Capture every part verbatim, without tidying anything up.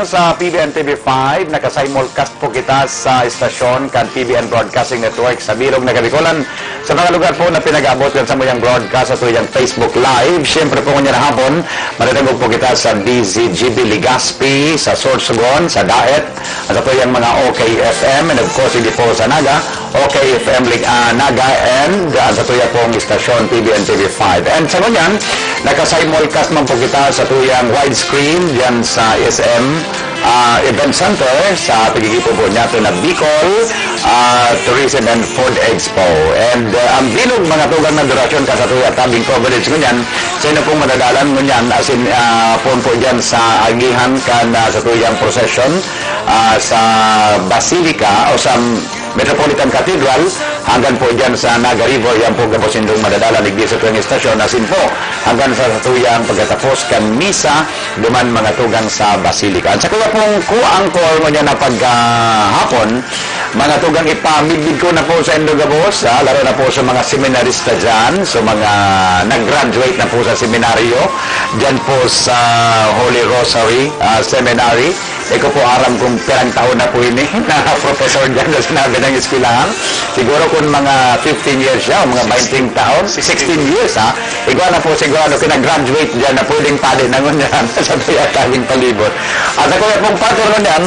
Sa P B N T V five, naka-simulcast po kita sa estasyon kan P B N Broadcasting Network sa bilog na Kabikolan. Sa mga lugar po na pinag-aabot kan samuyang broadcast, sa tuyang Facebook Live, siyempre po ngunyan na hapon, matatagog po kita sa D Z G B Legazpi, sa Sorsogon, sa Daet, at sa tuyang mga O K F M, and of course, hindi po sa Naga, O K F M Lig-, ah, Naga, and, ah, sa tuya pong istasyon, P B N T V five. And sa ngunyan, naka-simulcast man po kita sa tuyang widescreen, diyan sa S M, ah, Event Center, sa pagigipon po niya ito na Bicol, ah, Tourism and Food Expo. And, ah, ang bilog mga tugang na durasyon ka sa tuya tabing coverage ngunyan, sa inyo pong madadalan ngunyan, as in, ah, poon po dyan sa agihan kan, ah, sa tuyang procession, ah, sa Basilica o sa Metropolitan Cathedral, hanggang po dyan sa Naga River, yan po gabos nindong madadala digdi sa tuyang estasyon, asin po, hanggang sa, sa tuyang pagkatapos kan misa, duman mga tugang sa Basilica. At sa kuya pong co-anchor mo niya na pagkahapon, mga tugang ipamidbid ko na po sa indo gabos, ah, lalo na po sa mga seminarista dyan, sa mga nag-graduate na po sa seminaryo, dyan po sa Holy Rosary, ah, Seminary. Di ko po aram kung pirang taon na po ini na professor dyan sa sinabi ng eskwelahan. Siguro kung mga fifteen years siya, o mga twenty taon, sixteen years, ha? Igwa na po sigurado, kina-graduate dyan na pwedeng padi na ngunyan sa tuya tabing palibot. At ako pong partner ngunyan,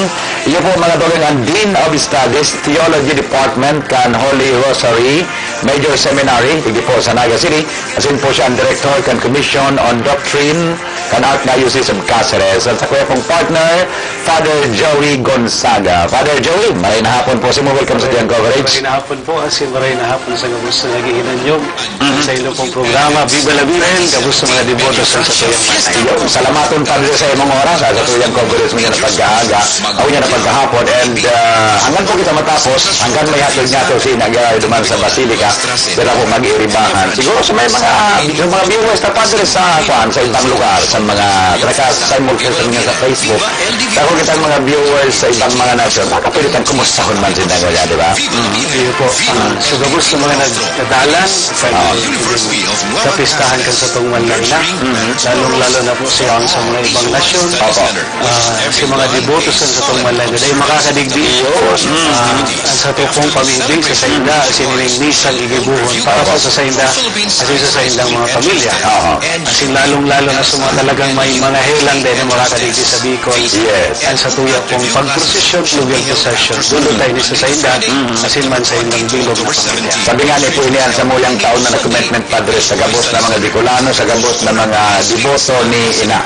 iyo po mga tugang ang Dean of Studies, Theology Department kan Holy Rosary Major Seminary, digdi po sa Naga City. Asin po siya ang Director kan Commission on Doctrine kan Archdiocese of Caceres. At sa kuya pong partner, Father Joey Gonzaga. Father Joey, maray na hapon po sa imo. Welcome sa tuyang coverage. Maray na hapon po, asin maray na hapon sa gabos na naghihinanyog sa ilo pong programa, Viva la Virgen, gabos sa mga deboto sa, sa tuyang manay. Iyo, salamaton, Padre, sa imong oras, sa tuyang coverage mo niya na pagkaaga, o niya na pagkahapon, and, ah, hanggang po kita matapos, hanggang may hatod niya to si Naga duman sa Basilica, sila po mag-iiribahan. Siguro sa may mga, sa mga viewers na, Padre, sa, kuwan, sa ibang lugar, sa mga, talaga, simulcast niya sa Facebook, sa kung kitang mga viewers sa ibang mga nasyon, makapilitan kumustahon man sila, di ba? Mm, iyo po. Ah, sa gabos sa mga nag-, nadalan, sa, sa pistahan kan satong Mahal na Ina, lalong-lalo na po siya ang sa mga ibang nasyon. Opo. Ah, sa mga deboto sa satong Mahal na Ina, dahil makakadigdi, ah, ang sato pong pamigdi sa sainda, asin ining misang igibohon para po sa sainda, asin sa saindang mga pamilya. Oho. Asin lalong-lalo na sa mga talagang may mga helang dahil na makakadigdi sa Bicol. Yes. Ang sa tuya pong pagprosesyon, fluvial procession. Dulo tayo ni sa sainda, asin man sa indang bilog na pamilya. Sabi nga ni po, ini ang samuyang taon na nag-commitment, Padre, sa gabos na mga Bicolano, sa gabos na mga deboto ni Ina,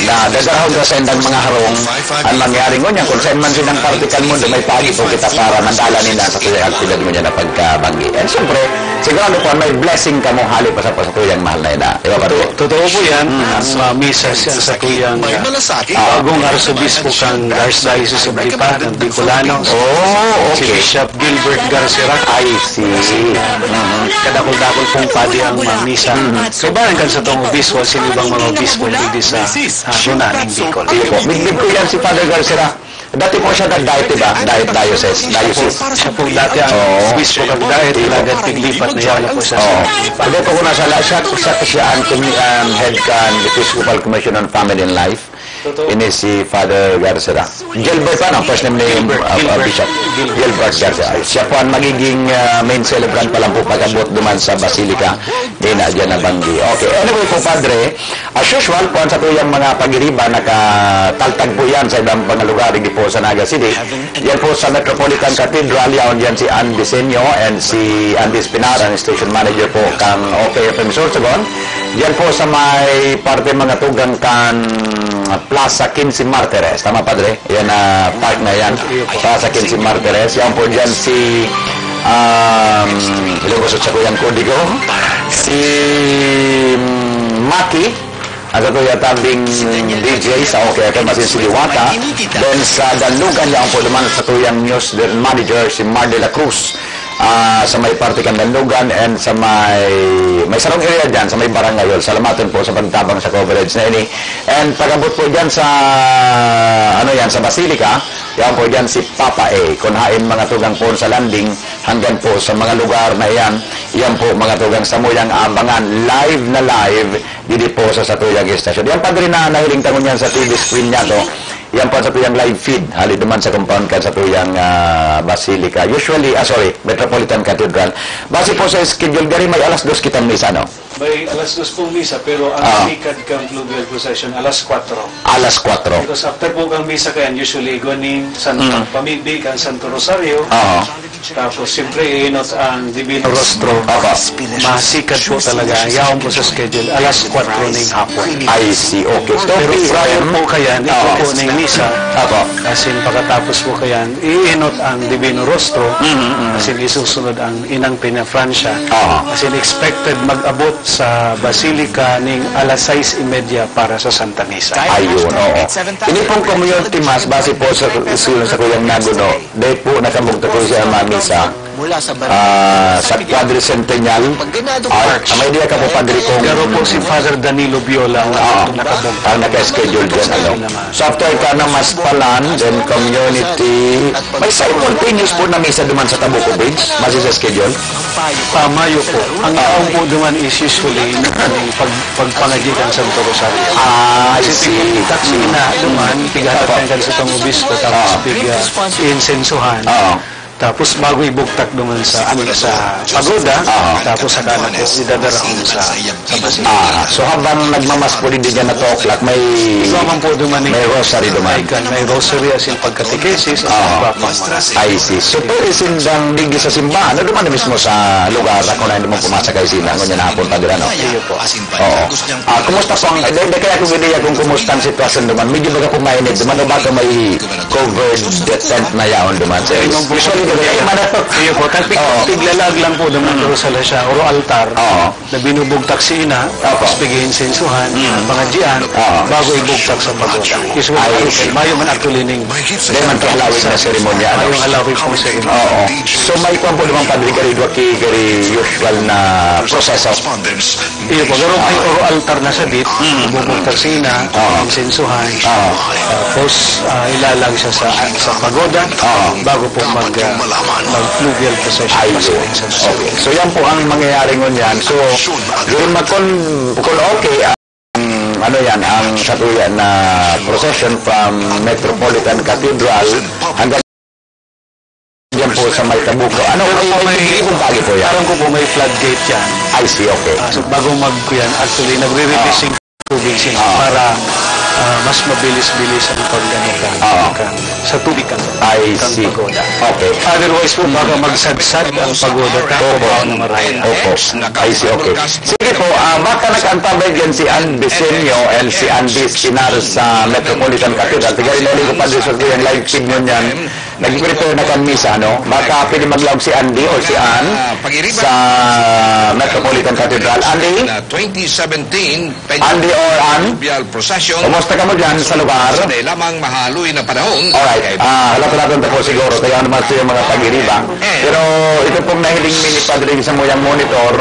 na dadarahon ka sa indang mga harong, ang mangyari ngunyan, kung saan man silang partikal mundo, may pagi po kita para mandala nila sa tuyang aktibidad ngunyan na pagkabanggi. And siyempre, sigurado po, may blessing kamo hali pa sa, sa tuyang mahal na Ina. Di ba, Padre? Totoo, totoo po yan. Ang, ah, misa siya sa tuyang, ah, bagong arsobispo kang Archdiocese of Lipa, ng Bicolano. Oh, okay. Si Bishop Gilbert Garcera. I see. Mhm. Kadakul-dakul pong padi ang, ah, misa. Mhm. Kaubanan kan satong obispo, asin ibang mga obispo, digdi sa, ah, Luna, in Bicol. Iyo po. Midbid ko yan si Father Garcera. Dati po siya nag-diet, di ba? Diet diocese. Diocese. Siya po dati ang obispo kang diet, alagad piglipat na yan na po siya sa Lipa. Hindi po ko nasala, siya, siya, siya ang commi-, ang head kan Episcopal Commission on Family and Life. Totoo. Ini si Father Garcera. Gilbert pa, no? First name ni, Gilbert, uh, uh, Gilbert. Bishop. Gilbert. Gilbert Garcera. Siya po ang magiging, uh, main celebrant pa lang po pag-abot duman sa Basilica. Di na, dyan na banggi. Okay. Anyway po, Padre, as usual po, ang sa tuyang mga pagiriba, nakataltag po yan sa ibang mga lugar, hindi po sa Naga City. Yan po sa Metropolitan Cathedral, yaon dyan si Ann Diseño and si Andy Espinar, ang station manager po kang O K F M Sorsogon. Yan po sa may parte mga tugang kan Plaza Quince Martires. Tama, Padre? Yan, ah, park na yan. Plaza Quince Martires. Yan po dyan si, um, ilubos sa kuyang kodigo. Si, mm, Maki. Ang sa tuya tabing D J sa O K F M asin si Liwata. Then sa Danlugan, yaon po naman sa tuyang news manager, si Mar de la Cruz. Ah, sa may parte kan Danlugan and sa may, may sarong area dyan, sa may Barangay Hall. Salamaton po sa pagtabang sa coverage na ini. And pag-abot po dyan sa, ano yan, sa Basilica, yaon po dyan si Papa A. Kung hain mga tugang po sa landing, hanggang po sa mga lugar na yan, yan po mga tugang samuyang abangan, live na live, didi po sa satuyang istasyon. Yan, Padre, na nahiling tangon yan sa T V screen niya to. Yan po sa tuyang live feed, hali naman sa compound kan sa tuyang, ah, Basilica. Usually, ah, sorry, Metropolitan Cathedral. Base po sa schedule, gari may alas dos kitang misa, no? May alas dos pong misa, pero ang Ah. sikad kang fluvial procession, alas kwatro. Alas kwatro. Because after po kang misa kayan, usually, igwa ning Santo Mm. Pamibi, kang Santo Rosario. Ah. Tapos, siyempre, iinot ang Divino Rostro. Apa. Masikad po talaga. Yaon po sa schedule. Alas kwatro ning hapon. I see. Okay. Pero prior po kayan, ito po ning misa. Apa. As in, pagkatapos po kayan, iinot ang Divino Rostro. Mm, mm. As in, isusunod ang Inang Peñafrancia. Aha. As in, expected mag-abot sa Basilica ning alas sais y media para sa Santa Misa. Ayun, oo. Ini pong community mass, base po sa, sa, sa Kuyang Naguno, dahil po nakabugtak po siya mamisa, ah, sa Quadricentennial Arch. Ah, may idea ka po, Padre, kung Pero po si Father Danilo Viola ang Ah, nakabugtak. ang naka-schedule dyan, ano? So, after ka na mas palan, then community, may simultaneous po na misa duman sa Tabuco Bridge, mas sa schedule? Ah, mayo po. Ang Ah. taon po duman is usually pag, pagpangadyi kan Santo Rosario. Ah, I Kasi see. pag taxi Mm. na duman, Mm. pighanap Apo. kan sa pang-obispo, tapos Ah. pig, ah, insensuhan. Ah. Tapos bago ibugtak duman sa, ano, sa pagoda, Ah. tapos saka na po idadarahon sa, sa basilica. Ah, so habang nagmamas po din dyan na two o'clock, may, Ikaw man po duman eh. may rosary duman. May kan, may rosary as in pagkatekesis, as in Ah. pagpapamahal. I see. So, pwede sindang digdi sa simbahan, ano duman na mismo sa lugar, ako na hindi mo pumasa kay Sina, ngunyan na hapon pa dira, no? Iyo po. Oo. Ah, kumusta po ang, di, di kaya kung hindi kung kumusta ang sitwasyon duman? Medyo baga po mainit duman o baka may covered tent na yaon duman, sir? Ayun po. Usually, baga kayo man. Iyo po, tagpig-, Oo. tiglalag lang po duman Mm. pero sa lasya, oro altar, Oo. na binubugtak si ina, Opo. tapos bigay insensuhan, Mm. pangadyian, Oo. bago ibugtak sa pagoda. Usually, Ay, ano, see. mayo man actually ning Dahil man kahalawig na seremonya, ano? Mayong halawig pong seremonya. Oo. So, may kwan po naman, Padre, gari, dwa ki, gari usual na proseso. Iyo po, pero may Ah. oro altar na sadit, Mm. bubugtak si ina, Ah. insensuhan, Ah. tapos, ah, ilalang siya sa, sa pagoda, Ah. bago po mag, ah, mag-fluvial procession. Ay, Pasok yun. sa Okay. So, yan po ang mangyayari ngunyan. So, yun, makon-, kung okay, ang, ano yan, ang satuya na procession from Metropolitan Cathedral hanggang Diyan po sa may Tabuco. Ano, Pero may, po may may, bibigay kong bagay po yan? Alam ko po may floodgate yan. I see, okay. Ah, so bago mag-, yan, actually, nagre-release Ah. yung tubig siya Ah. para, ah, mas mabilis-bilis ang pag-, ano, kan, Ah. kan, sa tubig kan, I kan see. pagoda. Okay. Otherwise po, baka Mm. magsadsad ang pagoda, Opo. tapos na maraya. Opo. I see, okay. Sige po, ah, baka nag-antabay dyan si Ann Bisenyo and si Andy Espinar sa Metropolitan Cathedral. Tigarin ulit ko pa dyan sa kuyang live feed nyo niyan. Nag-prepare na kan misa, no? Baka pwede maglaog si Andy or si Ann sa Metropolitan Cathedral. Andy? Andy or Ann? Kumusta ka mo dyan sa lugar? Alright. Ah, halat-halatan ta po siguro. Kaya naman ito yung mga pag-iriba. Pero ito pong nahiling mi ni Padre sa muyang monitor,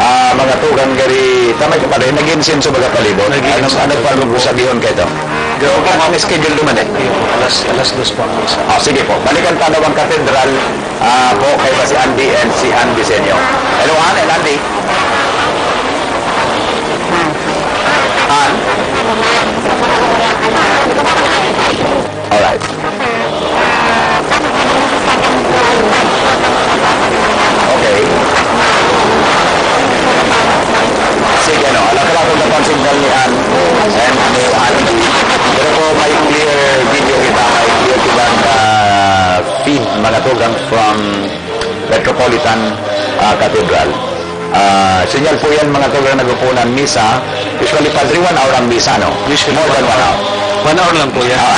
ah, mga tugang gari, tama ka, Padre, nag-insenso baga palibot. Nag-iinsenso. Ano, ano pa ang sabihon ka ito? Pero ang schedule naman eh. Ayun, alas, alas dos po ang misa. Ah, sige po. Balikan ta daw ang katedral, ah, po, kay pa si Andy and si Ann Bisenyo. Hello, Ann and Andy. Ann? Alright. Okay. Sige, no. Alam ka lang kung napansin ka ni Ann and ni Andy. Pero po, may clear video kita, may clear kita na feed, mga tugang from Metropolitan, ah, Cathedral. Ah, sinyal po yan, mga tugang, nag-upo ng misa. Usually, Padre, one hour ang misa, no? Usually, More than one hour. One hour lang po yan. Ah.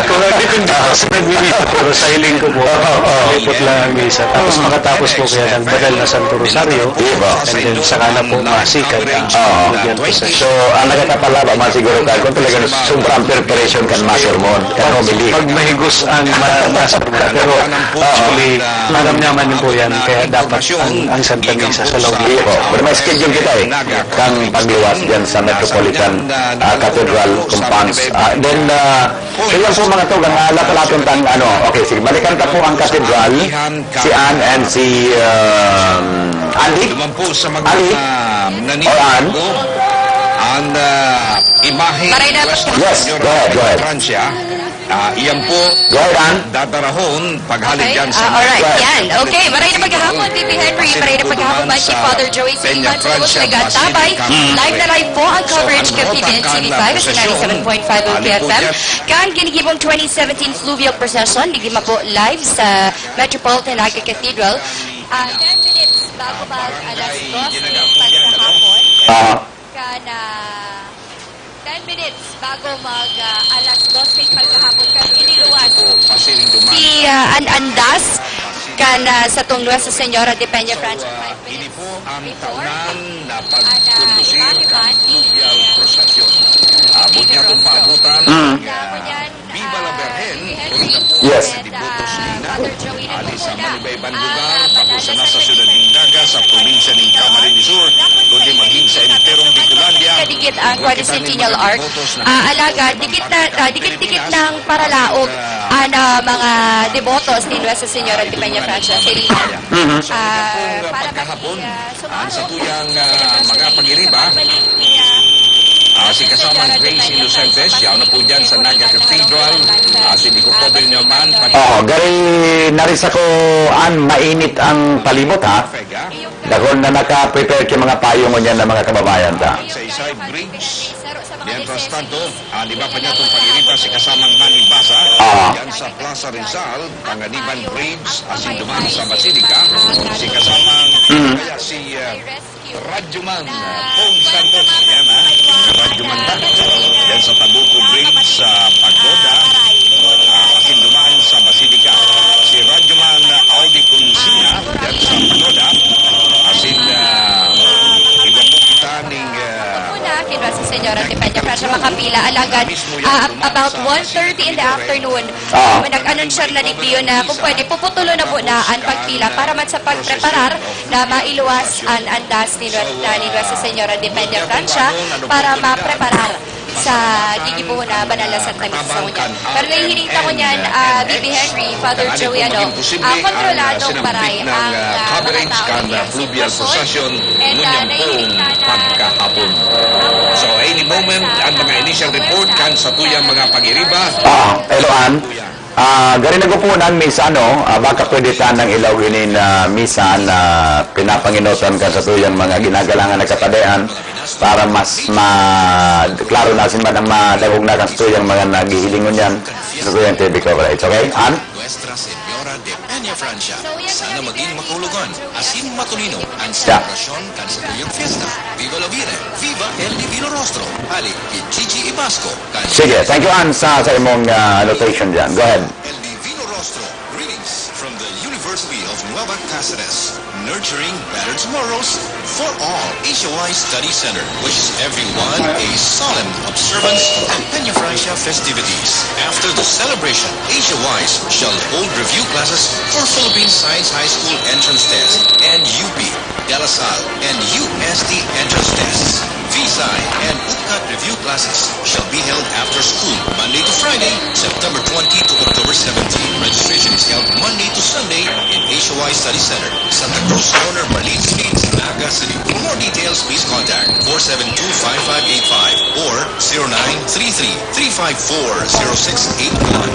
Pero depende po sa nagmimisa, pero sa hiling ko po, Oo, oo. Lipot lang ang misa. Tapos Mm. makatapos po kaya ng banal na Santo Rosario, Di ba? and then saka na po masikad ang Oo. Fluvial Procession. So, ang nakakapalaba man siguro ka, kung talagang sobrang preparation kan masermon, kan Pag, homily. pag mahigos ang ma-, masermon. Pero Oo. actually, alam naman din po yan, kaya dapat ang, ang Santa Misa sa loob Di po. Pero may schedule kita eh. Kang pagluwas dyan sa Metropolitan, ah, Cathedral Compounds. Ah, then, ah, so yan po mga tugang, ah, lahat-lahat yung tang-, ano. Okay, sige, balikan ta po ang Cathedral, si Ann and si, um, Andy? Duman po sa mga, Andy? ah, Or Ann? naninibago, and, ah, Imahe. Maray na, Pastor. Yes, go ahead, go ahead. Francia. Ah, iyan po, go ahead, Ann. Dadarahon, paghalik Okay. dyan sa Ah, alright. Yan. Okay. Maray na maghapon, T V Henry. Maray na maghapon, Mike, Father Joey, City Peña Council, Francia, Nagagabay. Live na live po ang coverage ka T V N C V five, sa ninety-seven point five O K F M. Kan ginigibong twenty seventeen fluvial procession, digdi man po live sa Metropolitan Naga Cathedral. Ah, ten minutes bago mag alas dos ng pagkahapon. Ah. Kan, ah, ten minutes bago mag, ah, alas dos ng pagkahapon, kan iniluwas si, ah, an andas kan, ah, satong Nuestra Señora de Peña Francia, five minutes before. An, ah, imahe man ni, ah, Father Joey Ado. Viva la Virgen! Yes. Devotos ninda, ali sa manibay-ibang lugar, bako sana sa siyudad nin Naga, sa probinsya nin Camarines Sur, kundi magin sa enterong Bicolandia. Kadikit ang quadricentennial arch. Ah, alagad, dikit na, ah, dikit-dikit ng paralaog ang, ah, mga debotos ni Nuestra Señora de Peña Francia, Serena. Mhm. Ah, para mag-, ah, Ang satuyang, ah, mga pag-iriba, ah, si kasamang Grace Inocente, siya na po dyan sa Naga Cathedral, ah, si Nico Coben naman, pati Oo, gari, narisa ko, an, mainit ang palibot, ha? Dakul na naka-prepare ki mga payong ngunyan na mga kababayan ta. Sa Isay Bridge, mientras tanto, ah, di ba pa niya itong pag-iriba si kasamang Manny Baza, Ah. dyan sa Plaza Rizal, Panganiban Bridge, asin duman sa Basilica, si kasamang Mm. kaya si, ah, Radyoman, ah, Pong Santos. Yan, ha? Radyoman ba? Yan sa Tabuco Bridge, sa Pagoda, ah, asin duman sa Basilica. Si Radyoman, ah, Aldi Consigna, yan sa Pagoda, asin, ah, iba po kita ning, ah, Una, kinwa si Señora Tipeña Francia makapila, alagad, ah, about one thirty in the afternoon, Ah. ah, nag-anunsyo na digdiyon na kung pwede, puputulon na po na ang pagpila para man sa pagpreparar na mailuwas ang andas ni Nues-, na ni Nuestra Señora de Peña Francia para mapreparar sa gigibohon na banal na Santa Misa sa ngunyan. Pero nahihiling ta ngunyan, ah, B B Henry, Father Joey, ano, ah, kontroladong baray ang, ah, mga tao na diyan sa Quezon. And, ah, nahihiling ta na pagkahapon. So, any moment, ang mga initial report kan satuyang mga pag-iriba. Ah, hello, Ann. Ah, gari nagupunan, misa, no? Ah, baka pwede tanang ilaog ini na misa na pinapangenotan kan satuyang mga ginagalangan na kapadian para mas ma-, klaro na asin man ang madangog na kan satuyang mga naghihiling ngunyan sa satuyang T V coverage. Okay, Ann? Nuestra Señora de Peña Francia. Sana magin makulogan asin matulino an selebrasyon kan satuyang fiesta. Viva la Virgen! Viva el Divino Rostro! Hali ki Gigi Ibasco. Sige, thank you, Ann, sa, sa imong, ah, annotation dyan. Go ahead. El Divino Rostro. Greetings from the University of Nueva Cáceres. Nurturing better tomorrows for all. H O I Study Center wishes everyone a solemn observance of Peña Francia festivities. After the celebration, H O Is shall hold review classes for Philippine Science High School entrance test and U P, De La Salle, and U S T entrance tests. Visay and UPCAT review classes shall be held after school, Monday to Friday, September twenty to October seventeen. Registration is held Monday to Sunday in H O I Study Center, Santa Cruz Corner, Marlene Street, Naga City. For more details, please contact four seven two five five eight five or zero nine three three three five four zero six eight one.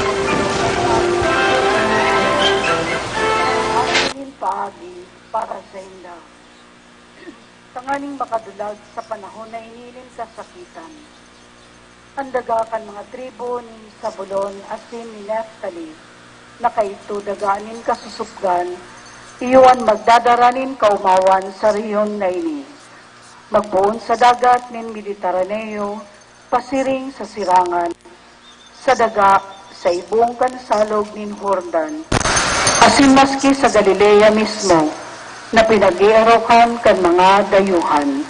Nin paagi para sainda. Tanganing makadulag sa panahon na ini nin kasakitan. An daga kan mga tribu ni Zabulon asin ni Neftali, na kaidto daga nin kasusupgan, iyo an magdadara nin kaomawan sa rehiyon na ini, magpoon sa dagat nin Mediterraneo, pasiring sa sirangan, sa daga, sa ibong kan salog nin Jordan, asin maski sa Galilea mismo, na pinag-eerokan kan mga dayuhan.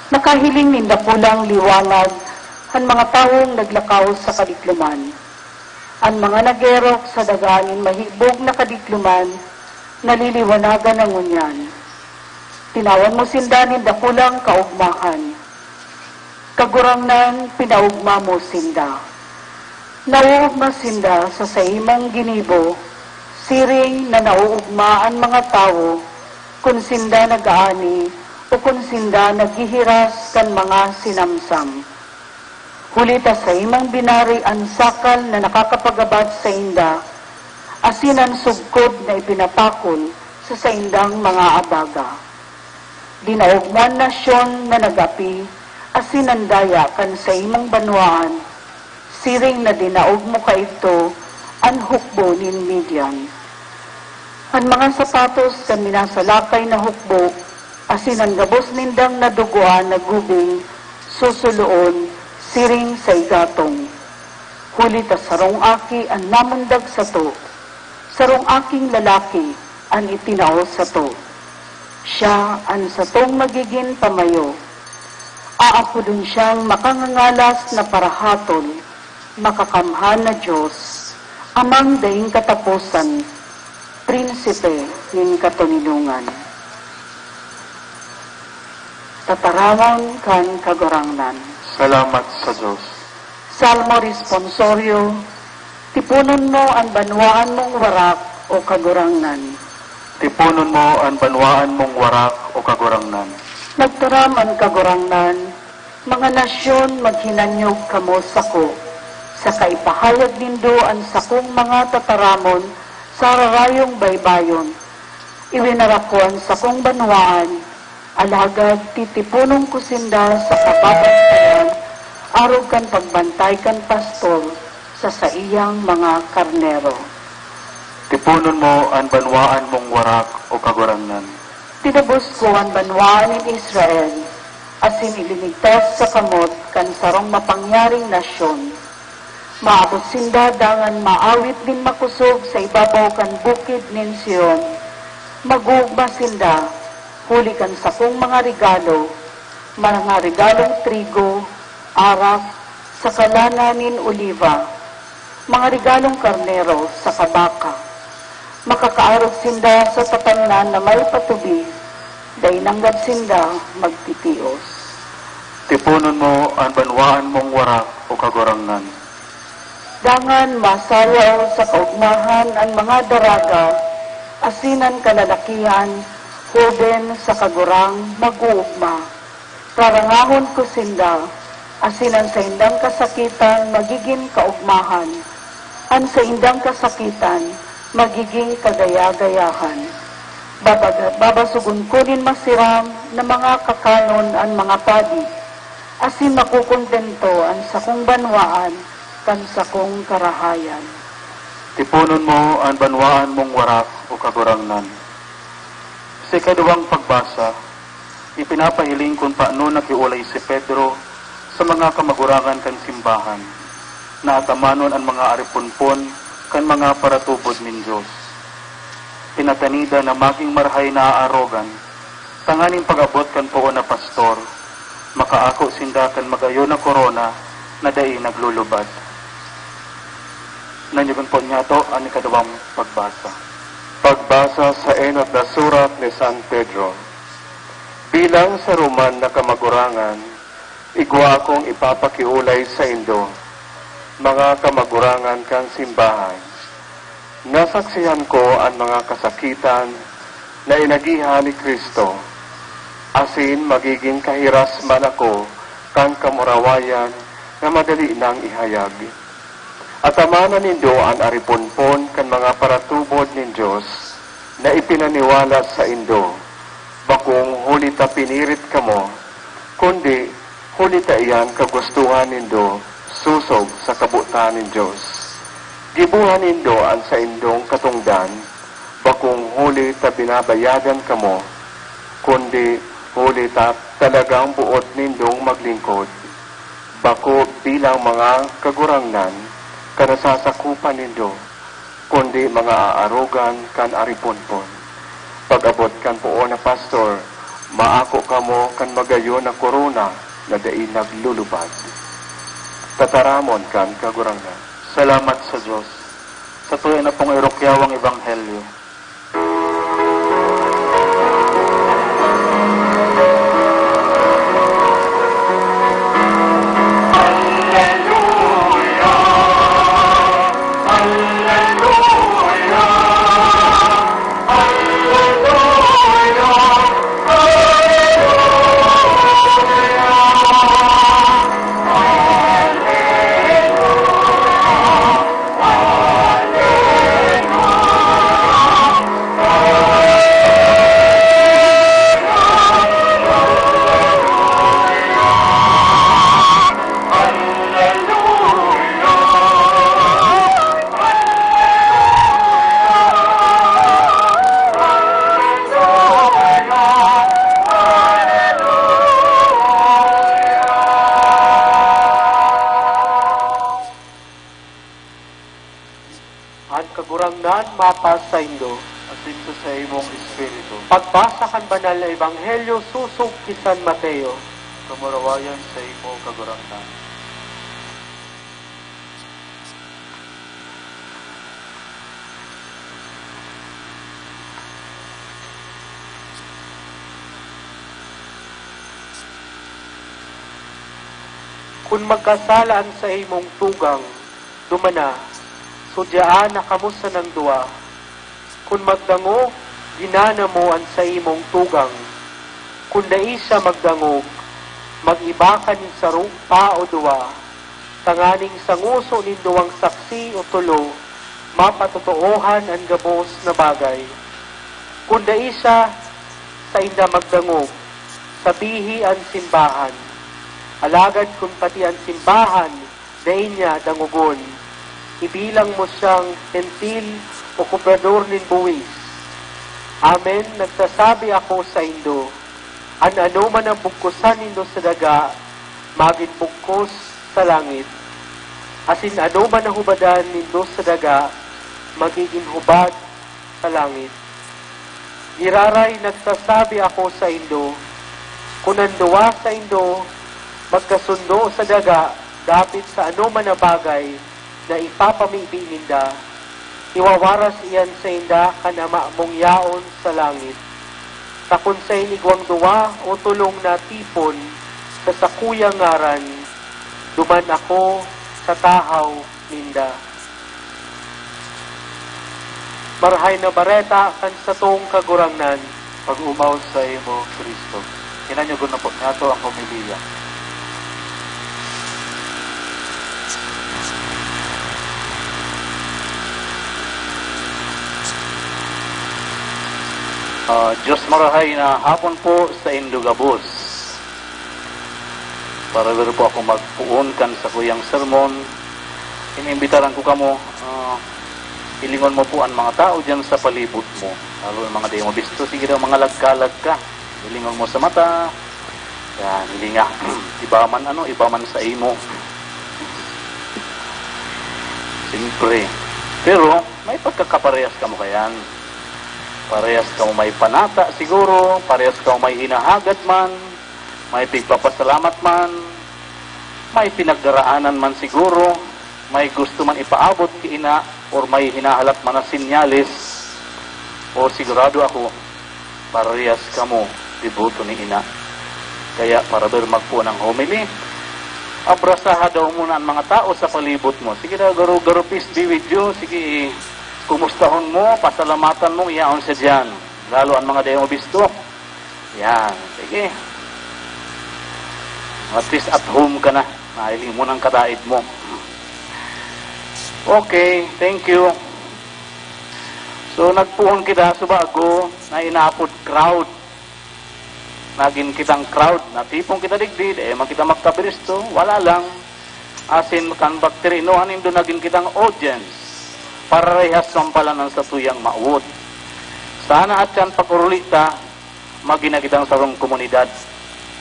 Nakahiling nin dakulang liwanag an mga tawong naglakaw sa kadikloman. An mga nag-erok sa daga nin mahibog na kadikloman, naliliwanagan na ngunyan. Tinawan mo sinda nin dakulang kaogmahan. Kagurangnan, pinaogma mo sinda. Naoogma sinda sa saimong ginibo, siring na naoogma an mga tawo kun sinda nag-aani o kun sinda naghihiras kan mga sinamsam. Huli ta saimong binari an sakal na nakakapagabat sainda, asin an sugkod na ipinapakol sa saindang mga abaga. Dinaog mo an nasyon na nag-api asin an daya kan saimong banwaan, siring na dinaog mo kaidto an hukbo nin Midian. An mga sapatos kan minasalakay na hukbo asin an gabos nindang nadugoan na gubing susuloon siring sa igatong. Huli ta sarong aki an namundag sato, sarong aking lalaki an itinao sato. Siya an satong magigin pamayo. Aapodon siyang Makangangalas na Parahatol, Makakamhan na Dios, Amang daing kataposan, Prinsipe nin katoninongan. Tataramon kan Kagurangnan. Salamat sa Dios. Salmo Responsorio. Tiponon mo an banwaan mong warak, O Kagurangnan. Tiponon mo an banwaan mong warak, O Kagurangnan. Nagtaram an Kagurangnan, "Mga nasyon, maghinanyog kamo sako, saka ipahayag nindo an sakong mga tataramon sa rarayong baybayon. Iwinarak ko an sakong banwaan, alagad titiponon ko sinda sa kababantayan, arog kan pagbantay kan pastor sa saiyang mga karnero." Tiponon mo an banwaan mong warak, O Kagurangnan. Tinubos ko an banwaan nin Israel, asin ilinigtas sa kamot kan sarong mapangyaring nasyon. Maabot sinda dangan maawit nin makosog sa ibabaw kan bukid nin Sion. Mag-oogma sinda huli kan sakong mga regalo, mga regalong trigo, arak, saka lana nin oliva, mga regalong karnero saka baka. Makakaarog sinda sa tatamnan na may patubi, dai nanggad sinda magtitios. Tiponon mo an banwaan mong warak, O Kagurangnan. Dangan masaraw sa kaogmahan an mga daraga, asin an kalalakihan, hoben saka gurang, mag-oogma. Rarangahon ko sinda, asin an saindang kasakitan magigin kaogmahan, an saindang kasakitan magigin kagaya-gayahan. Babaga-, babasogon ko nin masiram na mga kakanon an mga padi, asin makokontento an sakong banwaan kan sakong karahayan. Tiponon mo an banwaan mong warak, O Kagurangnan. Sa ikaduwang pagbasa, ipinapahiling kun paano nakiolay si Pedro sa mga kamagurangan kan simbahan, na atamanon an mga ariponpon kan mga paratubod nin Dios. Pinatanida na magin marahay na aarogan, tanganing pag-abot kan poon na pastor, makaako sinda kan magayon na korona na dai naglulubad. Nanyugon po niyato an ikaduwang pagbasa. Pagbasa sa enot na surat ni San Pedro. Bilang saro man na kamagurangan, igwa akong ipapakiolay saindo, mga kamagurangan kan simbahan. Nasaksihan ko an mga kasakitan na inagihan ni Cristo, asin magigin kahiras man ako kan kamurawayan na madali nang ihayag. Atamanan nindo an ariponpon kan mga paratubod nin Dios na ipinaniwala saindo, bakong huli ta pinirit kamo, kundi huli ta iyan kagustohan nindo sosog sa kabotan nin Dios. Gibohan nindo an saindong katongdan, bakong huli ta binabayadan kamo, kundi huli ta talagang boot nindong maglingkod, bako bilang mga kagurangnan kan nasasakopan nindo, kundi mga aarogan kan ariponpon. Pag-abot kan poon na pastor, maako kamo kan magayon na korona na dai naglulubad. Tataramon kan Kagurangnan. Salamat sa Dios. Satuya na pong irukyawang ebanghelyo. An Kagurangnan mapasaindo. Asin sa saimong espiritu. Pagbasa kan Banal na Ebanghelyo sosog ki San Mateo. Kamurawayan saimo, Kagurangnan. Kun magkasala an saimong tugang, dumana, sudyaan na kamo sanang duwa. Kun magdangog, ginana mo an saimong tugang. Kun dai siya magdangog, mag-iba ka nin sarong pa o duwa, tanganing sa ngoso nin duwang saksi o tolo, mapatotoohan an gabos na bagay. Kun dai siya sainda magdangog, sabihi an simbahan. Alagad kun pati an simbahan dai niya dangogon, ibilang mo siyang hentil o kobrador nin buwis. Amen, nagsasabi ako saindo, an anoman na bugkosan nindo sa daga, magin bugkos sa langit, asin anoman na hubadan nindo sa daga, magigin hubad sa langit. Giraray, nagsasabi ako saindo, kun an duwa saindo magkasundo sa daga dapit sa anoman na bagay na ipapamibi ninda, iwawaras iyan sainda kan Ama mong yaon sa langit. Ta kun saen igwang duwa o tolong natipon sa sakuyang ngaran, duman ako sa tahaw ninda. Marahay na Bareta kan satong Kagurangnan. Pag-omaw saimo, Cristo. Kinanyogon na po nato ang homilya. Ah, Diyos marahay na hapon po saindo gabos. Para garo po ako magpoon kan sakuyang sermon, inimbitaran ko kamo, ah, hilingon mo po an mga tao diyan sa palibot mo, lalo ang mga dai mo bisto. Sige daw, mga lagkalag ka, hilingon mo sa mata. Yan, hilinga. Iba man ano, iba man sa imo. Siyempre. Pero, may pagkakaparehas kamo kayan. Parehas kamo may panata, siguro. Parehas kamo may hinahagad man. May pigpapasalamat man. May pinagdaraanan man siguro. May gusto man ipaabot ki ina or may hinahalat man na sinyales. O sigurado ako, parehas kamo deboto ni ina. Kaya para ber magpoon ang homily, abrasaha daw muna ang mga tao sa palibot mo. Sige daw, garo, garo, peace be with you. Sige, kumustahon mo, pasalamatan mo, iyaon siya diyan. Lalo ang mga dai mo bisto. Yan, sige. At least at home ka na. Nahiling mo ng kadaib mo. Okay, thank you. So, nagpoon kita sa bago na inapod crowd. Nagin kitang crowd, natipon kita digdi, dai man kita magkabristo, wala lang. Asin, kan pagtirinohan nindo, nagin kitang audience. Pararehas man pala ng satuyang mawot. Sana at yan pag-uruli ta, magin na kitang sarong komunidad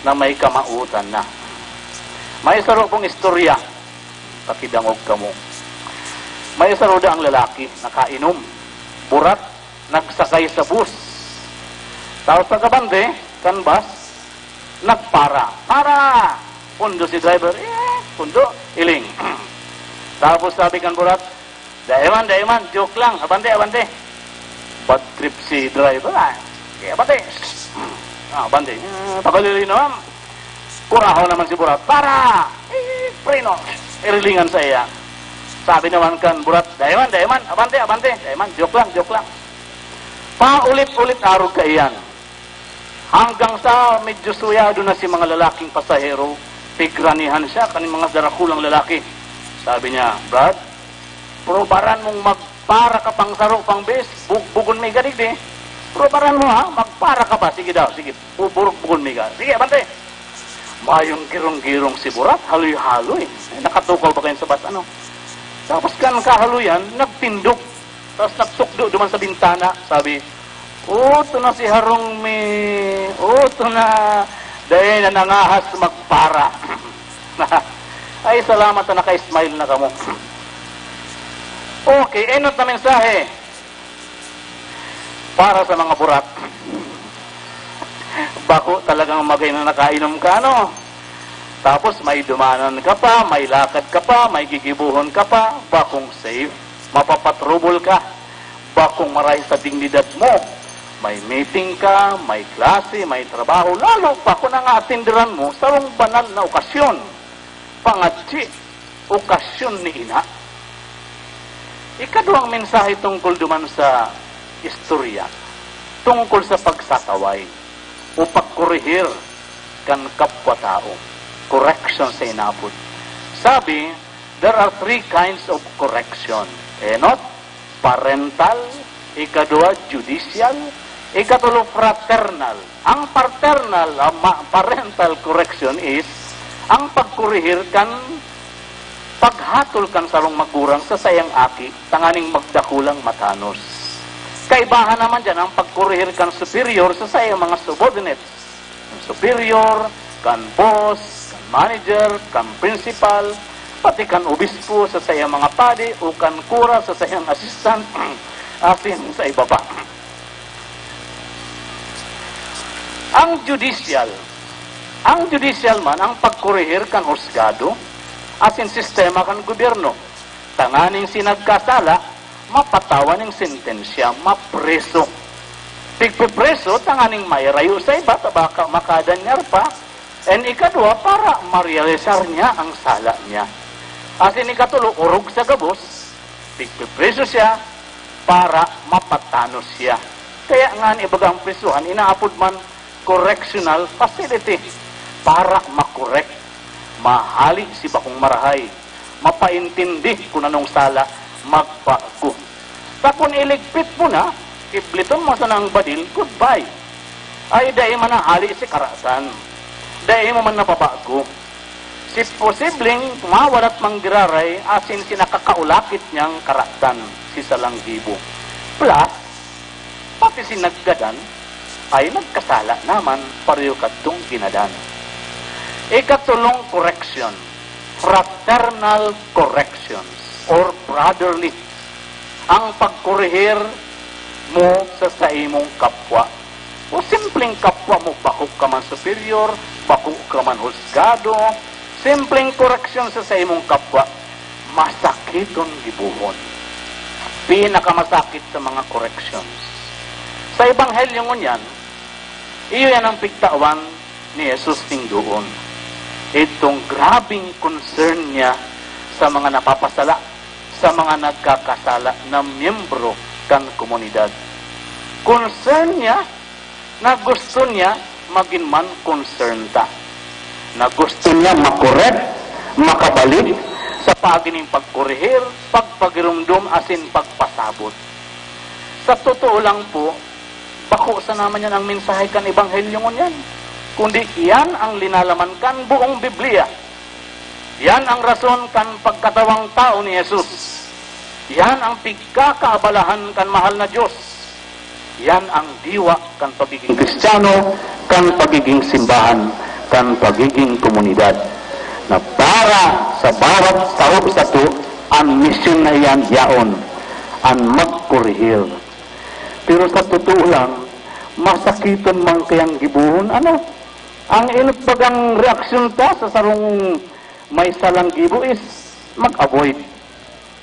na may kamawotan na. May saro kong istorya, pakidangog kamo. May saro daang lalaki, nakainom, burat, nagsakay sa bus. Tapos pagkabande kan bus, nagpara. "Para!" Pundo si driver. Eh, pundo, iling. Tapos sabi kan burat, "Dai man, dai man, joke lang. Abante, abante." Bad trip si driver, ah. "Eh, abante." Ah, abante. Eh, pagalili naman. Kurahaw naman si burat. "Para!" Eh, preno. Irilingan sa iya. Sabi naman kan burat, "Dai man, dai man. Abante, abante. Dai man, joke lang, joke lang." Paulit-ulit arog kaiyan. Hanggang sa medyo suyado na si mga lalaking pasahero, pigranihan siya kan mga darakulang lalaki. Sabi niya, "Brad, probaran mong magpara ka pang saro pang bes, bugbugon mi ka digdi. Probaran mo ha, magpara ka pa. Sige daw, sige, buburugbugon mi ka. Sige, abante." Mayong girong-girong si burat, haloy-haloy. Eh, nakatukaw ba kayo sa bus, ano? Tapos kan kahaloyan, nagtindog. Tapos nagtukdo duman sa bintana, sabi, "Oto na si harong mi, oto na, dai na nangahas magpara." Ay, salamat na naka-smile na kamo. Okay, enot na mensahe para sa mga burat. Bako talagang magay na nakainom ka, ano? Tapos may dumanan ka pa, may lakad ka pa, may gigibuhon ka pa, bakong safe, mapapatrubol ka, bakong marahay sa dignidad mo. May meeting ka, may klase, may trabaho, lalo pa kung ang aatenderan mo sarong banal na okasyon, pangadji, okasyon ni ina. Ikaduhang mensahe tungkol duman sa istorya, tungkol sa pagsakaway o pagkorehir kan kapwa-tao, correction sa inapod. Sabi, there are three kinds of correction. Enot, parental, ikaduwa, judicial, ikatulo, fraternal. Ang paternal, ah, ma-, parental correction is ang pagkorehir kan paghatol kan sarong magurang sa saiyang aki tanganing magdakulang matanos. Kaibahan naman diyan ang pagkorehir kan superior sa saiyang mga subordinates. Kan superior, kan boss, kan manager, kan principal, pati kan obispo sa saiyang mga padi o kan kura sa saiyang assistant, asin sa iba pa. Ang judicial, ang judicial man ang pagkorehir kan husgado asin sistema kan gobyerno, tanganing si nagkasala mapatawan ning sentensya, mapreso. Pigpipreso tanganing mairayo sa iba ta baka makadanyar pa. And ikaduwa, para marealisar niya ang sala niya. Asin ikatulo, orog sa gabos, pigpipreso siya para mapatanos siya. Kaya nga, ibagang prisohan, inaapod man correctional facility para makorek, mahali si bakong marahay, mapaintindi kun anong sala, magbago. Ta kun iligpit mo na, kibliton mo sana ang badil, goodbye. Ay, dai man nahali si karatan. Dai mo man nababago. Si posibleng mawalat manggiraray asin si nakakaulakit niyang karatan, si Salanggibo. Plus, pati si naggadan ay nagkasala naman, pareho kadtong ginadan. Ikatulong correction, fraternal corrections or brotherly, ang pagkorehir mo sa saimong kapwa. O simpleng kapwa mo, bako ka man superior, bako ka man husgado, simpleng koreksyon sa saimong kapwa, masakiton gibohon. Pinakamasakit sa mga corrections. Sa Ebanghelyo ngunyan, iyo yan ang pigtawan ni Jesus ning doon. Itong grabing concern niya sa mga napapasala, sa mga nagkakasala na miyembro kan komunidad. Concern niya na gusto niya magin man concern ta. Na gusto niya makorek, makabalik sa paagi nin pagkorehir, pagpagiromdom asin pagpasabot. Sa totoo lang po, bako sana man yan ang mensahe kan Ebanghelyo ngunyan, kundi iyan ang linalaman kan buong Biblia. Yan ang rason kan pagkatawang tawo ni Jesus. Yan ang pigkakaabalahan kan mahal na Dios. Yan ang diwa kan pagiging Kristiyano, kan pagiging simbahan, kan pagiging komunidad. Na para sa bawat tawo sato, an misyon na iyan yaon, an magkorehir. Pero sa totoo lang, masakiton man kayang gibohon, ano? Ang enot bagang reaksyon ta sa sarong may Salanggibo is mag-avoid.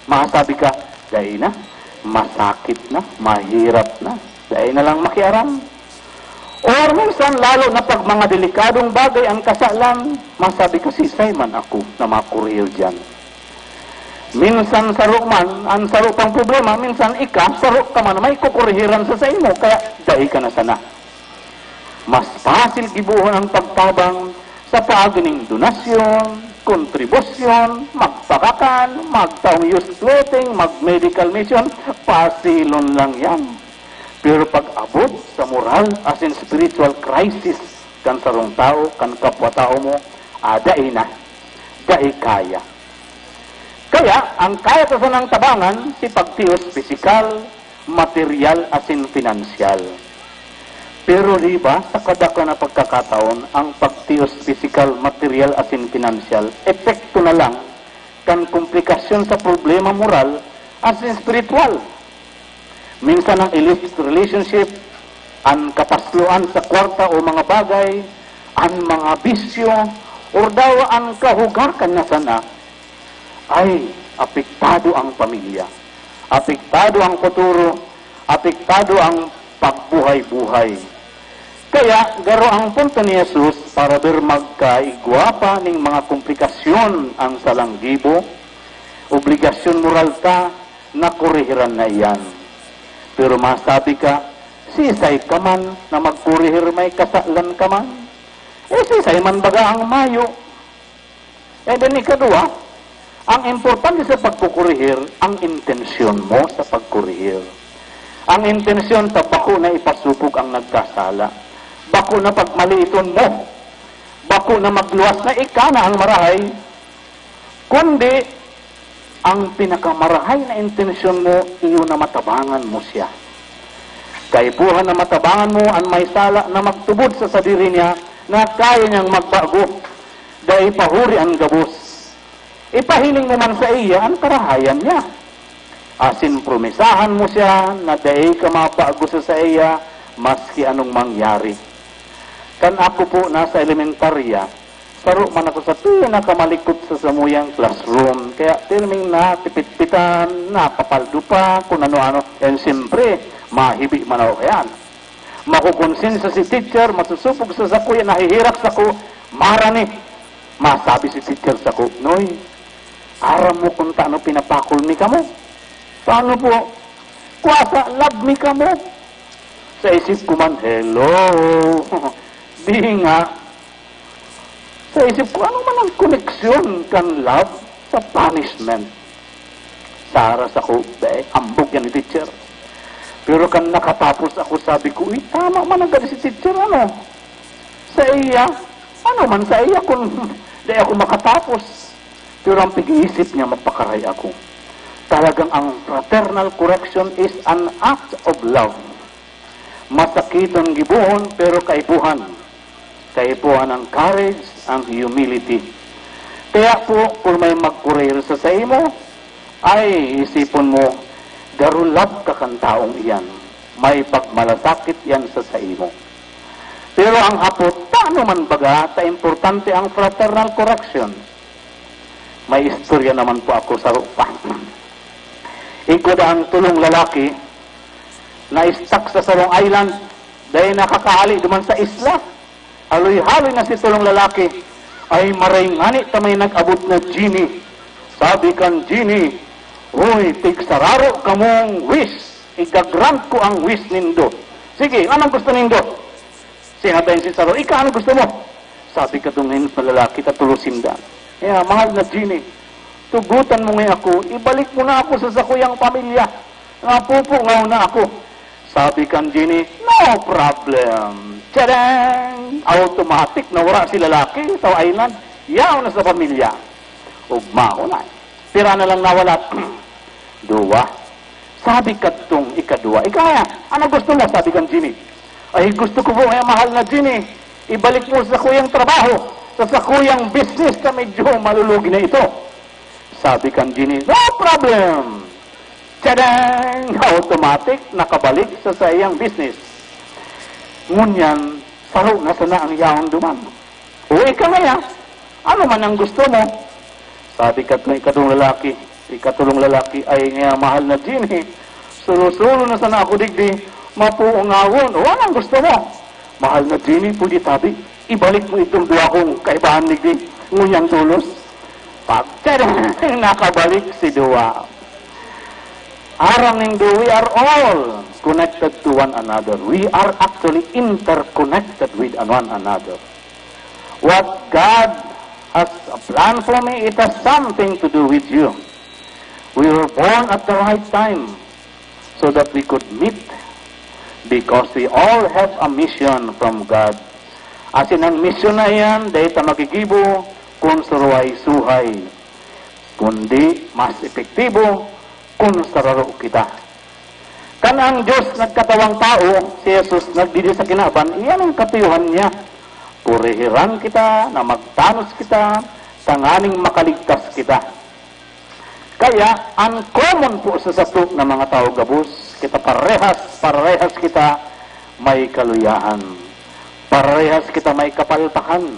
Masasabi ka, "Dai na, masakit na, mahirap na, dai na lang makiaram." Or minsan, lalo na pag mga delikadong bagay ang kasalan, masabi ka, "Siisay man ako na makorehir diyan?" Minsan saro man, ang saro pang problema, minsan ika, saro ka man may kokorehiran sa saimo, kaya dai ka na sana. Mas pasil gibohon ang pagtabang sa paagi nin donasyon, kontribusyon, magpakakan, magtaong used clothing, mag-medical mission, pasilon lang yan. Pero pag abot sa moral asin spiritual crisis kan sarong tawo, kan kapwa-tawo mo, ah, dai na, dai kaya. Kaya, ang kaya ta sanang tabangan, si pagtios pisikal, material asin pinansyal. Pero di ba, sa kadakula na pagkakataon, ang pagtios pisikal, material asin pinansyal, epekto na lang kan komplikasyon sa problema moral As in spiritual. Minsan ang illicit relationship, an kapasloan sa kwarta o mga bagay, an mga bisyo, or dawa an kahugakan na sana, ay apektado ang pamilya, apektado ang futuro, apektado ang pagbuhay-buhay. Kaya, garo ang punto ni Jesus para ber magkaigwa pa ning mga komplikasyon ang salang gibo, obligasyon moral ta na korehiran na iyan. Pero masabi ka, "Sisay ka man na magkorehir, may kasalan ka man? Eh, sisay man baga ang mayo?" And then, ikadua, ang importante sa pagkukurihir, ang intensyon mo sa pagkurihir. Ang intensyon ta bako na ipasupog ang nagkasala. Bako na pagmaliiton mo. Bako na magluwas na ika na ang marahay. Kundi, ang pinakamarahay na intensyon mo, iyo na matabangan mo siya. Kaipuhan na matabangan mo an may sala na magtubod sa sadiri niya na kaya niyang magbago. Dai pahuri an gabos. Ipahiling mo man saiya an karahayan niya. Asin promesahan mo siya na dai ka mapaagos sa saiya maski anong mangyari. Kan ako po nasa elementarya, saro man ako sa pinakamalikot sa samuyang classroom, kaya pirming napipitpitan, napapaldo pa, kung ano-ano. And siyempre, mahibi man ako kayan. Makukonsensya si teacher, masusupog sa sakuya, nahihirak sako, marani. Masabi si teacher sako, "Noy, aram mo kung taano pinapakol mi kamo?" "Paano po?" "Kwasa, love mi kamo." Sa isip ko man, "Hello." Di nga. Sa isip ko, "Ano man ang koneksyon kan love sa punishment?" Sa aras ako, "Be, ambog yan ni teacher." Pero kan nakatapos ako, sabi ko, "Uy, tama man ang gani si teacher, ano? Sa iya, ano man sa iya kung di ako makatapos?" Pero ang pag-iisip niya, mapakaray ako. Talagang ang fraternal correction is an act of love. Masakiton gibohon, pero kaipuhan. Kaipuhan ang courage, ang humility. Kaya po, kung may magkurir sa saimo, ay isipon mo, garo love ka kan taong iyan. May pagmalasakit yan sa saimo. Pero ang hapot, paano man baga ta importante ang fraternal correction? May istorya naman po ako sa pa. Igwa daang tolong lalaki na stuck sa sarong island, dai nakakahali duman sa isla. Haloy-haloy na si tolong lalaki, "Ay, maray ngani ta may nag-abot na genie." Sabi kan genie, "Hoy, tigsararo kamong wish. Igagrant ko ang wish nindo." "Sige, anong gusto nindo?" Sinabihan si saro, "Ika, anong gusto mo?" Sabi kadtong lalaki, tatolosin da. "Kaya, mahal na genie, tugotan mo ngaya ako, ibalik mo na ako sa sakuyang pamilya. Napupungaw na ako." Sabi kan genie, "No problem." Tadang! Automatic, nawara si lalaki sa island. Yaon na sa pamilya. Ugma ko na. Pira na lang nawala? Duwa. Sabi kadtong ikaduwa, "Ika, ano gusto mo?" Sabi kan genie. "Ay, gusto ko po, eh, mahal na genie, ibalik mo sa sakuyang trabaho, sa sakuyang business na medyo malulugi na ito." Sabi kan genie, "No problem." Tadang! Automatic, nakabalik sa saiyang business. Ngunyan, saro na sana ang yaon duman. "O ika ngaya, ano man ang gusto mo?" Sabi kadtong ikatolong lalaki, ikatolong lalaki, "Ay ngaya, mahal na genie, solo-solo na sana ako digdi, mapuungawon. O, anong gusto mo?" "Mahal na genie, pwede tabi, ibalik mo itong duwa kong kaibahan digdi, ngunyan tolos." Pag nakabalik si duwa. Aram nindo, we are all connected to one another. We are actually interconnected with one another. What God has a plan for me, it has something to do with you. We were born at the right time so that we could meet, because we all have a mission from God. Asin ang misyon na iyan, dai ta magigibo kun suruhay-suhay, kundi mas epektibo kun sararo kita. Kan ang Dios nagkatawang tawo, si Jesus nagdigdi sa kinaban, iyan ang katuyuhan niya. Purihiran kita, na magtanos kita, tanganing makaligtas kita. Kaya, ang common po sa sato na mga tawo gabos, kita parehas, parehas kita may kaluyahan. Parehas kita may kapalpakan.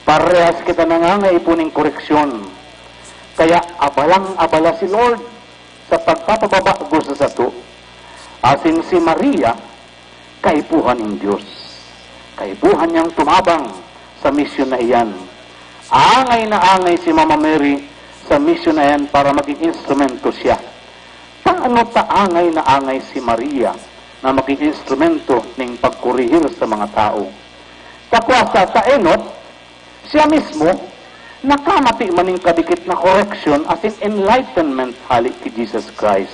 Parehas kita nangangaipo ning koreksyon. Kaya, abalang-abala si Lord sa pagpapababago sa sato. Asin si Maria, kaipuhan nin Dios. Kaipuhan niyang tumabang sa misyon na iyan. Angay na angay si Mama Mary sa misyon na iyan para maging instrumento siya. Paano ta angay na angay si Maria na maging instrumento ning pagkorehir sa mga tawo? Takwa sa taenot, siya mismo, nakamati man nin kadikit na koreksyon asin enlightenment hale ki Jesus Christ.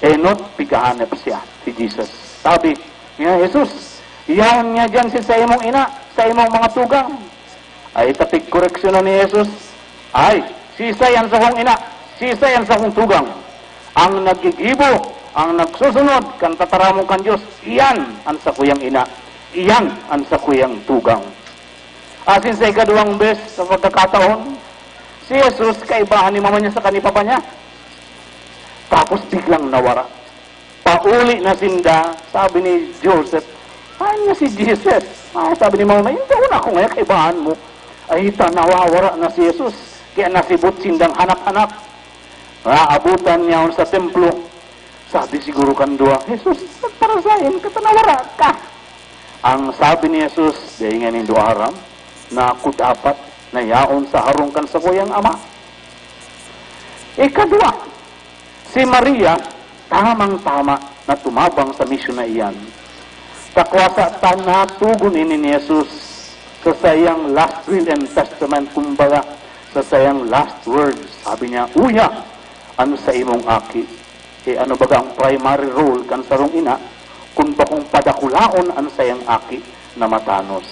Enot, pigahanap siya si Jesus. Sabi niya, "Jesus, yaon niya diyan si saimong ina, saimong mga tugang." Ay, ta pigkoreksyonan ni Jesus, "Ay, sisay an sakong ina, sisay an sakong tugang? Ang naggigibo, ang nagsusunod kan tataramon kan Dios, iyan an sakuyang ina, iyan an sakuyang tugang." Asin sa ikaduwang bes sa pagkakataon, si Jesus kaibahan ni mama niya saka ni papa niya. Tapos biglang nawara. Pauli na sinda, sabi ni Joseph, "Ay, na si Jesus." Ay, sabi ni mama, "Hindi ako na ako ngayon kaibahan mo." Ay, ta, nawawara na si Jesus. Kaya nasibot sindang hanap-hanap. Naabutan niya sa templo. Sabi siguro kan duwa, "Jesus, nagparasayan ka, ta nawara ka." Ang sabi ni Jesus, "Dai ngani nindo aram na ako dapat na yaon sa harong kan sakuyang Ama?" Ikadua, si Maria, tamang-tama na tumabang sa misyon na iyan. Takwa sa ta natugon ini ni Jesus sa saiyang last will and testament, kumbaga, sa saiyang last words. Sabi niya, "Uya an saimong aki." Eh, ano baga ang primary role kan sarong ina kun bakong padakulaon an saiyang aki na matanos?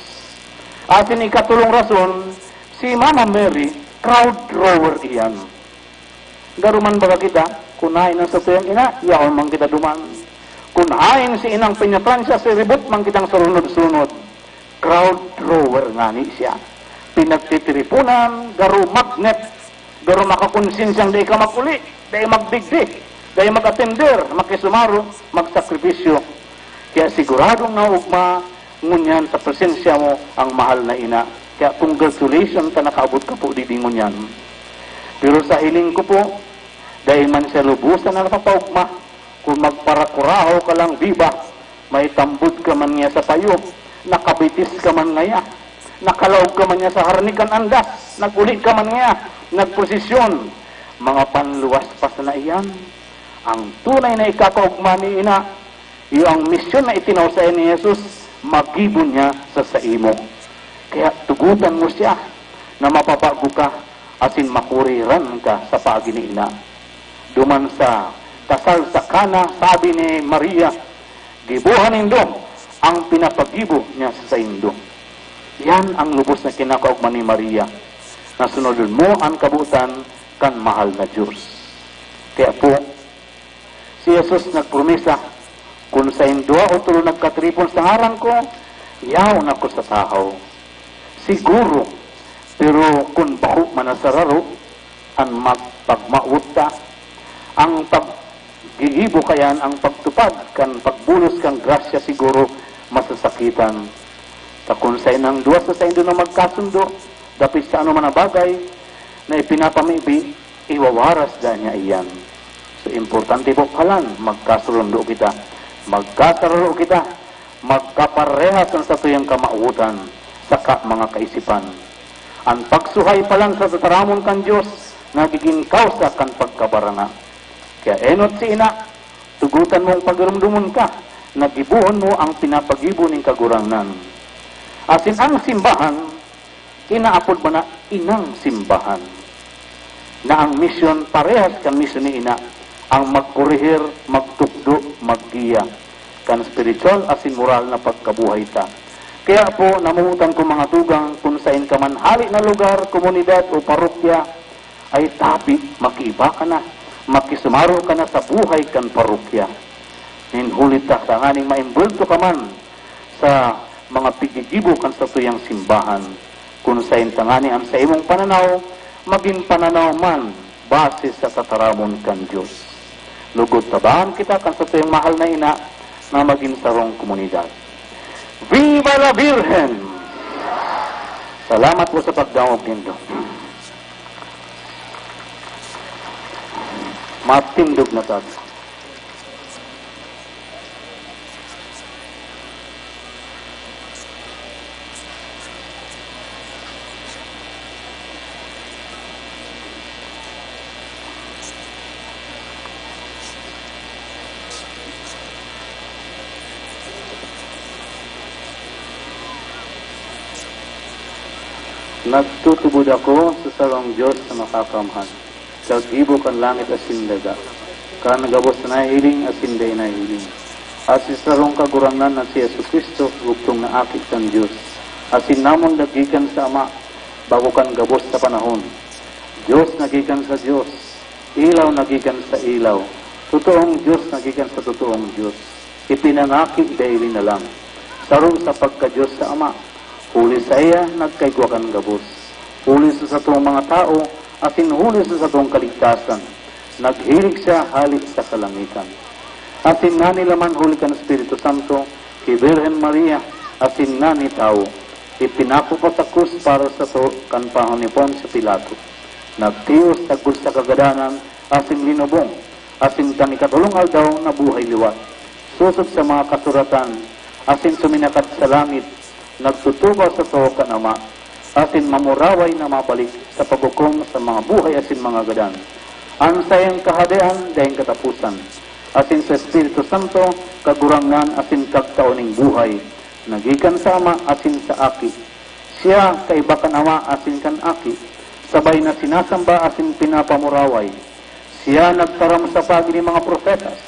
Asin ikatolong rason, si Mama Mary, crowd drawer iyan. Garo man baga kita, kun haen an satuyang ina, yaon man kita duman. Kun haen si inang pinya-plan siya, siribot man kitang sarunod-sunod. Crowd drawer ngani siya. Pinagtitiriponan, garo magnet, garo makakonsensyang dai ka mag-uli, dai magdigdi, dai mag-atender, makisumaro, magsakripisyo. Kaya siguradong naugma ngunyan sa presensya mo ang mahal na ina. Kaya congratulations ta nakaabot ka po digdi ngunyan. Pero sa hiling ko po, dai man siya lubusan na napapaugma. Kun magparakurahaw ka lang, biba, may tambod ka man niya sa payo, nakabitis ka man ngaya, nakalaog ka man niya sa harani kan andas, nag-uli ka man ngaya, nagprosesyon, mga panluwas pa sana iyan. Ang tunay na ikakaogma ni ina, iyo ang misyon na itinao saiya ni Jesus, magibo niya sa saimo. Kaya tugotan mo siya na mapabago ka asin makorehiran ka sa paagi ni ina. Duman sa kasal sa Cana, sabi ni Maria, "Giboha nindo ang pinapagibo niya sa saindo." Yan ang lubos na kinakaogma ni Maria, na sunodon mo an kabotan kan mahal na Dios. Kaya po, si Jesus nagpromesa, "Kun saindwa o tolo nagkatiripon sa ngaran ko, yaon ako sa tahaw." Siguro, pero kun bako man na sararo an mag-, pagmawot ta, ang paggigibo kayan, ang pagtupad kan pagbulos kan grasya siguro masasakitan. Ta kun saen ang duwa sa saindo na magkasundo dapit sa anoman na bagay na ipinapamibi, iwawaras daa niya iyan. So, importante po palan, magkasurundo kita, magkasararo kita, magkaparehas an satuyang kamawotan saka mga kaisipan. An pagsuhay palan sa tataramon kan Dios nagigin kawsa kan pagkabaranga. Kaya enot si ina, tugotan mong pagiromdomon ka na gibohon mo ang pinapagibo nin Kagurangnan. Asin ang simbahan, inaapod man na inang simbahan, na ang misyon parehas kan misyon ni ina, ang magkorehir, magtukdo, maggiya kan espiritual asin moral na pagkabuhay ta. Kaya po, namomotan ko, mga tugang, kun saen ka man hale na lugar, komunidad o parokya, ay tapi, makiiba ka na, makisumaro ka na sa buhay kan parokya. Nin huli ta tanganing maimbwelto ka man sa mga piggigibo kan satuyang simbahan. Kun saen tanganing an saimong pananaw magin pananaw man base sa tataramon kan Dios. Lugod tabangan kita kan satuyang mahal na ina na magin sarong komunidad. Viva la Virgen! Salamat po sa pagdangog nindo. Matindog na tabi. Nagtutubod ako sa sarong Dios na makakamhan, sa gibo kan langit asin daga, kan gabos na nahihiling asin dai nahihiling, asin sa sarong Kagurangnan na si Jesu-Cristo, bugtong na Aki kan Dios, asin namundag gikan sa Ama, bago kan gabos na panahon. Dios na gikan sa Dios, ilaw na gikan sa ilaw, totoong Dios na gikan sa totoong Dios, ipinangaki daily na lang, sarong sa pagka-Dios sa Ama. Huli saiya nagkaigwa kan gabos, huli sa satong mga tawo, asin huli sa satong kaligtasan, naghilig siya hale sa kalangitan. Asin nanilaman huli kan Espiritu Santo, ki Birhen Maria, asin nani tawo, ipinako pa sa krus para sato kan panahon ni Poncio Pilato. Nagtios sagkod sa kagadanan, asin linubong, asin kan ikatolong aldaw nabuhay liwat, sosog sa mga kasuratan, asin suminakat sa langit, nagtutukaw sato kan Ama, asin mamuraway na mabalik sa paghukom sa mga buhay asin mga gadan. An saiyang kahadean daing kataposan, asin sa Espiritu Santo, Kagurangnan asin Kagtao ning buhay, na gikan sa Ama asin sa Aki. Siya kaiba kan Ama asin kan Aki, sabay na sinasamba asin pinapamuraway. Siya nagtaram sa paagi nin mga propetas,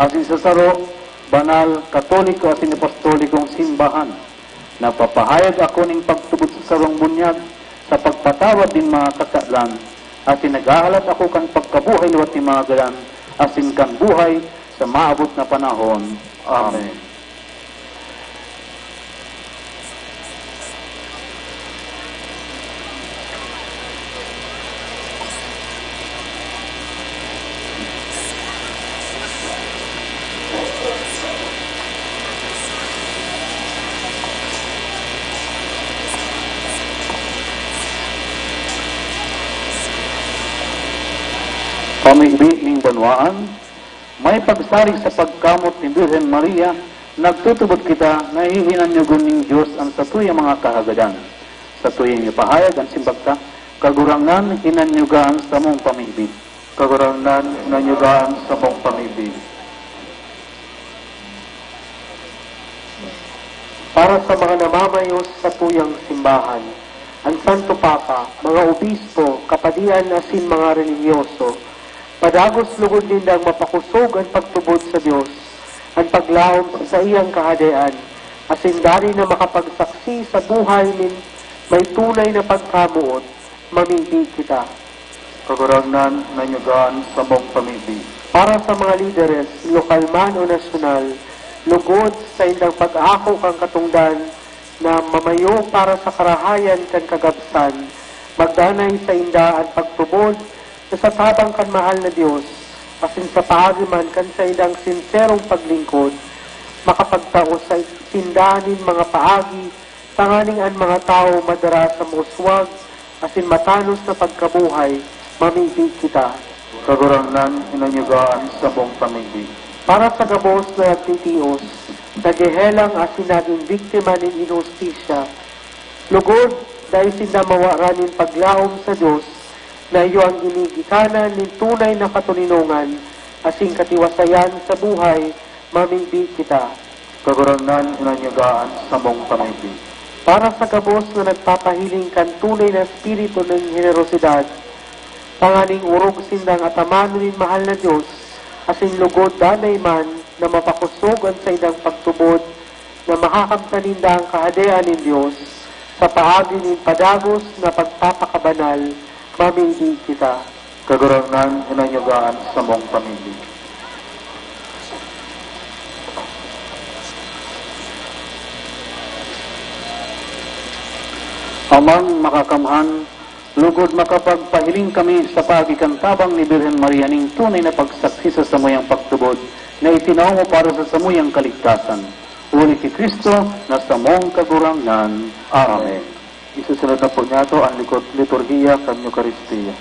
asin sa saro, banal, katoliko asin apostolikong simbahan. Nagpapahayag ako nin pagtubod sa sarong bunyag, sa pagpatawad nin mga kasalan, asin naghahalat ako kan pagkabuhay liwat nin mga gadan, asin kan buhay sa maabot na panahon. Amen. Pamigbi ning banwaan, may pagsarig sa pagkamot ni Birhen Maria, nagtutubod kita na hihinanyogon nin Dios an satuyang mga kahagadan. Satuyang ipahayag an simbag ta, Kagurangnan, hinanyoga an samong pamigbi. Kagurangnan, hinanyoga an samong pamigbi. Para sa mga namamayo sa satuyang simbahan, an Santo Papa, mga obispo, kapadian asin mga relihiyoso, padagos lugod nindang mapakosog an pagtubod sa Dios, an paglaom sa saiyang Kahadean, asin danay na makapagsaksi sa buhay nin may tunay na pagkamoot, mamibi kita. Kagurangnan, hinanyoga an samong pamibi. Para sa mga lideres, lokal man o nasyonal, lugod sa saindang pag-ako kan katongdan na mamayo para sa karahayan kan kagabsan, magdanay sainda an pagtubod na sa tabang kan mahal na Dios, asin sa paagi man kan saindang sinserong paglingkod, makapagtao sa sinda nin mga paagi tanganing an mga tawo madara sa mauswag asin matanos na pagkabuhay, mamibi kita. Kagurangnan, hinanyoga an samong pamibi. Para sa gabos na nagtitios, naghehelang asin naging biktima nin inhustisya, lugod, dai sinda mawaran nin paglaom sa Dios, na iyo an ginigikanan nin tunay na katoninongan asin katiwasayan sa buhay, mamibi kita. Kagurangnan, hinanyoga an samong pamibi. Para sa gabos na nagpapahiling kan tunay na espiritu nin henerosidad, tanganing orog sindang atamanon nin mahal na Dios, asin lugod danay man na mapakosog an saindang pagtubod na makakamtan ninda an Kahadean nin Dios sa paagi nin padagos na pagpapakabanal, mamibi kita. Kagurangnan, hinanyoga an samong pamibi. Amang Makakamhan, Lugod makapagpahiling kami sa paagi kan tabang ni Birhen Maria nin tunay na pagsaksi sa samuyang pagtubod na itinao mo para sa samuyang kaligtasan. Huli ki Cristo na samong Kagurangnan. Amen. Isusunod na po niyato an likot-, liturhiya kan Eukaristia.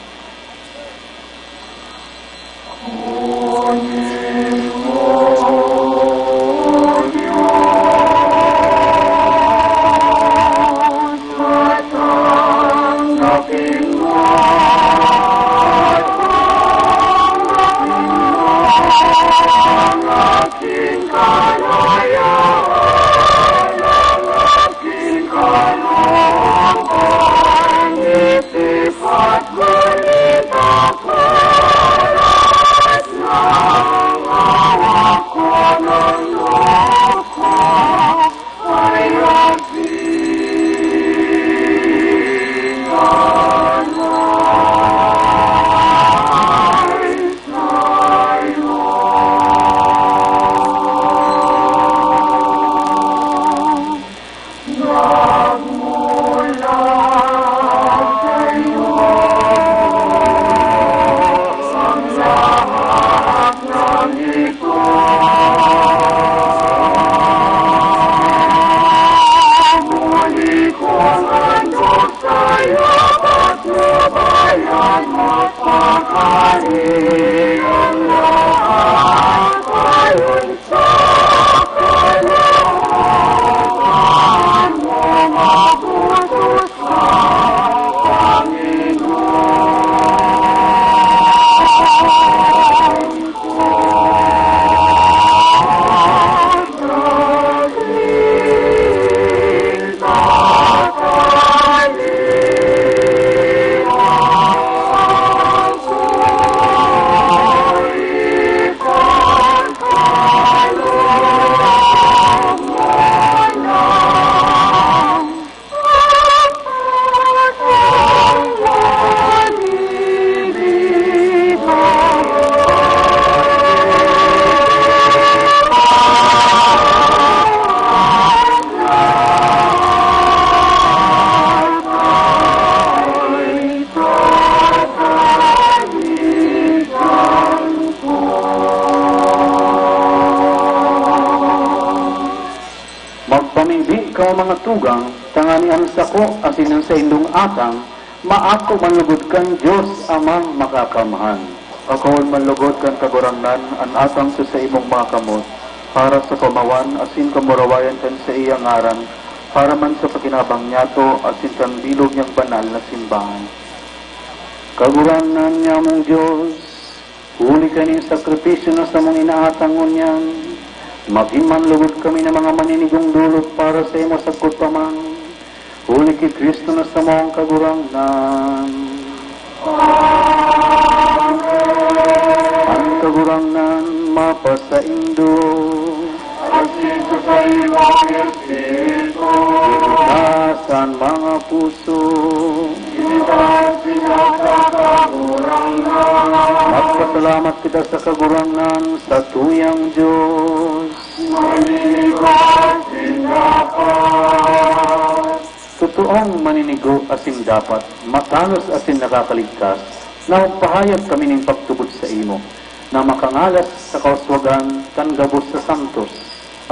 Magpamibi kamo, mga tugang, tanganing an sako asin an saindong atang maako man lugod kan Dios Amang Makakamhan. Akoon man lugod kan Kagurangnan an atang sa saimong mga kamot, para sa kamawan asin kamurawayan kan saiyang ngaran, para man sa pakinabang niyato asin kan bilog niyang banal na simbahan. Kagurangnan niamong Dios, huli kan sakripisyo na samong inaatang ngunyan, magin man lugod kami na mga maninigong dolot para sa imo sagkod pa man, huli ki Cristo na samong Kagurangnan. Amen. An Kagurangnan mapasaindo. Asin sa saimong espiritu. Itas an mga puso. Itas sila sa Kagurangnan. Magpasalamat kita sa Kagurangnan, sa tuyang Dios. Maninigo asin dapat. Totoong maninigo asin dapat, matanos asin nakakaligtas, na magpahayag kami nin pagtubod saimo, na makangalas sa kauswagan kan gabos sa santos,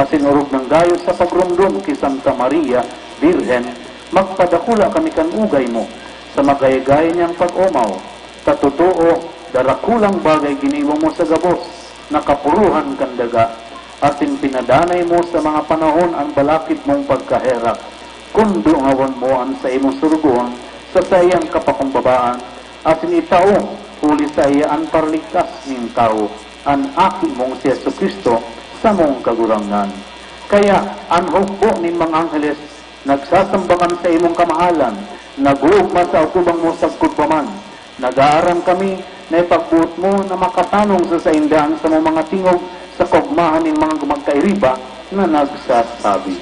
asin orog nang gayo sa pagromdom ki Santa Maria, Birhen, magpadakula kami kan ugay mo, sa magayagaya niyang pag-omaw, ta totoo, darakulang bagay ginibo mo sa gabos, na kapuruhan kan daga, asin pinadanay mo sa mga panahon an balakid mong pagkaherak, kun dungawon mo an saimong sorogoon sa saiyang kapakumbabaan, asin itao huli saiya an paraligtas nin tawo, an Aki mong si Jesu-Cristo, samong Kagurangnan. Kaya, an hukbo nin mga angheles nagsasambangan sa imong kamahalan, nag-oogma sa atubang mo sagkod pa man. Nag-aaram kami na ipagboot mo na makatanong sa sainda an samong mga tingog sa kaogmahan nin mga magkairiba na nagsasabi.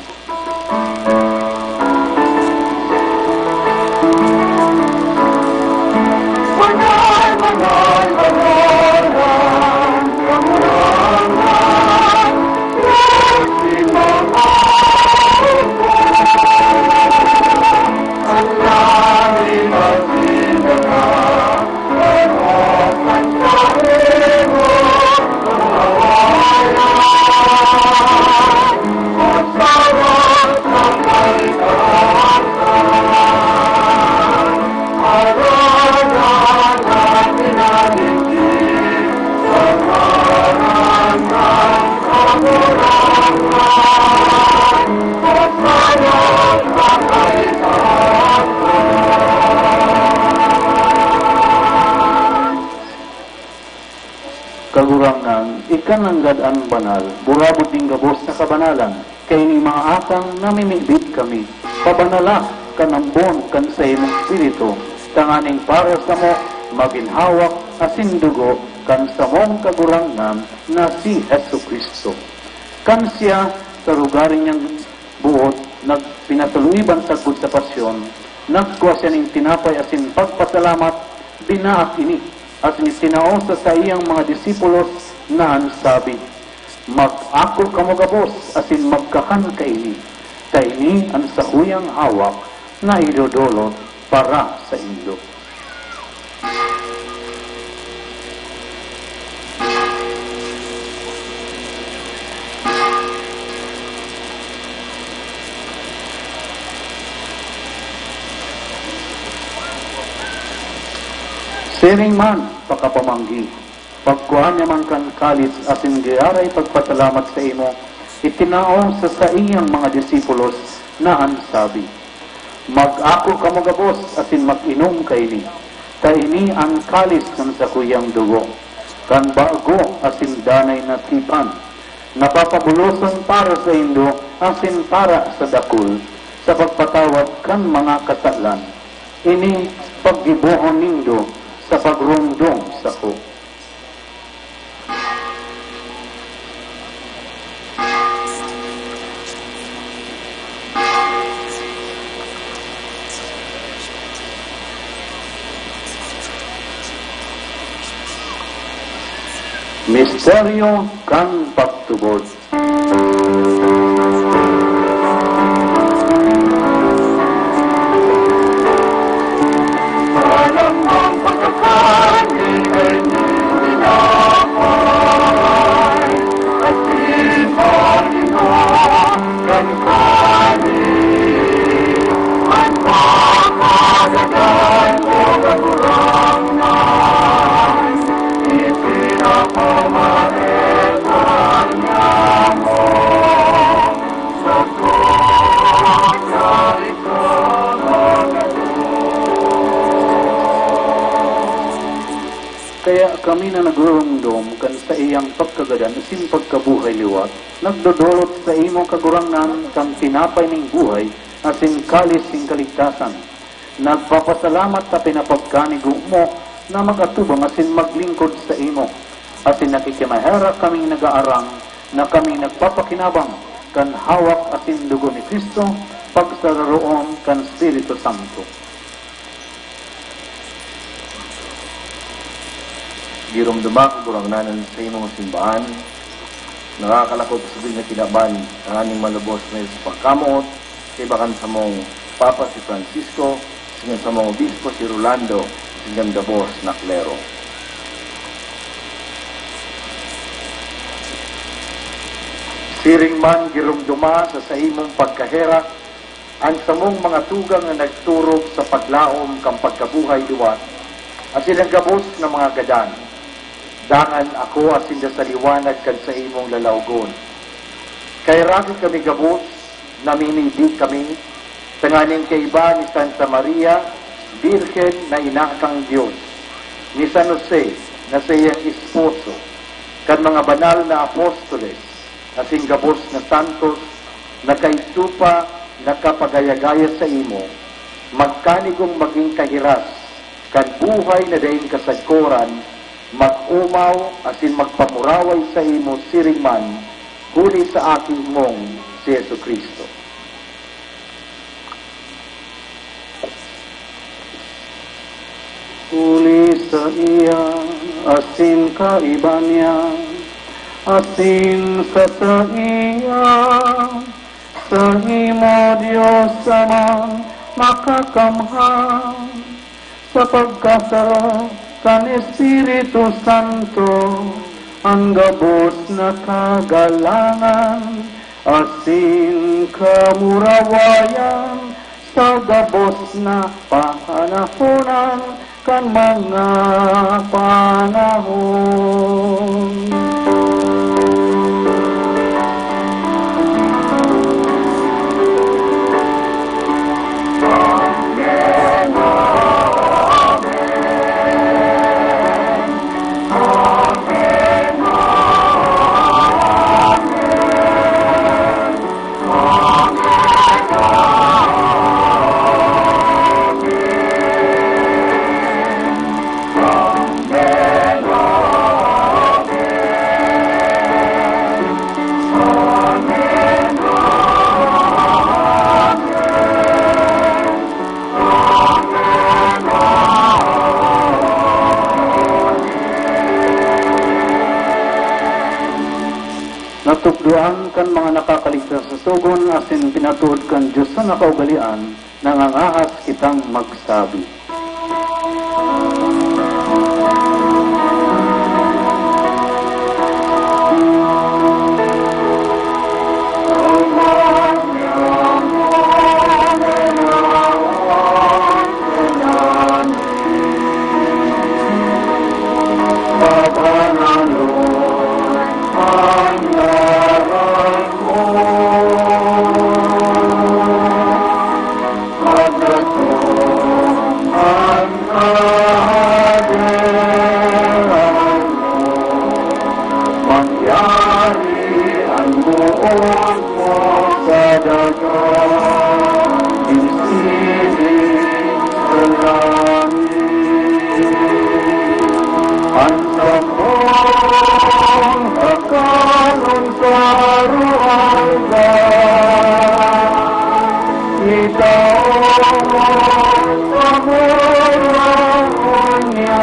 Kan nanggad an banal, burabod nin gabos na kabanalan, kaini mga atang namimibi kami, pabanala kan ambon kan saimong Espiritu, tanganing para samo magin hawak asin dugo kan samong Kagurangnan na si Jesu-Cristo. Kan siya, sa rugari niyang boot, nagpinasaluiban sagkod sa pasyon, nagkua siya nin tinapay asin pagpasalamat, binaak ini, asin itinao sa saiyang mga disipulos na an sabi, "Mag-ako kamo gabos asin magkakan kaini, ta ini an sakuyang hawak na idodolot para saindo." Siring man, pakapamanggi, pagkua niya man kan kalis asin giraray pagpasalamat saimo, itinao sa saiyang mga disipulos na an sabi, "Mag-ako kamo gabos asin mag-inom kaini, ta ini an kalis kan sakuyang dugo, kan bago asin danay na tipan, na papabulosan para saindo asin para sa dakul sa pagpatawad kan mga kasalan. Ini paggibohon nindo sa pagromdom sako." Misteryo kan pagtubod. Kaya kami na nagruromdom kan saiyang pagkagadan asin pagkabuhay liwat, nagdodolot saimo, Kagurangnan, kan tinapay nin buhay asin kalis nin kaligtasan. Nagpapasalamat ta pinapagkanigo mo na mag-atubang asin maglingkod saimo, asin nakikimaherak kaming nagaarang na kami nagpapakinabang kan hawak asin dugo ni Cristo, pagsararoon kan Espiritu Santo. Giromdoma, Kagurangnan, an saimong simbahan, nakakalakop sa sabing na kinaban, tanganing malubos na sa pagkamoot, kaiba kan samong Papa si Francisco, asin kan samong Obispo si Rolando, asin kan gabos na klero. Siring man, giromdoma sa saimong pagkaherak, an samong mga tugang na nagturog sa paglaom kan pagkabuhay liwat, asin an gabos na mga gadan. Dangan ako asin da sa liwanag kan saimong lalawgon. Kaheraki kami gabos, namimibi kami, tanganing kaiba ni Santa Maria, Birhen na ina kan Dios, ni San Jose na saiyang esposo, kan mga banal na apostoles, asin gabos na santos na kaidto pa nakapagaya-gaya saimo, magkanigong magin kahiras kan buhay na daing kasagkoran, mag-omaw asin magpamuraway saimo siring man, huli sa Aki mong si Jesu-Cristo. Huli saiya, asin kaiba niya, asin sa saiya, saimo, Dios Amang Makakamhan, sa pagkasarog kan Espiritu Santo, an gabos na kagalangan asin kamurawayan sa gabos na pahanahonan kan mga panahon. Natukdoan kan mga nakakaligtas sa sugon asin pinatuod kan Dios na kaugalean, nangangahas kitang magsabi. Mangyari ang boot mo sa daga, isining sa langit. An samong pagkanon sa aroaldaw, itao mo sa mga ngunyan.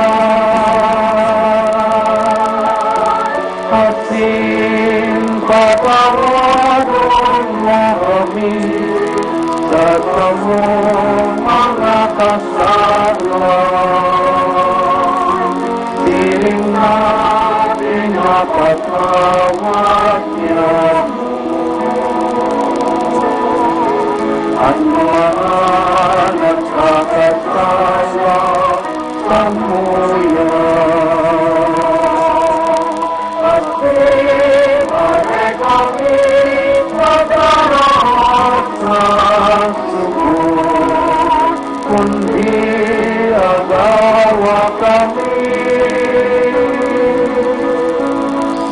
Asin patawadon mo kami sa samong mga kasalan, siring na pinapatawad niamo an mga nagkakasala samuya. Asin dai kami padaraot sa sugot, kundi agawa kami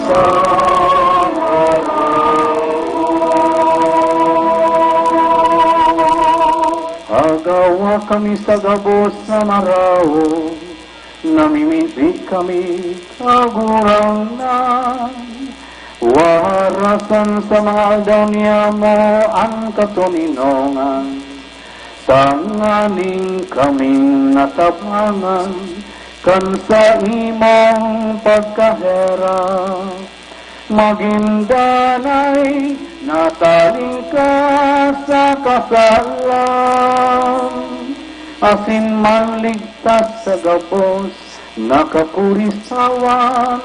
sa maraot. Agawa kami sa gabos na maraot. Namimibi kami, Kagurangnan, warasan sa mga aldaw niyamo an katoninongan, tanganing kaming natabangan kan saimong pagkaherak. Magin danay na talingkas sa kasalan, asin manligtas sa gabos na kakurisawan,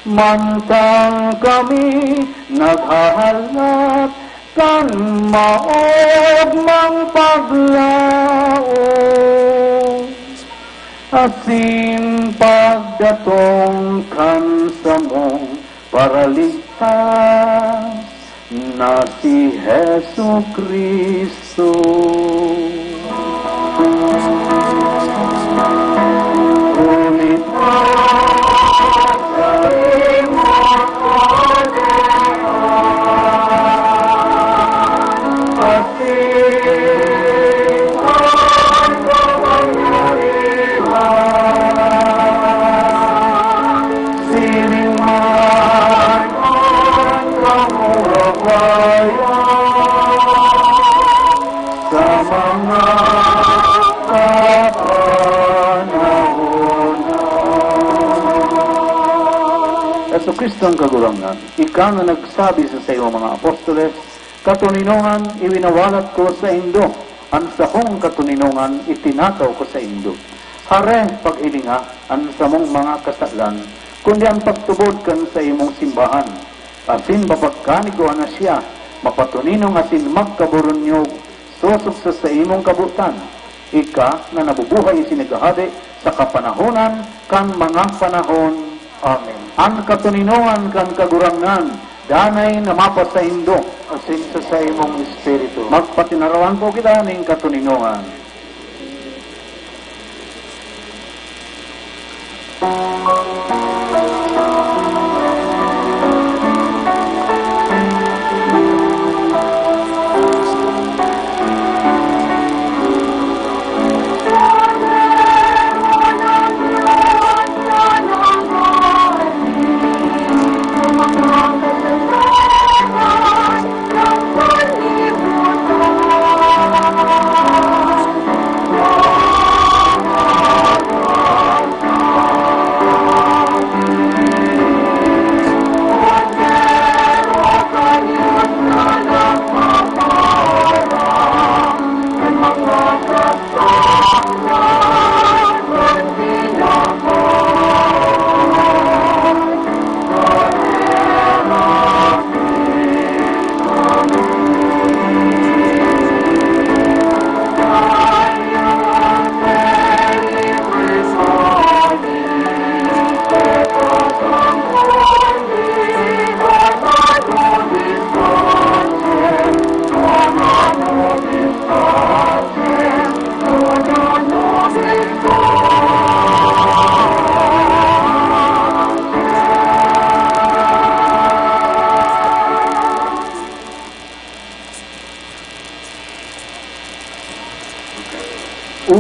mantang kami naghahalat kan maogmang paglaom, asin pagdatong kan samong Paraligtas na si Jesu-Cristo. Huli pa sa imo kahadean, Jesu-Cristo ang Kagurangnan, ika na nagsabi sa saimong mga apostoles, "Katoninongan, iwinawalat ko saindo an sakong katoninongan, itinataw ko saindo." Hare, paghilinga an samong mga kasalan, kundi an pagtubod kan saimong simbahan, asin mapagkanigua na siya, mapatoninong asin magkaburunyog, sosog sa saimong kabotan, ika na nabubuhay asin naghahade sa kapanahonan kan mga panahon. Amen. An katoninongan kan Kagurangnan danay na mapasaindo. Asin sa saimong espiritu. Magpatinarawan po kita ning katoninongan.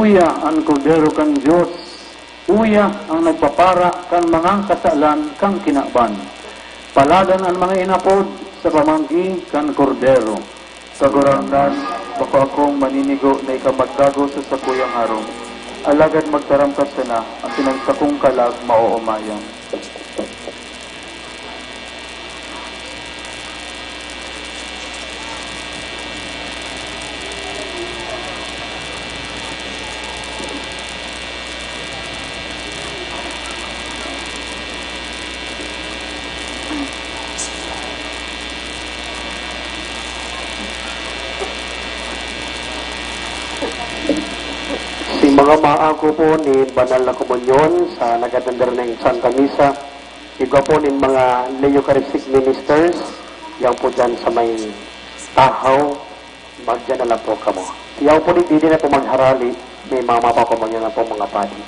Uya an Kordero kan Dios, uya ang nagpapara kan mga kasalan kan kinaban. Paladan an mga inapod sa pamanggi kan Kordero. Kagurangnan, bako akong maninigo na ika magtago sa sakuyang harong, alagad magtaram ka sana, asin an sakong kalag maoomayan. Si mga maago po nin banal na komunyon sa nag-atender ning Santa Misa, igwa po nin mga Eucharistic Ministers, yan po dyan sa may tahaw, magdyan na lang po kamo. Yaw po, di, di na po magharali, may mga mapapamunyo na po mga padi.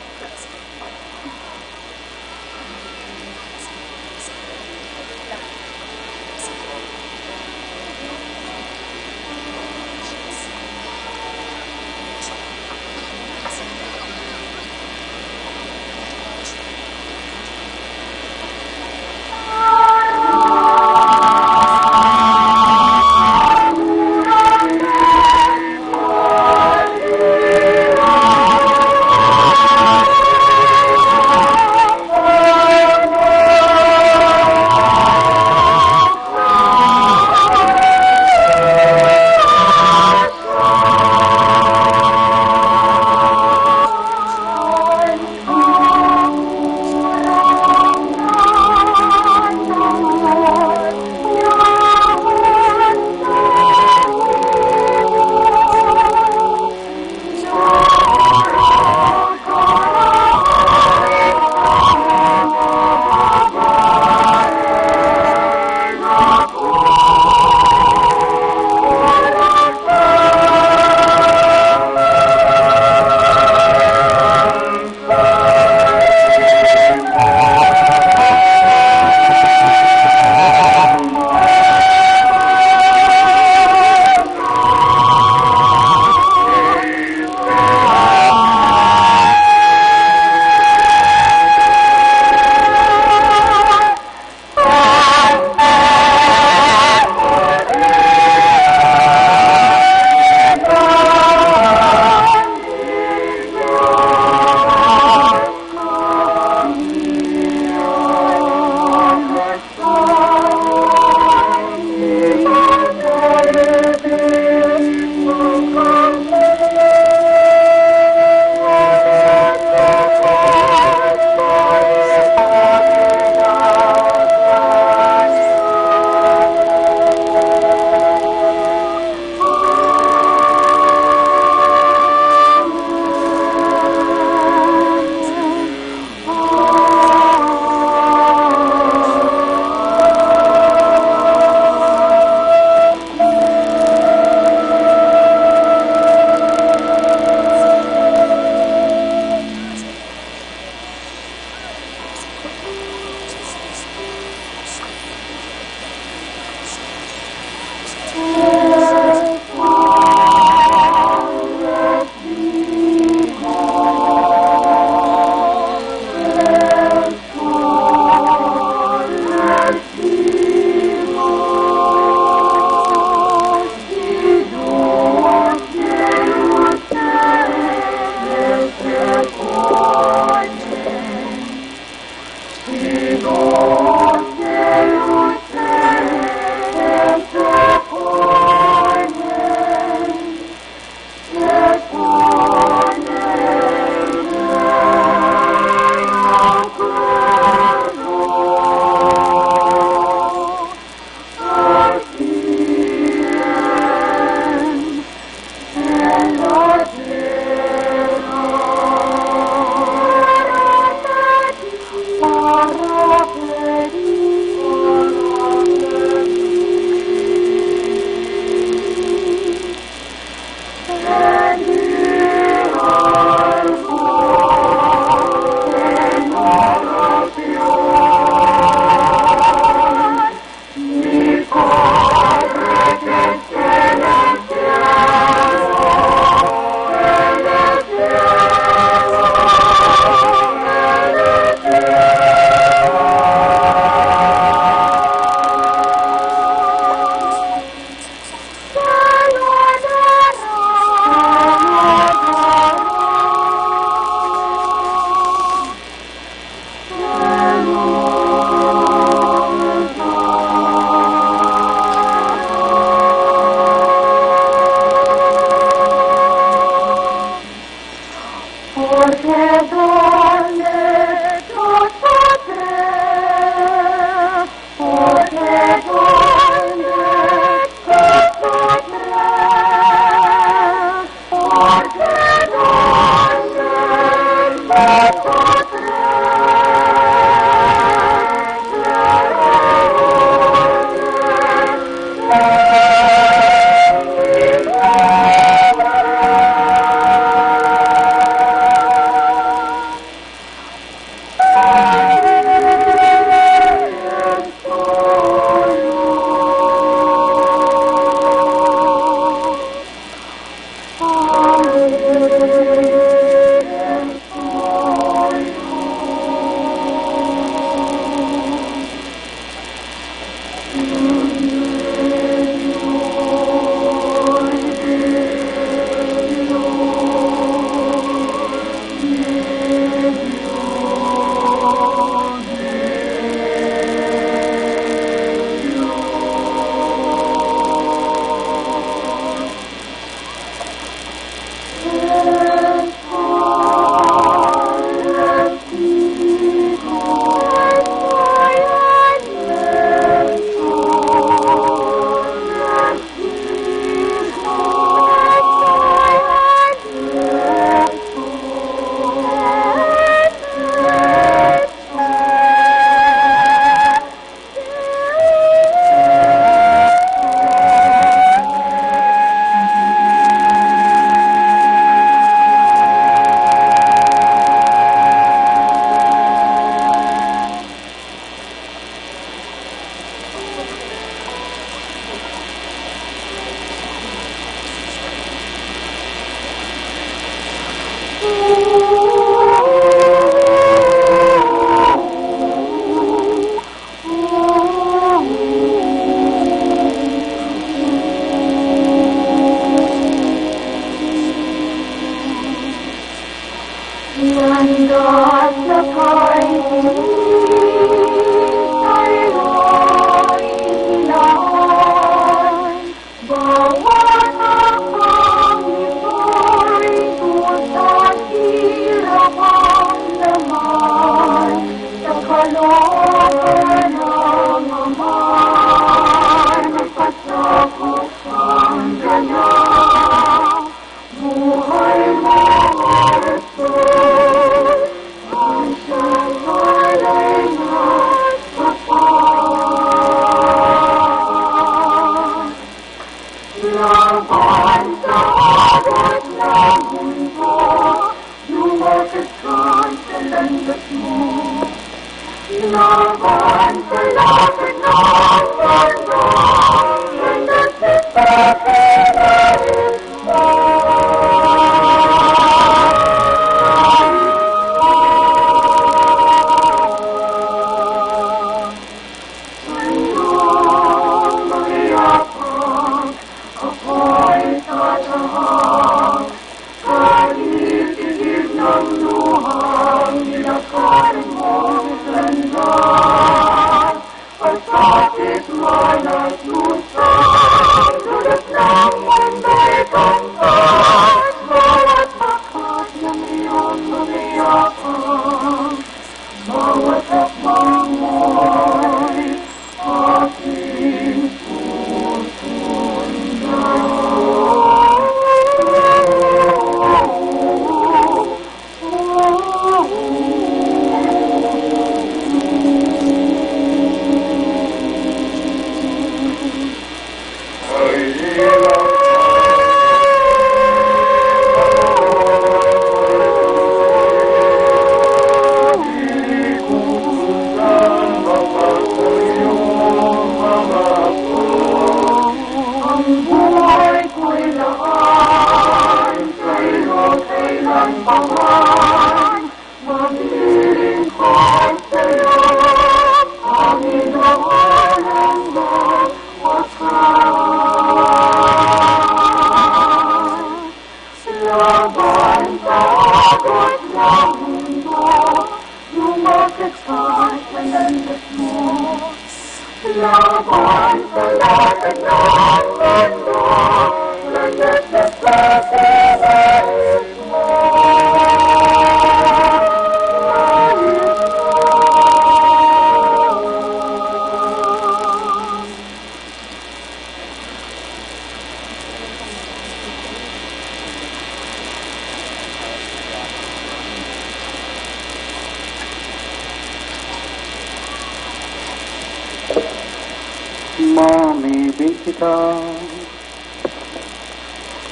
Mamibi kita.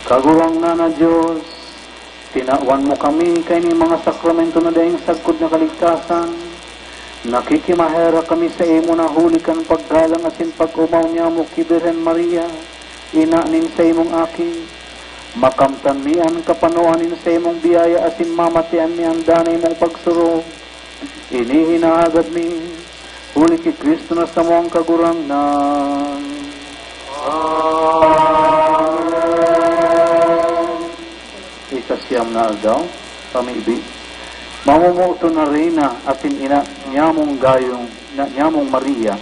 Kagurangnan na Dios, tinawan mo kami kaining mga sakramento na daing sagkod na kaligtasan. Nakikimaherak kami saimo na huli kan paggalang asin pag-omaw niyamo ki Birhen Maria, ina nin saimong Aki. Makamtan mi an kapanoan nin saimong biyaya asin mamatian mi an danay mong pagsurog. Ini hinahagad mi, huli ki Cristo na samong Kagurangnan. Amen. Ikasiyam na aldaw, pamibi. Mamomoot na Reyna asin ina niyamong gayong, na, niyamong Maria,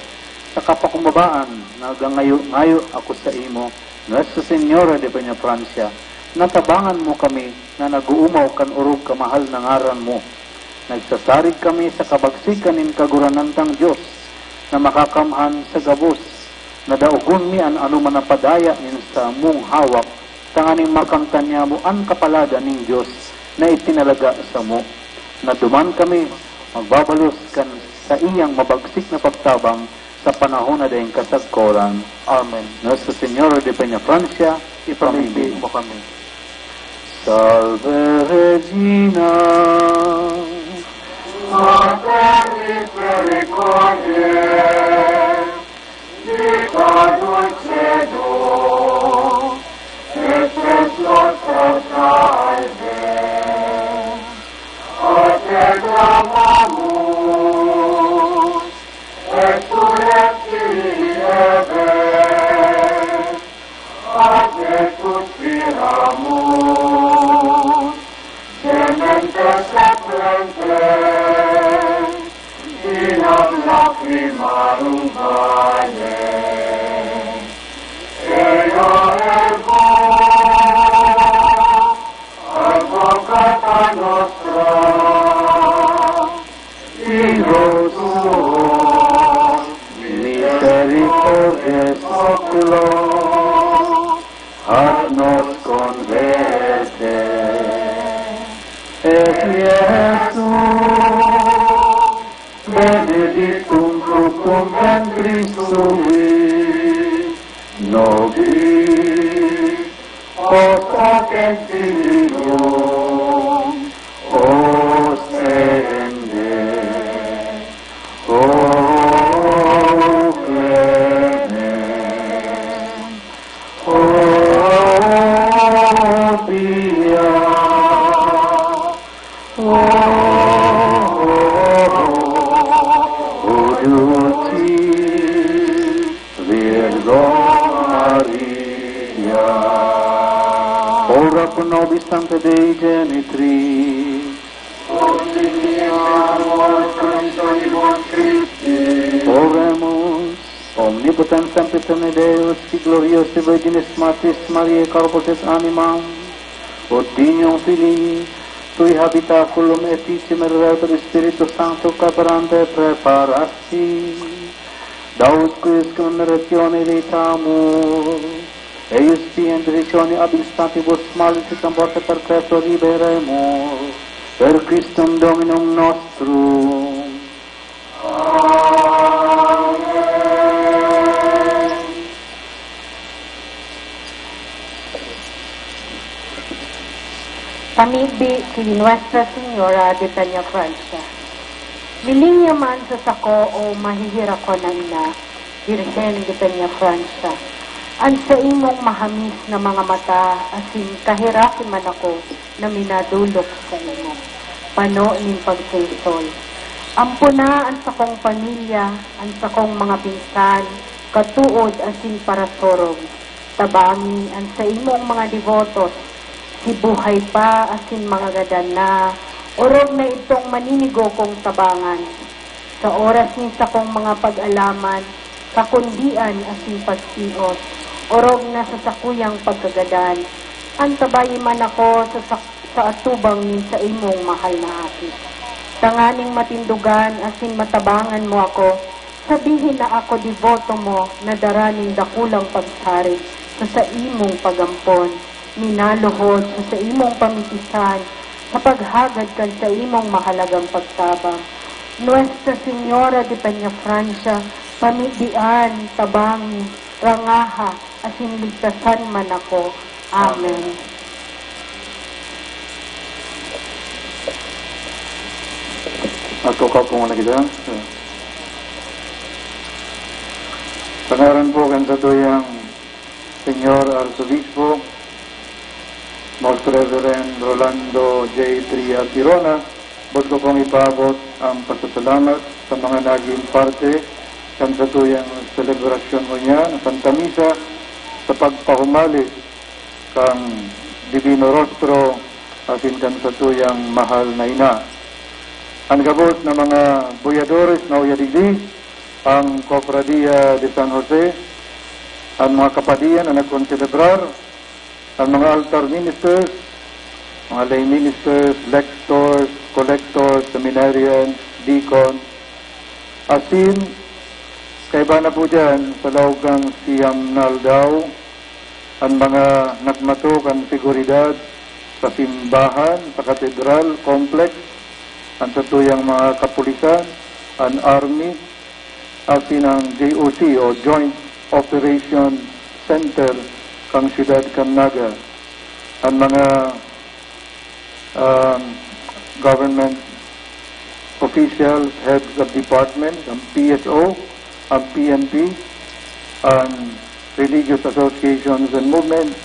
sa kapakumbabaan, nagangayo-ngayo ako saimo, Nuestra Señora de Peñafrancia, na tabangan mo kami na nag-oomaw kan orog kamahal na ngaran mo. Nagsasarig kami sa kabagsikan nin Kagurangnan tang Dios, na makakamhan sa gabos, na daogon mi an anoman na padaya nin samong hawak, tanganing makamtan niyamo an kapaladan nin Dios na itinalaga samo. Na duman kami magbabalos kan saiyang mabagsik na pagtabang sa panahon na daing kasagkoran. Amen. Nuestra Señora de Peñafrancia, ipamibi mo kami. Salve Regina, Mater Misericordiae, Vita Dulcedo, et Spes Nostra Salve, a te clamamus, exsules filii Hevae, a te suspiramus, sementes et lacrimarum valle. Ea ergo, advocata nostra, Dios tuae, misericordes oculo, ad nos converte. Et Iesus, benedictum fructum ventris tui, nobis post facem filium ostende. O Gloria. Ora pro nobis sanctae Dei Genitri. Oremus. Omnipotens sempiterne Deus, qui gloriosae Virginis Matrice Mariae corporis et animam, ut dignum filii tui habitaculum et etiam et repertum Spiritu Sancto caperante preparasti, da ut quis cum admiratione laetamus, eius benedictione ab instantiibus malis et a morte perpetua liberemus, per Christum Dominum nostrum. Amen. Pamibi ki Nuestra Señora de Peñafrancia. Miling niya man sa sako, o maheherakon na ina, Birhen de Peñafrancia, an saimong mahamis na mga mata asin kaheraki man ako na minadolok saimo, pano nin pagseesol. Ampona an sakong pamilya, an sakong mga pinsan, katood asin parasurog. Tabangi an saimong mga debotos, si buhay pa asin mga gadan na, orog na idtong maninigo kong tabangan. Sa oras nin sakong mga pag-alaman, kakundian asin pagtios, orog na sa sakuyang pagkagadan, antabayi man ako sa sak-, sa atubang nin saimong mahal na aki. Tanganing matindogan asin matabangan mo ako, sabihin na ako deboto mo na dara nin dakulang pagsarig sa saimong pag-ampon. Minaluhod sa saimong pamitisan, sa paghagad kan saimong mahalagang pagtabang. Nuestra Señora de Peñafrancia, pamibian, tabangi, rangaha, asin ligtasan man ako. Amen. Magkakaupo muna kita. Sa ngaran po kan satuyang Señor Arsobispo, Most Reverend Rolando J. Tria Tirona, boot ko pong ipaabot ang pasasalamat sa mga naging parte kan satuyang selebrasyon ngunyan na Santa Misa sa pagpahumali kan Divino Rostro asin kan satuyang mahal na ina. An gabos na mga buyadores na uya digdi, ang Cofradia de San Jose, an mga kapadian na nagkonselebrar, an mga altar ministers, mga lay ministers, lectors, collectors, seminarians, deacon, asin kaiba na po diyan, sa laog kan siyam na aldaw, an mga nagmato kan seguridad sa simbahan, sa katedral complex, an satuyang mga kapulisan, an army, asin ang J O C o Joint Operation Center kan siyudad kan Naga, an mga, um, government officials, heads of department, ang P S O, ang P N P, ang religious associations and movements,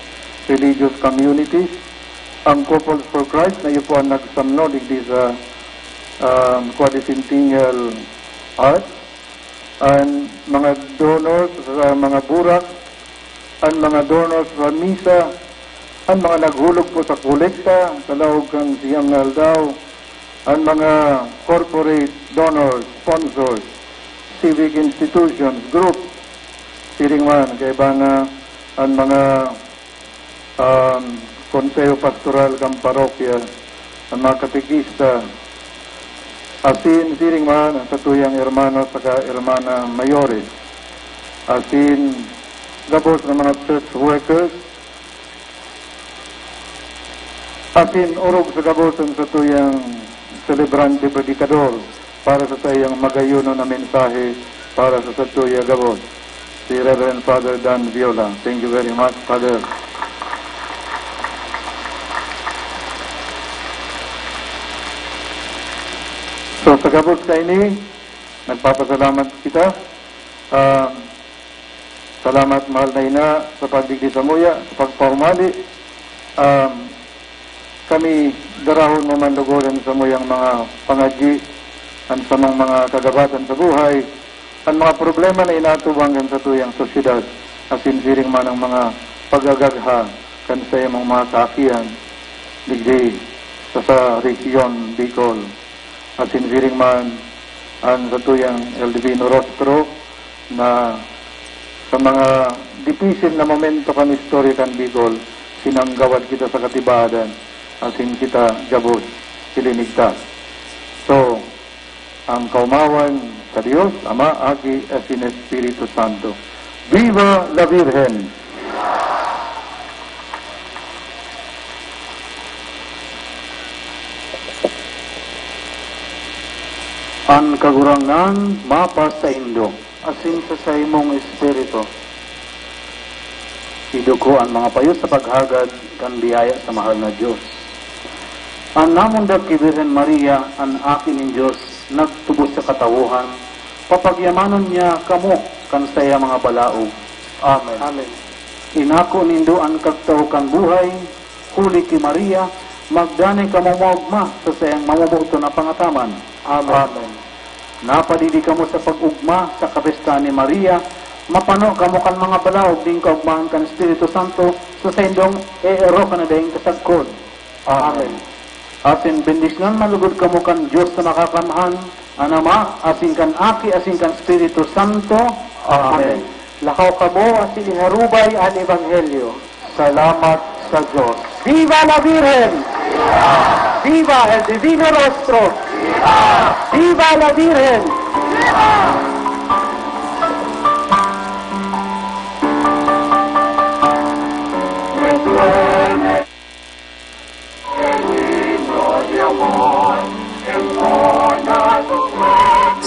religious communities, ang Couples for Christ na iyo po ang nagsamno digdi sa, um, Quadricentennial Arch, an mga donors sa mga burak, an mga donors sa misa, an mga naghulog po sa kolekta sa laog kan siyam na aldaw, an mga corporate donors, sponsors, civic institutions, groups, siring man, kaiba na an mga um, Konseho Pastoral kan parokya, an mga katekista, asin siring man an satuyang hermano saka hermana mayores, asin gabos na mga church workers, asin orog sa gabos an satuyang selebrante predikador, para sa saiyang magayonon na mensahe para sa satuya gabos, si Reverend Father Dan Viola. Thank you very much, Father. So, sa gabos kaini, nagpapasalamat kita. Ah, salamat, mahal na ina, sa pagdigdi samuya, sa pagpahumali. Um, kami, darahon mo man lugod an samuyang mga pangadyi, an samong mga kagabatan sa buhay, an mga problema na inaatubang kan satuyang sosyedad. asin siring man ang mga pag-agagha kan saimong mga kaakihan digdi sa, sa rehiyon Bicol, asin siring man an satuyang El Divino Rostro na sa mga dipisil na momento kan istorya kan Bicol, sinanggawad kita sa katibadan, asin kita gabos ilinigtas. So, ang kaumawan sa Dios, Ama, Aki, asin Espiritu Santo. Viva la Virgen! An Kagurangnan mapasaindo. Asin sa saimong espiritu. Iduko an mga payo sa paghagad kan biyaya sa mahal na Dios. An namundag ki Birhen Maria, an Aki nin Dios, nagtubos sa katawohan, papagyamanon niya kamo kan saiyang mga balaog. Amen. Amen. Inako nindo an kagtao kan buhay, huli ki Maria, magdanay kamo maogma sa saiyang mamaboton na pangataman. Amen. Amen. Napadidi kamo sa pag-ogma sa kapistahan ni Maria, mapano kamo kan mga balaog nin kaogmahan kan Espiritu Santo sa saindong eero kan na daing kasagkod. Amen. Asin bendisyonan man lugod kamo kan Dios na Makakamhan, an Ama, asin kan Aki, asin kan Espiritu Santo. Amen. Amen. Lakaw kamo asin iharubay an Ebanghelyo. Salamat sa Dios. Viva la Virgen! Viva el Divino Rostro! Viva la Virgen!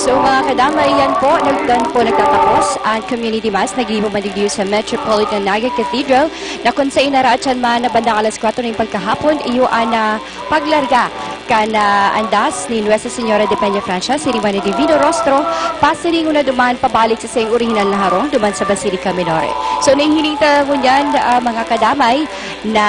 So mga kadama, iyan po, nagdan po nagtatapos ang community mass na ginibo manigdiyo sa Metropolitan Naga Cathedral, na kun sa inaraatyan man na bandang alas kwatro nin pagkahapon, iyo an ah, paglarga kan ah, andas ni Nuestra Señora de Peña Francia, siring man ni Divino Rostro, pasiringon na duman pabalik sa saiyang orihinal na harong duman sa Basilica Minore. So nahihiling ta ngunyan, ah, mga kadamay, na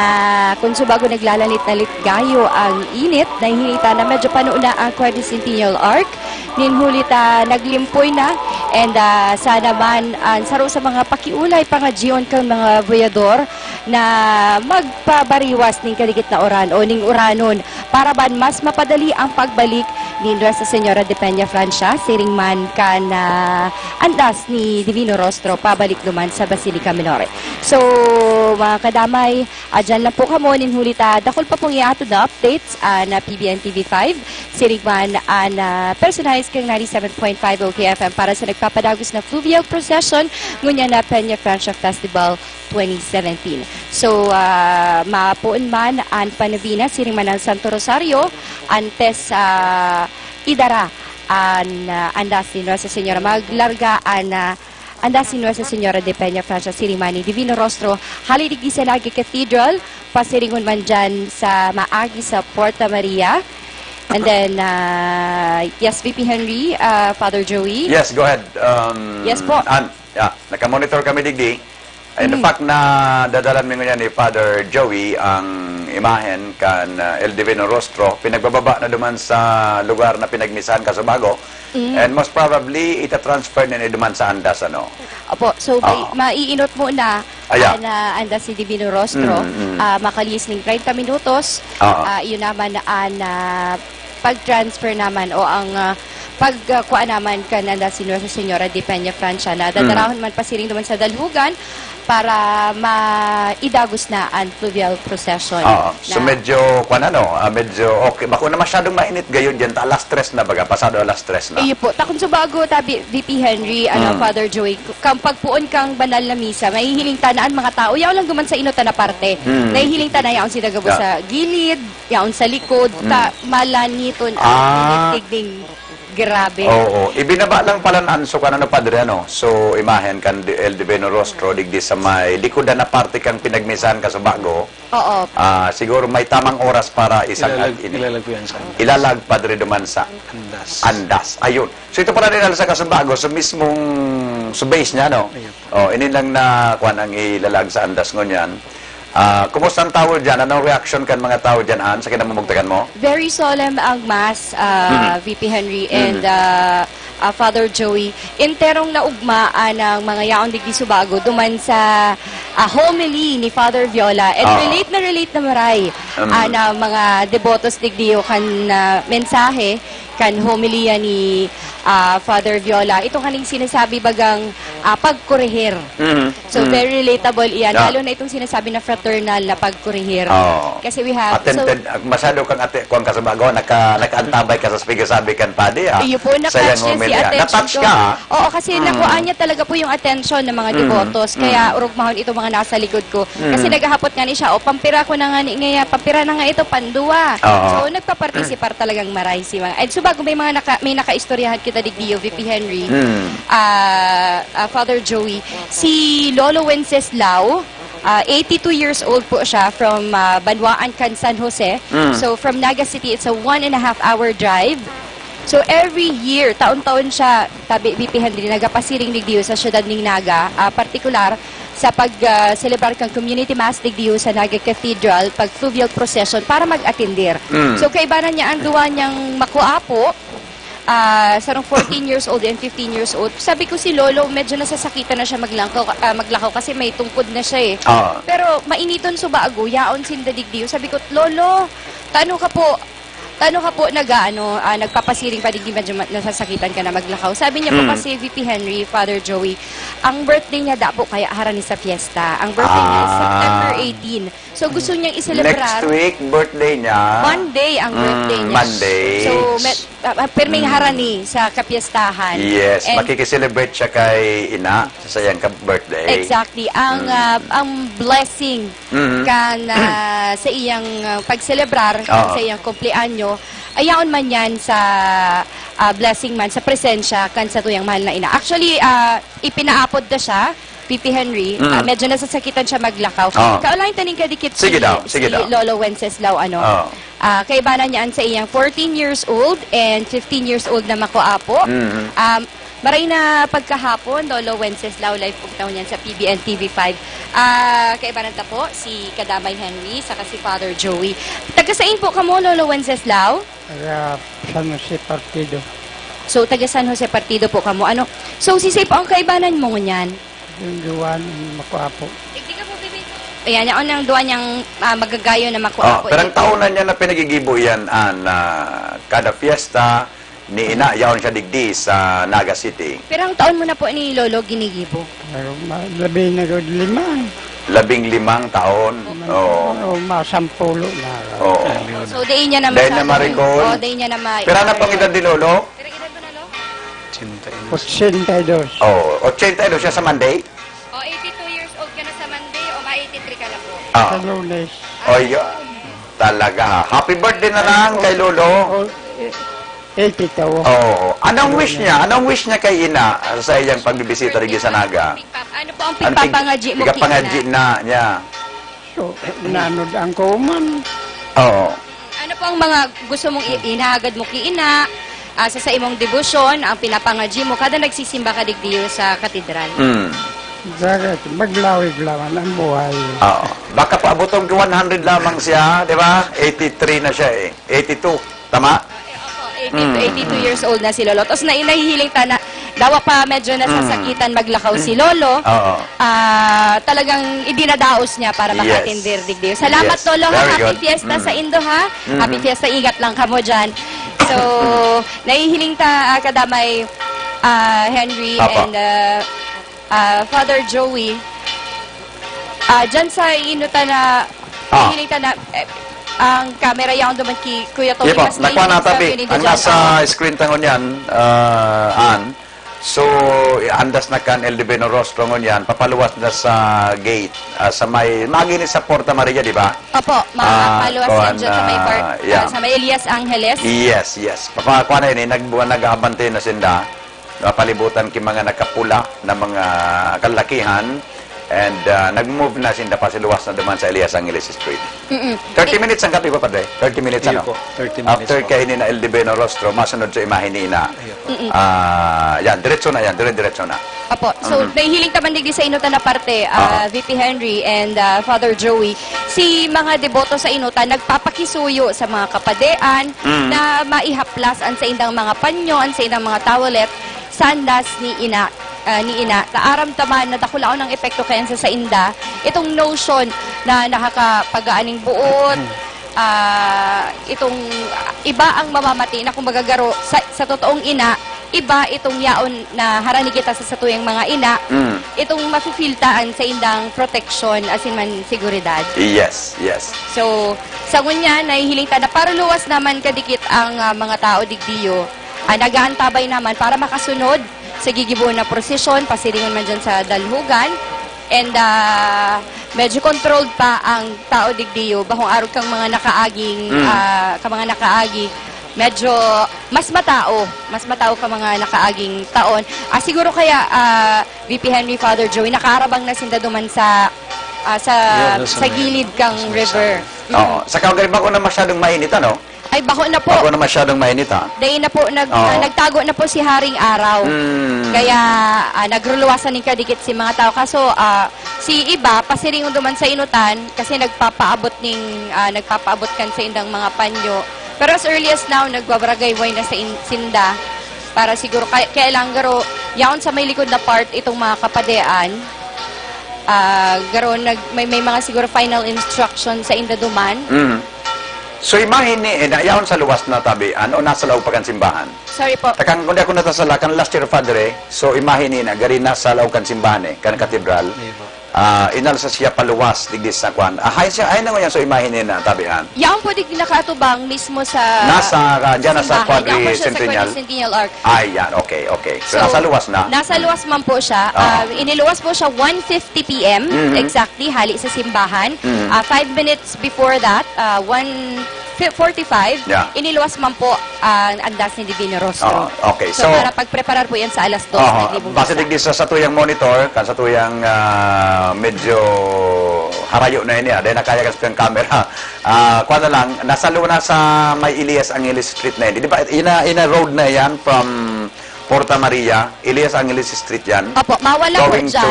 kun subago naglalanit-lalit gayo ang init, nahihiling ta na medyo pano na ang Quadricentennial Arch. Nin huli ta naglimpoy na, and ah, sana man an saro sa mga pakiolay, pangadyion kan mga boyador na magpabariwas nin kadikit na uran o nin uranon para ban mas mapadali ang pagbalik ni Nuestra Señora de Peña Francia, siring man kan ah, andas ni Divino Rostro pabalik duman sa Basilica Minore. So, mga kadamay, ah, dyan lang po kamo nin huli ta dakul pa pong iahatod na updates ah, na P B N T V five, siring man an ah, personalized kang ninety-seven point five O K F M para sa nagpapadagos na fluvial procession ngunyan na Peña Francia Festival twenty seventeen. So, ah, mapoon man an panobina, siring man an Santo Rosario, antes ah, idara an ah, andas ni Nuestra Señora. Maglarga an ah, andas ni Nuestra Señora de Peña Francia, siring man ni Divino Rostro, hali digdi sa Naga Cathedral, pasiringon man dyan sa maagi sa Porta Maria. And then, ah, yes, V P Henry, ah, Father Joey. Yes, go ahead. Um, Yes po. An, yeah, nakamonitor kami digdi. In fact, nadadalan mi ngunyan ni Father Joey ang imahen kan uh, El Divino Rostro. Pinagbababa na duman sa lugar na pinagmisahan Casubago. And most probably, itatransfer na ni duman sa Andas, ano? Opo, so may, Oo. maiinot muna Aya. ang ah, andas ni Divino Rostro. Mm, mm. Ah, makalihis ning treinta minutos. Oo. Ah, iyon naman ang ah, pag-transfer naman o ang ah, pag ah, kuha naman kan andas ni Nuestra Señora de Peña Francia na dadarahon man pasiring naman sa Dalhugan para maidagos na ang fluvial procession. Oo. So na- medyo, kwan ano, ah, medyo okay. Bako na masyadong mainit gayon dyan. Ta alas tres na baga, pasado alas tres na. Iyo po. Takon sa bago, tabi, V P Henry, ano, Mm. Father Joey, k- kang pagpuon kang banal na misa, mahihiling ta na ang mga tao, yaon lang duman sa inot na parte. Mm. Nahihiling ta na yaon sila gabos Yeah. sa gilid, yaon sa likod, ta malaniton ang Ah. tigning grabe. Oo. Ibinaba lang pala na anso kan ano, Padre, ano? So, imahen kan Di- El Divino Rostro, digdi sa may likodan na parte kang pinagmisahan Casubago. Oo. Ah, siguro may tamang oras para isang Ilalag, ini. ilalag po yan sa andas. Ilalag, Padre, duman sa Andas. andas. Ayun. So, ito pala rin sa Casubago, sa mismong sa base niya, no? Ayun. Oh, ini lang na, kwan, ang ilalag sa andas ngunyan. Ah, kumusta ang tao dyan? Anong reaction kan mga tao dyan, Ann, sa kinamumugtakan mo? Very solemn ang Mass, uh, Mhm. V P Henry, Mhm. and uh, ah, Father Joey, enterong naugma ang mga yaon digdi Subago duman sa, ah, homily ni Father Viola. And Oo. relate na relate na maray, Mm. ah, na mga debotos digdi o kan, ah, mensahe, kan homilia ni, ah, Father Viola. Ito kaning sinasabi bagang, ah, pagkorehir. Mhm. So, Mhm. very relatable iyan, Yeah. lalo na itong sinasabi na fraternal na pagkorehir. Oo. Kasi we have, so Attentive, masyado kang ate-, kuwan ka sa bago, naka-, nakaantabay ka sa pigsasabi kan padi, ah. Iyo po, Sa iyang na-catch niya si homilia. attention Na-touch ko. ka, ah. Oo, kasi Mm. nakuha niya talaga po yung attention ng mga Mm. debotos. Kaya Mm. orog mahon itong mga nasa likod ko. Kasi Mm. naghahapot nga ni siya, "O, pampira ko na nga ni, ngaya, pampira na nga ito, pandua." Oo. So, nagpapartisipar talagang maray si mga, and so bago may mga naka-, may nakaistoryahan kita digdi, V P Henry, Mm. ah, ah, Father Joey, si Lolo Wenceslao, ah, eighty-two years old po siya from, ah, Banwaan kan San Jose. Mm. So, from Naga City, it's a one and a half hour drive. So, every year, taon-taon siya, tabi, V P Henry, nagapasiring digdiyo sa siyudad ning Naga, ah, partikular sa pag, ah, selebrar kan community mass digdiyo sa Naga Cathedral, pag fluvial procession para mag-atindir. Mm. So, kaibanan niya ang duwa niyang makuapo, ah, sarong fourteen years old and fifteen years old. Sabi ko, "Si Lolo, medyo nasasakitan na siya maglangkaw, ah, maglakaw kasi may tungkod na siya, eh." Oo. Pero mainiton subago, yaon sinda digdiyo. Sabi ko, "Lolo, tano ka po?" Tano ka po nag-aano, ah, nagpapasiring pa digdi, medyo ma-, nasasakitan ka na maglakaw? Sabi niya po Mm. kasi, V P Henry, Father Joey, ang birthday niya da po kaya harani sa fiesta. Ang birthday niya is Ah. September eighteen. So, gusto niyang iselebrar. Next week, birthday niya. Monday ang Mm, birthday niya. Monday. So, met-, ah, ah, pirming Mm. harani sa kapiestahan. Yes, And makikiselebrate siya kay ina. Sa saiyang ka-, birthday. Exactly. Ang, Mm. ah, ang blessing Mm. kan, ah, sa iyang, ah, pagselebrar, Oo. sa iyang kumpleanyo, ayaon man yan sa, ah, blessing man, sa presensya kan satuyang mahal na ina. Actually, ah, ipinaapod na siya, Pipi Henry. Mm. Ah, medyo nasasakitan siya maglakaw. Oo. Kaulayan ta nin kadikit Sige si, daw, sige si daw. Lolo Wenceslao, ano? Oo. Ah, kaibanan niya an sa iyang fourteen years old and fifteen years old na makuapo. Mm. Um, Maray na pagkahapon, Lolo Wenceslao, live po taon yan sa P B N T V five. Ah, kaibanan ta po, si Kadamay Henry, saka si Father Joey. Taga sain po kamo, Lolo Wenceslao? Taga San Jose Partido. So, taga San Jose Partido po kamo. Ano? So, sisay po ang kaibanan mo ngunyan? Yung duwan, yung makuapo. Ayan, yaon ang duwa niyang, ah, magagayon na makuapo. Ah, pero ang taon na niya na pinagigibo yan, an, ah, kada fiesta, ni ina, yaon siya digdi sa Naga City. Pirang taon mo na po ni Lolo ginigibo? Pero ma-, labi na gud lima. Labing limang taon. Oo. Oo, masampulo na. Oo. So, dai niya na Dai na masyado. Maricol. Oh, dai niya na ma- Pira na pang edad ni Lolo? Pirang edad mo na, Lo? Ochenta y dos. Ochenta y dos. Oh, ochenta y dos siya sa Monday? Oh, eighty-two years old ka na sa Monday, o ma eighty-three ka na po? Ah. Sa Lunes. Oh, yun. Talaga, ha? Happy birthday na lang kay Lolo. Oh, eh, eighty-two. Oo. Anong wish niya? Anong wish niya kay ina sa iyang pagbibisita digdi sa Naga? Ano po ang Ano pig-, pigpapangadji mo kay pigpapangadji ina? na niya? So, nanod ang kuman. Oo. Ano po ang mga gusto mong i-, inahagad mo kay ina, ah, sa, sa imong debosyon, ang pinapangadji mo kada nagsisimba ka digdi sa katedral? Mm. Bakit? Maglawig laman ang buhay. Oo. Baka paabot ang one hundred lamang siya, di ba? Eighty-three na siya eh. Eighty-two. Tama? Eh, opo, eighty-two, Mm. eighty-two years old na si Lolo. Tapos na, nahihiling ta na, dawa pa medyo nasasakitan Mm. maglakaw si Lolo. Oo. Ah, talagang idinadaos niya para Yes. maka-attend digdi. Salamat, Yes. Lolo, ha? Very Happy good. Fiesta Mm. sa indo, ha? Mm-hmm. Happy Fiesta, ingat lang kamo dyan. So, nahihiling ta, ah, kadamay, ah, Henry Papa. and, ah, ah, Father Joey. Ah, dyan sa inutan na, Ah. Hiling ta na, eh, ang camera yaon duman ki Kuya Tony, Sige po, mas nakuha na nainit sa tabi. Pinida Ang dyan. nasa screen ta ngunyan, ah, Ann. So, andas na kan El Divino Rostro ngunyan, papaluwas na sa gate, ah, sa may, magi ni sa Porta Maria, di ba? Opo, ma-, Ah, paluwas yan kuwan, dyan sa may ah, park, yeah. ah, sa may Elias Angeles. Yes, yes. Papakuha na yun eh, nag-, nag-aabante na sinda. Napalibutan ki mga nakapula na mga kalakihan, and, ah, nag-move na sinda pasiluwas na duman sa Elias Angeles Street. Mm-mm. Thirty Eh, minutes ang kape ko, Padre. Thirty minutes, Iyo ano? po, thirty minutes After po. kay Nina Eldivino Rostro, masunod sa imahe ni Ina. Iyo po. Mm-mm. Ah, yan, diretso na yan, dire-diretso na. Apo, so, Mhm. nahihiling ta man digdi sa inutan na parte, ah, Oo. V P Henry and, ah, Father Joey, si mga deboto sa inutan nagpapakisuyo sa mga kapadean Mm. na maihaplas an saindang mga panyo, an saindang mga towelette sa andas ni ina, ah, ni ina. Ta aram ta man na dakulaon ang epekto kayan sa sainda, itong notion na nakakapagaaning buot, Mm. ah, itong iba ang mamamati na kumbaga garo sa, sa totoong ina, iba itong yaon na harani kita sa satuyang mga ina, Mm. itong mafi-feel ta an saindang proteksyon asin man seguridad. Yes, yes. So, sa ngunyan, nahihiling ta na paruluwas naman kadikit ang, ah, mga tao digdiyo. Ah, nag-aantabay naman para makasunod sa gigibohon na prosesyon, pasiringon man dyan sa Dalhugan. And, ah, medyo controlled pa ang tao digdiyo, bakong arog kang mga nakaaging, Mm. ah, ka mga nakaagi, medyo mas matao, mas matao ka mga nakaaging taon. Ah, siguro kaya, ah, V P Henry, Father Joey, nakaarabang na sinda duman sa, ah, sa, Yun, nasa sa may, gilid kang nasa may river. side. Mm. Oo. Saka, gari, bako na masyadong mainit, ano? Ay, bako na po. Bako na masyadong mainit, ha? Dai na po, nag-, Oo. ah, nagtago na po si Haring Araw. Mm. Kaya, ah, nagruluwasan nin kadikit si mga tao. Kaso, ah, si iba, pasiringon duman sa inutan kasi nagpapaabot ning, ah, nagpapaabot kan saindang mga panyo. Pero as early as now, nagbabaragay way na sa in-, sinda. Para siguro, kay-, kaya lang, garo, yaon sa may likod na part, itong mga kapadean, ah, garo, nag-, may, may mga siguro final instruction sa inda duman. Mm. So, imahe ni, eh, na, yaon sa luwas na tabi, ano, nasa laog pa kan simbahan? Sorry po. Takang, kung di ako natasala, kan last year, Padre, so, imahe ni na, gari nasa laog kan simbahan, eh, kan katedral. Di ba? Ah, inalsa siya paluwas, digdi sa kwan. Ah, hay siya, ay, nango yan, so, imahe ni na, tabi, ah. Yaon po, digdi nakaatubang mismo sa Nasa, ah, dyan, nasa simbahan. Yaon po siya sa Quadricentennial. Quadricentennial Arch. Ay, yan, okay, okay. So, So, nasa luwas na? nasa Mm. luwas man po siya. Oo. Ah, iniluwas po siya one fifty P M, Mhm. exactly, hali sa simbahan. Mhm. Ah, five minutes before that, ah, one forty-five, Yeah. iniluwas man po ang andas ni Divino Rostro. Oo, okay. So, So, para pagpreparar po yan sa alas dos, Oho, naglibog base na. digdi sa satuyang monitor, kan satuyang, ah, medyo harayo na ini, ah, dahil nakaya ka sa camera. Ah, kuha na lang, nasa luna sa may Elias Angeles Street na yun. Di ba, ina, ina road na yan from Porta Maria, Elias Angeles Street yan. Opo, mawa lang po Going dyan. to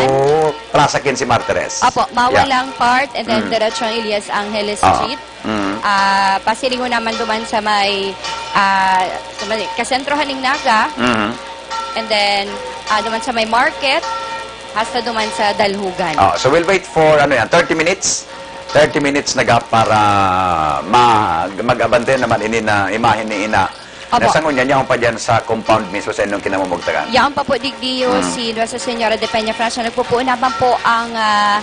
Plaza Quince Martires. Opo, mawa Yeah. lang part, and then Mm. diretso ang Elias Angeles Oo. Street. Mm. Ah, pasiringon naman duman sa may, ah, sa may kasentrohan ning Naga. Mm. And then, ah, duman sa may market, hasta duman sa Dalhugan. Oh, so we'll wait for, ano yan, thirty minutes? Thirty minutes na gap para ma-, mag-abante naman ini na imahen ni Ina. Opo. Na sa ngunyan, yaon pa dyan sa compound mismo sa inyong kinamumugtakan? Yaon pa po, digdiyo, Mm. si Nuestra Señora de Peña Francia. Nagpupuon naman po ang, ah,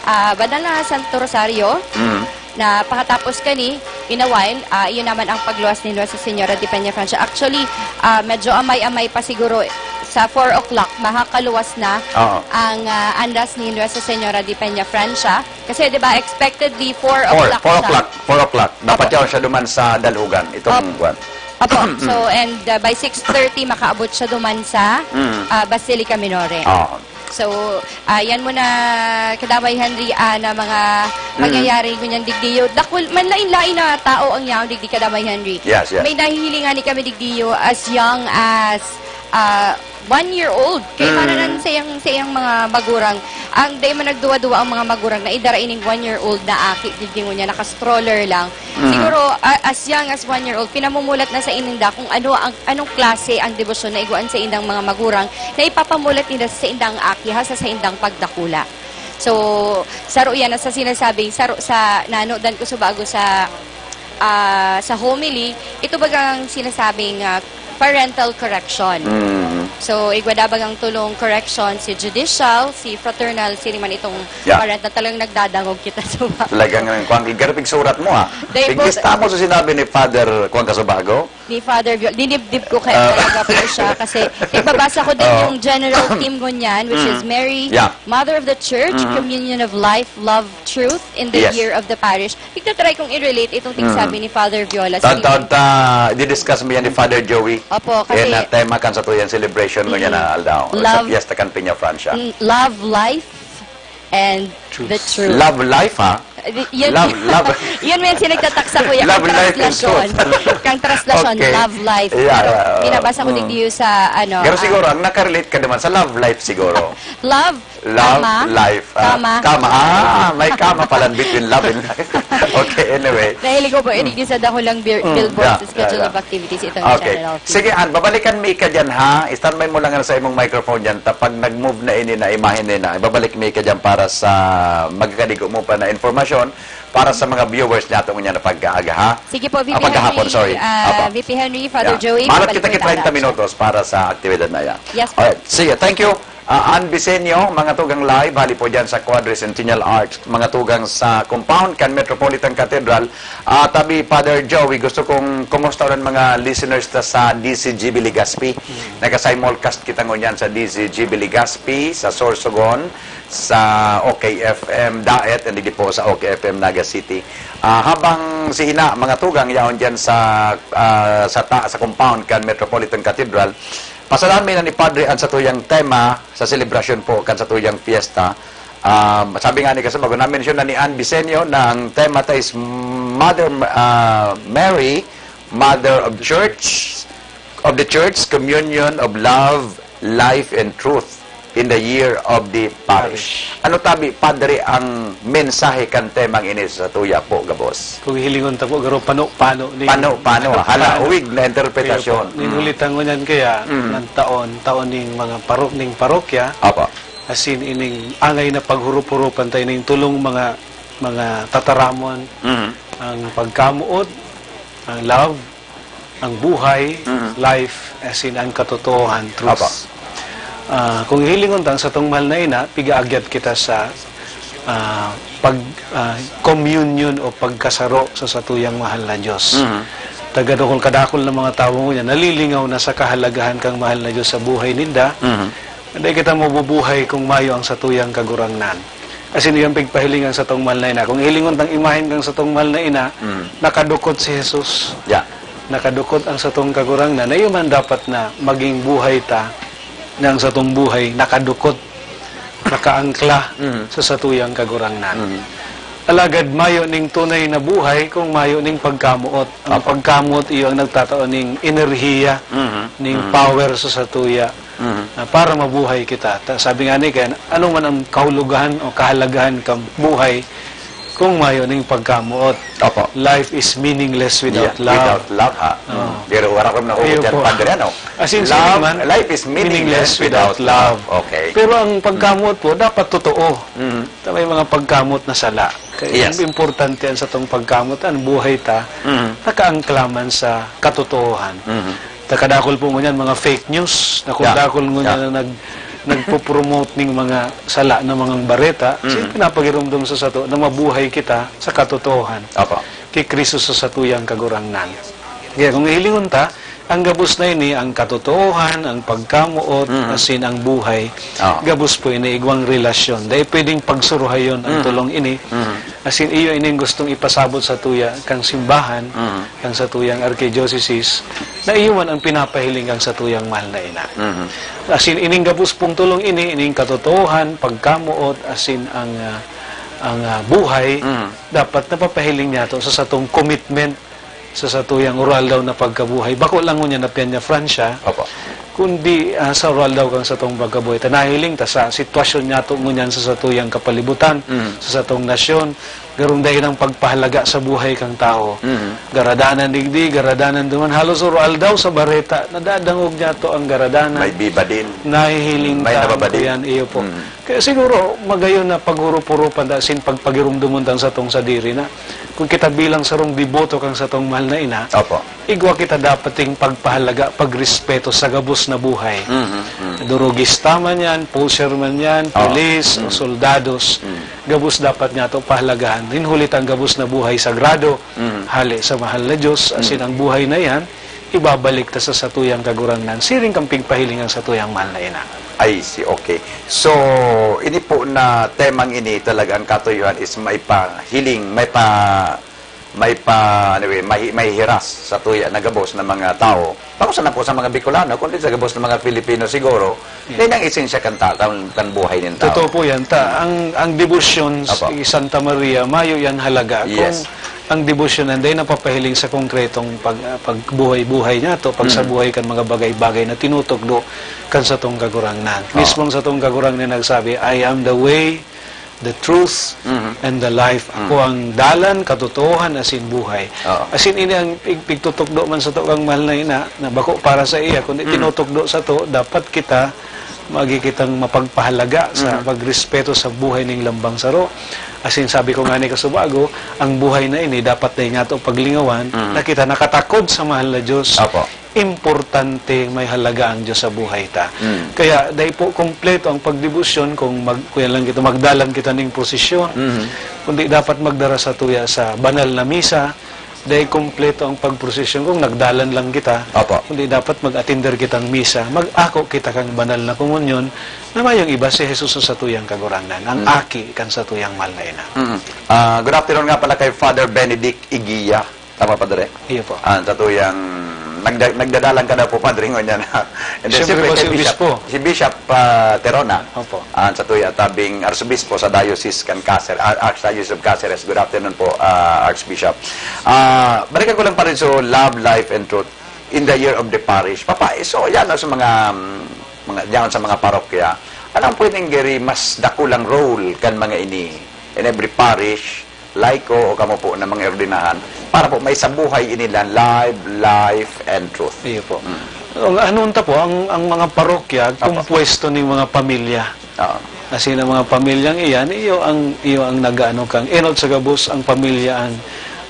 ah, banal na Santo Rosario Mm. na pakatapos kani, in a while, ah, iyon naman ang pagluwas ni Nuestra Señora de Peña Francia. Actually, ah, medyo amay-amay pa siguro sa four o'clock, makakaluwas na Oo. ang, ah, andas ni Nuestra Señora de Peña Francia. Kasi, di ba, expectedly, four Four, o'clock four siya. o'clock, four o'clock. Dapat Opo. yaon siya duman sa Dalhugan, itong Op-, buwan. Opo. So, Mm. and, uh, by six thirty, makaabot siya duman sa, Mm. uh, Basilica Minore. Oo. So, uh, yan muna, Kadamay Henry, ah, na mga Mm. pangyayari ngunyan digdiyo. Dakul-, manlain-lain na tao ang yaon digdi, Kadamay Henry. Yes, yes. May nahihilingan ni kami digdiyo as young as, uh, one year old. Kaimanan Mm. sa iyang, sa iyang mga magurang. Ang dai man nagduwa-duwa ang mga magurang na idara ining one year old na aki, digdi ngunyan, naka-stroller lang. Mm. Siguro, a-, as young as one year old, pinamumulat na sa ininda kung ano ang, anong klase ang debosyon na igwaan sa indang mga magurang na ipapamulat ninda sa indang aki, ha, sa, sa indang pagdakula. So, saro yan sa sinasabing, saro sa nanodan ko sa bago sa, ah, sa homily, ito bagang sinasabing, ah, parental correction. Mm. So, igwa da bagang tulong correction, si judicial, si fraternal, sino man itong Yeah. parent na talagang nagdadangog kita sa ba-, Talagang, kwan, garapig surat mo, ah. Dahil po Igbista mo sa sinabi ni Father Juan Casubago? Ni Father Viol-, dinibdib ko kaya Ah. talaga po siya kasi nagbabasa ko din Oo. yung general theme ngunyan, which is Mm. Mary, Yeah. Mother of the Church, Mm-hmm. Communion of Life, Love, Truth in the Yes. Year of the Parish. Nagtatry kong i-relate itong Mm. tigsabi ni Father Viola. Sige. Taon-taon ta, i-discuss mo yan ni Father Joey. Opo, kasi Yan na tema kan satuyang celebration ngunyan Mm. na aldaw. Sa Love. Fiesta kan Peña Francia. Mm, love, life, and Truth. the truth. Love life, ha? Yun, Love, love. Yun may sinagtataksa, kuya, Love kang life and translation. Truth. Kang translation, Okay. Love life. Yeah, Pero yeah, binabasa ko mm. digdi sa, ano, Pero ah, siguro, ang nakarelate ka naman sa love life siguro. Love, Love, kama, life, ah, kama. kama. Ah, may kama pala between love and life. Okay, anyway. Nahiling ko po, Mm. inig sa dakulang bir-, Mm. billboard Yeah, sa schedule yeah, of yeah. activities itong Okay. Channel F. Sige, Ann, babalikan mi ka dyan, ha? Standby mo lang sa imong microphone dyan. Tapag nag-move na ini na imahen na, ibabalik mi ka dyan para sa magkakadigo mo pa na impormasyon para sa mga viewers nato ngunyan na pag-aaga, ha? Sige po, Ah, V P paghahapon, Henry, sorry. ah, Apa. V P Henry, Father Yeah. Joey, Malat babalik kita po ki tayo treinta sa minutos para sa aktibidad na yan. Yes po. Alright. Sige, thank you. Ah, Ann Bisenyo, mga tugang live, hali po dyan sa Quadricentennial Arch, mga tugang sa compound kan Metropolitan Cathedral. Ah, tabi, Father Joey, gusto kong kumusta ang mga listeners ta sa D Z G B Legazpi. Hmm. Naka-simulcast kita ngunyan sa D Z G B Legazpi, sa Sorsogon, sa O K F M Daet, and di po sa O K F M Naga City. Ah, habang si Hina, mga tugang, yaon dyan sa, ah, sa ta-, sa compound kan Metropolitan Cathedral, pasalan mi na ni Padre an satuyang tema sa selebrasyon po kan satuyang fiesta. Um, sabi nga ni kasama ko, na-mention na ni Ann Bisenyo na ang tema ta is Mother, ah, Mary, Mother of Church, of the Church, Communion of Love, Life, and Truth in the Year of the Parish. Parish. Ano tabi, Padre, ang mensahe kan temang ini sa tuya po, gabos? Kung hilingon ta po, garo, pano-pano ni Pano-pano, ah. Hala, pano. Huwig na interpretasyon. Kaya po, nin Mm. huli ta ngunyan kaya, Mm. ng taon, taon ning mga parok-, ning parokya, Apo. asin ining angay na paghurup-hurupan tayo ning tulong mga, mga tataramon, Mm. ang pagkamuot, ang love, ang buhay, Mhm. life, asin ang katotohan, truth. Apa. Ah, kung hilingon ta ang satong mahal na ina, pigaagyat kita sa, ah, pag, ah, communion o pagkasaro sa satuyang mahal na Diyos. Mhm. Tagadakol kadakol na mga tawo ngunyan, nalilingaw na sa kahalagahan kang mahal na Diyos sa buhay ninda. Mhm. Dai kita mabubuhay kung mayo ang satuyang Kagurangnan. Asin iyo ang pigpahiling ang satong mahal na ina. Kung hilingon tang imahen kang satong mahal na ina, Mm. nakadukot si Jesus. Yeah. Nakadukot ang satong Kagurangnan. Na iyo man dapat na maging buhay ta, na ang satong buhay nakadukot, nakaangkla Mm. sa satuyang Kagurangnan. Mm. Alagad mayo ning tunay na buhay kung mayo ning pagkamoot. Ang Apo. pagkamoot iyo ang nagtatao ning enerhiya, Mhm. ning Mhm. power sa satuya. Mhm. Ah, para mabuhay kita. Ta-, sabi nga ni Ken, ano man ang kahulugan o kahalagahan kan buhay kung mayo ning pagkamoot? Opo. Life is meaningless without Yeah, love. without love, ha? Oo. Mm. Pero wala ko na Ayun dyan, po. Padre, ano? As in, Love, sino man, life is meaningless meaningless without without love. love. Okay. Pero ang Mm. pagkamoot po, dapat totoo. Mm. Ta-, may mga pagkamoot na sala. Kaya Yes. ang importante ang satong pagkamoot, ang buhay ta, Mm. nakaangkla man sa katotohan. Mm. Ta kadakol po ngunyan, mga fake news, na kung Yeah. dakol ngunyan Yeah. na nag-, nagpo-promote ning mga sala na mga bareta, Mm. siya pinapagirumdom sa sato na mabuhay kita sa katotohan. Apo. Kay Kristo sa satuyang Kagurangnan. Kaya kung hihilingon ta, ang gabos na ini, ang katotohan, ang pagkamoot, Mm. asin ang buhay, Oo. gabos po ini, igwang relasyon. Dai pwedeng pagsuruhayon ang Mm. tulong ini. Mm. Asin iyo ining gustong ipasabot sa tuya, kang simbahan, Mm. kang sa tuyang archidiocesis, na iyo man ang pinapahiling kang sa tuyang mahal na ina. Mhm. Asin ining gabos pong tulong ini, ining katotohan, pagkamoot, asin ang, ah, ang, ah, buhay, Mhm. dapat napapahiling niyato sa satong commitment sa satuyang uro-aldaw na pagkabuhay. Bako lang ngunyan na Peña Francia, Opo. kundi, ah, sa uro-aldaw kang satong pagkabuhay. Ta nahiling ta sa sitwasyon niyato ngunyan sa satuyang kapalibutan, Mhm. sa satong nasyon, garong dai nang pagpahalaga sa buhay kang tawo. Mhm. Garadanan digdi, garadanan duman. Halos uro-aldaw sa bareta, nadadangog niyato ang garadanan. May biba din. Nahihiling May ta ang nababadi. kuyan, iyo po. Mhm. Kaya siguro, magayon na paghurup-hurupan ta asin pagpagirumdomon tang satong sadiri na kung kita bilang sarong deboto kang satong mahal na ina, Opo. igwa kita dapat ting pagpahalaga, pagrespeto sa gabos na buhay. Mhm, mhm. Durugista man yan, pusher man yan, Oo. pulis, o Mhm. soldados, Mhm. gabos dapat niyato pahalagahan. Hinhuli ta ang gabos na buhay sagrado, Mhm. hale sa mahal na Diyos, asin Mhm. ang buhay na yan, ibabalik ta sa satuyang Kagurangnan, siring kan pigpahiling ang satuyang mahal na ina. I see, okay. So, ini po na temang ini, talaga ang katuyuan is maipahiling, maipa-, may pa, ano eh, mahi-, mahihiras sa tuya na gabos na mga tao. Bako sana po sa mga Bicolano, kundi sa gabos na mga Pilipino siguro, Yeah. yan ang esensya kan ta-, kan, kan buhay nin tao. Totoo po yan. Ta, Mm. ang, ang debosyon Apo. si Santa Maria, mayo yan halaga. Kung Yes. ang debosyon nanday napapahiling sa konkretong pag-, ah, pagbuhay-buhay niya to, Mm. pagsabuhay kan mga bagay-bagay na tinutugdo kan satong Kagurangnan. Oo. Mismong satong Kagurangnan nagsabi, "I am the way, the truth, Mhm. and the life." Mm. Ako ang dalan, katotohanan, asin buhay. Oo. Asin ini ang pig-, pigtutukdo man sato kang mahal na ina, na bako para sa iya, kundi Mm. tinutukdo sato, dapat kita, maagi kitang mapagpahalaga sa Mhm. pagrespeto sa buhay ning lambang saro. Asin sabi ko ngani kasubago, ang buhay na ini dapat dai nato paglingawan, Mhm. na kita nakatakod sa mahal na Dios. Apo. Importante, may halaga ang Diyos sa buhay ta. Mm. Kaya, dai po kompleto ang pagdebosyon kung mag-, kuya lang kita, magdalan kita ning prosesyon. Mhm. Kundi dapat magdara sa tuya sa banal na misa. Dai kompleto ang pagprosesyon kung nagdalan lang kita. Opo. Kundi dapat mag-atinder kitang misa. Mag-ako kita kang banal na komunyon na mayong iba si Jesus sa satuyang Kagurangnan, ang Mm. aki kan satuyang mahal na ina. Mhm. Ah, good afternoon nga pala kay Father Benedict Igia. Tama, Padre? Iyo po. Ah, sa tuyang nagda-, nagdadalan ka daw po, Padre, ngunyan. And then, Siyempre siyempre, po, kay si Bishop, Obispo. si Bishop, ah, Terona. Opo. Ah, sa tuya tabing Arsobispo sa Diocese kan Cacer-, ah, Archdiocese of Caceres. Good afternoon po, ah, Archbishop. Ah, balikan ko lang pa rin, so, Love, Life, and Truth in the Year of the Parish. Papa, so, yan, no, sa mga, mm, mga, diyan sa mga parokya. Anong pwedeng giri mas dakulang role kan mga ini in every parish? Laiko o kamo po na mga ordinahan, para po may sa buhay inilan, live, life, and truth. Iyo po. Mm. Ang ano ta po, ang, ang mga parokya, Apo. kumpuwesto ning mga pamilya. Oo. As in, ang mga pamilyang iyan, iyo ang, iyo ang nag-aano kang, enot sa gabos, ang pamilya ang,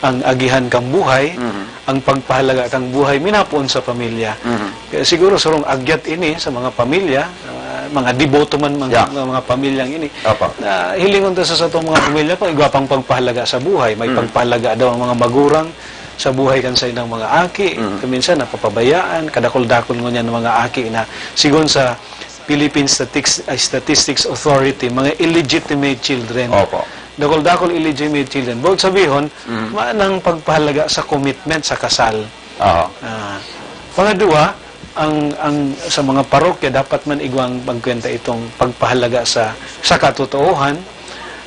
ang agihan kang buhay, Mhm. ang pagpahalaga kang buhay, minapoon sa pamilya. Mhm. Kaya siguro, sarong agyat ini sa mga pamilya, ah, mga deboto man, mga, Yeah. mga pamilyang ini, Opo. na hilingon ta sa satong mga pamilya kung igwa pang pagpahalaga sa buhay. May Mm. pagpahalaga daw ang mga magurang sa buhay kan saindang mga aki. Mm. Kung minsan, napapabayaan, kadakul-dakul ngunyan ng mga aki na, sigon sa Philippine Statistics, ay, Statistics Authority, mga illegitimate children. Opo. Dakul-dakul illegitimate children. Bawat sabihon, Mm. maanang pagpahalaga sa commitment sa kasal. Oo. Ah, pangadwa, ang, ang sa mga parokya dapat man igwang pagkwenta itong pagpahalaga sa, sa katotoohan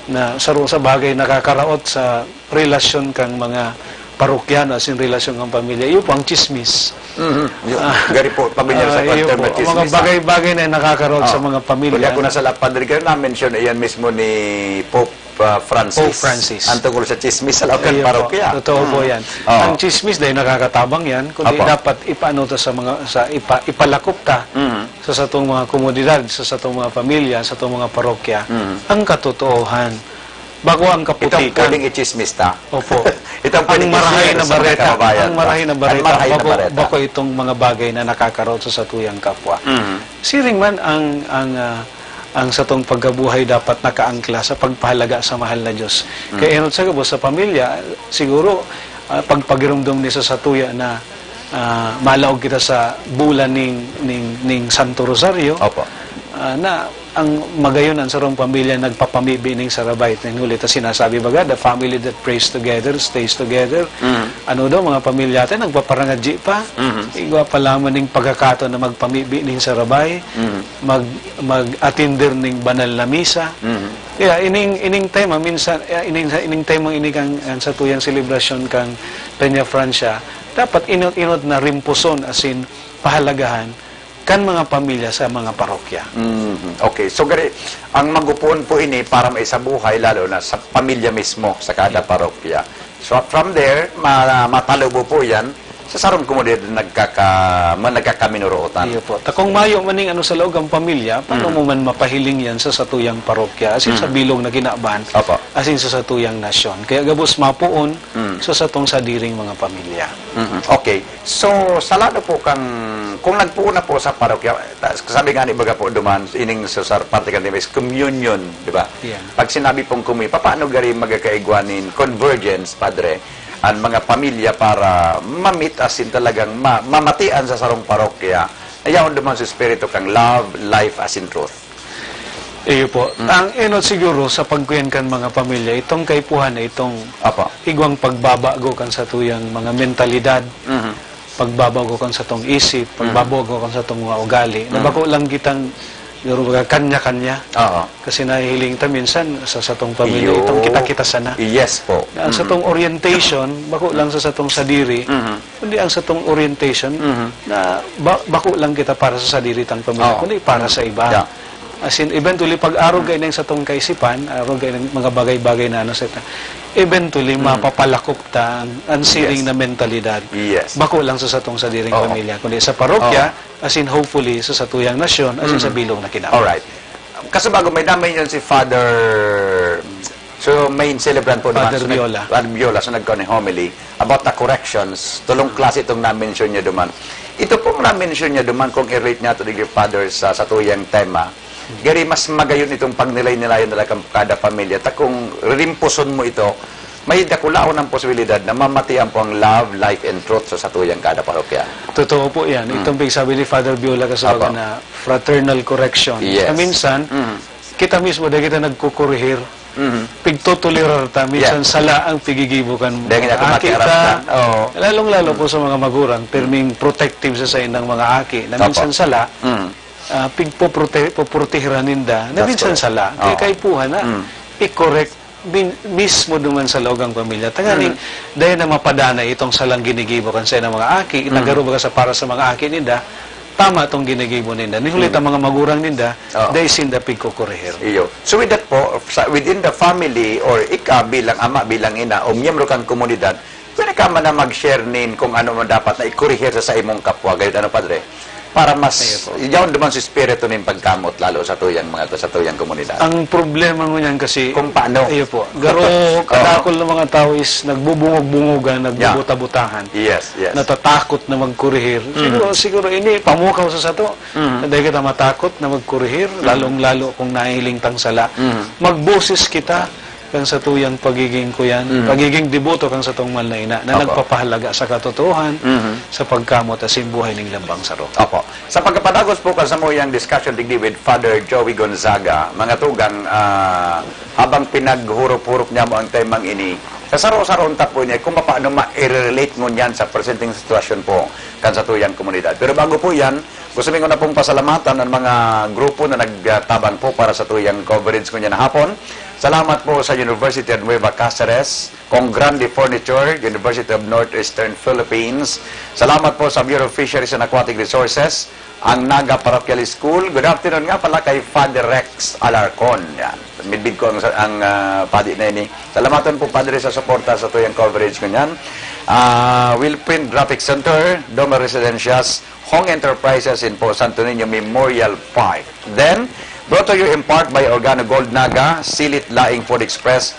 na saro sa bagay nakakaraot sa relasyon kang mga parokyano, as in relasyon kang pamilya. Iyo po ang chismis. Mhm. Yung Ah, gari po, pamilyar sa ah, iyo term po. na Ang mga chismis, ah. bagay-bagay na nakakaraot sa Oo. mga pamilya. Kundi ako nasa La Padre, kayo na-mention, iyan mismo ni Pope ah, Francis. Pope Francis. Ang tungkol sa chismis sa loob ng Ayun po. parokya. Totoo po Mm. yan. Oo. Ang chismis dahil nakakatabang yan, kundi Apo. dapat ipaano to sa mga, sa ipa-, ipalakop ta Mm. sa satong mga komunidad, sa satong mga pamilya, sa satong mga parokya, Mm. ang katotoohan. Bako ang Itong kaputikan. pwedeng ichismis ta. Opo. Itong Ang pwedeng marahay ichismis na sa mga bareta. kababayan Ang ta. marahay na Ang bareta. marahay na Bako, bareta. bako itong mga bagay na nakakaraot sa satuyang kapwa. Mm. Siring man ang, ang, ah, ang satong pagkabuhay dapat nakaangkla sa pagpahalaga sa mahal na Diyos. Mm. Kaya enot sa gabos sa pamilya, siguro, ah, pagpagirumdom ni sa satuya na, ah, malaog kita sa bulan ning, ning, ning Santo Rosario, Opo. ah, na ang magayon ang sarong pamilya nagpapamibi ning sarabay. Ning huli ta sinasabi baga, "The family that prays together stays together." Mm. Ano daw, mga pamilya tayo, nagpaparangadji pa. Mhm. Igwa pa lamang ning pagkakataon na magpamibi ning sarabay, Mhm. mag-, mag-atinder ning banal na misa. Mhm. Kaya ining, ining tema, minsan, eh, ining, ining tema ini kan, kan satuyang selebrasyon kan Peñafrancia, dapat inot-inot na rimpuson, asin pahalagahan kan mga pamilya sa mga parokya. Mhm. Okay. So, gari, ang magupoon po ini para maisabuhay, lalo na sa pamilya mismo, sa kada Yeah. parokya. So, from there, ma-, matalubo po yan sa sarong komunidad na nagkaka-, ma-, nagkakaminorootan. Iyo po. Ta kung mayo man ning ano sa laog ang pamilya, paano Mm. mo man mapahiling yan sa satuyang parokya, asin sa Mm. bilog na kinaban, Opo. asin sa satuyang nasyon? Kaya gabos mapoon Mm. sa satong sadiring mga pamilya. Mm. Okay. So, sa lado po kang, kung nagpuon na po sa parokya, ta-, sabi nga ni baga po duman, ining sa, sa parte kan is communion, di ba? Yeah. Pag sinabi pong communion, paano gari magkakaigwa nin convergence, Padre, ang mga pamilya para mamit asin talagang ma-, mamatian sa sarong parokya, na yaon duman sa espiritu kang love, life, asin truth? Iyo po. Mm. Ang enot siguro sa pagkuyan kan mga pamilya, itong kaipuhan na itong Apa. igwang pagbabago kan satuyang mga mentalidad, Mhm. pagbabago kan satong isip, Mhm. pagbabago kan satong mga ugali, na Mhm. bako lang kitang, siguro, baga, kanya-kanya. Oo. Kasi nahihiling ta minsan sa satong pamilya, Iyo. itong kita-kita sana. Yes po. Na ang Mhm. satong orientation, bako lang sa satong sadiri, Mhm. kundi ang satong orientation Mhm. na ba-, bako lang kita para sa sadiri tang pamilya, Oo. kundi para Mhm. sa iba. Yeah. As in, eventually, pag arog kayo na yung satong kaisipan, arog kayo ng mga bagay-bagay na ano sa ita, eventually, Mm. mapapalakop ta ang, ang siring Yes. na mentalidad. Yes. Bako lang sa satong sadiring Oo. pamilya, kundi sa parokya, Oo. as in, hopefully, sa satuyang nasyon, as in, sa Mm. bilog na kinaban. Alright. Kasi bago may damay yun si Father, so, main celebrant po naman. Father So, nag-, Viola. Father Viola, so nagkaroon ng homily about the corrections. Tulong klase itong na-mention niya duman. Ito pong na-mention niya duman, kung i-relate niya to, digdi, Father, sa, sa tuyang tema, gari mas magayon itong pagnilay-nilayan na lang kan kada pamilya. Ta kung ririmpuson mo ito, may dakulaon ang posibilidad na mamatian po ang love, life, and truth sa satuyang kada parokya. Totoo po yan. Mm. Itong pigsabi ni Father Viola Kasubagan Apo. na fraternal correction. Yes. Na minsan, Mm. kita mismo, dahil kita nagkukurihir, Mhm. pigtotolerar ta, minsan Yeah. sala ang pigigibo kan Dahil mga nga aki kumakiarap ta. ka. Oo. Lalong-lalo Mm. po sa mga magurang, Mm. pirming protective sa saindang mga aki, na Apo. minsan sala, Mm. ah, pigpoprote-, poprotehiran ninda, na That's minsan correct. sala. Kaya Oo. kaipuhan na, Mm. i-correct min-, mismo duman sa loob ng pamilya. Tanganing, Mm. dahil na mapadanay itong salang ginigibo kan saindang mga aki, Mm. nagaro baga sa para sa mga aki ninda, tama tong ginigibo ninda. Ni huli ta Mm. mga magurang ninda, Oo. dai sinda pigkukurihir. Iyo. So with that po, sa, within the family, or ika bilang ama, bilang ina, o miyembro kang komunidad, pwede ka man na mag-share nin kung ano man dapat na ikurihir sa, sa imong kapwa. Gayud ano, Padre? Para mas, Iyo po. yaon duman sa espiritu nin pagkamot, lalo sa tuyang mga, sa tuyang komunidad. Ang problema ngunyan kasi, Kung paano? iyo po, garo, Oo. kadakul ng mga tao is nagbubungog-bungogan, Yeah. nagbubuta-butahan. Yes, yes. Natatakot na magkurihir. Mm. Siguro, siguro ini pamukaw sa sato. Mhm. Dai kita matakot na magkurihir, Mhm. lalong-lalo kung nahihiling tang sala. Mhm. Magboses kita kan satuyang pagiging kuyan, Mhm. pagiging deboto kan satong mahal na ina na Apo. nagpapahalaga sa katotoohan, Mhm. sa pagkamot asin buhay ning lambang saro. Apo. Sa pagkapadagos po kan samuyang discussion digdi with Father Joey Gonzaga, mga tugang, ah, habang pinaghurop-hurop niya mo ang temang ini, sa saro-saro unta po niya kung paano ma-relate ngunyan sa presenteng sitwasyon po kan satuyang komunidad. Pero bago po yan, Gusto mi nguna pong pasalamatan ang mga grupo na nagtabang po para sa tuyang coverage ngunyan na hapon. Salamat po sa University of Nueva Caceres, Kong Grande Furniture, University of Northeastern Philippines. Salamat po sa Bureau of Fisheries and Aquatic Resources, ang Naga Parochial School. Good afternoon nga pala kay Father Rex Alarcon. Yan. Midbid ko ang, ang, ah, padi na ini. Salamaton po, Padre, sa suporta sa tuyang coverage ngunyan. Ah, Wilprint Graphic Center, Doma Residencias, Hong Enterprises in po Santo Niño Memorial Park. Then, brought to you in part by Organo Gold Naga, Silit Laing Food Express,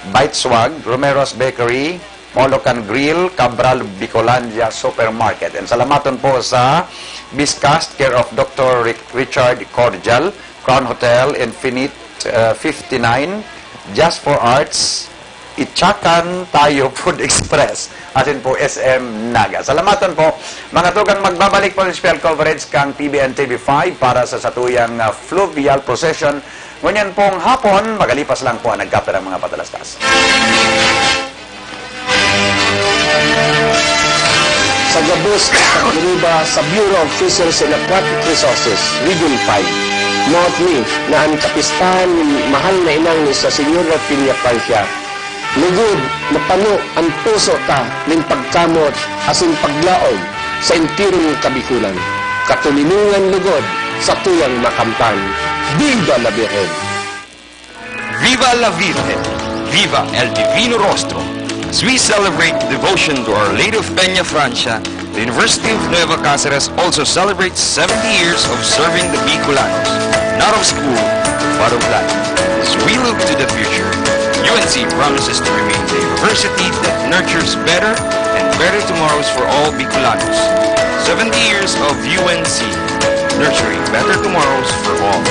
Bite Swag, Romero's Bakery, Molocan Grill, Cabral Bicolandia Supermarket. And salamaton po sa Biscast, care of Doctor Rick-, Richard Cordial, Crown Hotel, Infinite, uh, fifty-nine, Just for Arts, Itchakan Tayo Food Express, asin po S M Naga. Salamaton po. Mga tugang, magbabalik po ang special coverage kang T V N T V five para sa satuyang, ah, fluvial procession. Ngunyan pong hapon, magalipas lang po ang nagkapirang mga patalastas. Sa gabos na pagdiriba sa Bureau of Fisheries and Aquatic Resources, Region five, nawat mi na an kapistahan nin mahal na inang ni sa Señor Rapiña Francia, lugod mapano an puso ta nin pagkamot asin paglaom sa entirong Kabikolan. Katoninongan lugod sa tuyang makamtan. Viva la Virgen! Viva la Virgen! Viva el Divino Rostro! As we celebrate devotion to Our Lady of Peña Francia, the University of Nueva Caceres also celebrates seventy years of serving the Bicolanos, not of school, but of life. As we look to the future, U N C promises to remain the university that nurtures better and better tomorrows for all Bicolanos. Seventy years of U N C, nurturing better tomorrows for all.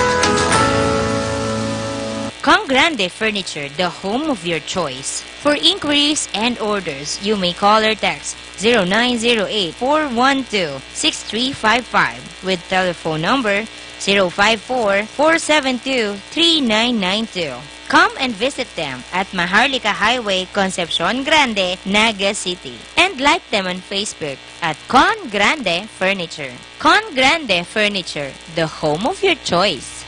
Kang Grande Furniture, the home of your choice. For inquiries and orders, you may call or text zero nine zero eight, four one two, six three five five with telephone number zero five four, four seven two, three nine nine two. Come and visit them at Maharlika Highway, Concepcion Grande, Naga City. And like them on Facebook at Con Grande Furniture. Con Grande Furniture, the home of your choice.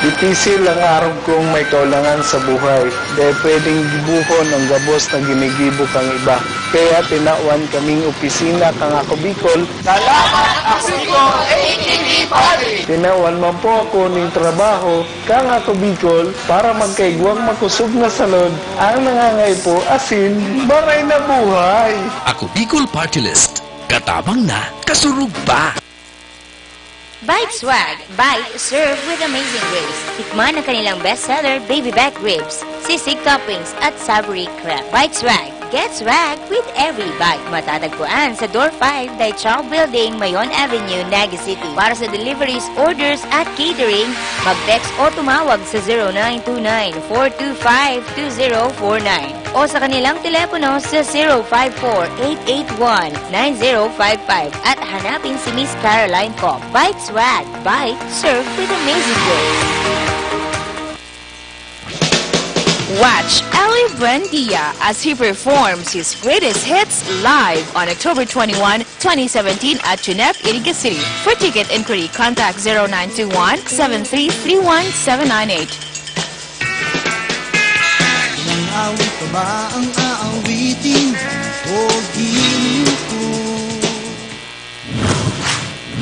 Dipisil ang arog kong may kaulangan sa buhay. Dai pwedeng gibohon ang gabos na ginigibo kang iba. Kaya tinawan kaming opisina kan Ako Bicol. Salamat, Ako Bicol, A K B Party! Tinawan man po ako ning trabaho kan Ako Bicol para magkaigwang makosog na salod ang nangangaipo asin maray na buhay. Ako Bicol Party List. Katabang na, kasurog pa! Bite Swag, bite served with amazing grace. Tikman ang kanilang bestseller, Baby Back Ribs, Sisig Toppings, at Savory Crab. Bite Swag, get swag with every bite. Matatagpuan sa Door five, Daichao Building, Mayon Avenue, Naga City. Para sa deliveries, orders, at catering, mag-text o tumawag sa zero nine two nine, four two five, two zero four nine o sa kanilang telepono sa zero five four, eight eight one, nine zero five five at hanapin si Miss Caroline Kong. Bite Swag, bite served with amazing grace. Watch Ellie Buendia as he performs his greatest hits live on October twenty-one, twenty seventeen at Junep, Iriga City. For ticket inquiry, contact zero nine two one, seven three three one seven nine eight. Nang awit pa ba ang aawitin o ginuko?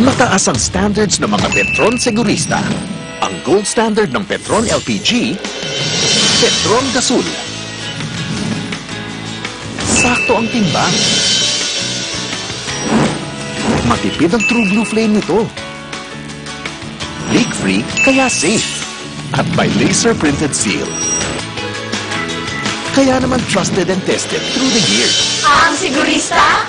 Mataas ang standards ng mga Petron Segurista. Ang gold standard ng Petron L P G, Petron Gasol. Sakto ang timbang. Matipid ang True Blue Flame nito. Leak-free, kaya safe. At may laser-printed seal. Kaya naman trusted and tested through the years. Ang Segurista,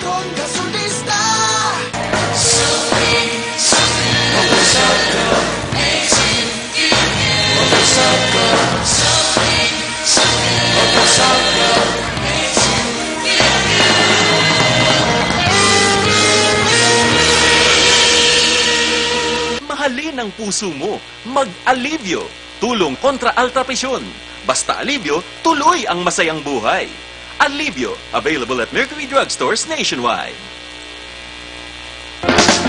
Mahalin ang puso mo. Mag-Alivio. Tulong kontra alta presyon. Basta Alivio, tuloy ang masayang buhay. Alivio, available at Mercury Drug Stores nationwide.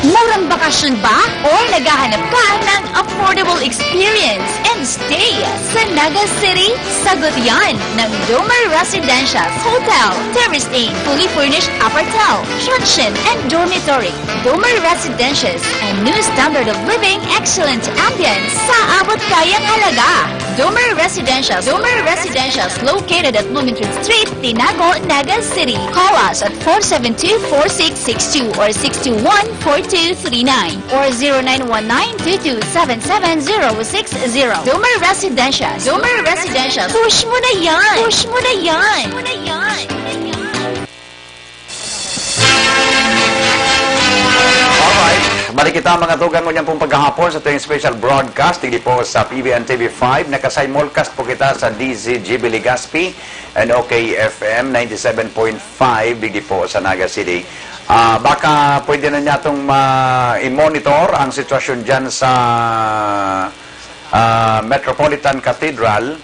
Murang bakasyon ba? Or naghahanap ka ng affordable experience and stay sa Naga City? Sagot yan ng Domer Residentials Hotel, Terrace Inn, fully furnished apartel, transient and dormitory. Domer Residentials, a new standard of living, excellent ambience sa abot kayang halaga. Domer Residentials, Domer Residentials, located at Blumentritt Street, Tinago, Naga City. Call us at four seven two, four six six two or six two one, four two three nine or zero nine one nine, two two seven seven, zero six zero. Domer Residentials, Domer Residentials. Push mo na yan! Push mo na yan! Push mo na yan! Alright. Balik kita, mga tugang, ngunyan pong paghahapon sa ating special broadcast digdi po sa P B N T V five. Naka-simulcast po kita sa D Z G B Legazpi and O K F M ninety-seven point five digdi po sa Naga City. Ah, baka pwede na niya itong ma-, i-monitor ang sitwasyon dyan sa, ah, Metropolitan Cathedral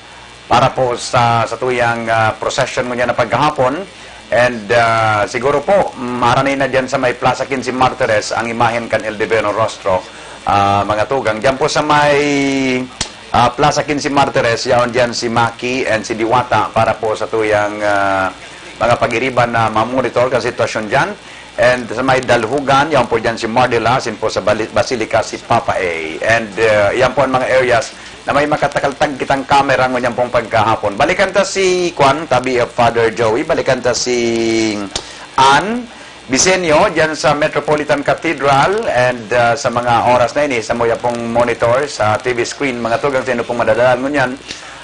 para po sa, sa tuyang, ah, procession ngunyan na paghahapon. And, ah, siguro po, maranay na dyan sa may Plaza Quince Martires ang imahen kan El Divino Rostro, ah, mga tugang. Dyan po sa may, ah, Plaza Quince Martires, yaon dyan si Maki and si Diwata para po sa tuyang, ah, mga pag-iriban na mamonitor kan sitwasyon dyan. And sa may Dalhugan, yaon po dyan si Mardila, asin po sa Bali-, Basilica si Papa A. And, ah, yan po ang mga areas na may makatakaltag kitang camera ngunyan pong pagkahapon. Balikan ta si, kwan, tabi, uh, Father Joey, balikan ta si Ann Bisenyo dyan sa Metropolitan Cathedral, and, uh, sa mga oras na ini, samo ya pong monitor sa T V screen, mga tugang, sino pong madadalan ngunyan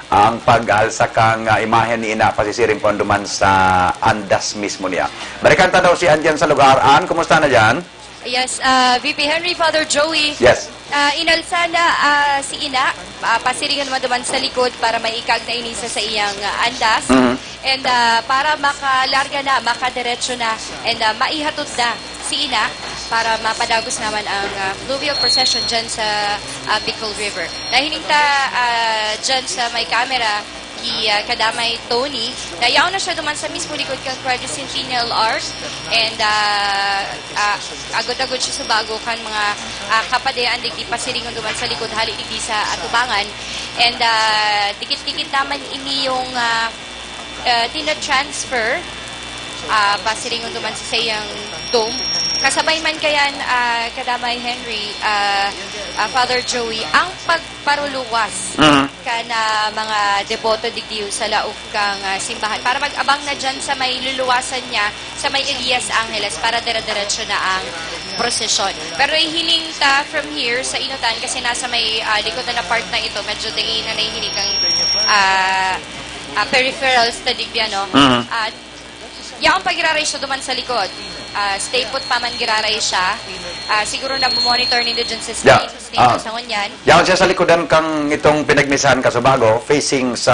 ang pag-alsa kang, uh, imahen ni Ina, pasisiring po duman sa andas mismo niya. Balikan ta daw si Ann dyan sa lugar. Ann, kumusta na dyan? Yes, uh, V P Henry, Father Joey. Yes. Ah, inalsa na, ah, si Ina, ah, pasiringon naman duman sa likod para maikag na ini sa saiyang, ah, andas. Mhm. And, ah, para makalarga na, makadiretso na, and, ah, maihatod na si Ina para mapadagos naman ang, ah, fluvial procession dyan sa, ah, Bicol River. Nahiling ta, ah, dyan sa may camera, ki, ah, Kadamay Tony, na yaon na siya duman sa mismo likod kan Quadricentennial Arch, and, ah, ah, agod-agod siya subago kan mga, ah, kapadean digdi pasiringon duman sa likod, hali digdi sa atubangan. And, ah, dikit-dikit naman ini yung, ah, ah, tina-transfer, ah, pasiringon duman sa saiyang dome. Kasabay man kayan, ah, Kadamay Henry, ah, ah, Father Joey, ang pagparuluwas Mhm. kan, ah, mga deboto digdi sa laog kan, ah, simbahan para mag-abang na dyan sa may luluwasan niya, sa may Elias Angeles, para dire-diretso na ang prosesyon. Pero ihiling ta from here sa Inutan kasi nasa may, ah, likod na, na part na ito, medyo dai na nahihiling ang, ah, ah, peripherals ta digdi, ano? Mhm. At yaon pa giraray siya duman sa likod. Ah, stay put pa man giraray siya. Ah, siguro na monitor nindo dyan sa Yeah. screen, sa screen Ah. sa ngunyan. Yaon siya sa likodan kang itong pinagmisahan kasubago, facing sa,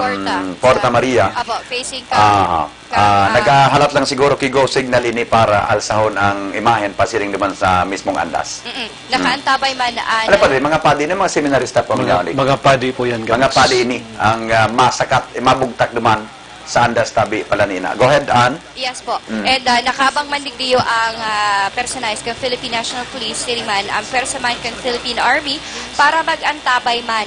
mm, Porta. Porta Sa Maria. Apo, facing ka. Ah, ka, ah, ah, naghahalat lang siguro ki go signal ini para alsahon ang imahen pasiring duman sa mismong andas. Mm-mm. Mm. Nakaantabay man, ah, Ano na pa rin? Mga padi na, mga seminarista po ang Mga, yaon, eh. mga padi po yan, Mga guys. padi ini ang, ah, masakat, eh, mabugtak duman sa andas tabi pala ni Ina. Go ahead, Ann. Yes po. Mm. And, ah, nakaabang man digdiyo ang, ah, personahe kan Philippine National Police, diri man ang pwersa man kan Philippine Army para mag-antabay man.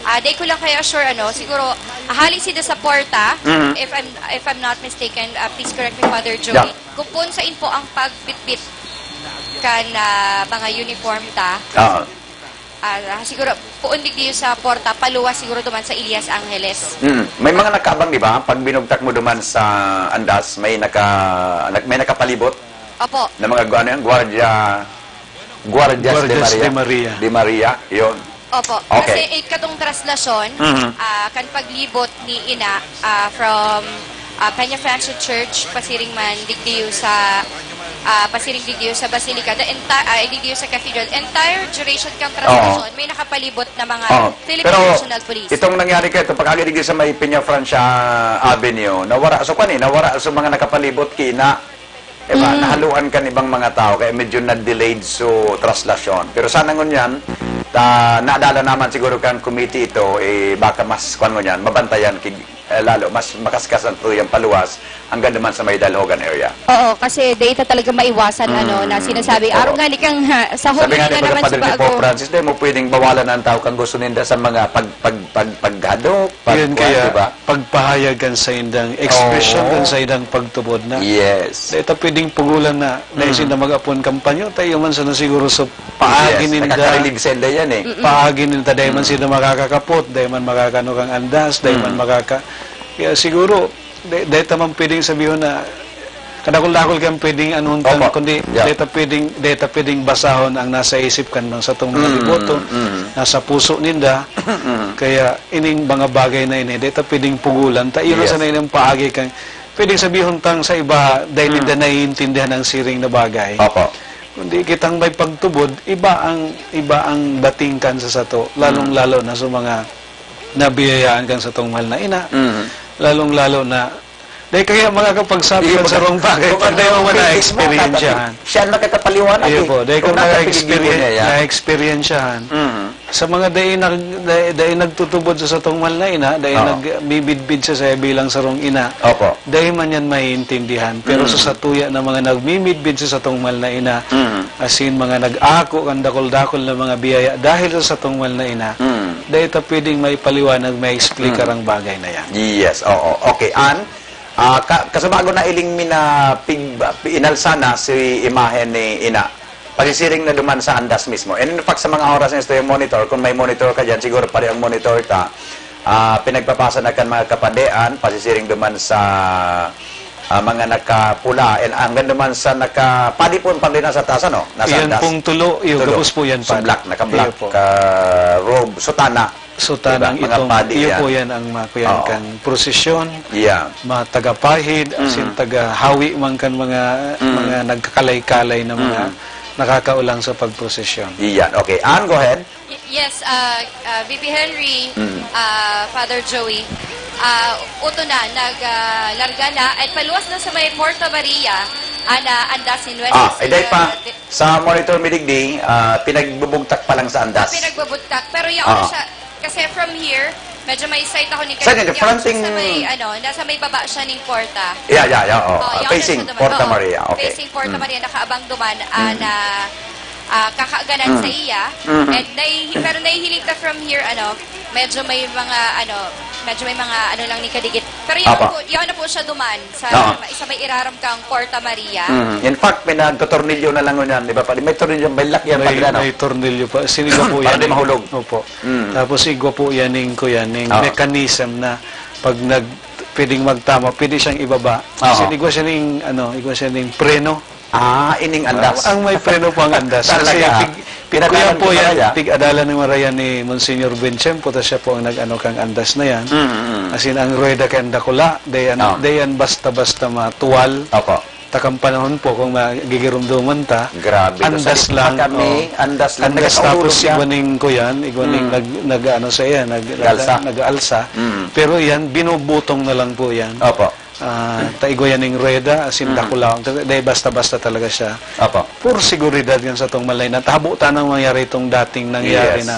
Ah, dai ko lang kayo sure, ano, siguro, hali sila sa porta, Mm. if I'm, if I'm not mistaken, ah, please correct me, Father Joey, Yeah. kung poon sain po ang pagbitbit kan, ah, mga uniform ta. Oo. Ah, siguro, poon digdi sa porta, paluwas siguro duman sa Elias Angeles. Mm. May mga nakaabang, di ba? Pag binugtak mo duman sa andas, may naka-, nag-, may nakapalibot Opo. na mga gu-, ano yan? Guardia, Guardias de Guardias Maria. de Maria. De Maria, yun. Opo. Okay. Kasi, eh, katong traslasyon, Mhm. ah, kan paglibot ni Ina, ah, from, ah, Peñafrancia Church, pasiring man digdiyo sa, ah, pasiring digdiyo sa Basilica, the enti-, ah, digdiyo sa Cathedral, entire duration kan Oo. traslasyon, may nakapalibot na mga Oo. Philippine Pero National Police. itong nangyari kayo, itong pag-agi digdi sa may Peñafrancia Avenue, nawara, so, kwan eh, nawara, so, mga nakapalibot, kina, Diba? Mm. Nahaluan kan ibang mga tao, kaya medyo na-delayed so traslasyon. Pero sana ngunyan, ta, nadala naman siguro kan committee ito, eh, baka mas, kwan ngunyan, mabantayan, kig, eh, lalo, mas makaskas ang tuyang paluwas, hanggang naman sa may Dalhogan area. Oo, kasi data talaga maiwasan, Mm, ano, na sinasabi, oo. Araw nga ni kang, ha, sa Sabi nga ni Holy na naman Padre si Pope Bago. Francis, di mo pwedeng bawalan ang tao kang gusto ninda sa mga pag, pag, pag, paghadok, pag, Yun kwan, kaya, diba? pagpahayag kan saindang ekspresyon, Oo. kan saindang pagtubod na. Yes. Dai ta pwedeng pugulan na, dai Mm. sinda mag-apon kampanyo, tayo man sana siguro sa paagi Yes, ninda. nakaka-relieve sila yan eh. Mm-mm. Paagi ninda, dai man Mm. sila makakakapot, dai man makakano kang andas, dai man Mm. makaka-, kaya siguro, dai, dai ta man pwedeng sabihon na kadakul-dakul kang pwedeng anuhon kan, Opo. kundi Yeah. dai ta pwedeng, dai ta pwedeng basahon ang nasa isip kan mga satong mga Mm, deboto, mm. nasa puso ninda. Mm. Kaya ining mga bagay na ini, dai ta pwedeng pugulan ta. Iyo na Yes. sana ining paagi kan, pwedeng sabihon tang sa iba, dai Mm. ninda naiintindihan ang siring na bagay. Opo. Kundi kitang may pagtubod, iba ang, iba ang dating kan sa sato, Mm. lalong-lalo na sa mga nabiyayaan kan satong mahal na ina, Mm. lalong-lalo na, dai kaya makakapagsabi Iyo, kan sarong bagay kung pag ano dai mo ang feeling mo, na-eksperyensyahan. dapat siya ang makakapaliwanag Iyo eh. po, dai ko Kung nasa piligid mo na-experience, niya yan. na-experiensyahan. Mm. Sa mga dai nag-, dai, dai nagtutubod sa satong mahal na ina, dai Oo. nagbibidbid sa saya bilang sarong ina, Opo. dai man yan maiintindihan. Pero Mm. sa satuya na mga nagmimidbid sa satong mahal na ina, Mm. as in, mga nag-ako kan dakul-dakul na mga biyaya dahil sa satong mahal na ina, Mm. dai ta pwedeng maipaliwanag, maexplika Mm. ang bagay na yan. Yes, oo. Okay, Ann, ah, ka-, kasubago na iling mi na pig-, inalsa na si imahen ni ina. Pasisiring na duman sa andas mismo. And in fact, sa mga oras na ito yung monitor, kung may monitor ka dyan, siguro pare ang monitor ta, ah, pinagpapasa na kan mga kapadean, pasisiring duman sa, ah, mga nakapula, and hanggang duman sa naka-, padi po ang pamilya nasa taas, ano? Nasa Yan andas. pong tulo, iyo, Tulo. gabos po yan, So, Padi. black, naka-black, Iyo po. ah, robe, sutana. So, Diba? tanang Mga itong, padi iyo yan. po yan ang mga kuyan Oo. kang prosesyon, Yeah. mga tagapahid, as in, Mm. tagahawi man kan mga, Mm. mga nagkakalay-kalay na mga Mm. nakakaulang sa pagprosesyon. Iyan. Okay. Ann, go ahead. Y-, yes, ah, ah, V P Henry, Mm. ah, Father Joey, ah, uto na, nag, ah, larga na, at paluwas na sa may Porta Maria, ana, andas ni Nuestra Ah, eh, dahil Señora pa, de sa monitor mi digdi, ah, pinagbubugtak pa lang sa andas. Ah, pinagbubugtak. Pero yaon Ah. siya, kasi from here, medyo may sight ako ni Sa Kevin, ganda, yaon siya sa fronting may, ano, nasa may baba siya ning Porta. Yeah, yeah, yeah, oh. Oh, Ah, yaon na facing siya duman. Porta Oo, Maria, okay. Facing Porta Mm. Maria, nakaabang duman, ah, Mm. na, ah, kakaganan Mm. sa iya. Mm. And nahi-, pero nahihiling ka from here, ano, medyo may mga, ano, medyo may mga, ano lang ni kadikit. Pero yaon Apa. po, yaon na po siya duman sa, Oo. sa may irarom kang Porta Maria. Mm. In fact, may nagtotornilyo na lang ngunyan, di ba? Pwede may tornilyo, may lakyan May, pag ano. may tornilyo pa. Sinigaw po Para yan di eh. mahulog. Opo. Mm. Tapos igwa po yan ning, kuya, ning Oo. mechanism na pag nag-, pwedeng magtama, pwede siyang ibaba. Oo. Kasi igwa siya ning, ano, igwa siya ning preno. Ah, ining andas. Ang may preno po ang andas. Talaga, Kasi ah. pig-, Pinadalan kuya po ko yan, talaga. pig-adalan ni Maria ni Monsignor Vincent, puta siya po ang nag-ano kang andas na yan. Mm, mm. As in, ang rueda kaya dakula, day yan, Oo. day yan basta-basta matuwal. Opo. Takang panahon po, kung magigirumduman ta, Grabe, andas sa lang, kami, oo. andas lang, Andas nagkakaulog tapos yan. igwa ning kuyan, igwa ning Mm. nag-, nag-ano sa iya, nag-, Galsa. nag-, nag-aalsa. Mm. Pero yan, binubutong na lang po yan. Opo. Ah, ta igwa yan ning rueda, as in, Mm. dakulaon. Dahil basta-basta talaga siya. Opo. For seguridad yan sa tong malay na, tabo ta nang mangyari itong dating nangyari Yes. na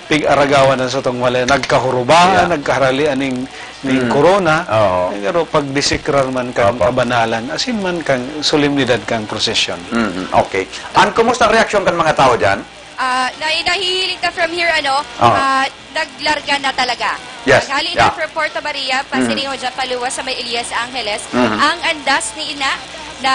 pig-aragawan na sa tong malay, nagkahurubahan, Yeah. nagkaharali aning ning Mm. corona, Oo. eh, pero pag disikrar man kan Opo. kabanalan, asin man kan solemnidad kan prosesyon. Mhm, okay. An, kumusta ang reaksyon kan mga tao diyan? Ah, nahi-, nahihiling ka from here, ano, Oo. ah, naglarga na talaga. Yes, Naghali na yeah. from Porta Maria, Mm. pasiriho dyan paluwas sa may Elias Angeles. Mhm. Ang andas ni Ina, na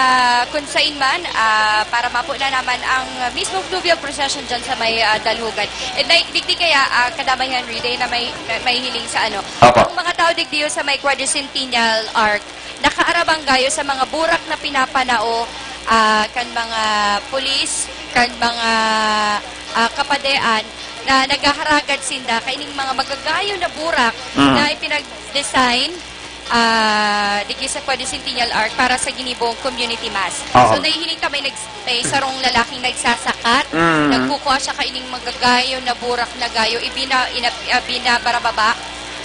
kung sain man, ah, para mapo na naman ang mismong fluvial procession dyan sa may, ah, Dalhogan. And na, digdi kaya, ah, Kadamay Henry, day na may, may hiling sa ano. Opo. Ang mga tao digdi sa may Quadricentennial Arch, nakaarabang gayo sa mga burak na pinapanao, ah, kan mga pulis, kan mga, ah, kapadean na naghaharagad sinda kaining mga magagayo na burak Mhm. na ipinag-design ah, digdi sa Quadricentennial Arch para sa ginibong community mass. Oo. So, nahihiling ta may nags-, may sarong lalaking nagsasakat, Mm. nagkukuha siya kaining magagayo na burak na gayo, ibina-, ina-, ah, binabarababa.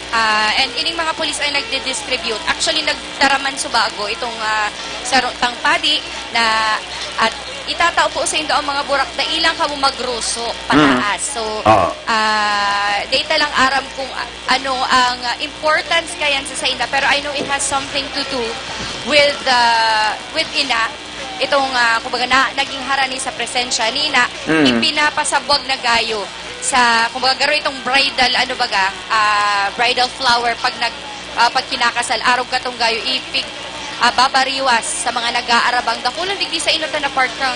Ah, and ining mga pulis ay nagdi-distribute. Actually, nagtaraman subago itong, ah, sarong tang padi na, at itatao po sa indo ang mga burak, dai lang kamo magruso pataas. Mm. So, Oo. ah, data lang aram kung, ah, ano ang, ah, importance kayan sa sainda, pero I know it has something to do with, ah, with Ina. Itong, ah, kumbaga, na, naging harani sa presensya ni Ina, Mm. ipinapasabwag na gayo sa, kumbaga, garo itong bridal, ano baga, ah, bridal flower pag nag-, ah, pag kinakasal, arog katong gayo, ipig-, ah, babariwas sa mga nag-aarabang. Dakulang digdi sa inutan na part kang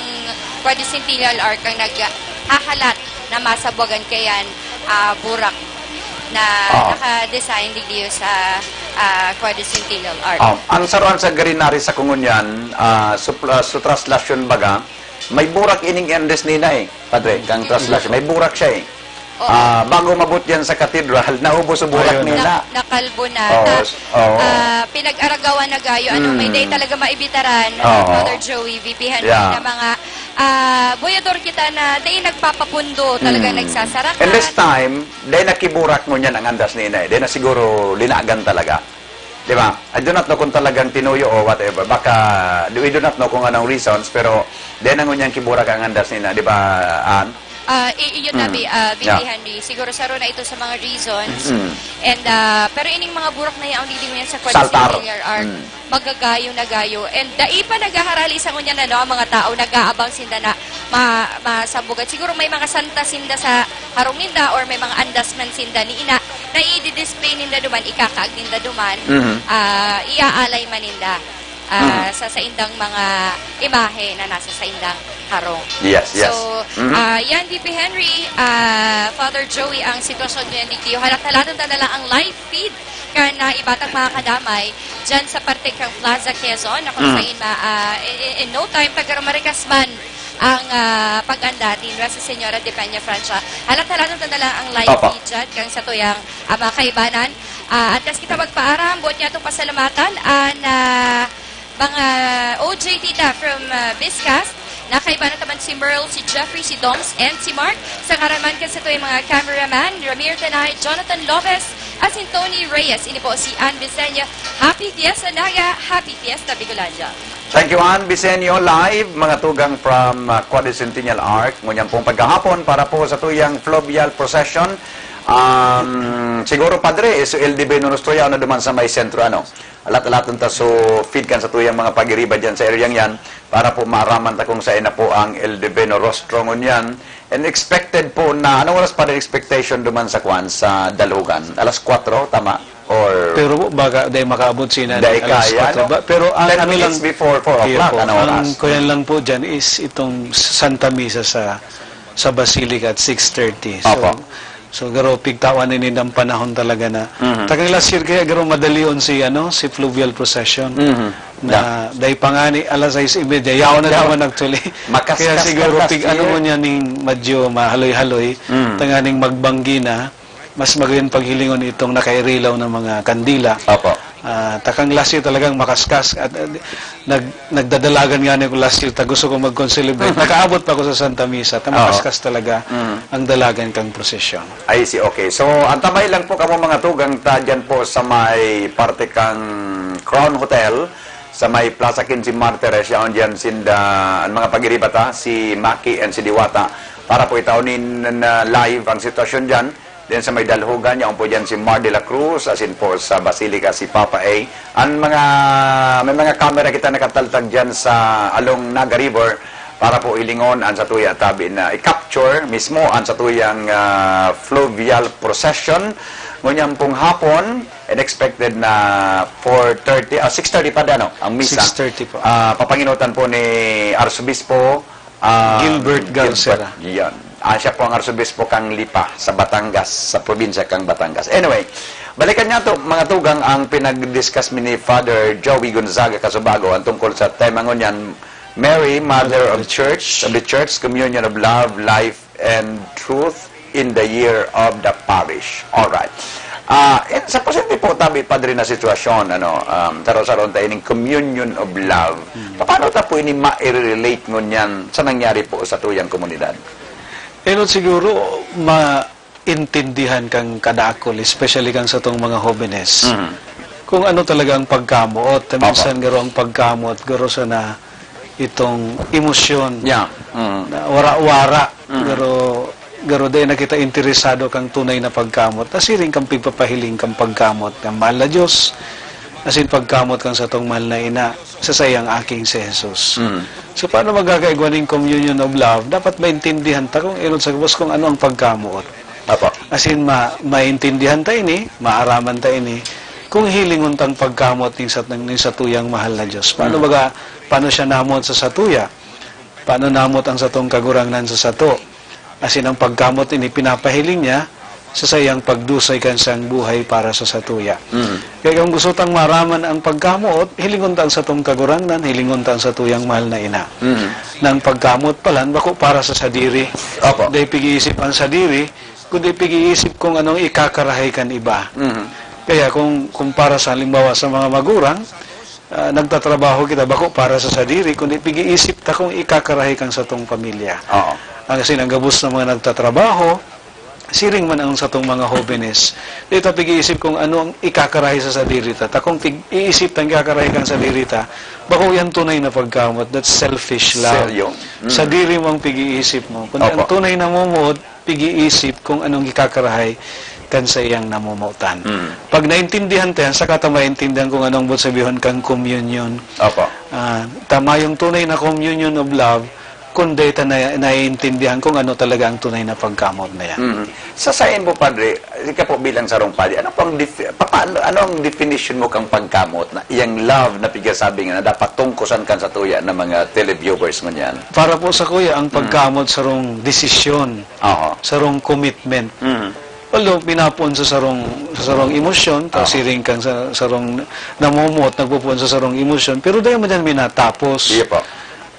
Quadricentennial Arch, kang naghahalat na masabwagan kayan, ah, burak na Oo. naka-design digdi sa, ah, Quadricentennial Arch. Oh, ang saruan sa Garinari sa Kungunyan, ah, supla-, su translation baga, may burak ining Andes nina eh, Padre, kang Mm. translation. May burak siya eh. Oo. Ah, bago umabot yan sa cathedral, naubos ang burak Ayun. nina. Na-, nakalbo na. Oo, Ta-, s-, oo. ah, pinag-aragawan na gayo, ano, may Mm. day talaga maibitaran, ah, Oo. Father Joey, V P Henry, Yeah. na mga Ah, buyador kita na dai nagpapapundo, talagang Mm. nagsasarakan. And this time, dai nakiburak ngunyan ang andas ni Inay. Dai na siguro linagan talaga. Di ba? I do not know kung talagang tinuyo o whatever. Baka, we do not know kung anong reasons, pero dai na ngunyan kiburak ang andas ni Inay. Di ba, Ann? Ah, i-, iyon na, Mm. bi-, ah, Yeah. V P Henry. Siguro saro na ito sa mga reasons. Mm. And, ah, pero ining mga burak na yaon, di, di mo yan sa Saltar. Quadricentennial Arch. Mm. Magagayo na gayo. And dai pa naghaharali sa ngunyan, ano, ang mga tao, nag-aabang sinda na ma-, masabog. At siguro may mga santa sinda sa harong ninda or may mga andas man sinda ni Ina na i-display ninda duman, ikakaag ninda duman, Mhm. ah, iaalay man ninda, ah, Mhm. sa saindang mga imahe na nasa saindang harong. Yes, yes. So, Mhm. ah, yan, V P Henry, ah, Father Joey, ang sitwasyon ngayon digdi. Halat-halaton ta na lang ang live feed kan, ah, iba tang mga kadamay dyan sa parte kang Plaza Quezon, na kung Mm. sain ma-, ah, in, in, in no time, taga Marikas man ang, ah, pag-anda ni Nuestra Señora de Peña Francia. Halat-halaton ta na lang ang live Opo. feed dyan, kang satuyang, ah, mga kaibanan. Ah, antes kita magpaaram, buot niya itong pasalamatan, an, ah, mga O J T ta from, ah, Vizcast, Nakaiba na taman si Merl, si Jeffrey, si Doms, and si Mark. Sa ngaran man kan satuyang mga cameraman, Ramir Tanay, Jonathan Lopez, asin Tony Reyes, ini po si Ann Bisenyo. Happy Fiesta Naga, Happy Fiesta Bicolandia. Thank you, Ann Bisenyo. Live, mga tugang from, uh, Quadricentennial Arch. Ngunyan pong paghahapon para po sa tuyang fluvial procession. Um, siguro, Padre, is L D B Nunus Troyano duman sa may sentro, ano? Alat-alaton ta, so feed kan sa tuyang mga pagiriba dyan sa area yan para po maaraman ta kung saan na po ang L D B no rostro ngunyan. And expected po na, anong oras pa rin expectation duman sa kwan, sa Dalhogan? Alas kwatro, tama? Or Pero po, baka dahil makaabot sina Dahil alas kaya, kwatro no? ba? Pero ang Ten ano minutes lang, before four Iyo o'clock, po, ano ang oras? kuyan lang po dyan is itong Santa Misa sa sa Basilica at six thirty. So, Opo. so, garo, pigtawan ini ng panahon talaga na. Mhm. Takang last year kaya garo madalion si, ano, si fluvial procession. Mhm. Na Yeah. dahil pa nga ni alas sais y media, yaon na Yaon. naman actually. Makaskas Kaya siguro, ka last pig, ano year. mo niya ning medyo mahaloy-haloy, Mm. tanganing magbanggi na, mas magayon paghilingon itong nakairilaw ng mga kandila. Opo. Ah, takang last year talagang makaskas at, ah, nag-, nagdadalagan nga niya kung last year, ta gusto ko mag-concelebrate. Nakaabot pa ako sa Santa Misa, ta Oo. makaskas talaga Mm. ang dalagan kang prosesyon. I see, okay. So, antabay lang po kamo mga tugang ta dyan po sa may parte kang Crown Hotel, sa may Plaza Quince Martires, yaon dyan sinda, ang mga pag-iriba ta, si Maki and si Diwata, para po itaon nin, na live ang sitwasyon dyan. Then sa may Dalhogan, yaon po dyan si Mar de la Cruz, asin po sa Basilica si Papa A. Ang mga, may mga camera kita nakataltag dyan sa along Naga River para po hilingon ang satuya tabi na i-capture mismo ang satuyang, ah, fluvial procession. Ngunyan pong hapon, and expected na four thirty, ah, six thirty pa din, ano, ang misa. Six thirty po. Ah, papanginutan po ni Arsobispo, ah, Gilbert Gilbert, Galcera. yan. Ah, siya po ang Arsobispo kang Lipa sa Batangas, sa probinsya kang Batangas. Anyway, balikan niya to, mga tugang, ang pinag-discuss mi ni Father Joey Gonzaga Casubago, ang tungkol sa tema ngunyan, Mary, Mother of Church, of the Church, Communion of Love, Life, and Truth in the Year of the Parish. Alright. Ah, eh, sa posible po, tabi, Padre, na sitwasyon, ano, um, saro-saron ta ining communion of love. Hmm. Paano ta po ini ma-relate ngunyan sa nangyari po sa tuyang komunidad? Enot siguro, maintindihan kang kadakul, especially kang satong mga hobenes, Mhm. kung ano talaga ang pagkamoot. Opo. Minsan, garo ang pagkamoot, garo sana itong emosyon Yeah. Mm. na wara-wara, Mm. pero, pero dai na kita interesado kang tunay na pagkamot. Nasiring kang pigpapahiling kang pagkamot kang mahal na Diyos, asin pagkamot kang satong mahal na ina, sa saiyang aking si Jesus. Mm. So, paano magkakaigwa ning communion of love? Dapat maintindihan ta kung enot sa gabos kung ano ang pagkamoot. Apo. Asin, ma-, maintindihan ta ini, maaraman ta ini, kung hilingon tang pagkamot nin sat-, nin satuyang mahal na Diyos. Paano Mm. baga, paano siya namot sa satuya? Paano namot ang satong Kagurangnan sa sato? Asin ang pagkamot ini pinapahiling niya sa saiyang pagdusoy kan siyang buhay para sa satuya. Mm. Kaya kung gusto tang maraman ang pagkamoot, hilingon ta ang satong Kagurangnan, hilingon ta ang satuyang mahal na ina. Mm. Na ang pagkamot palan, bako para sa sadiri. Opo. Dai pig-iisip ang sadiri, kundi pig-iisip kung anong ikakarahay kan iba. Mm. Kaya kung, kung para sa, halimbawa, sa mga magurang, ah, nagtatrabaho kita, bako para sa sadiri, kundi pig-iisip ta kung ikakarahay kan satong pamilya. Oo. Ang, kasi ang gabos na mga nagtatrabaho, siring man ang satong mga hobenes. Di ta pig-iisip kung ano ang ikakarahay sa sadiri ta. Ta kung pig-iisip ta ang ikakarahay kan sadiri ta, bako yan tunay na pagkamot. That's selfish love. Seryo. Mm. Sadiri mo ang pig-iisip mo. Kundi ang Opo. tunay na momoot, pig-iisip kung anong ikakarahay kan saiyang namomotan. Mm. Pag naintindihan ta yan, saka ta maintindihan kung anong buot sabihon kang communion. Opo. Ah, tama yung tunay na communion of love, kung dai ta na, naiintindihan kung ano talaga ang tunay na pagkamot na yan. Mm. Sa sain mo, Padre, ika po bilang sarong padi, ano pang def-, papaano, ano ang definition mo kang pagkamot na iyang love na pigasabi nga na dapat tungkusan kan satuya ng mga televiewers ngunyan? Para po sa kuya, ang Mm. pagkamot sarong desisyon. Oo. Sarong commitment. Mm. Although, pinapoon sa sarong, sa sarong emosyon, ta Oo. siring kang sa, sarong namumuot, nagpupuon sa sarong emosyon, pero dai man yan minatapos. Iya po.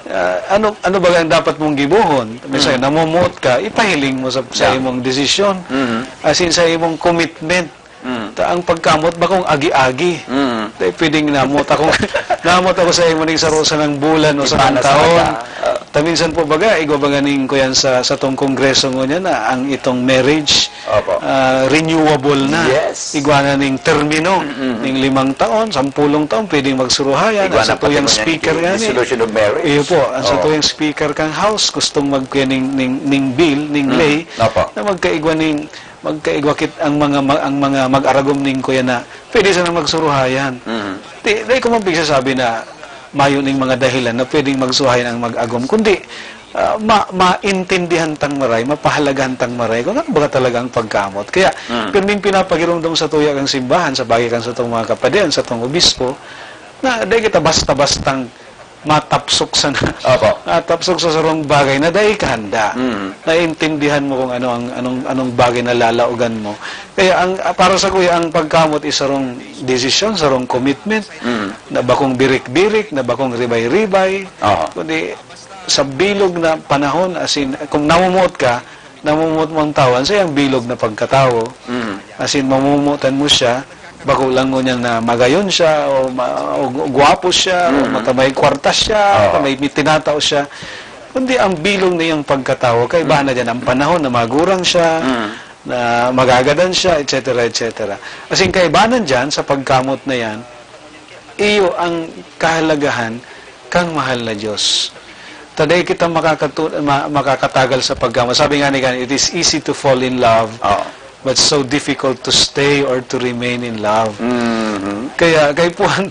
Ah, ano, ano ba ang dapat mong gibohon? Minsan, Mm. namumuot ka, ipahiling mo sa, sa Yeah. imong desisyon. Mm. As in, sa imong commitment. Mm. Ta ang pagkamot, bakong agi-agi. Mm. Dai pwedeng namot ako, namot ako sa imo ning saro sa nang bulan o sa Iba nang na sa taon. mata. Ah. Ta minsan po baga, igwa baga ning kuyan sa, satong kongreso ngunyan na ang itong marriage, Opo. ah, renewable na. Yes. Igwa na ning termino, Mm-mm. ning limang taon, sampulong taon, pwedeng magsuruhayan. Igwa Ang na pati satuyang ngunyan speaker i-, nga ni. dissolution of marriage. Iyo po, ang Oo. satuyang speaker kang House, gustong magkuya ning, ning, ning bill, ning Mm. lay, Opo. na magkaigwa ning, magkaigwa kit ang mga, ma-, ang mga mag-aragom ning kuya na pwede sana magsuruhayan. Mm. Di, di ko man pigsasabi na mayo ning mga dahilan na pwedeng magsuhay ang mag-agom, kundi, ah, ma-, maintindihan tang maray, mapahalagahan tang maray kung ano ba talaga ang pagkamot. Kaya, Mm. pirming pinapagirumdom sa tuya kang simbahan, sa bagay kan satong mga kapadian, satong obispo, na dai kita basta-bastang matapsok sa na-, Opo. matapsok sa sarong bagay na dai kahanda. Mm. Naiintindihan mo kung ano ang, anong, anong bagay na lalaogan mo. Kaya ang, para sa kuya, ang pagkamot is sarong desisyon, sarong commitment, Mm. na bakong birik-birik, na bakong ribay-ribay, Aha. kundi sa bilog na panahon, as in, kung namumuot ka, namumuot mo ang tawo, an saiyang bilog na pagkatawo, Mm. as in, mamumuotan mo siya, bako lang ngunyan na magayon siya, o ma-, o gu-, gwapo siya, o Mm. mata-, may kwarta siya, Oo. o may, may tinatao siya, kundi ang bilog na iyang pagkatawo, kaibahan Mm. na diyan ang panahon na magurang siya, Mm. na magagadan siya, et cetera, et cetera. As in, kaibanan diyan sa pagkamot na yan, iyo ang kahalagahan kang mahal na Diyos. Ta dai kita makakatu-, ma-, makakatagal sa pagkamot. Sabi nga ni Gandhi, "It is easy to fall in love, Oo. but so difficult to stay or to remain in love." Mhm. Kaya, kaipuhan,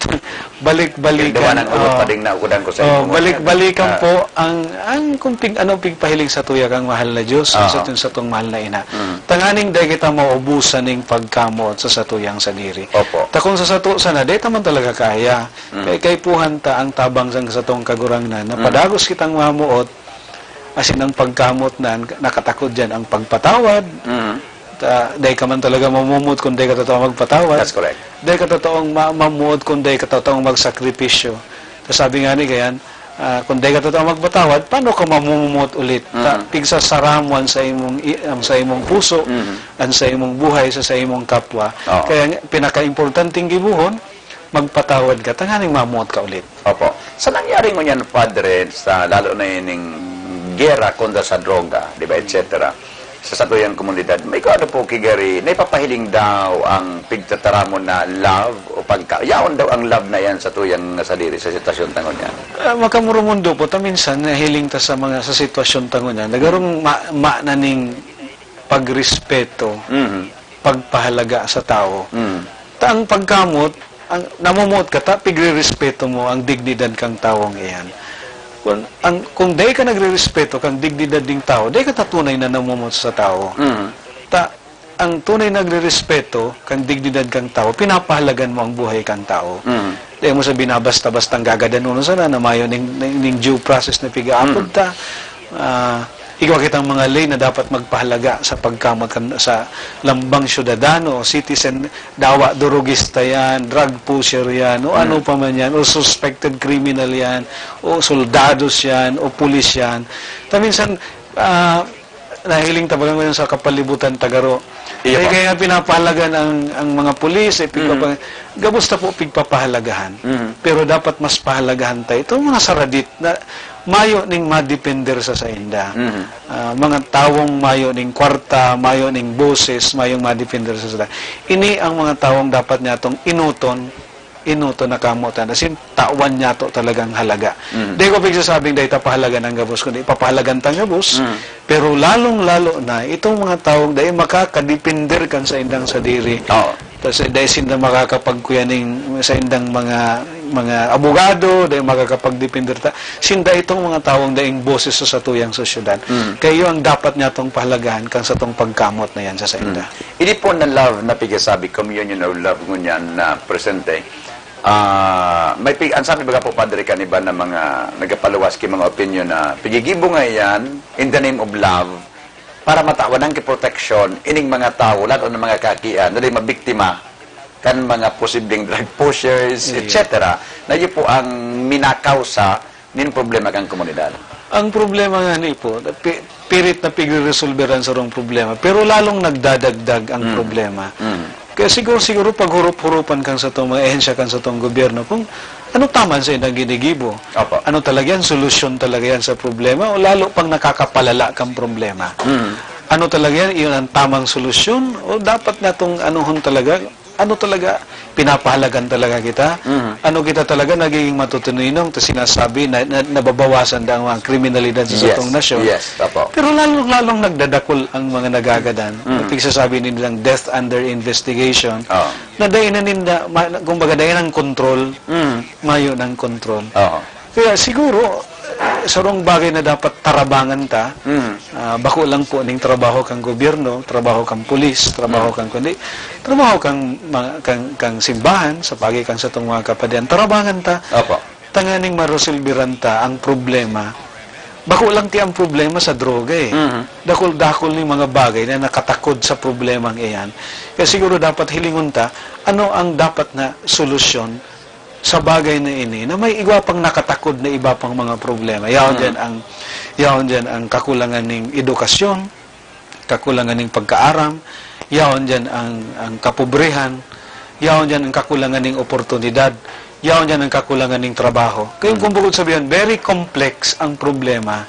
balik-balikan, Yung duman ang ugot oo. pa ding naukudan ko sa Oh, imo. balik-balikan Ah. po ang, ang kung pig-, ano pigpahiling sa tuya kang mahal na Diyos, Aha. sa tun-, sa tong mahal na ina. Mm. Tanganing dai kita maubusan ning pagkamot sa satuyang sadiri. Opo. Ta kung sa sato sana, dai ta man talaga kaya. Mm. Kay kaipuhan ta ang tabang sang satong Kagurangnan, na Mm. padagos kitang mamuot, asin ang pagkamot na, nakatakod diyan ang pagpatawad. Mm. Ta, dai ka man talaga mamumuot kung dai ka totoong magpatawad. That's correct. Dai ka totoong ma-, mamuot kung dai ka totoong magsakripisyo. Ta sabi nga ni Gayan, ah, kung dai ka totoong magpatawad, paano ka mamumuot ulit? Ta, Mm. pigsasara mo an sa imong i-, ang sa imong puso, Mm. ang sa imong buhay, sa, sa imong kapwa. Oo. Kaya nga, pinakaimportanteng gibohon, magpatawad ka, tanganing mamuot ka ulit. Opo. Sa nangyari ngunyan, Padre, sa lalo na ining giyera kontra sa droga, di ba, et cetera, sa satuyang komunidad, may kung ano po kigari, naipapahiling daw ang pigtataramon na love o pagka-, yaon daw ang love na yan sa tuyang sadiri sa sitwasyon ta ngunyan? Ah, makamoromundo po ta minsan nahiling ta sa mga, sa sitwasyon ta ngunyan, nagarong ma-, ma-, na ning pagrespeto, Mhm. pagpahalaga sa tawo. Mm. Ta ang pagkamot, ang namumuot ka ta, pigrerespeto mo ang dignidad kang tawong iyan. Kun, ang, kung dai ka nagrerespeto kang dignidad ning tawo, dai ka ta tunay na namumuot sa tawo. Mm. Ta, ang tunay nagrerespeto kang dignidad kang tawo, pinapahalagan mo ang buhay kang tawo. Mm. Dai mo sa binabasta-bastang gagadanon sana na mayo ning, ning, ning due process na pigaapod Mm. ta. Ah, igwa kitang mga ley na dapat magpahalaga sa pagkamot kan, sa lambang syudadano o citizen, dawa drogista yan, drug pusher yan, o ano Mm. pa man yan, o suspected criminal yan, o soldados yan, o pulis yan. Ta minsan, ah, nahiling ta baga ngayon sa kapalibutan ta garo. Iyo Kaya, po. kaya nga pinapahalagan ang, ang mga pulis, eh, pigpapa-, Mm. gabos ta po pigpapahalagahan. Mm. Pero dapat mas pahalagahan ta itong mga saradit na mayo ning madepender sa sainda. Mhm. Ah, mga tawong mayo ning kwarta, mayo ning boses, mayong madepender sa sainda. Ini ang mga tawong dapat niyatong enoton, enoton na kamotan. As in, tawan niyato talagang halaga. Mhm. Di ko pigsasabing dai ta pahalagan ang gabos, kundi papahalagan ta ang gabos. Mhm. Pero lalong-lalo na, itong mga tawong dai makakadepender kan saindang sadiri. Oo. Tas, eh, dai sinda makakapagkuya ning saindang mga, mga abogado, dai makakapagdepender ta. Sinda itong mga tawong daing boses sa satuyang sosyedad. Mm. Kaya iyo ang dapat niyatong pahalagahan kang satong pagkamot na yan sa sainda. Mm. Ini po na love na pigasabi, communion of love, ngunyan na presente. Ah, may pig-, ang sabi baga po, Padre, kan iba na mga nagapaluwas ki mga opinion na pigigibo nga iyan in the name of love, para matawan ang proteksyon ining mga tawo, lalo na mga kakian, na di mabiktima kan mga posibleng drug pushers, Iya. et cetera, na iyo po ang minakawsa nin problema kan komunidad. Ang problema nga ni po, pi-, pirit na pigreresolber an sarong problema, pero lalong nagdadagdag ang Mm. problema. Mm. Kaya siguro, siguro paghurup-hurupan kan satong mga ehensya, kan satong gobyerno, kung ano taman sa indang ginigibo. Opo. Ano talaga yan? Solusyon talaga yan sa problema o lalo pang nakakapalala kang problema? Mm. Ano talaga yan? Iyon ang tamang solusyon? O dapat natong anuhon talaga? Ano talaga? Pinapahalagan talaga kita? Mhm. Ano kita talaga nagiging matutuninom? Ta sinasabi na, na nababawasan daw ang mga kriminalidad sa Yes. satong nasyon. Yes, opo. Pero lalong-lalong nagdadakul ang mga nagagadan. Mm. Ito yung sasabi nilang death under investigation. Oo. Na dai na ninda, ma-, kumbaga, dai nang kontrol, Mm. mayo nang kontrol. Oo. Kaya siguro, eh, sarong bagay na dapat tarabangan ta, Mm. ah, bako lang po ning trabaho kang gobyerno, trabaho kang pulis, trabaho Mm. kang kundi, trabaho kang mga, kang, kang simbahan, sa bagay kang satong mga kapadian, tarabangan ta. Opo. Tanganing maresolbiran ta ang problema. Bako lang ti ang problema sa droga, eh. Mhm. Dakul-dakul ning mga bagay na nakatakod sa problemang iyan. Kaya siguro dapat hilingon ta, ano ang dapat na solusyon sa bagay na ini, na may iba pang nakatakod na iba pang mga problema. Yaon Mhm. diyan ang, yaon diyan ang kakulangan ning edukasyon, kakulangan ning pagkaaram, yaon diyan ang, ang kapobrehan, yaon diyan ang kakulangan ning oportunidad, yaon diyan ang kakulangan ning trabaho. Kaya Mm. kung bukod sabihin, very complex ang problema,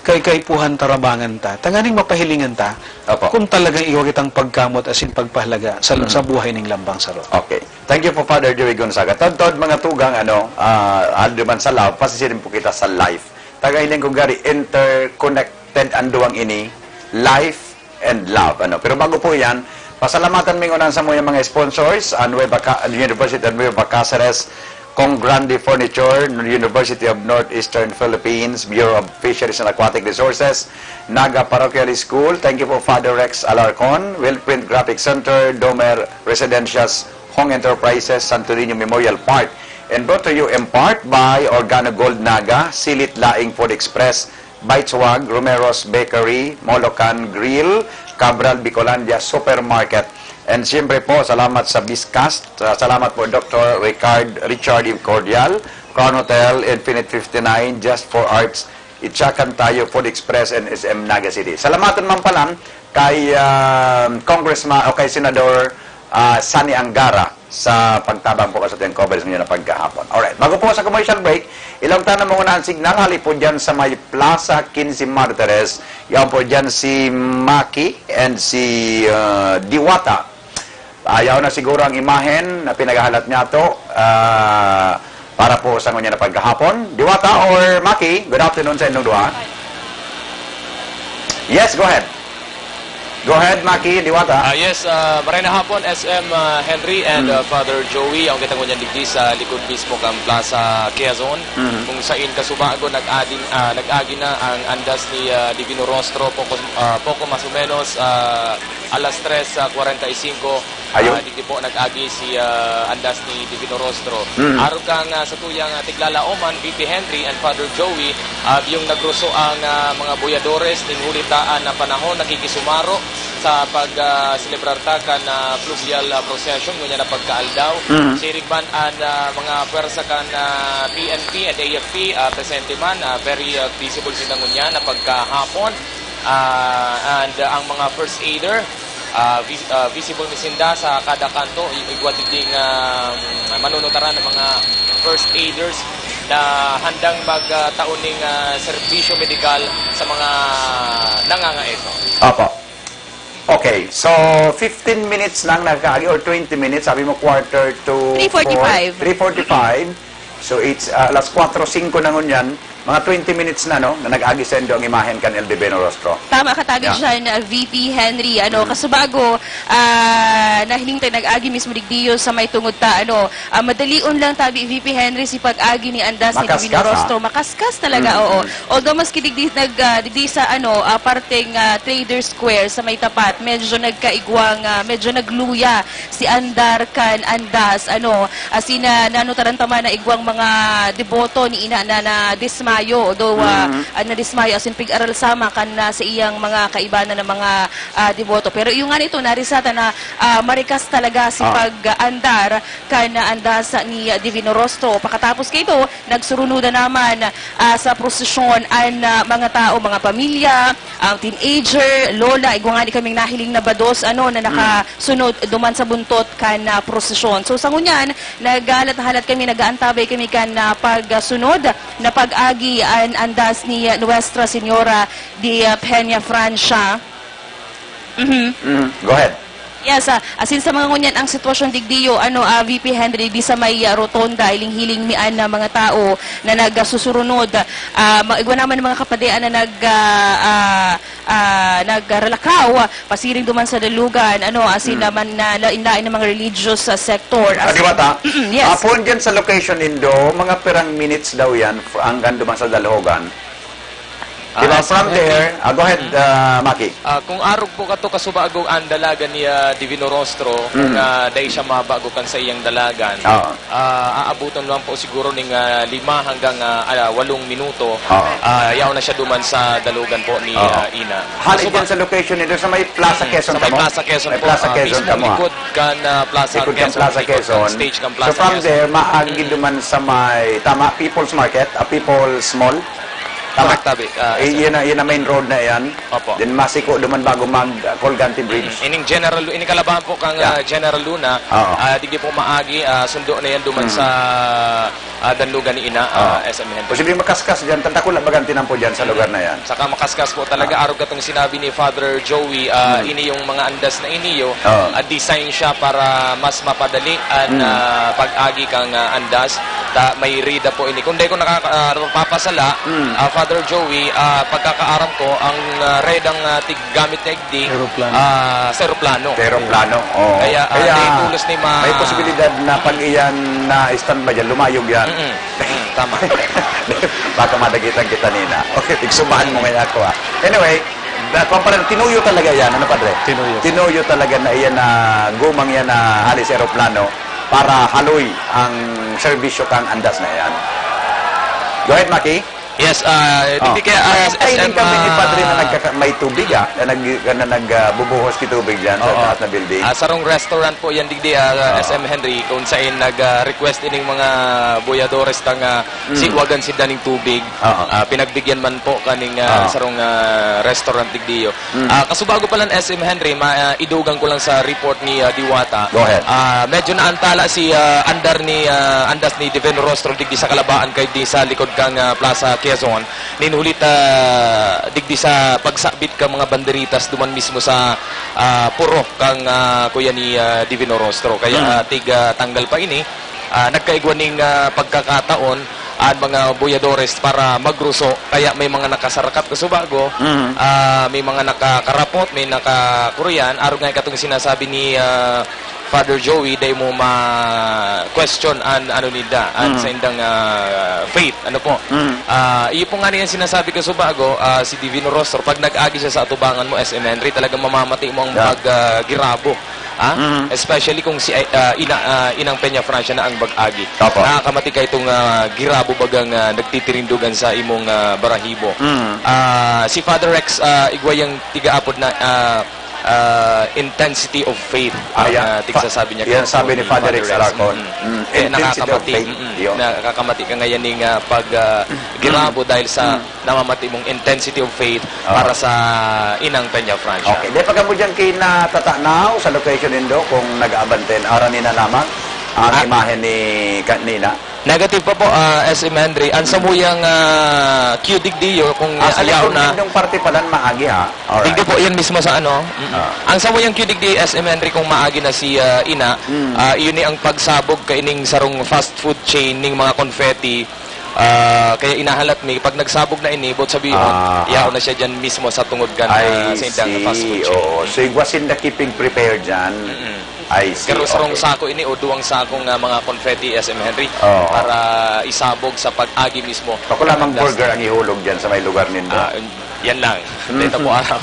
kay kaipuhan tarabangan ta, tanganing mapahilingan ta, Opo. kung talagang igwa kitang pagkamot asin pagpahalaga sa, Mm. sa buhay ning lambang saro. Okay. Thank you po, Father Joey Gonzaga. Todtod, mga tugang, ano, ah, aldo man sa love, pasisiring po kita sa life. Taga hiling kong gari, interconnected ang duwang ini, life and love. Ano? Pero bago po yan, pasalamatan ming unan sa mga, mga sponsors, ang Nueva Ca-, University of Nueva Caceres, Kong Grande Furniture, University of Northeastern Philippines, Bureau of Fisheries and Aquatic Resources, Naga Parochial School. Thank you po, Father Rex Alarcon, Wellprint Graphic Center, Domer Residencias, Hong Enterprises, Santo Niño Memorial Park. And brought to you in part by Organo Gold Naga, Silit Laing Food Express, Bite Swag, Romero's Bakery, Molocan Grill, Cabral Bicolandia Supermarket. And siyempre po, salamat sa Biscast. Sa-, salamat po, Doctor Ricard, Richard Cordial, Crown Hotel, Infinite fifty-nine, Just for Arts, Itchakan Tayo, Food Express, and S M Naga City. Salamatan man pala kay, ah, Congressman o kay Senador, ah, Sonny Angara sa pagtabang po sa atong coverage ngayon na pagkahapon. Alright, bago po sa commercial break, ilawag ta na muna ang signal, hali po dyan sa may Plaza Quince Martires, yaon po dyan si Maki and si, ah, Diwata. Ayaw na siguro ang imahen na pinaghahalat niya to, ah, para po sa ngunyan na pagkahapon. Diwata or Maki, good afternoon sa inyong duha. Yes, go ahead. Go ahead, Maki, Diwata. Ah, yes, ah, maray na hapon, S M, ah, Henry and, Mm. ah, Father Joey. Ang kita ngunyan digdi sa likod mismo kan Plaza Quezon, Mhm. kung sain kasubago nag-agi, ah, nag-agi na ang andas ni, ah, Divino Rostro, poko, ah, poko mas o menos, ah, alas tres, ah, kwarenta y singko. Ayun. Ah, digdi po nag-agi si, ah, andas ni Divino Rostro. Mm. Arog kan, ah, sa tuyang, ah, tiglalaoman, V P Henry and Father Joey, ah, yung nagruso ang, ah, mga boyadores ning huli ta an, ah, panahon, nakikisumaro sa pag, ah, selebrar ta kan, ah, fluvial, ah, procession ngunyan na pagkaaldaw. Mm. Siring man an, ah, mga pwersa kan, ah, P N P and A F P, ah, presente man, ah, very, ah, visible sinda ngunyan na pagkahapon. Ah, and, ah, ang mga first aider, ah, vis-, ah, visible ni sinda sa kada kanto, i-, igwa digding, ah, manunutaran ng mga first aiders na handang mag, ah, taon ning, ah, serbisyo medikal sa mga nangangaipo. Opo. Okay, so fifteen minutes nang nagkaagi or twenty minutes, sabi mo quarter to four? Three forty-five. Three forty-five. So it's, ah, alas kwatro singko na ngunyan. Mga twenty minutes na, no, na nag-agi saindo ang imahen kan El Divino Rostro. Tama ka tabi Yeah. dyan, uh, V P Henry. Ano, Mm. kasubago, ah, nahiling tayo nag-agi mismo digdiyo sa may tungod ta, ano, ah, madalion lang tabi, V P Henry, si pag-agi ni Andas ni Makaskas, Divino ah. Rostro. Makaskas talaga, Mm, oo. mm. Although maski digdi, nag, ah, digdi sa, ano, ah, parteng, ah, Trader Square sa may tapat, medyo nagkaigwang, ah, medyo nagluya si andar kan Andas, ano, as in, ah, nanutaran ta man na igwang mga deboto ni Ina na nadismayo, although, ah, Mm. ah, nadismayo asin pig-aral sama kan, ah, sa iyang mga kaibanan na mga, ah, deboto. Pero iyo nga nito, narisata na, ah, marikas talaga si Ah. pag-andar kan, ah, andas ni Divino Rostro. Pakatapos kaito, nagsurunuda naman, ah, sa prosesyon an, ah, mga tao, mga pamilya, ang teenager, lola, igwa ngani kaming nahiling na bados, ano, na Mm. nakasunod duman sa buntot kan, ah, prosesyon. So, sa ngunyan, naghalat-halat kami, nag-aantabay kami kan, ah, pagsunod na pag-agi an andas ni, ah, Nuestra Señora de, ah, Peña Francia. Mhm. Mm, go ahead. Yes, ah, asin sa mga ngunyan ang sitwasyon digdiyo, ano, ah, V P Henry, di sa may, ah, rotonda, hiling-hiling mi an, ah, mga tao na nagsusurunod. Ah, ma-, igwa naman ang mga kapadean na nag, ah, ah, ah, nagralakaw, pasiring duman sa dalugan, ano, asin Mm. naman na lain-lain na mga religious, ah, sector. Ah, di ba ta? Mm, yes. Ah, poon dyan sa location nindo, mga pirang minutes daw yan, f-, hanggang duman sa Dalhogan. Di ba? Ah, From okay. there, ah, go ahead, Mm. ah, Maki. Ah, kung arog po kato kasubago ang dalagan ni, ah, Divino Rostro, kung, Mm. ah, dai siya mabago kan sa iyang dalagan, Oo. ah, aabuton lang po siguro ning, ah, lima hanggang, ah, ah, walong minuto. Oo. Ah, yaon na siya duman sa dalugan po ni, Oo. ah, Ina. Hali Kaso dyan ba- sa location nito, sa may Plaza Mm, Quezon sa may kamo? Plaza Quezon May po, Plaza ah, Quezon mismong kamo, ah. likod kan, ah, Plaza Likod kan Quezon, Plaza likod kan Quezon. stage kan So, Plaza from Quezon. there, maagi Mm. duman sa may, tama, People's Market, ah, People's Mall? Tama. Correct, tabi. Ah, Eh, sir. yun na, yun na main road na yan. Opo. Then masiko duman bago mag, ah, Colgante Bridge. Mm. Ining general, ining kalabahan po kang, Yeah. ah, General Luna, Oo. ah, digdi po maagi, ah, sundo na yan duman Mm. sa, ah, danlugan ni Ina, ah, Oo. S M Henry. Posibleng makaskas dyan, tanta ko lang bagang tinampo dyan sa Mm. lugar na yan. Saka makaskas po talaga, Ah. arog katong sinabi ni Father Joey, ah, Mm. ini yung mga andas na iniyo, Oo. ah, design siya para mas mapadali an, Mm. ah, pag-agi kang, ah, andas. Ta-, may rida po ini. Kung di ko nakaka-, ah, napapasala, Mm. ah, Father Joey, ah, pagkakaaram ko, ang, ah, redang, ah, tig-, gamit na igdi, Eroplano. ah, sa eroplano. Sa eroplano, oo. Kaya, ah, Kaya, di pulos ni ma- may posibilidad na pag iyan na-standby dyan, lumayog yan. Mm-mm. Mm, tama. Baka madagitan kita nina. Okay, igsubahan mo Mm. ngayon ako, ah. Anyway, da-, pa-, parang tinuyo talaga yan, ano, Padre? Tinuyo. Tinuyo talaga na iyan na gumang yan na hali sa eroplano para haloy ang serbisyo kang andas na yan. Go ahead, Maki. Yes, ah, Oh. digdi kaya, ah, Ay, ay, S M, kami ni Padre na ah, nagkaka-, may tubig, ah, na nag-, na nag-, ah, bubuhos ki tubig dyan sa Oo. taas na building. Ah, sarong restaurant po yan, digdi, ah, Oo. S M Henry, kung sain nag, ah, request ining mga boyadores tang, ah, Mm. siwagan sinda ning tubig. Oo. Ah, pinagbigyan man po kaning, ah, Oo. sarong, ah, restaurant digdiyo. Mm. Ah, kasubago pa lang, S M Henry, ma-, ah, idugang ko lang sa report ni, ah, Diwata. Go ahead. Ah, medyo naantala si, ah, andar ni, ah, andas ni Divino Rostro digdi sa Kalabaan kay di sa likod kang, ah, Plaza Quezon. Nin huli ta digdi sa pagsabit ka mga banderitas duman mismo sa, ah, puro kang, ah, kuya ni, ah, Divino Rostro. Kaya, Mm. ah, tig, ah, tanggal pa ini. Ah, nagkaigwa ning, ah, pagkakataon ang mga boyadores para magruso, kaya may mga nakasarakat kasubago, Mm. ah, may mga nakakarapot, may nakakurian, arog nga katong sinasabi ni, ah, Father Joey, dai mo ma-question an, ano, ninda, an Mm. sa indang, ah, faith, ano po. Mm. Ah, iyo po nga niyan sinasabi kasubago, ah, si Divino Rostro, pag nag-agi siya sa atubangan mo, S M Henry, talagang mamamati mo ang Yeah. pag, ah, girabo. Ah, Mm. especially kung si, ah, ina, ah, Inang Peña Francia na ang mag-agi. Opo. Nakakamati ka itong, ah, girabo bagang, ah, nagtitirindugan sa imong, ah, barahibo. Mm. Ah, si Father Rex, ah, igwa yang tigaapod na, ah, ah, intensity of faith. Ah, Ang, yan. ah, tigsasabi niya Yan kay sabi ni Father Rex Alarcon. Mm. Mm. Eh, Intensity of nakakamati, faith. mm, Yun. nakakamati ka ngayon ning, ah, pag, ah, Mm. girabo dahil sa Mm. namamati mong intensity of faith Oo. para sa Inang Peña Francia. Okay. Di, pagka mo dyan kinatatanaw sa location nindo, kung nag-aabanten, aram nina lamang ang Ah. imahen ni ka-, Nina? Negative pa po, ah, S M Henry. Ang samuyang, ah, Q digdi yo, kung Ah, sa ayaw likod na nindong parte pala, maagi, ha? Alright. Digdi po, yan mismo sa ano. Mm-mm. Ah. Ang samuyang Q digdi, S M Henry, kung maagi na si, ah, Ina, Mm. ah, iyon ni ang pagsabog kaining sarong fast food chain ning mga confetti. Ah, kaya inahalat mi, pag nagsabog na ini, boot sabihon, Ah. yaon na siya dyan mismo sa tungod kan, I ah, sa indang see. fast food chain. Oo. So, igwa sinda keeping prepared dyan. Mm-mm. I see. Pero sarong Okay. sako ini o duwang sakong, ah, mga confetti, S M Henry, Oo. para isabog sa pag-agi mismo. Bako lamang That's burger ang ihulog dyan sa may lugar nindo. Ah, yan lang. Mm. Dito po alam.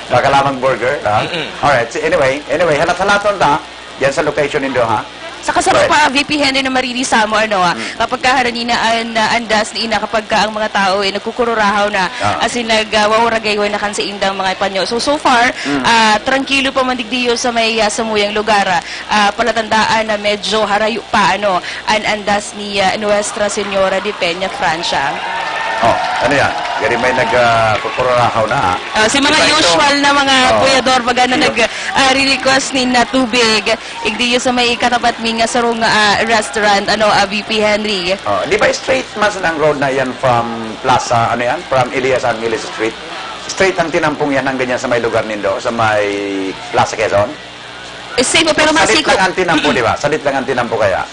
Baka lamang burger, ha? Mm-mm. Alright. So, anyway, anyway, halat-halaton ta. Yan sa location nindo, ha? Saka sa Right. pa, V P Henry, na maririsaw mo, ano, ah, Mm. kapag ka harani na an, ah, andas ni ina, kapag ka ang mga tao, eh, nagkukururahaw na, Ah. as in, nag, ah, wawaragaywan na kan sa indang mga panyo. So, so far, Mm. ah, trangkilo pa man digdiyo sa may, ah, samuyang lugar, ah, ah, palatandaan na medyo harayo pa, ano, an andas ni, ah, Nuestra Señora de Peña Francia. Oh, ano yan? Gari may nag, ah, kukururahaw na, ha? Ah, si mga Di ba ito? usual na mga Oh. buyador, baga na Yung nag, ah, re-request nin, ah, tubig. Igdiyo sa may katapat mi nga sarong, ah, restaurant, ano, ah, V P Henry. Oh, di ba straight man ang road na yan from Plaza, ano yan? From Elias Angeles Street? Straight ang tinampong yan hanggang yan sa may lugar nindo, sa may Plaza Quezon? Eh, same, pero Salit masiko. lang ang tinampo, di ba? Salit lang ang tinampo kaya?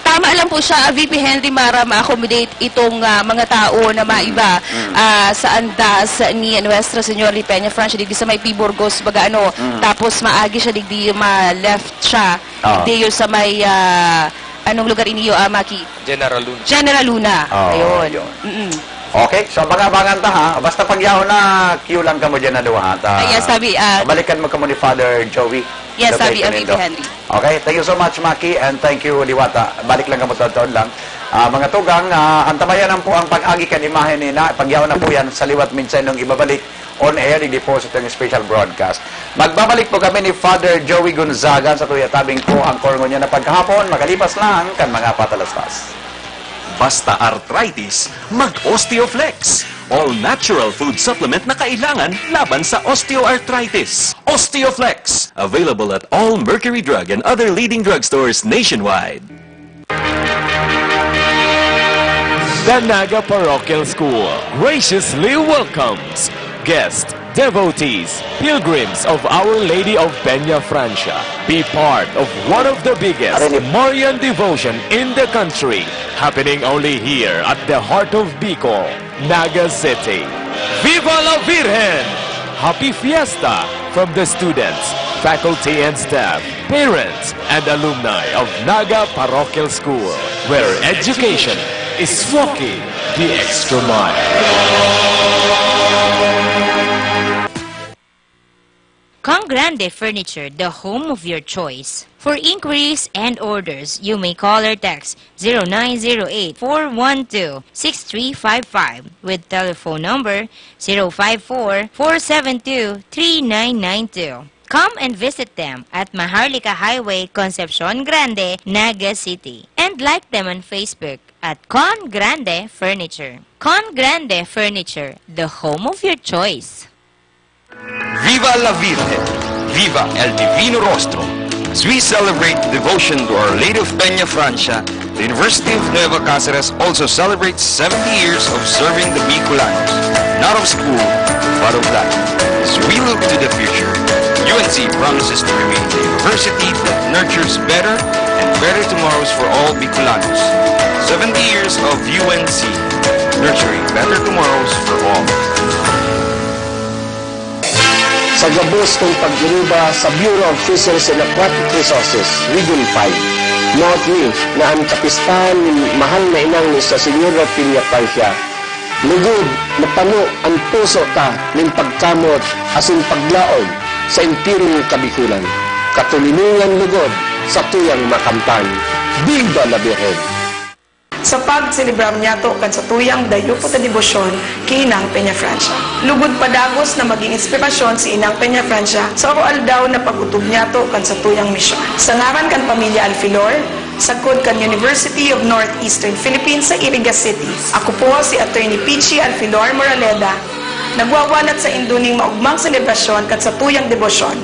Tama lang po siya, ah, V P Henry, para ma-accommodate itong, ah, mga tao na Mm. maiba, Mm. ah, sa andas ni Nuestra Señora de Peña Francia, digdi sa may P. Burgos, baga ano, Mm. tapos maagi siya, digdi ma-left siya, Oo. digdi yun sa may, ah, anong lugar iniyo, ah, Maki? General Luna. General Luna. Oo, Ayun. yun. Mm-mm. Okay, so abang-abangan ta, ha. Basta pag yaon na, queue lang kamo dyan na duwa, ha. Ta-, Ayan, sabi, ah, balikan mo kamo ni Father Joey. Yes, Lopez sabi ang Calindo. V P Henry. Okay, thank you so much, Maki, and thank you, Diwata. Balik lang kamo taon-taon lang. Ah, mga tugang, ah, antabayanan po ang pag-agi kan imahen ni na, pag yaon na po yan, sa liwat minsan nung ibabalik on air, digdi po sa itong special broadcast. Magbabalik po kami ni Father Joey Gonzaga sa Tuya Tabing po, ang korngon niya na paghapon, makalipas lang kan mga patalastas. Basta arthritis, mag-Osteoflex. All natural food supplement na kailangan laban sa osteoarthritis. Osteoflex, available at all Mercury Drug and other leading drugstores nationwide. The Naga Parochial School graciously welcomes guests, devotees, pilgrims of Our Lady of Peña Francia. Be part of one of the biggest Marian devotion in the country, happening only here at the heart of Bicol, Naga City. Viva la Virgen! Happy Fiesta from the students, faculty and staff, parents, and alumni of Naga Parochial School, where education is walking the extra mile. Con Grande Furniture, the home of your choice. For inquiries and orders, you may call or text zero nine zero eight, four one two, six three five five with telephone number zero five four, four seven two, three nine nine two. Come and visit them at Maharlika Highway, Concepcion Grande, Naga City. And like them on Facebook at Con Grande Furniture. Con Grande Furniture, the home of your choice. Viva la Virgen! Viva el Divino Rostro! As we celebrate devotion to Our Lady of Peña Francia, the University of Nueva Cáceres also celebrates seventy years of serving the Bicolanos, not of school, but of life. As we look to the future, U N C promises to remain the university that nurtures better and better tomorrows for all Bicolanos. Seventy years of U N C, nurturing better tomorrows for all. Sa gabos kong pag-iriba sa Bureau of Fisheries and Aquatic Resources, Region five, nawot mi na an kapistahan nin mahal na inang ni sa Señor Rapiña Francia. Lugod, mapano an puso ta nin pagkamot asin paglaog sa enterong kabiholan. Katoninongan lugod satuyang makamtan. Viva la Virgen! Sa pagselebrar niyato kan satuyang dayupot na debosyon ki Inang Peña Francia. Lugod padagos na magin inspirasyon si Inang Peña Francia sa aroaldaw na pag-otob niyato kan satuyang misyon. Sa ngaran kan pamilya Alfilor, sagkod kan University of Northeastern Philippines sa Iriga City, ako po si Attorney Peachy Alfilor Moraleda, nagwawalat saindo nin maogmang selebrasyon kan satuyang debosyon.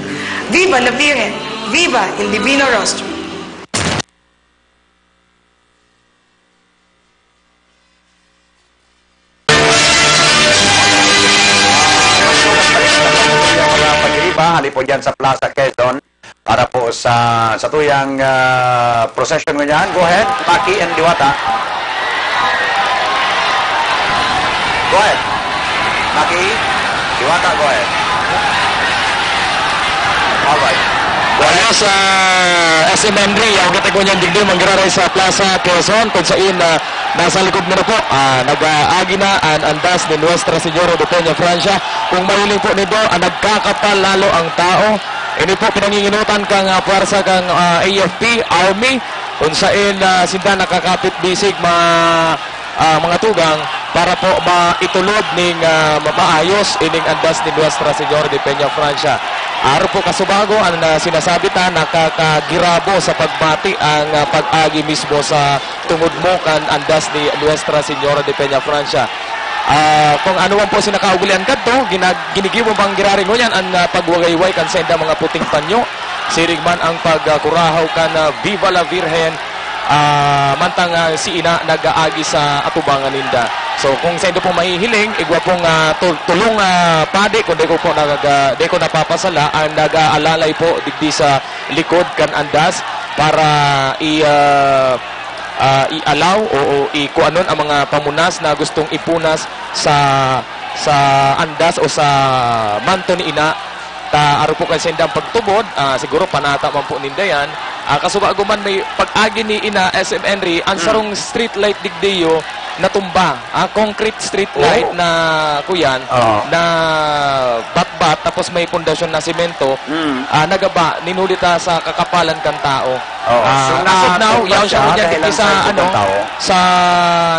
Viva la Virgen! Viva el Divino Rostro! Mga pag-iba, halipon dyan sa Plaza Quezon para po sa, sa tuyang, ah, procession ngunyan. Go ahead, Maki and Diwata. Go ahead. Maki, Diwata, go ahead. Alright. Go ahead. Wala sa S M Henry, ang gata ko niyang digdi, manggiraray sa Plaza Quezon, kung sain, ah, nasa likod mo na po, ah, nag-aagi na an andas ni Nuestra Señora de Peña Francia. Kung mahiling po nindo, ah, nagkakapal lalo ang tao. Ini po pinanginginotan kang, ah, puwersa kang, ah, A F P, Army, Kung sain, ah, sinda nakakapit bisig ma-, ah, mga tugang para po maitulod ning, ah, ma-, maayos ining andas ni Nuestra Señora de Peña Francia. Arog po kasubago an, ah, sinasabi ta, nakakagirabo sa pagbati ang, ah, pag-agi mismo sa tungod mo kan andas ni Nuestra Señora de Peña Francia. Ah, kung ano man po sinakaugulian kadto, ginag-, ginigibo bang giraringon yan an, ah, pagwagayway kan saindang mga puting panyo? Siring man ang pagkurahaw kan, ah, Viva la Virgen, ah, mantang, ah, si ina nag-aagi sa atubangan ninda. So, kung saindo pong mahihiling, igwa pong, ah, tul-, tulong, ah, padi, kung di ko po nag-, ah, di ko napapasala, ang nag-aalalay po digdi sa likod kan andas para i-, ah, ah, i-allow o, o i-, kuanon ang mga pamunas na gustong ipunas sa, sa andas o sa manto ni ina. Ta arog po kan saindang pagtubod, ah, siguro panata man po ninda yan. Ah, kasubago man may pag-agi ni Ina S M Henry, ang Hmm. sarong street light digdiyo natumba. Ah, concrete street light Oo. na, kuyan, Oo. na batbat, tapos may pundasyon na semento. Hmm. Ah, nagaba, ninuli ta sa kakapalan kan tao. Oo. Ah, So, as of now, natumba yaon siya siya, ngunyan dahil digdi ang sa, sakit ng ano, tao. sa,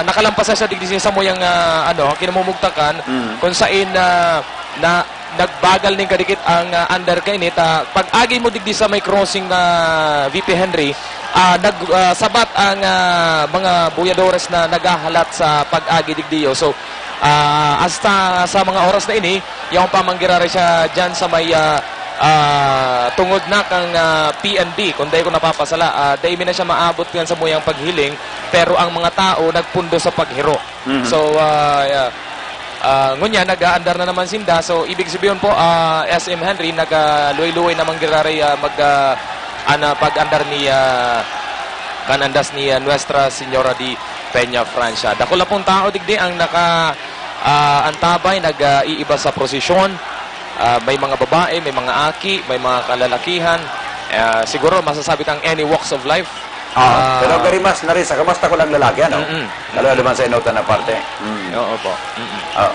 nakalampas na siya digdi sa samuyang, ah, ano, kinamumugtakan, Hmm. kung sain, ah, na nagbagal nin kadikit ang, ah, andar kaini ta. Pag-agi mo digdi sa may crossing, ah, V P Henry, ah, nag-, ah, sabat ang, ah, mga buyadores na naghahalat sa pag-agi digdiyo. So, ah, hasta sa mga oras na ini, yaon pa man giraray siya diyan sa may, ah, ah, tungod na kang, ah, P N B, kung dai ko napapasala, ah, dai mi na siya maabot kan samuyang paghiling, pero ang mga tao nagpundo sa paghiro. Mhm. So, ah, yeah. Ah, ngunyan, nag-aandar na naman sinda. So, ibig sabihin po, ah, S M Henry, nagaluway-luway naman giraray, ah, mag, ah, ana, pag-andar ni, ah, kan andas ni, ah, Nuestra Señora de Peña Francia. Dakula pong tao digdi ang naka, ah, antabay, nag, ah, iiba sa prosesyon. Ah, may mga babae, may mga aki, may mga kalalakihan. Ah, siguro masasabi tang any walks of life. Ah, Ah. pero garimas na rin sa kamas ta ko lang lalaki, ano? Mm-mm. Lalo naman sa inutan na parte. Mm. Oo po. Mm-mm. Ah.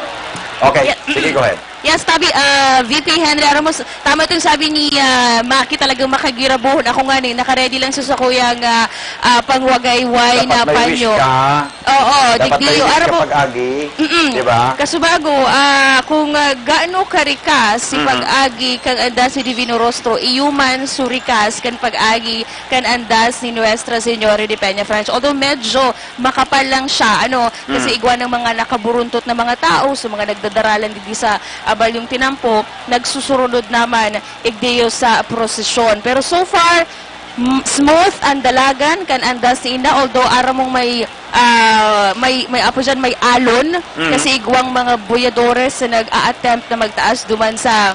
Okay, Yeah. sige, go ahead. Yes, tabi, ah, V P Henry, aram mo, s-, tama itong sabi ni, ah, Maki, talagang makagirabohon. Ako nga ni, nakaready lang sa sakuyang, ah, ah, pangwagayway Dapat na may wish panyo. ka. Oo, Dapat digdi, may wish aram ka mo, pag-agi, Mm-mm. di ba? Kasubago, ah, kung, ah, gaano karikas si Mm. pag-agi kan andas ni Divino Rostro, iyo man surikas kan pag-agi kan andas ni Nuestra Señora de Peña Francia. Although medyo makapal lang siya, ano, kasi Mm. igwa ng mga nakaburuntot na mga tao, so mga nagdadaralan digdi sa, ah, balyong tinampok, nagsusurunod naman igdiyo sa prosesyon. Pero so far, m-, smooth ang dalagan kan andas ni Ina, although aram mong may, ah, may, may apo dyan, may alon, Mm. kasi igwang mga buyadores na nag-a-attempt na magtaas duman sa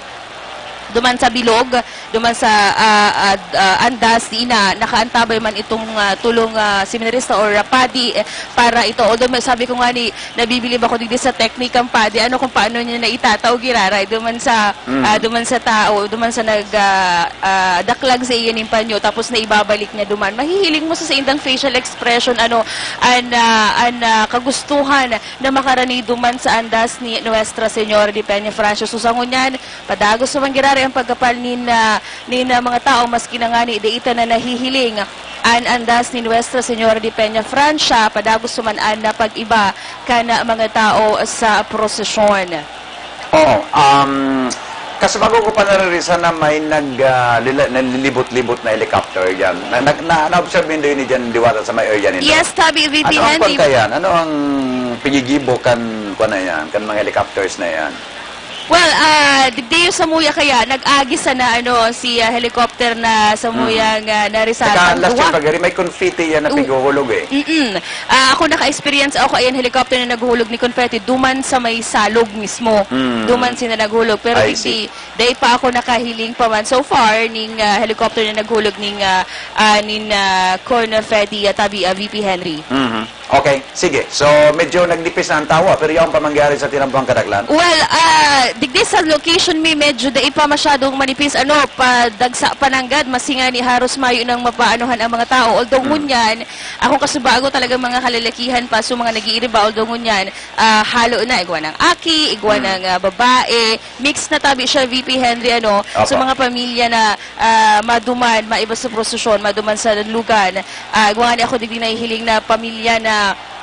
duman sa bilog, duman sa, ah, ah, ah, andas ni Ina, nakaantabay man itong, ah, tulong, ah, seminarista or, ah, padi, eh, para ito. Although may, sabi ko nga ni, nabibilib ako digdi sa teknikang padi, ano kung paano niya na itatao giraray duman sa, Mm. ah, duman sa tao, duman sa nag, ah, ah, daklag sa iya ning panyo, tapos na ibabalik niya duman. Mahihiling mo sa saindang facial expression, ano, an, ah, an, ah, kagustuhan na makarani duman sa andas ni Nuestra Señora de Peña Francia. So, sa ngunyan, padagos naman giraray ang pagkapal nin, ah, nin, ah, mga tao, maski na ngani, dai ta na nahihiling an andas ni Nuestra Señora de Peña Francia, padagos naman an, ah, pag-iba kan, ah, mga tao sa prosesyon. Oo, um, kasi bago ko pa naririsan na may nag, ah, lila-, nalilibot-libot na helicopter diyan. Na, na, na, na-observe nindo yun diyan, Diwata, sa may area nindo? Yes, tabi, V P Ano ang Henry. kwan kaya yan? Ano ang pinigibo kan, kwan na yan, kan mga helicopters na yan? Well, ah, digdi yung samuya kaya, nag-agi sana, ano, si, ah, helicopter na samuyang, Mhm. ah, narisan. Saka Ang last duwa. year, pag may confetti yan na Oh. pighuhulog eh. Mm-mm. Ah, ako naka-experience ako, ayan, helicopter na naghuhulog ni confetti, duman sa may salog mismo. Mm. Duman sila naghulog. Pero I digdi, see. dai pa ako nakahiling pa man so far ning, ah, helicopter na naghulog ning, ah, ah, nin, ah, confetti, ah, tabi, ah, V P Henry. Mhm. Okay, sige. So, medyo nagnipis na ang tawa, pero yaon pa mangyari sa tinampuhang kadaklan? Well, ah, digdi sa location mi, medyo dai pa masyadong manipis, ano, padagsa pa nanggad, mas hingani haros mayo nang mapaanohan ang mga tao. Although Mm. ngunyan, akong kasubago talagang mga kalalakihan pa, so mga nag-iiriba, although ngunyan, ah, halo na, igwa ng aki, igwa Mm. ng, ah, babae, mix na tabi siya, V P Henry, ano, Opo. sa mga pamilya na, ah, maduman, maiba sa prosesyon, maduman sa lugan. Ah, igwa nga ni ako digdi nahihiling na pamilya na,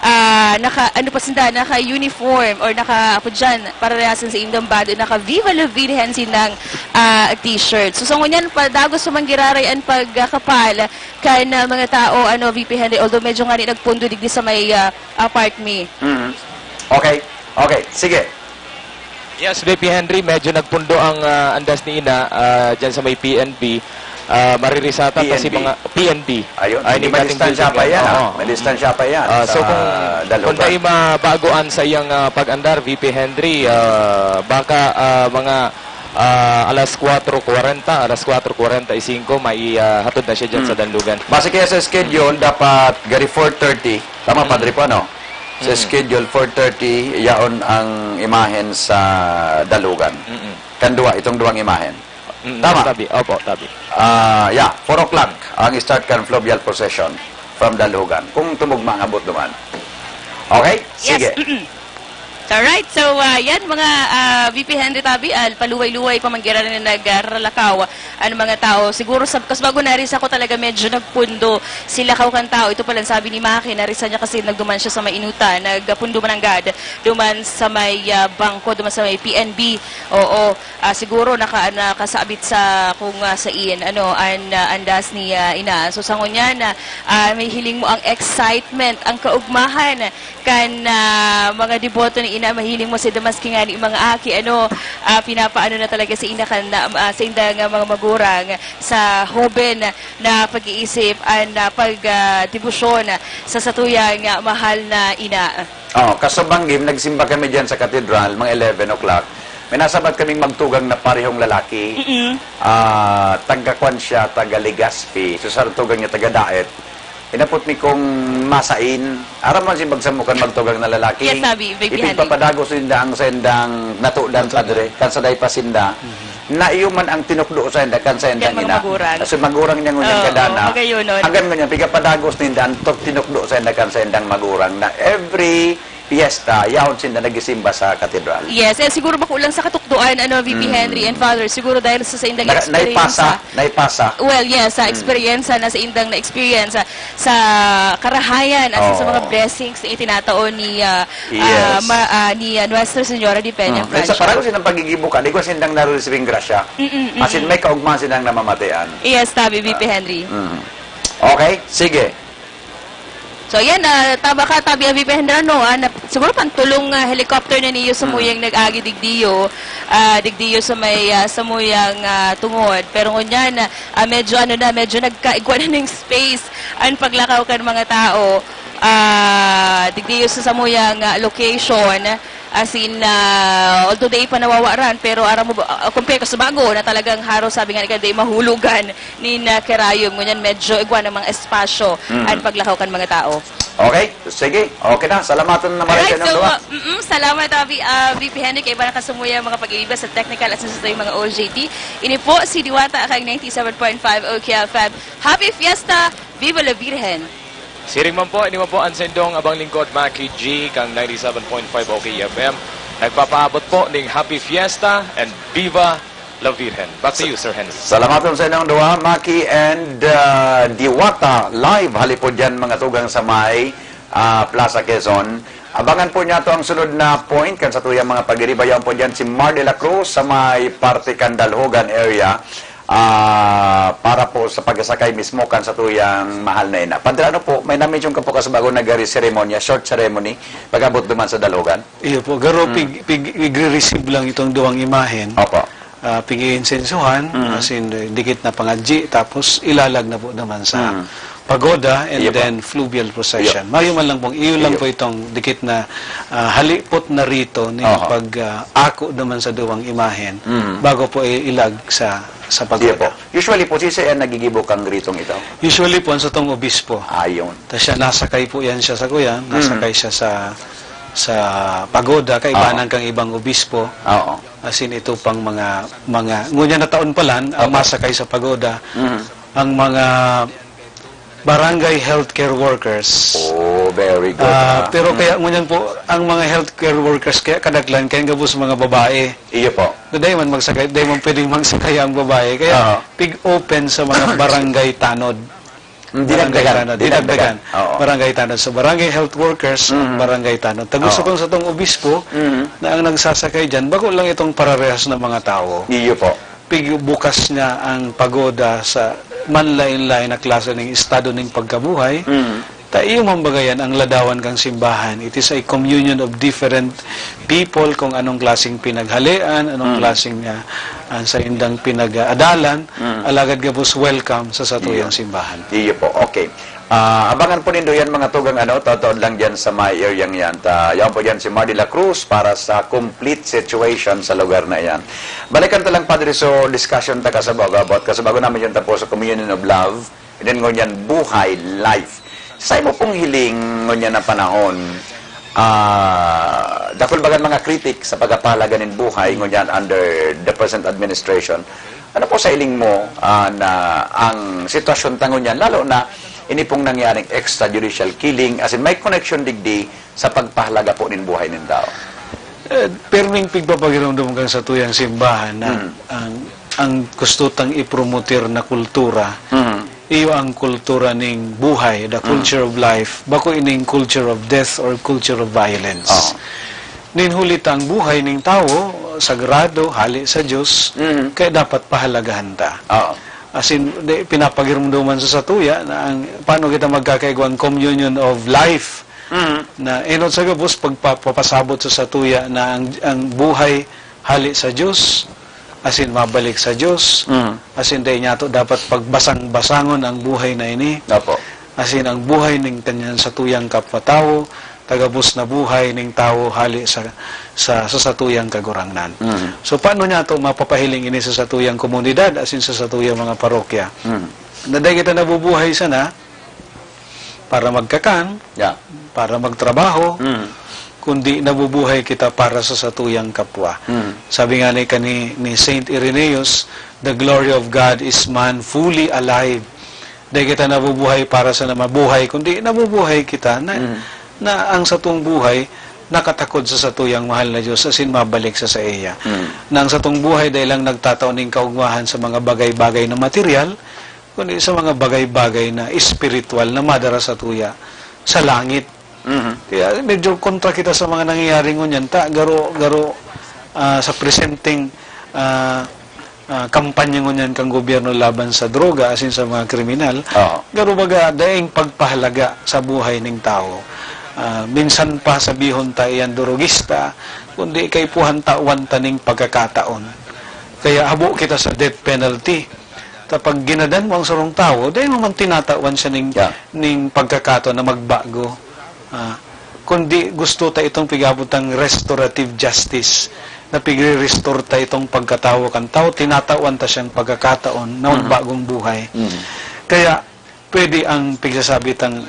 ah, naka, ano pa sinda, naka-uniform or naka, ako dyan, parehas sa indang bado, naka Viva La Virgen sinang, ah, t-shirt. So, sa ngunyan, padagos pa man giraray an pagkakapal kan, ah, mga tao, ano, V P Henry, although medyo nga ni nagpundo digdi sa may, ah, ah, part mi. Mhm. Okay. Okay. Sige. Yes, V P Henry, medyo nagpundo ang, ah, andas ni Ina, ah, dyan sa may P N B. Ah, maririsata pa si P N B. mga P N B. Ayun. Ay, Hindi, ni may dating distansya pa building yan, yan. ah. Oo. May distansya pa yan Ah, sa so kung, Dalhogan. kung tayo mabagoan sa iyang, ah, pag-andar, V P Henry, ah, baka, ah, mga, ah, alas kwatro kwarenta, alas kwatro kwarenta y singko, may, ah, hatod na siya dyan Hmm. sa Danlugan. Base kaya sa schedule, dapat gari four thirty. Tama, Hmm. Padre, po, ano? Sa Hmm. schedule, four thirty, yaon ang imahen sa Dalugan. Mm-mm. Kan duwa, itong duwang imahen. Mm, Tama. tabi. Opo, tabi. Ah, yeah, four o'clock ang start kan fluvial procession from Dalugan. Kung tumugma ang abot duman. Okay? Yes, Sige. mm-mm. Alright, so, ah, yan mga, ah, V P Henry Tabi, ah, paluway-luway pa man giraray na nagralakaw ang mga tao. Siguro sa, kas bago narisa ko talaga medyo nagpundo sila kaw kan tao. Ito palang sabi ni Maki, narisa niya kasi nagduman siya sa may inutan, nagpundo man nanggad, duman sa may, ah, bangko, duman sa may P N B. Oo, ah, siguro naka-, nakasabit sa kung, ah, sain, ano, an, ah, andas ni, ah, Ina. So, sa ngunyan, ah, ah, may hiling mo ang excitement, ang kaugmahan kan, ah, mga deboto ni Ina, mahiling mo si Damas, ki ngani mga aki, ano, ah, pinapaano na talaga si Ina kan, ah, sa indang, ah, mga magurang, sa hoben na pag-iisip, an, ah, pag, ah, debosyon sa satuyang, ah, mahal na Ina. Oh, kasabang game, nagsimba kami diyan sa katedral, mga eleven o'clock. May nasabat kaming magtugang na parehong lalaki. Mm-mm. Ah, taga kwan siya, taga Legazpi. So, sa tugang niya, taga Daet. Inapot mi kung masain. Aram mo si bagsamukan magtugang na lalaki. Yes, sabi, may Ipigpapadagos ninda ang sendang natudan, Natudan. padre, kan saday pa sinda. Mhm. Na iyo man ang tinukdo sa enda, kan sa endang Kan mga ina. magurang. So, magurang niya ngunyan Oo, kadana. magayon, no? Hanggang ngunyan, pigapadagos ninda ang tok-, tinukdo sa enda, kan sa endang magurang na every fiesta, yaon sinda nagisimba sa katedral. Yes, eh, siguro bako lang sa katukdoan, ano, V P Mm. Henry and Father, siguro dahil sa, sa indang Naka-, experience, naipasa, ah. naipasa. Well, yes, sa Mm. experience, ah, na sa indang na-experience, ah, sa karahayan, as in sa mga Oo. blessings na itinatao ni, ah, ah, Yes. ma-, ah, ni, ah, Nuestra Señora de Peña Mm. Sa Francia. parang sinang paggigibo ka, di ko sindang nariribing grasya. Mm-mm, As in, mm-mm. may kaugmahan silang namamatean. Yes, tabi, V P Ah. Henry. Mm. Okay, sige. So, yan, ah, tama ka, tabi, V P Henry, ano, ah, na, siguro pantulong, ah, helicopter na niyo sa Mm. muyang nag-agi digdiyo, ah, digdiyo sa may, ah, sa muyang, ah, tungod. Pero ngunyan, ah, medyo, ano na, medyo nagkaigwa na ning space ang paglakaw kan mga tao. Ah, digdiyo sa samuyang, ah, location, as in, ah, although dai pa nawawaran, pero aram mo ba, ah, compare ko sa bago na talagang haros, sabi nga ni Ka, dai mahulogan nin, ah, karayom. Ngunyan, medyo igwa na mga espasyo Mm. ang paglakaw kan mga tao. Okay, sige. Okay na. Salamaton na, Maria, Alright, sa inyong so, duwa. uh, mm-mm, salamat, ah, V-, ah, V P Henry, kaiba na kasumuya mga pag-iiba sa technical at sa satuyang mga O J T. Ini po si Diwata kang ninety-seven point five O K L F M. Happy Fiesta! Viva la Virgen! Siring man po, ini man po ang sendong abang lingkod, Maki G, kang ninety-seven point five O K F M. Nagpapaabot po ning Happy Fiesta and Viva la Virgen. Back to you, Sir Henry. Salamaton sa inyong duwa, Maki and, uh, Diwata, live hali po dyan, mga tugang, sa may, uh, Plaza Quezon. Abangan po niyato ang sunod na point kan satuyang mga pag-iriba. Yaon po dyan si Mar de la Cruz sa may parte kan Dalhogan area, ah, para po sa pagsasakay mismo kan satuyang mahal na ina. Padre, ano po, may na-mention ka po kasi bago nagari seremonya, short ceremony, pag-abot duman sa Dalhogan? Iyo po, garo, Mm. pig-, pig-, igre-receive lang itong duwang imahen. Opo. Ah, pig-iinsensuhan, Mm. as in, eh, dikit na pangadji, tapos ilalag na po naman sa Mm. pagoda and Iyo po. then fluvial procession. Iyo. Mayo man lang pong, iyon lang Iyo. po itong dikit na, ah, halipot na rito ni Oho. pag, ah, ako naman sa duwang imahen Mm. bago po i-, ilag sa Sa pagoda. Usually po, sisay an naggigibo kan gritong ito? Usually po, an satong obispo. Ayun. Ta siya, nasakay po yan siya sa kuyan, Mm. nasakay siya sa, sa pagoda, kaibanan Oo. kang ibang obispo. Oo. As in, ito pang mga, mga, ngunyan na taon pa lang, ang Oo. masakay sa pagoda, Mm. ang mga barangay healthcare workers. Oh, very good, Ah, ah. pero Mm. kaya ngunyan po, ang mga healthcare workers, kaya kadaklan, kaya gabos mga babae. Iyo po. Na dai man magsakay, dai man pwedeng magsakay ang babae. Kaya Oo. pig-open sa mga barangay tanod. Mm, Barangay dinagdagan, tanod, dinagdagan. dinagdagan. Oo. Barangay tanod. So, barangay health workers, Mm. barangay tanod. Ta gusto Oo. kong satong obispo Mm. na ang nagsasakay dyan, bako lang itong pararehas na mga tawo. Iyo po. Pigbukas niya ang pagoda sa manlain-lain na klase ning estado ning pagkabuhay. Mm. Ta iyo man baga yan ang ladawan kang simbahan. It is a communion of different people, kung anong klaseng pinaghalean, anong Mm. klaseng, ah, ang saindang pinag-aadalan, Mm. alagad gabos welcome sa satuyang Iyo. simbahan. Iyo po. Okay. Ah, abangan po nindo yan, mga tugang, ano, taod-taod lang dyan sa may area yan. Ta, yan po dyan si Mar de la Cruz para sa complete situation sa lugar na yan. Balikan ta lang, Padre, so discussion ta kasabago, about kasabago namin yung tapos sa Communion of Love, and then ngunyan buhay, life. Sa imo pong hiling ngunyan na panahon, ah, dakul bagan mga kritik sa pagkapahalaga nin buhay ngunyan under the present administration. Ano po sa hiling mo, ah, na ang sitwasyon ta ngunyan, lalo na ini pong nangyaring extrajudicial killing, as in, may connection digdi sa pagpahalaga po nin buhay nin tao? Eh, pirming pigpapagiramdam kan satuyang simbahan na Mm. ang, ang gusto tang ipromotir na kultura, Mm. iyo ang kultura ning buhay, the Mm. culture of life, bako ining culture of death or culture of violence. Oo. Nin huli ta ang buhay ning tawo, sagrado, hali sa Diyos, Mm. kaya dapat pahalagahan ta. Oo. As in, di, pinapagiramdaman sa satuya na ang, paano kita magkakaigwang communion of life, Mm. na enot sa gabos pagpapasabot sa satuya na ang, ang buhay hali sa Diyos, as in, mabalik sa Diyos, Mm. as in, dai niya to dapat pagbasang-basangon ang buhay na ini. Opo. As in, ang buhay ning kanyang satuyang kapwa-tawo, tagabos na buhay ning tawo hali sa, sa, sa satuyang Kagurangnan. Mm. So, paano niya to mapapahiling ini sa satuyang komunidad, as in, sa satuyang mga parokya? Mm. Na dai kita nabubuhay sana para magkakan, Yeah. para magtrabaho, Mm. kundi nabubuhay kita para sa satuyang kapwa. Mm. Sabi nga ni, kani, ni Saint Irenaeus, "The glory of God is man fully alive." Dai kita nabubuhay para sa na mabuhay, kundi nabubuhay kita na, Mm. na ang satong buhay nakatakod sa satuyang mahal na Diyos, as in, mabalik sa saiya. Mm. Na ang satong buhay dai lang nagtatao ning kaugmahan sa mga bagay-bagay na material, kundi sa mga bagay-bagay na espiritual na madara satuya sa langit. Mhm. Kaya medyo kontra kita sa mga nangyayari ngunyan. Ta, garo, garo, ah, sa presenteng, ah, ah, kampanya ngunyan kan gobyerno laban sa droga, asin sa mga kriminal, Oo. garo baga daing pagpahalaga sa buhay ning tawo. Ah, minsan pa sabihon ta iyan drogista, kundi kaipuhan tawan ta ning pagkakataon. Kaya habo kita sa death penalty. Ta pag ginadan mo ang sarong tawo, dai mo man tinatawan siya ning, Yeah. ning pagkakataon na magbago. Ah, kundi gusto ta itong pig-abot tang restorative justice, na pigre-restore ta itong pagkatawo kan tawo, tinatawan ta siyang pagkakataon na Mm. magbagong buhay. Mm. Kaya, pwede ang pigsasabi tang,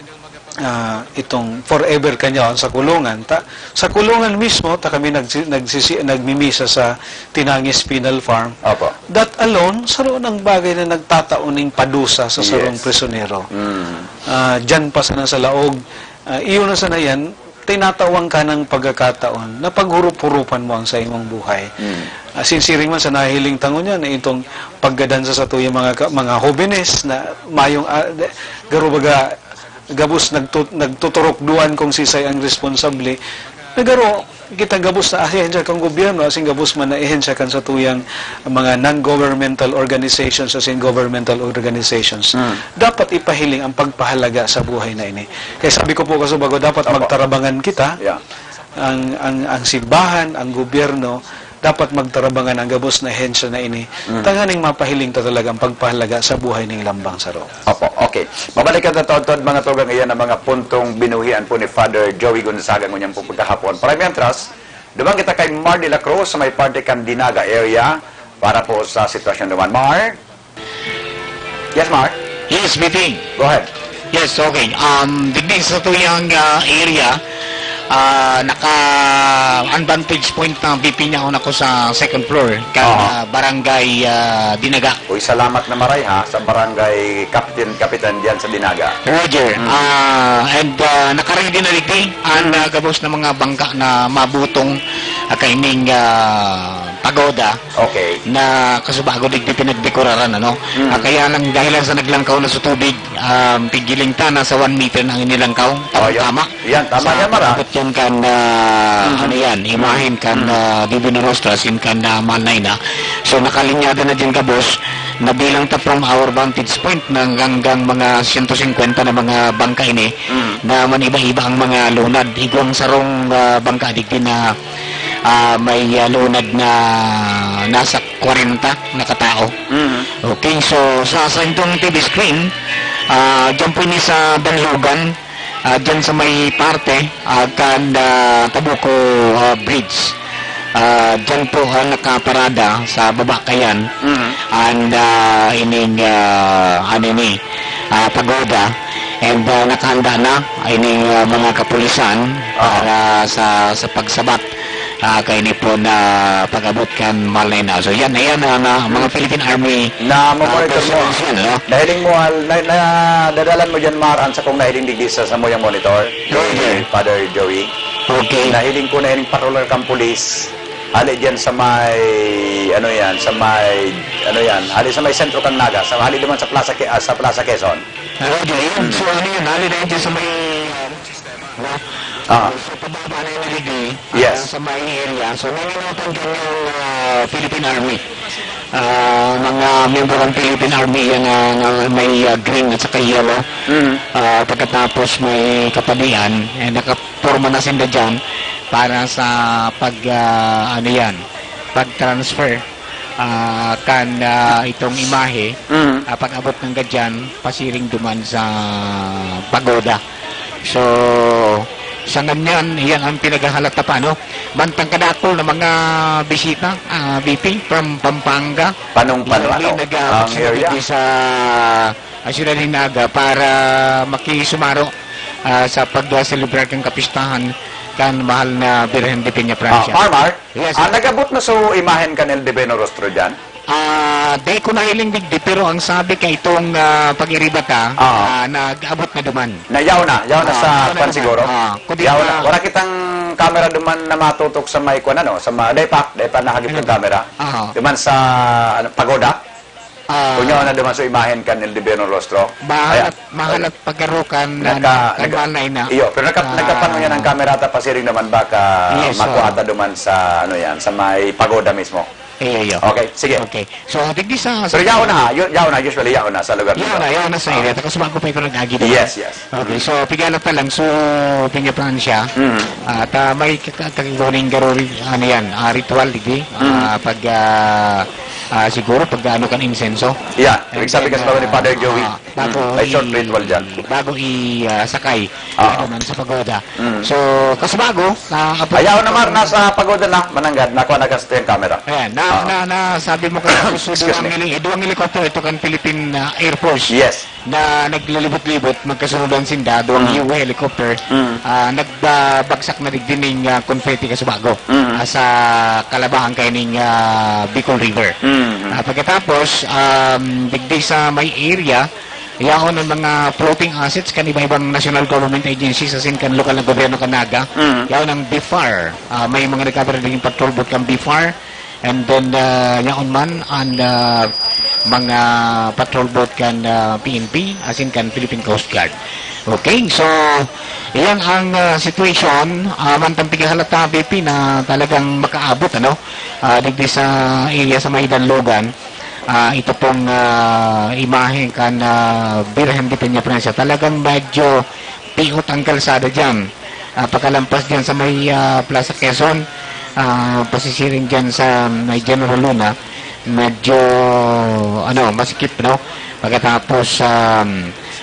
ah, itong forever kanya sa kulungan. Ta, sa kulungan mismo, ta kami nagsi-, nagsisi-, nagmimisa sa Tinangis Penal Farm. Opo. That alone, saro ng bagay na nagtatao ning padusa sa sarong Yes. prisyonero. Mm. Ah, diyan pa sana sa laog, ah, iyo na sana yan, tinatawan ka ng pagkakataon na paghurup-hurupan mo ang sa imong buhay. Mm. Ah, sinsiring man sa nahiling tangon niya na itong paggadan sa satuyang mga ka-, mga hobenes na mayong, ah, de-, garo baga, gabos nagtu-, nagtuturukduan kung sisay ang responsable. Na garo, kita gabos na ahensya kan gobyerno, asin gabos man na ahensya kan satuyang mga non-governmental organizations, asin governmental organizations. Mm. Dapat ipahiling ang pagpahalaga sa buhay na ini. Kaya sabi ko po, kasubago, dapat Opo. magtarabangan kita. Yeah. Ang, ang, ang simbahan, ang gobyerno, dapat magtarabangan ang gabos na ahensya na ini. Mm. Tanganing mapahiling ta talaga ang pagpahalaga sa buhay ning lambang saro. Opo, okay. Mabalikan ta taod-taod, mga tugang, iyan ang mga puntong binuhian po ni Father Joey Gonzaga ngunyan po pagkahapon. Para mientras, duman kita kay Mar de la Cruz sa may parte kan Dinaga area. Para po sa sitwasyon naman. Mar? Yes, Mar? Yes, B P. Go ahead. Yes, okay. Um, digdi sa tuyang, ah, area, ah, naka-, ang vantage point ng B P niya ako sa second floor, kan, Aha. ah, barangay, ah, Dinaga. Uy, salamat na maray, ha, sa barangay Captain, Kapitan diyan sa Dinaga. Roger. Mm. Ah, and, ah, naka-ready na digdi ang, Mm. ah, gabos na mga bangka na mabutong, ah, kaining, ah, pagoda. Okay. Na kasubago digdi pinagdekoraran, ano? Mm. Ah, kaya lang, dahil lang sa naglangkaw na sa tubig, um, pigiling ta na sa one meter na ang inilangkaw. Oh, yan. Tama-tama. Yan, tama Sa yan, Mara. pag-abot yan kan, ah, Mm. ano yan, imahen kan, Mm. ah, Divino Rostro, asin kan, ah, Mahal na Ina. So, nakalinyada na dyan, gabos, na bilang ta from our vantage point na hanggang mga siyento singkwenta na mga bangka ini, Mm. na man iba-iba ang mga lunad. Igwang sarong, ah, bangka digdi na ah, may, ah, lunad na nasa kwarenta na katao. Mhm. Okay, so sa, sa intong T V screen, ah, dyan po ini sa Danlugan, ah, dyan sa may parte, ah, kan, ah, Tabuco, ah, Bridge. Ah, dyan po ang nakaparada sa baba kayan. Mhm. And, ah, ining, ah, ano ini, ah, pagoda. And, ah, nakahanda na ining, ah, mga kapulisan Ah. para sa, sa pagsabat ah, kaini po na pag-abot kan Mahal na Ina. So, yan, ayan, ah, na, mga Philippine Army, Na ah, mo-monitor mo. personnel yan, no? Nahiling mo, al-, na, na, dadalan mo dyan, Mar, ang sakong nahiling digdi sa samuyang monitor ni Okay. Father Joey. Okay. Nahiling ko, nahiling patroller kang pulis. Hali dyan sa may, ano yan, sa may, ano yan, hali sa may sentro kang Naga, sa, hali naman sa Plaza Ke-, ah, sa Plaza Quezon. Okay, yun. Mm. So, ano yun, hali na yun dyan sa may, ah, sistema, no? Ah. So, pababa na yung naligi, ah, Yes. sa may area. So, may minutan kanyang, ah, Philippine Army. Ah, mga miyembro ng Philippine Army yan na, na may, ah, green at saka yellow. Mm. Ah, pagkatapos may kapadian, eh, nakaporma na sinda dyan para sa pag, ah, ano yan, pag-transfer, ah, kan, ah, itong imahe, Mm. ah, pag-abot ng gadyan, pasiring duman sa pagoda. So, sa nganyan, iyan ang pinaghahalata pa, no? Mantang kadakol na mga bisita, ah, B P, from Pampanga. Panong-pano, Grabe, ano, nag-aabot ang sila area? Dito sa, ah, siyudad ni Naga para makisumaro, ah, sa pag-celebrar kan kapistahan kan mahal na Birhen de Peña, Francia. Ah, Marmar? Yes, Ah, sir. nag-abot na so imahen kan El Divino Rostro dyan? Ah, di ko nahiling digdi, pero ang sabi ka itong, ah, pag-iriba ka, Ah. ah, nag-abot na duman. Na yaw na, yaw na Ah, sa yaw na kwan duman. siguro. Ah, kundi Yaw na. na. Wala kitang camera duman na matutok sa may kwan, ano, sa ma-, dai pa, dai pa nahagip yung Ano? camera. Ah. Duman sa, ano, pagoda. Ah. Kung yaw na duman sa imahen kan El Divino Rostro. Mahalat, Ayan. mahalat pagarukan na Nagka-, nagka-, kalmalay na. iyo, pero nagka-, Ah. nagkapan mo yan ang camera ta pasiring naman baka Yes, makuha oo. ta duman sa, ano yan, sa may pagoda mismo. Iyo, iyo. Okay, sige. Okay. So, digdi sa, sa Pero yaon na, ha? Yu-, yaon na, usually yaon na sa lugar Yaon nito. na, yaon na sa Ah. area. Tapos bago pa ito nag-agi, diba? Yes, yes. Okay, so, pigala ta lang. So, Peña Francia, Mm. at, ah, may kaka-, kakaguning garuri, ano yan, ah, ritual, digdi? Mm. Ah, pag, ah, ah, siguro, pag ano kan insenso. Yeah, And ibig sabi then, kasi bago ni ah, Father Joey. ah, bago Mm. May short i-, ritual dyan. bago i, ah, sakay, Ah. ano man, sa pagoda. Mm. So, kasubago, ah, abot Ayaw na, Mar, nasa pagoda na, mananggad, nakuha na kasi yung camera. Ayan, na, Ah. na, na, sabi mo kasi, so, Excuse duwang me. heli-, duwang helicopter ito kan Philippine, ah, Air Force Yes. na naglilibot-libot, magkasunodan sinda, duwang Mm. U helicopter, Mm. ah, nagbabagsak na digdi ning, ah, confetti kasubago, Mm. ah, sa kalabahan kaining, ah, Bicol River. Mm. Ah, pagkatapos, um, digdi sa may area, yaon ang mga floating assets kan iba-ibang national government agencies asin kan lokal na gobyerno kan Naga. Mm. Yaon ang BFAR. Ah, may mga nagkabara digdi patrol boat kan BFAR. And then, ah, yaon man ang, ah, mga patrol boat kan, ah, P N P, asin kan Philippine Coast Guard. Okay, so, iyan ang, ah, situation. Ah, mantang pigahalata, B P, na talagang makaabot, ano, ah, digdi sa area sa may Danlogan. Ah, ito pong, ah, imahe kan, ah, Birhen de Peña Francia. Talagang medyo piot ang kalsada diyan. Ah, pagkalampas diyan sa may, ah, Plaza Quezon, ah, pasisiring diyan sa may General Luna, medyo, ano, masikip, no? Pagkatapos, um,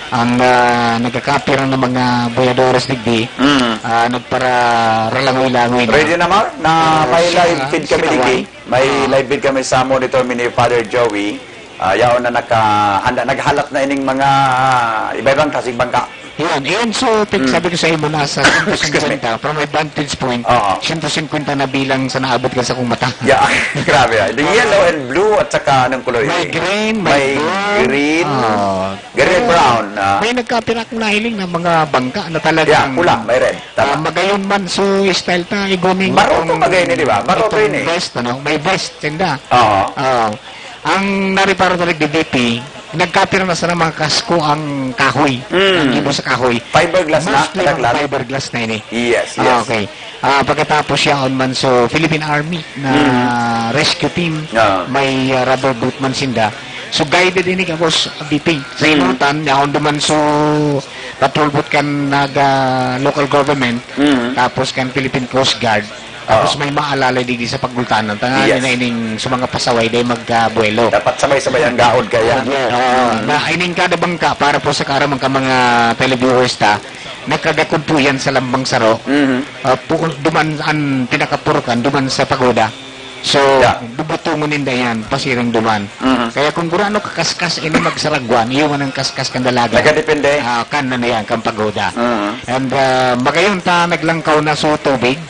ang, ah, nagkakapirang ng mga boyadores digdi, Mm. ah, nagpararalangoy-langoy na. Ready na, Mar? Na Pero may sa live feed kami Sinawan, digdi? May Ah. live feed kami sa monitor mi ni Father Joey. Ah, yaon na nakahanda, naghalat na ining mga, ah, iba-ibang klaseng bangka. Yan, yan. So, pig-, Mm. sabi ko sa imo, nasa Excuse me. siyento singkwenta, from my vantage point, Oo. siyento singkwenta na bilang sa naabot ka sa kong mata. Yeah, grabe, ah. The yellow and blue at saka anong kulay? May green, may May blue. green. Ah. Green, Pero brown, ah. may nagkapira akong nahiling na mga bangka na talagang, Yeah, pula, may red. Tama. ah, magayon man, so style ta, iguning Baroto itong, bagay ni, di ba? Baroto itong yun eh. vest, ano? May vest, tinda. Oo. Oo. Ang nariparo na nagdi-D P, nagkapira na sana mga kasko ang kahoy, Mm. ang gibo sa kahoy. Fiberglass na, Mostly mga kadaklan? fiberglass na ini. Yes, Ah, yes. okay. Ah, pagkatapos yaon man, so, Philippine Army na Mm. rescue team, Ah. may, ah, rubber boat man sinda. So, guided ini, tapos, D P. Sa Mm. Inutan, yaon duman, so, patrol boat kan naga local government, Mm. tapos kan Philippine Coast Guard, tapos Oo. may maalalay digdi sa pagultanan. Tanganing Yes. na ining sa mga pasaway, dahil mag, ah, buwelo. Dapat sabay-sabay ang gaod kaya. Yeah, oo. Mm. Na ining kada bangka, para po sa kaaraman ka mga televiewers ta, nakadakod po yan sa lambang saro. Mhm. Ah, pu-, duman ang pinakapurukan, duman sa pagoda. So, Yeah. bubutungon ninda yan, pasiring duman. Mhm. Kaya kung gurano kakaskas ini magsaragwan, iyo man ang kaskas kan dalaga. Nakadepende. Ah, kan ano yan, kan pagoda. Mhm. And, ah, magayon ta naglangkaw na sa tubig.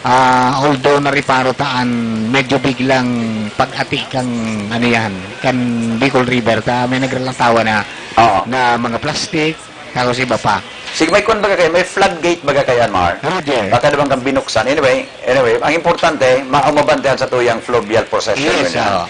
Ah, although nariparo ta an medyo biglang pag-ati kan, ano yan, kan Bicol River ta, may nagralatawa na, Oo. na mga plastic, tapos iba pa. Sige, may kwan baga kayo, may floodgate baga kayo, Mar? Roger. Baka naman kang binuksan. Anyway, anyway, ang importante, ma-, umabantayan sa tuyang fluvial procession Yes, yun, ah. oo.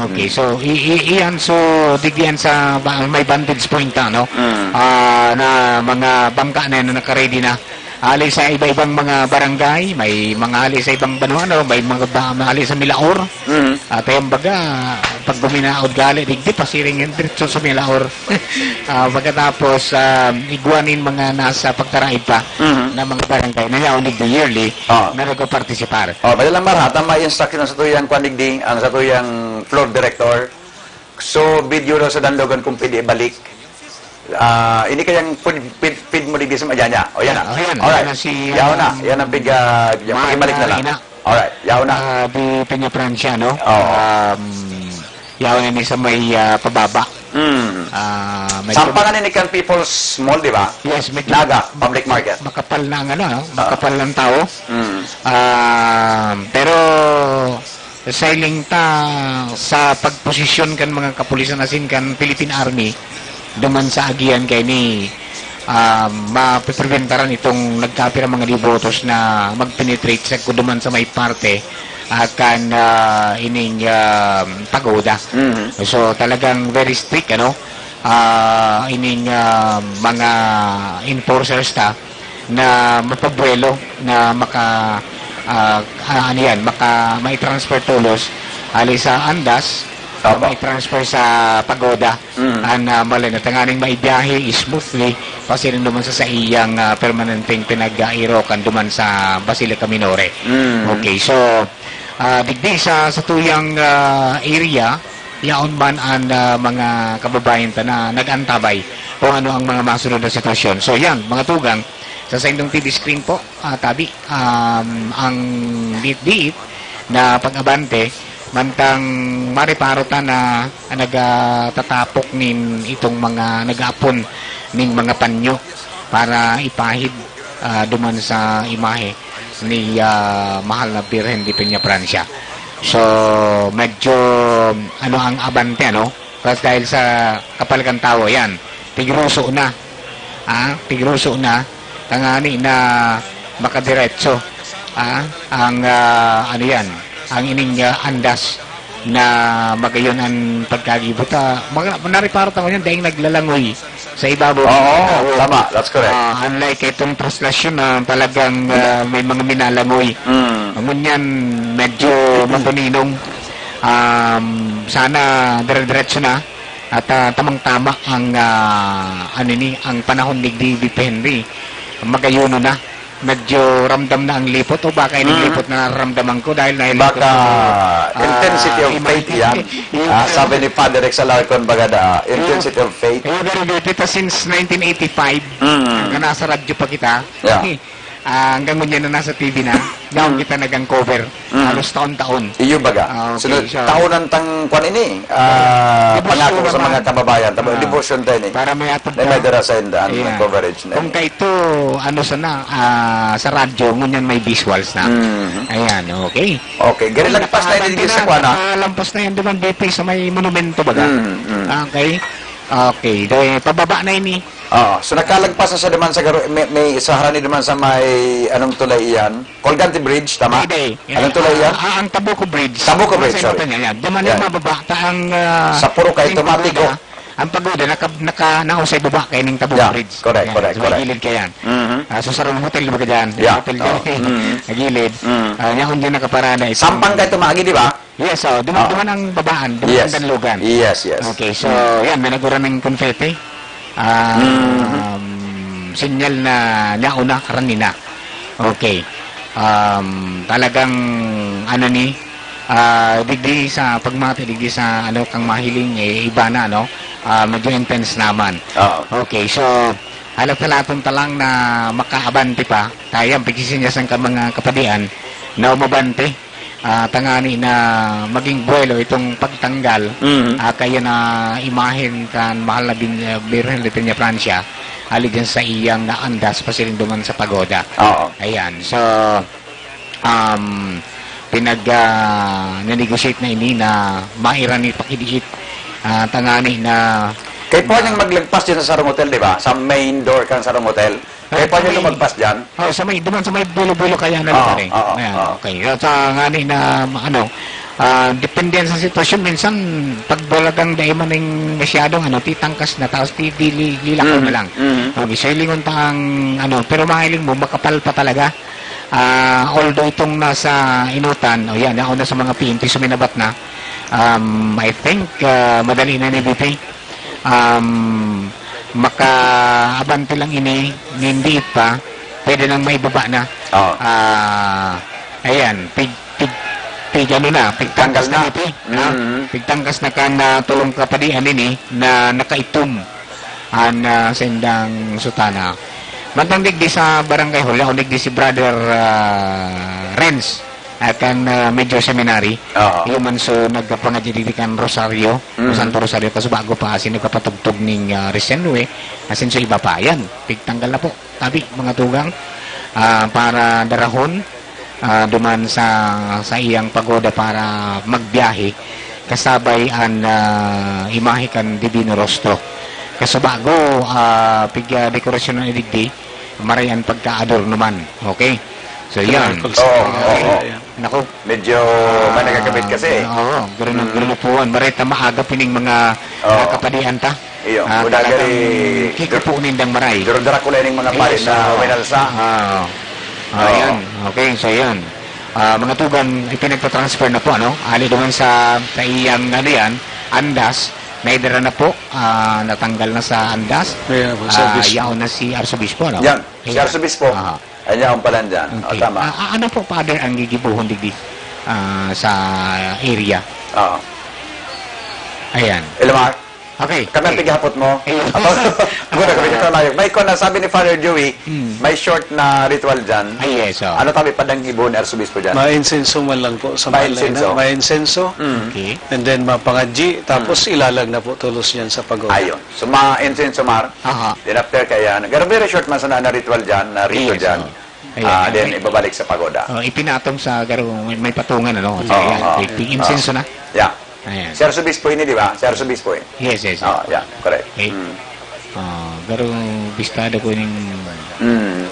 Okay, Mm. so, i-, i-, iyan, so, digdiyan sa ba-, may vantage point, ano? Mm. Ah, na mga bangka na yan na nakaready na. Ali sa iba-ibang mga barangay, may mga ali sa ibang banwa, no? May mga ba-, ali sa Milaor. Mhm. At ayun baga, pag guminaod gali, digdi, pasiring yan, diretso sa Milaor. Ah, pagkatapos, ah, igwa nin mga nasa pagtaraid pa Mhm. na mga barangay na yaon digdi yearly Ah. na nagpapartisipar. Oh, pwede lang, Mar, ha? Tama yung instruction sa tuyang kwan digdi, ang sa tuyang floor director. So, video daw sa Danlogan kung pwede ibalik. Ah, ini kayang feed, feed, feed mo digdi sa Majanya. O, yan na. Ah, ayan. Alright. Yan na si, Yaon na. um, Yan ang pig-, ah, yan, Mar-, pakibalik na lang. Marina. Alright. Yaon na. Ah, di Peña Francia, no? Oo. Um, yaon ini sa may, ah, pababa. Mm. Ah, medyo Sampangan ini kan People's Mall, di ba? Yes, medyo Naga, public market. makapal na ang ano, no? Ah. Makapal ang tao. Mm. Ah, pero sa hiling ta, sa pagposisyon kan mga kapulisan asin kan Philippine Army, duman sa agihan kaini, ah, mapepreventaran itong nagkapira mga debotos na mag-penetrate sa duman sa may parte, ah, kan, ah, ining, ah, pagoda. Mhm. So, talagang very strict, ano, ah, ining, ah, mga enforcers ta na mapabuelo, na maka, ah, ah, ano yan, maka, mai-transfer tolos, ali sa Andas, Opo. mai-transfer sa Pagoda, Mm. an, ah, malay na tanganing maibiyahe smoothly, pasiring duman sa saiyang, ah, permanenteng pinag-airokan duman sa Basilica Minore. Mm. Okay, so, ah, digdi sa, sa tuyang, ah, area, yaon man an, ah, mga kababayan ta na nag-antabay kung ano ang mga masunod na sitwasyon. So, yan, mga tugang, sa saindong T V screen po, ah, tabi, um, ang diit-diit na pag-abante, mantang mareparo ta na nagtatapok nin itong mga nag-aapon ning mga panyo para ipahid, ah, duman sa imahe ni, ah, mahal na Birhen de Peña Francia. So, medyo, ano ang abante, ano? Kasi dahil sa kapal kan tawo, yan. Pigruso na. Ah, pigruso na. Tangani na makadiretso. Ah, ang, ah, ano yan? Ang ining, ah, andas na magayon ang pagkagibo ta. Mga, nariparo ta ngunyan, dahil naglalangoy sa ibabaw. Oo, tama. That's correct. Ah, unlike itong traslasyon na talagang, ah, may mga minalangoy. Mm. Ngunyan, medyo matuninong. Um, sana dire-diretso na at, ah, tamang-tama ang, ah, ano ni, ang panahon digdi, Bipe Henry. Magayono na. Medyo ramdam na ang lipot o baka ining Mm. lipot na nararamdaman ko dahil nahilip ko Baka sa, ah, intensity of faith imahe. yan. Yung Ah, sabi ni Father Rex Alarcon, baga da, intensity of faith. Yung very good. Ito since nineteen eighty-five, Mm. hanggang nasa radyo pa kita. Yeah. Ah, hanggang ngunyan na nasa T V na. Yaon Mm. kita nag-uncover. Mm. Halos taon-taon. Iyo baga. Ah, okay, Sunod, so taon ang tang, kwan ini, ah, Devotion pangako sa naman. mga kababayan. Tama, Ah, devotion tayo ni. para may atod Na may ka. dara sa indahan, Ayan. coverage na Kung ini. kaito, ano sana, ah, sa radyo, ngunyan may visuals na. Mm. Ayan, okay. Okay, gari Ay, lagpas na ini nakaabante sa na, kwan, ah. nakalampas na yan, di ba, B P, sa may monumento, baga? Mm, mm. Okay. Okay, dahil pababa na ini. Oo. So, nakalagpas na siya naman sa garo-, may, may sa harani naman sa may, anong tulay iyan? Colgante Bridge, tama? Hindi. Anong tulay Ah, iyan? ah, ang Tabuco Bridge. Tabuco Bridge, Nasa sorry. Ito niya, yan. Duman yung Yan. mababa, ta ang, ah, Sa puro kayo yung tumatik, pagoda, oh. ang pagoda, naka, naka, nausay baba kayo ng Tabuco Yeah. Bridge. Correct, Yan. correct, So, may correct. gilid ka yan. Mhm. Ah, so, sarong hotel, di ba ka dyan? Yeah. Hotel Oo. dyan. Mhm. Sa gilid. Mm. Ah, yan, hindi nakaparada ito. Sampang kayo tumagi, di ba? Yes, oh, duman, Ah. duman ang babaan, duman Yes. ang danlugan. Yes, yes. Okay, so, Mm. yan, may nagura ng confetti. Ah, Mhm. um, sinyal na yaon na, karani na. Okay. Um, talagang, ano ni, ah, digdi sa pagmati, digdi sa, ano, kang mahiling, eh, iba na, no? Ah, medyo intense naman. Oo. Okay, so, halat-halaton ta lang na makaabante pa. Kaya, pagsisinyasan ka mga kapadian na umabante. Ah, tangani na maging buwelo itong pagtanggal, Mhm. ah, kaya na imahen kan mahal na bin-, ah, Birhen de Peñafrancia, hali dyan sa iyang naandas pasiring duman sa pagoda. Oo. Ayan. So, um, pinag, ah, na-negotiate na ini na mairani pakidiit, ah, tangani na Kaya po na niyang maglagpas dyan sa sarong hotel, di ba? Sa main door kan sarong hotel. Kaya Ah, pwede sa may lumagpas dyan? Oh, sa may, duman sa may bulo-bulo kaya na Oo, lugar eh. oo, Ayan, oo. okay. At sa ngani na, ano, ah, depende yan sa sitwasyon. Minsan, pag balagang dai man ning masyadong, ano, titangkas na, tapos ti-, dili-, lilakaw Mhm, na lang. mhm. Okay, so, hilingon ta ang, ano, pero mahiling mo, makapal pa talaga. Ah, although itong nasa inutan, o yan, yaon na sa mga P N P, suminabat na. Um, I think, ah, madali na ni B P. Um, makaabante lang ini, nin diit pa, pwede nang maibaba na. Oo. Ah, ayan, pig, pig, pig ano na, pigtangkas Tanggal na na. ito, ha? Mm. Pigtangkas na kan, ah, tulong kapadian ini na nakaitom an, ah, sendang sutana. Mantang digdi sa Barangay Hall, yaon digdi si Brother, ah, Renz. At kan, ah, Major Seminary, Oo. iyo man so nagkapangadya digdi kan Rosario, o Mhm. Santo Rosario, kasubago pa asin nagkapatugtog ning, ah, Recién Nueve, asin so iba pa. Yan, pigtanggal na po. Tabi, mga tugang, ah, para darahon, ah, duman sa, sa iyang pagoda para magbiyahe, kasabay an, ah, imahe kan Divino Rostro. Kasubago, ah, pig, ah, dekorasyon na digdi, maray an pagka-adorno man. Okay? So, yan. Miracle Oo, sign. oo, oo. Ayan. Naku. Medyo may Ah, nagkakabit kasi. Oo, pero nag-, Mm. pero nagpuan. Maray ta maaga pining mga, Oo. ah, kapadian ta. Iyo, Ah, wala talagang gani, kikupo nindang maray. Pero Dracula ining mga Yes, pare na oo. winalsa. Ah. Ah, Oo. yan. Okay, so yan. Ah, mga tugang, ipinagpa-transfer na po, ano? Ali naman sa, sa iyang, ano yan, andas, naidara na po, ah, natanggal na sa andas. Kaya po, sa Ah, obispo. yaon na si Arsobispo, ano? Yan, si Ayan. Arsobispo. Aha. Ayan, yaon pala dyan. O, Okay. tama. Ah, ah, ano po, Father, ang gigibuhon digdi, ah, sa area? Oo. Ayan. Ilamar? Okay. Kami ang Okay. pighapot mo. Ayun. Ato, muna kami Ah. dito layo. May kwan na, sabi ni Father Joey, Hmm. may short na ritual dyan. Ah, yes, oh. Ano tabi, padang ibon, Arsobispo dyan? Mainsenso man lang po sa Mainsenso. Malay na. Mainsenso. Mm. Okay. And then, mapangadyi, tapos Mm. ilalag na po tulos yan sa pagoda. Ayun. So, ma-insenso, Mar. Aha. Then after kaya, nag-, very short man sana na ritual dyan, na rito Yes, dyan. oh. Ayan, Ah, then okay. ibabalik sa pagoda. Oh, ipinatong sa garo, may, may patungan, ano? So, Oo, ayan, oo. may pig-insenso Oo. na. Yeah. Ayan. Si Arsobispo ini, di ba? Si Arsobispo eh. Yes, yes, yes. Oh, yeah, correct. Okay. Mm. Ah, garo, bistado ko ning Mm.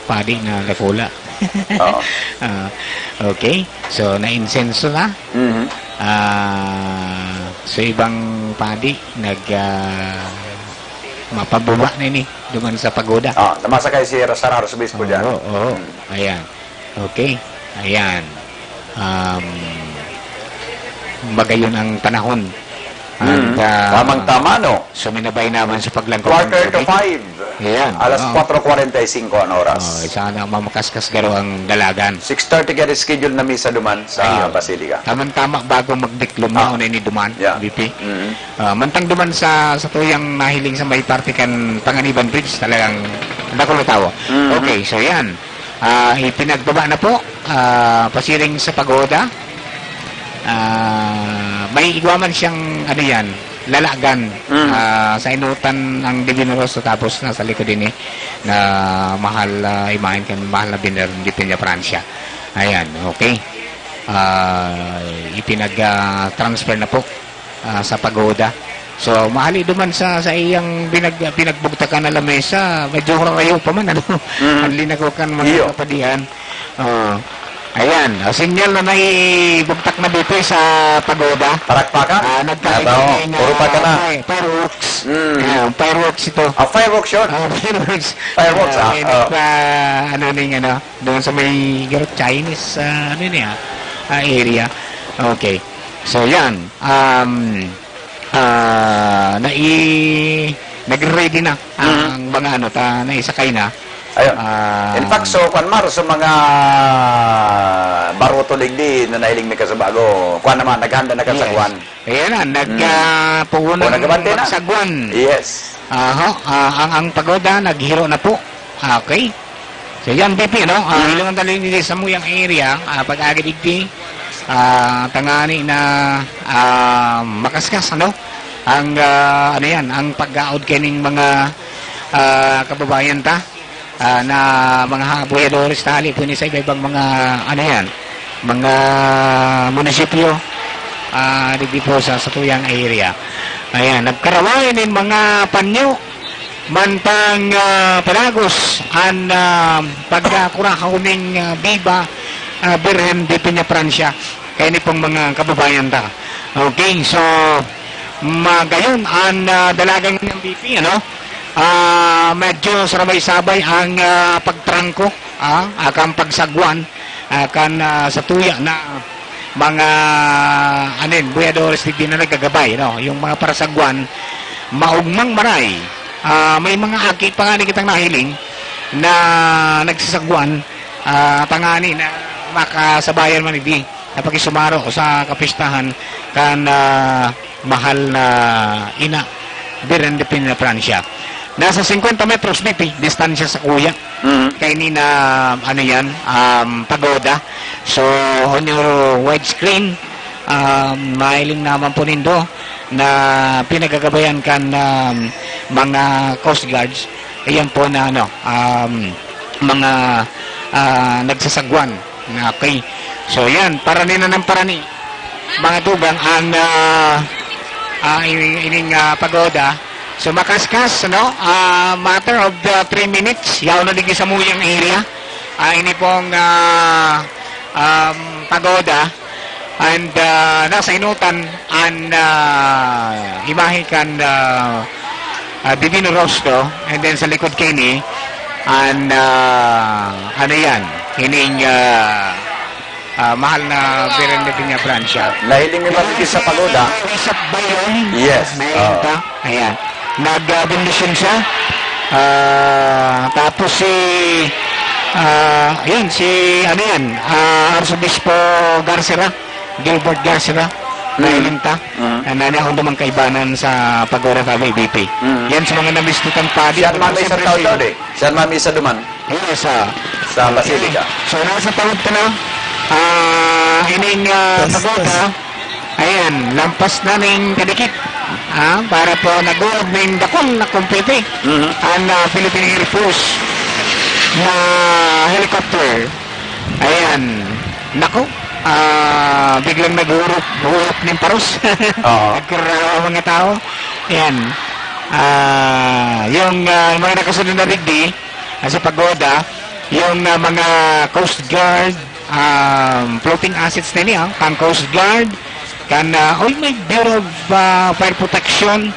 padi na dakula. Oo. Ah, okay. So, na-insenso na. Mhm. Ah, so, ibang padi, nag, ah, mapababa na ini, duman sa pagoda. Ah, namasakay si Ra-, San Arsobispo dyan. Oo, oo. Hmm. Ayan. Okay. Ayan. Um, magayon ang panahon. And, Hmm. ah, Tamang-tama, no? suminabay naman sa paglangkop ng Quarter to tubig. five. Ayan. Alas Oo. kwatro kwarenta y singko ang oras. Oh, sana mamakaskas garo ang dalagan. Six thirty kaya schedule na misa duman sa Ayun. Basilica. Tamang-tama bago magdiklom na Ah. una ni duman, Yeah. B P. Mm. Ah, mantang duman sa, sa tuyang nahiling sa may parte kan Panganiban Bridge, talagang dakul na tawo. Mhm. Okay, so yan. Ah, ipinagbaba na po, ah, pasiring sa pagoda. Ah, may igwa man siyang, ano yan, lalagan. Mm. Ah, sa inutan ng Divino Rostro, tapos nasa likod ini na mahal, ah, imahen kan mahal na Birhen de Peñafrancia. Ayan, okay. Ah, ipinag, ah, transfer na po, ah, sa pagoda. So, mahali duman sa, sa iyang pinag-, pinagbugtakan na lamesa, medyo harayo pa man, ano? Mhm. Ang linako kan mga Iyo. kapadian. Oh. Ayan, ah, sinyal na naibugtak na dito sa pagoda. Parakpakan? Ah, nagkaroon Aba, oh, ng, puro pa ka ah, na. fire-, fireworks. Mm. Ayan, fireworks ito. Ah, fireworks yun? Ah, fireworks. Fireworks, Ah, ah, may ah. nagpa-, ano ning ano, doon sa may Chinese, ah, ano niya, ah, area. Okay. So, yan. Um, ah, nai-, nagre-ready na Mm. ang mga ano, ta-, naisakay na. Ayun. Ah. In fact, so, kwan, Mar, sa mga baruto digdi na nahiling mi kasubago, kwan naman, naghanda na kan Yes. sagwan. Ayan na, nag, Mm. ah, puhunan O, nagabante na. magsagwan. Yes. Aha, ah, ang, ang pagoda, naghiro na po. Okay. So, yan, B P, no? Ah, Mm. hilongan ta lang dito sa muyang area, ah, pag-agi digdi, ah, tangani na, ah, makaskas, ano? Ang, ah, ano yan, ang pag-aod kaning mga, ah, kababayan ta, ah, na mga ha-, buhayadores ta, hali po ni sa iba-ibang mga, ano yan, mga munisipyo, ah, digdi po sa, sa tuyang area. Ayan, nagkaraway nin mga panyo, mantang, ah, padagos an, ah, pagkakurahaw ning, ah, Viva, ah, Birhen de Peñafrancia. Kaini pong mga kababayan ta. Okay, so, magayon an, ah, dalagang ng B P, ano? Ah, medyo sarabay-sabay ang, ah, pagtrangko, ah, akang pagsagwan, ah, kan, ah, sa tuya na mga, anin, buhayadores digdi na nagagabay, no? Yung mga parasagwan, maogmang maray, ah, may mga aki pa nga ni kitang nahiling na nagsasagwan, ah, tangani na makasabayan man digdi na pakisumaro sa kapistahan kan, ah, mahal na ina, Birhen de Peñafrancia. Nasa singkwenta metros, B P, distansya sa kuya. Mhm. Kaini na, ano yan, um, pagoda. So, on your widescreen, um, mahiling naman po nindo na pinagagabayan kan, um, mga Coast Guards. Ayan po na, ano, um, mga, ah, nagsasagwan. Okay. So, yan. Parani na ng parani, mga tugang, ang, ah, ah, ini-, ining, ah, pagoda. So, makaskas, no? Ah, matter of, ah, three minutes, yaon na digdi sa muyang area. Ah, ini pong, ah, um, pagoda. And, ah, nasa inutan, an, ah, imahe kan, ah, ah, Divino Rostro. And then sa likod kaini, an, ah, ano yan? Ining, ah, ah, mahal na Birhen de Peñafrancia. Nahiling mi matigil sa pagoda. Isap Bayon. Yes. May Ah. ito. Ayan. Nag, ah, bendisyon siya. Ah, tapos si, ah, yun, si, ano yan, ah, Arsobispo Garcera, Gilbert Garcera, Mm. nahiling ta. Mm. Ah, na niya akong dumang kaibanan sa pagoda sa V B P. Mm. Yan sa mga namistutan pa Siya dito. mami sa Siyempre, tao si daw, eh. Siya mami sa duman. Yes, ah. Sa Basilica. So, nasa tawag ka na. Ah, ining, ah, Yes, pagoda. yes. Ayan, lampas na ning kadikit. Ah, para po nag-uod ning dakul na kumpete. Mhm. Ang, ah, Philippine Air Force na helicopter. Ayan. Naku, ah, biglang naghurop, hurop ning paros. Oo. Nagkarawa ang mga tao. Ayan. Ah, yung, ah, mga nakasunod na digdi, ah, sa pagoda, yung, ah, mga Coast Guard, um, floating assets na niya, pang Coast Guard, kan, ah, oy, may Bureau of, ah, Fire Protection,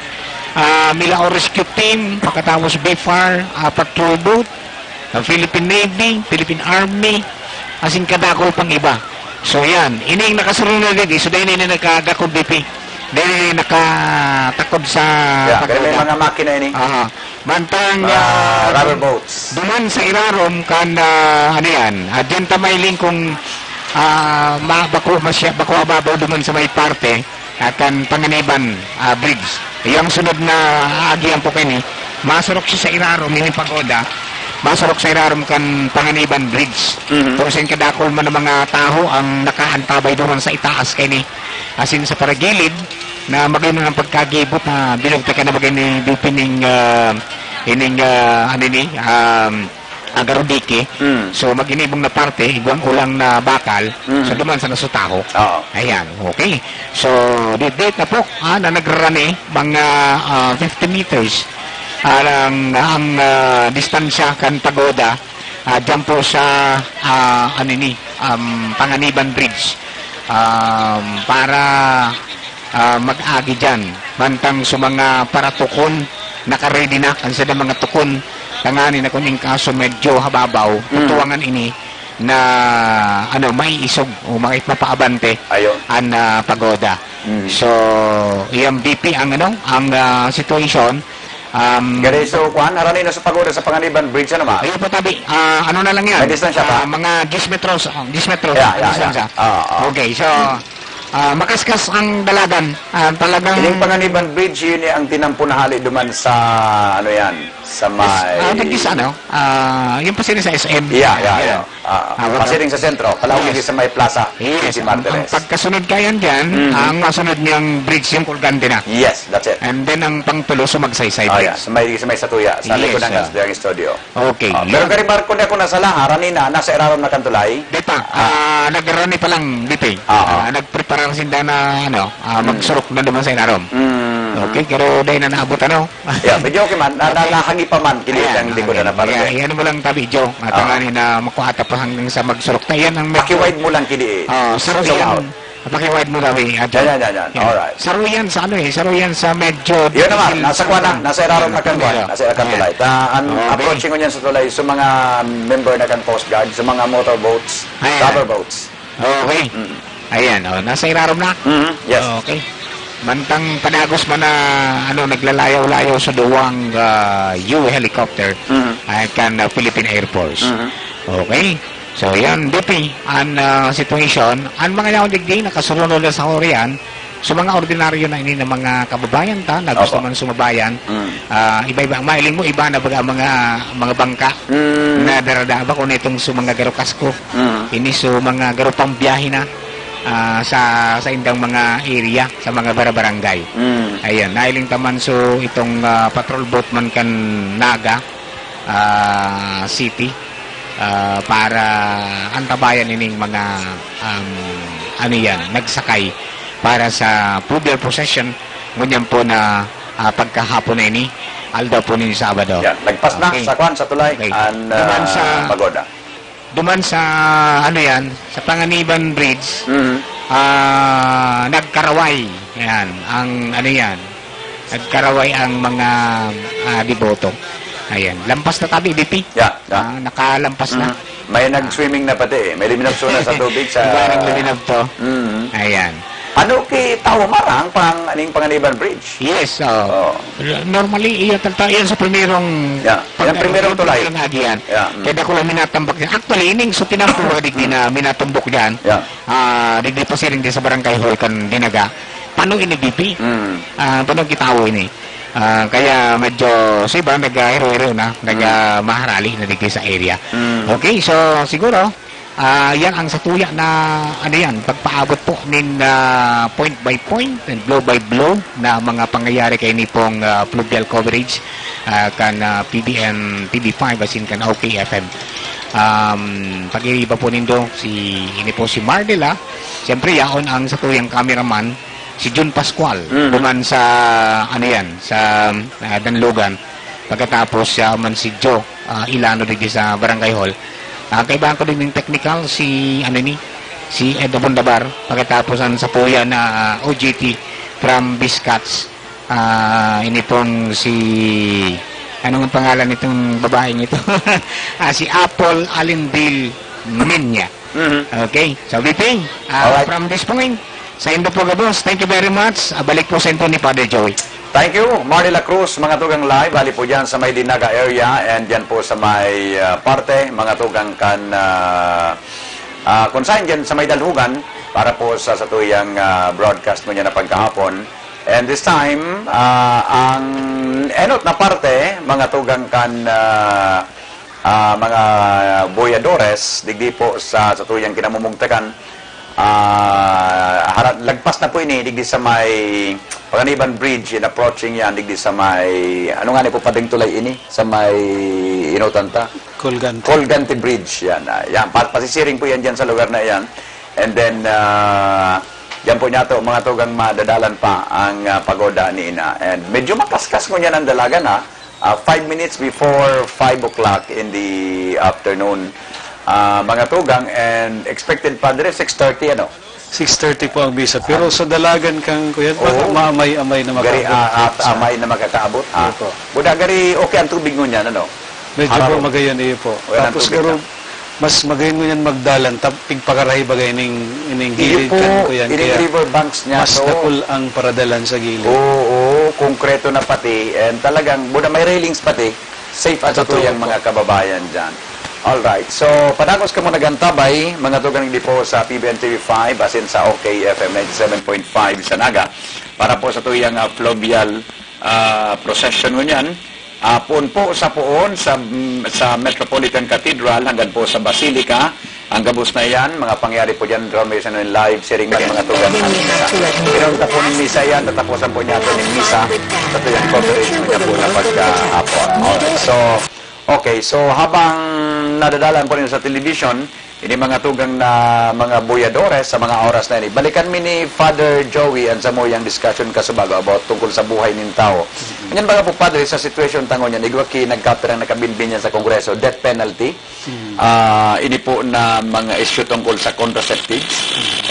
ah, Milao Rescue Team, pagkatapos B far, ah, patrol boat, ah, Philippine Navy, Philippine Army, asin kadakul pang iba. So, yan. Ini yung nakasunod na digdi. So, dahil ini nakadakul, B P. Dahil ini nakatakod sa Yeah, kaya may pagoda. mga makina ini. Aha. Mantang, Mga ah, rubber boats. duman sa irarom kan, ah, ano yan, ah, diyan ta mailing kung, ah, ma-, bako masya-, bako ababaw duman sa may parte, ah, kan Panganiban, ah, Bridge. Yung sunod na aagihan po kaini, masurok siya sa irarom, ini pagoda, masurok sa irarom kan Panganiban Bridge. Mhm. Kung saan kadakol man ang mga tawo ang nakaantabay duman sa itaas kaini. Asin sa paragilid na magin ang pagkagibot na bilog ta ka na magin ni Bipining, ah, ining, ah, ano ni, um, Agarudiki. Mm. So, mag-inibong na parte, igwang ulang na bakal. Mm. So, duman sa nasutaho. Oo. Ayan, okay. So, date, date na po, ah, na nagrarani, mga, ah, fifty meters. Ah, ang, ang, ah, distansya kan pagoda, ah, dyan po sa, ah, ano ni, um, Panganiban Bridge. Um, para, ah, mag-agi dyan. Mantang sa mga paratukon, naka-ready na ang sada mga tukon. Tanganing na kung in kaso medyo hababaw, Mm. tuwangan ini na, ano, maiisog o mait mapaabante Ayun. ang, ah, pagoda. Mm. So, iyang B P ang, ano, ang, ah, situation. Um, Gari, so, kuwan, harani na sa pagoda sa Panganiban Bridge, ano, ma? Ayun po, tabi. Ah, ano na lang yan? May distansya pa? Ah, mga diyes metros, ah, diyes metros Yeah, ang yeah, distansya. yeah. Ah, ah. Okay, so, ah, makaskas ang dalagan. Ah, talagang Ining Panganiban Bridge, yun eh, ang tinampo na hali duman sa, ano yan, sa may Ah, nagdis-, ano? Ah, yung pasiring sa S M. Yeah, yeah, Yan. yeah. Ah, Ah, wala. pasiring sa sentro, palawig Yes. sa may plaza, Yes, si ang, ang Martires. pagkasunod kayan dyan, Mhm. ang masunod niyang bridge, yung Colgante na. Yes, that's it. And then, ang pangtulo, sa Magsaysay Ah, Bridge. yeah. Sa may, sa may Satuya, sa Yes, likod ng sir. Satuya Studio. Okay, Ah, pero yan. gari barko na ako nasa Lahar, anina, nasa irarom na kan tulay. Di pa, Ah. ah, nagrani pa lang, di pa. Ah, ah. Ah, nagprepara na sinda na, ano, ah, Hmm. magsurok na naman sa irarom. Hmm. Okay, pero dahil na naabot, ano, Yeah, medyo okay man. Na, na, Okay. nahangi pa man, kini Ayan, ang likod okay. na parte. Ayan, ano mo lang tabi, Joe. At Ah. ang ani na makuha ta pa hanggang sa magsurok na. Yan ang medyo Paki-wide mo lang kini eh. Oh, saro Zoom yan. out. Paki-wide mo tabi, ah, Joe. Yan, yan, yan, yan. Yan. Alright. Saro yan sa ano eh, saro yan sa medyo Yun naman, difícil nasa sa kuwan na, ano. nasa irarom na kan Pero, kuwan, nasa irarom kan ayan. tulay. Ta, ang Okay. approaching ko niyan sa tulay, sa mga member na kan Coast Guard, sa mga motorboats, Ayan. rubber boats. Okay. Mm. Ayan, oh, nasa irarom na. Mm, yes. Okay. Mantang padagos man na, ano, naglalayaw-layaw sa duwang, ah, U helicopter, Mm. ay kan, ah, Philippine Air Force. Mm. Okay. So, yan, D P, ang, ah, situation. Ang mga yaon digdi, nakasunod na sa Orian, sa mga ordinaryo na ini ng mga kababayan ta, na gusto Opo. man sumabayan, Mm. ah, iba-iba. Mailing mo, iba na baga ang mga, mga bangka Mm. na daradaba ko na itong sa mga garukasko. Mm. Ini so mga garo pang biyahe na, ah, sa, sa indang mga area, sa mga barabarangay. Mm. Ayan, nailing taman so itong, ah, patrol boat man kan Naga, ah, City, ah, para antabayan ining mga, um, ano yan, nagsakay para sa fluvial procession, ngunyan po na, ah, pagkahapon na ini, aldaw po nin Sabado. Yan, lagpas na Okay. sa kwan, sa tulay, Okay. an, Naman ah, sa pagoda. Duman sa, ano yan, sa Panganiban Bridge, Mhm. ah, nagkaraway. Yan, ang ano yan, nagkaraway ang mga, ah, deboto. Ayan, lampas na tabi, D P. Yeah, yeah. Ah, nakalampas na. Mhm. May Ah. nag-swimming na pati eh. May liminapso na sa tubig sa Iba nang liminapso. Mhm. Ayan. Ano ki tawo marang pang, aning Panganiban Bridge? Yes, oo. Oo. Normally, iya tagta-, iyan sa primerong Yeah. pag-, Yan primerong tulay. primerong agihan. Yeah, mm. Kaya dako lang minatambak diyan. Actually, ining sa tinampo ka digdi na minatumbok diyan, Yeah. ah, digdi pasiring din sa barangay hall kan Dinaga. Pano ini, D P? Mm. Ah, pano kitawo ini? Ah, kaya medyo, sa iba, nag-, ah, hero-hero na, nag-, Mm. ah, maharali na digdi sa area. Mm. Okay, so, siguro, Ah, yan ang satuya na, ano yan, pagpaabot po nin, ah, point by point and blow by blow na mga pangyayari kaini pong, ah, fluvial coverage, ah, kan, ah, P B M T V five asin kan O K F M. Um, pag-iriba po nindo, si, ini po si Mardela. Siyempre, yaon ang satuyang cameraman, si Jun Pascual, Mhm. duman sa, ano yan, sa, ah, Danlogan. Pagkatapos, siya man si Joe, ah, Ilano digdi sa Barangay Hall. Ah, kaibahan ko din yung technical, si, ano ni, si Ed Abondabar. Pagkatapos, ang sapuya na, ah, O G T from Biscats. Ah, ini pong si, ano ang pangalan nitong babaeng ito? Ah, si Apple Alindil Menya. Mhm. Okay. So, V P, ah, Alright. from this point, sa indo po gabos, thank you very much. Ah, balik po sa indo ni Father Joey. Thank you, Marley La Cruz, mga tugang live, bali po dyan sa may Dinaga area, and dyan po sa may, ah, parte, mga tugang kan, ah, ah, kung saan dyan sa may Dalhugan, para po sa satuyang, ah, broadcast mo niya na pagkahapon. And this time, ah, ang enot na parte, mga tugang kan, ah, ah, mga boyadores, digdi po sa, sa tuyang kinamumugtakan, ah, hara-, lagpas na po ini, digdi sa may Panganiban Bridge, and approaching yan, digdi sa may, ano nga ni po, padring tulay ini, sa may Inotanta? Colgante. Colgante Bridge, yan. Ah, yan, pa-, pasisiring po yan dyan sa lugar na yan. And then, ah, yan po niya to, mga tugang, madadalan pa ang, ah, pagoda ni Ina. And medyo makaskas ngunyan ang dalagan, ha? Ah, five minutes before five o'clock in the afternoon, ah, mga tugang, and expected, Padre, six thirty, ano? Six thirty po ang misa. Pero sa dalagan kang, kuya, baka Oo. maamay-amay na Gari, makaabot ah, ah, sa amay na makakaabot, ah. Opo. Buda, gari, okay ang tubig ngunyan, ano? Medyo po Araw. magayon, iyo po. Wala Tapos, tubig garo, na. mas magayon ngunyan magdalan, tap-, pigpakarahi bagay ning, ining Iyo gilid po, kan, kuya, ining kaya river banks niya mas to. dakul ang paradalan sa gilid. Oo, oo, konkreto na pati. And talagang, buda may railings pati, safe ang Totoo satuyang po. mga kababayan dyan. Alright. So, padagos kamo nagantabay, mga tugang, di po sa P B N T V five, asin sa OK F M ninety-seven point five sa Naga, para po sa tuyang, ah, fluvial, ah, procession ngunyan. Ah, poon po sa poon, sa, mm, sa Metropolitan Cathedral, hanggang po sa Basilica. Ang gabos na yan, mga pangyari po dyan, draw mo sa live, siring man, mga tugang. Pinunta po ng misa yan, tatapusan po niya ito ng misa. Sa tuyang coverage mo niya po na pagkahapon. Alright. So, Okay, so habang nadadalan po ninyo sa television, ini mga tugang na mga boyadores sa mga oras na ini, balikan mi ni Father Joey ang samuyang discussion kasubago about tungkol sa buhay nin tawo. Ngunyan baga po, Padre, sa situation ta ngunyan, igwa ki nagkapirang nakabinbin yan sa Kongreso, death penalty. Ah, ini po na mga issue tungkol sa contraceptives.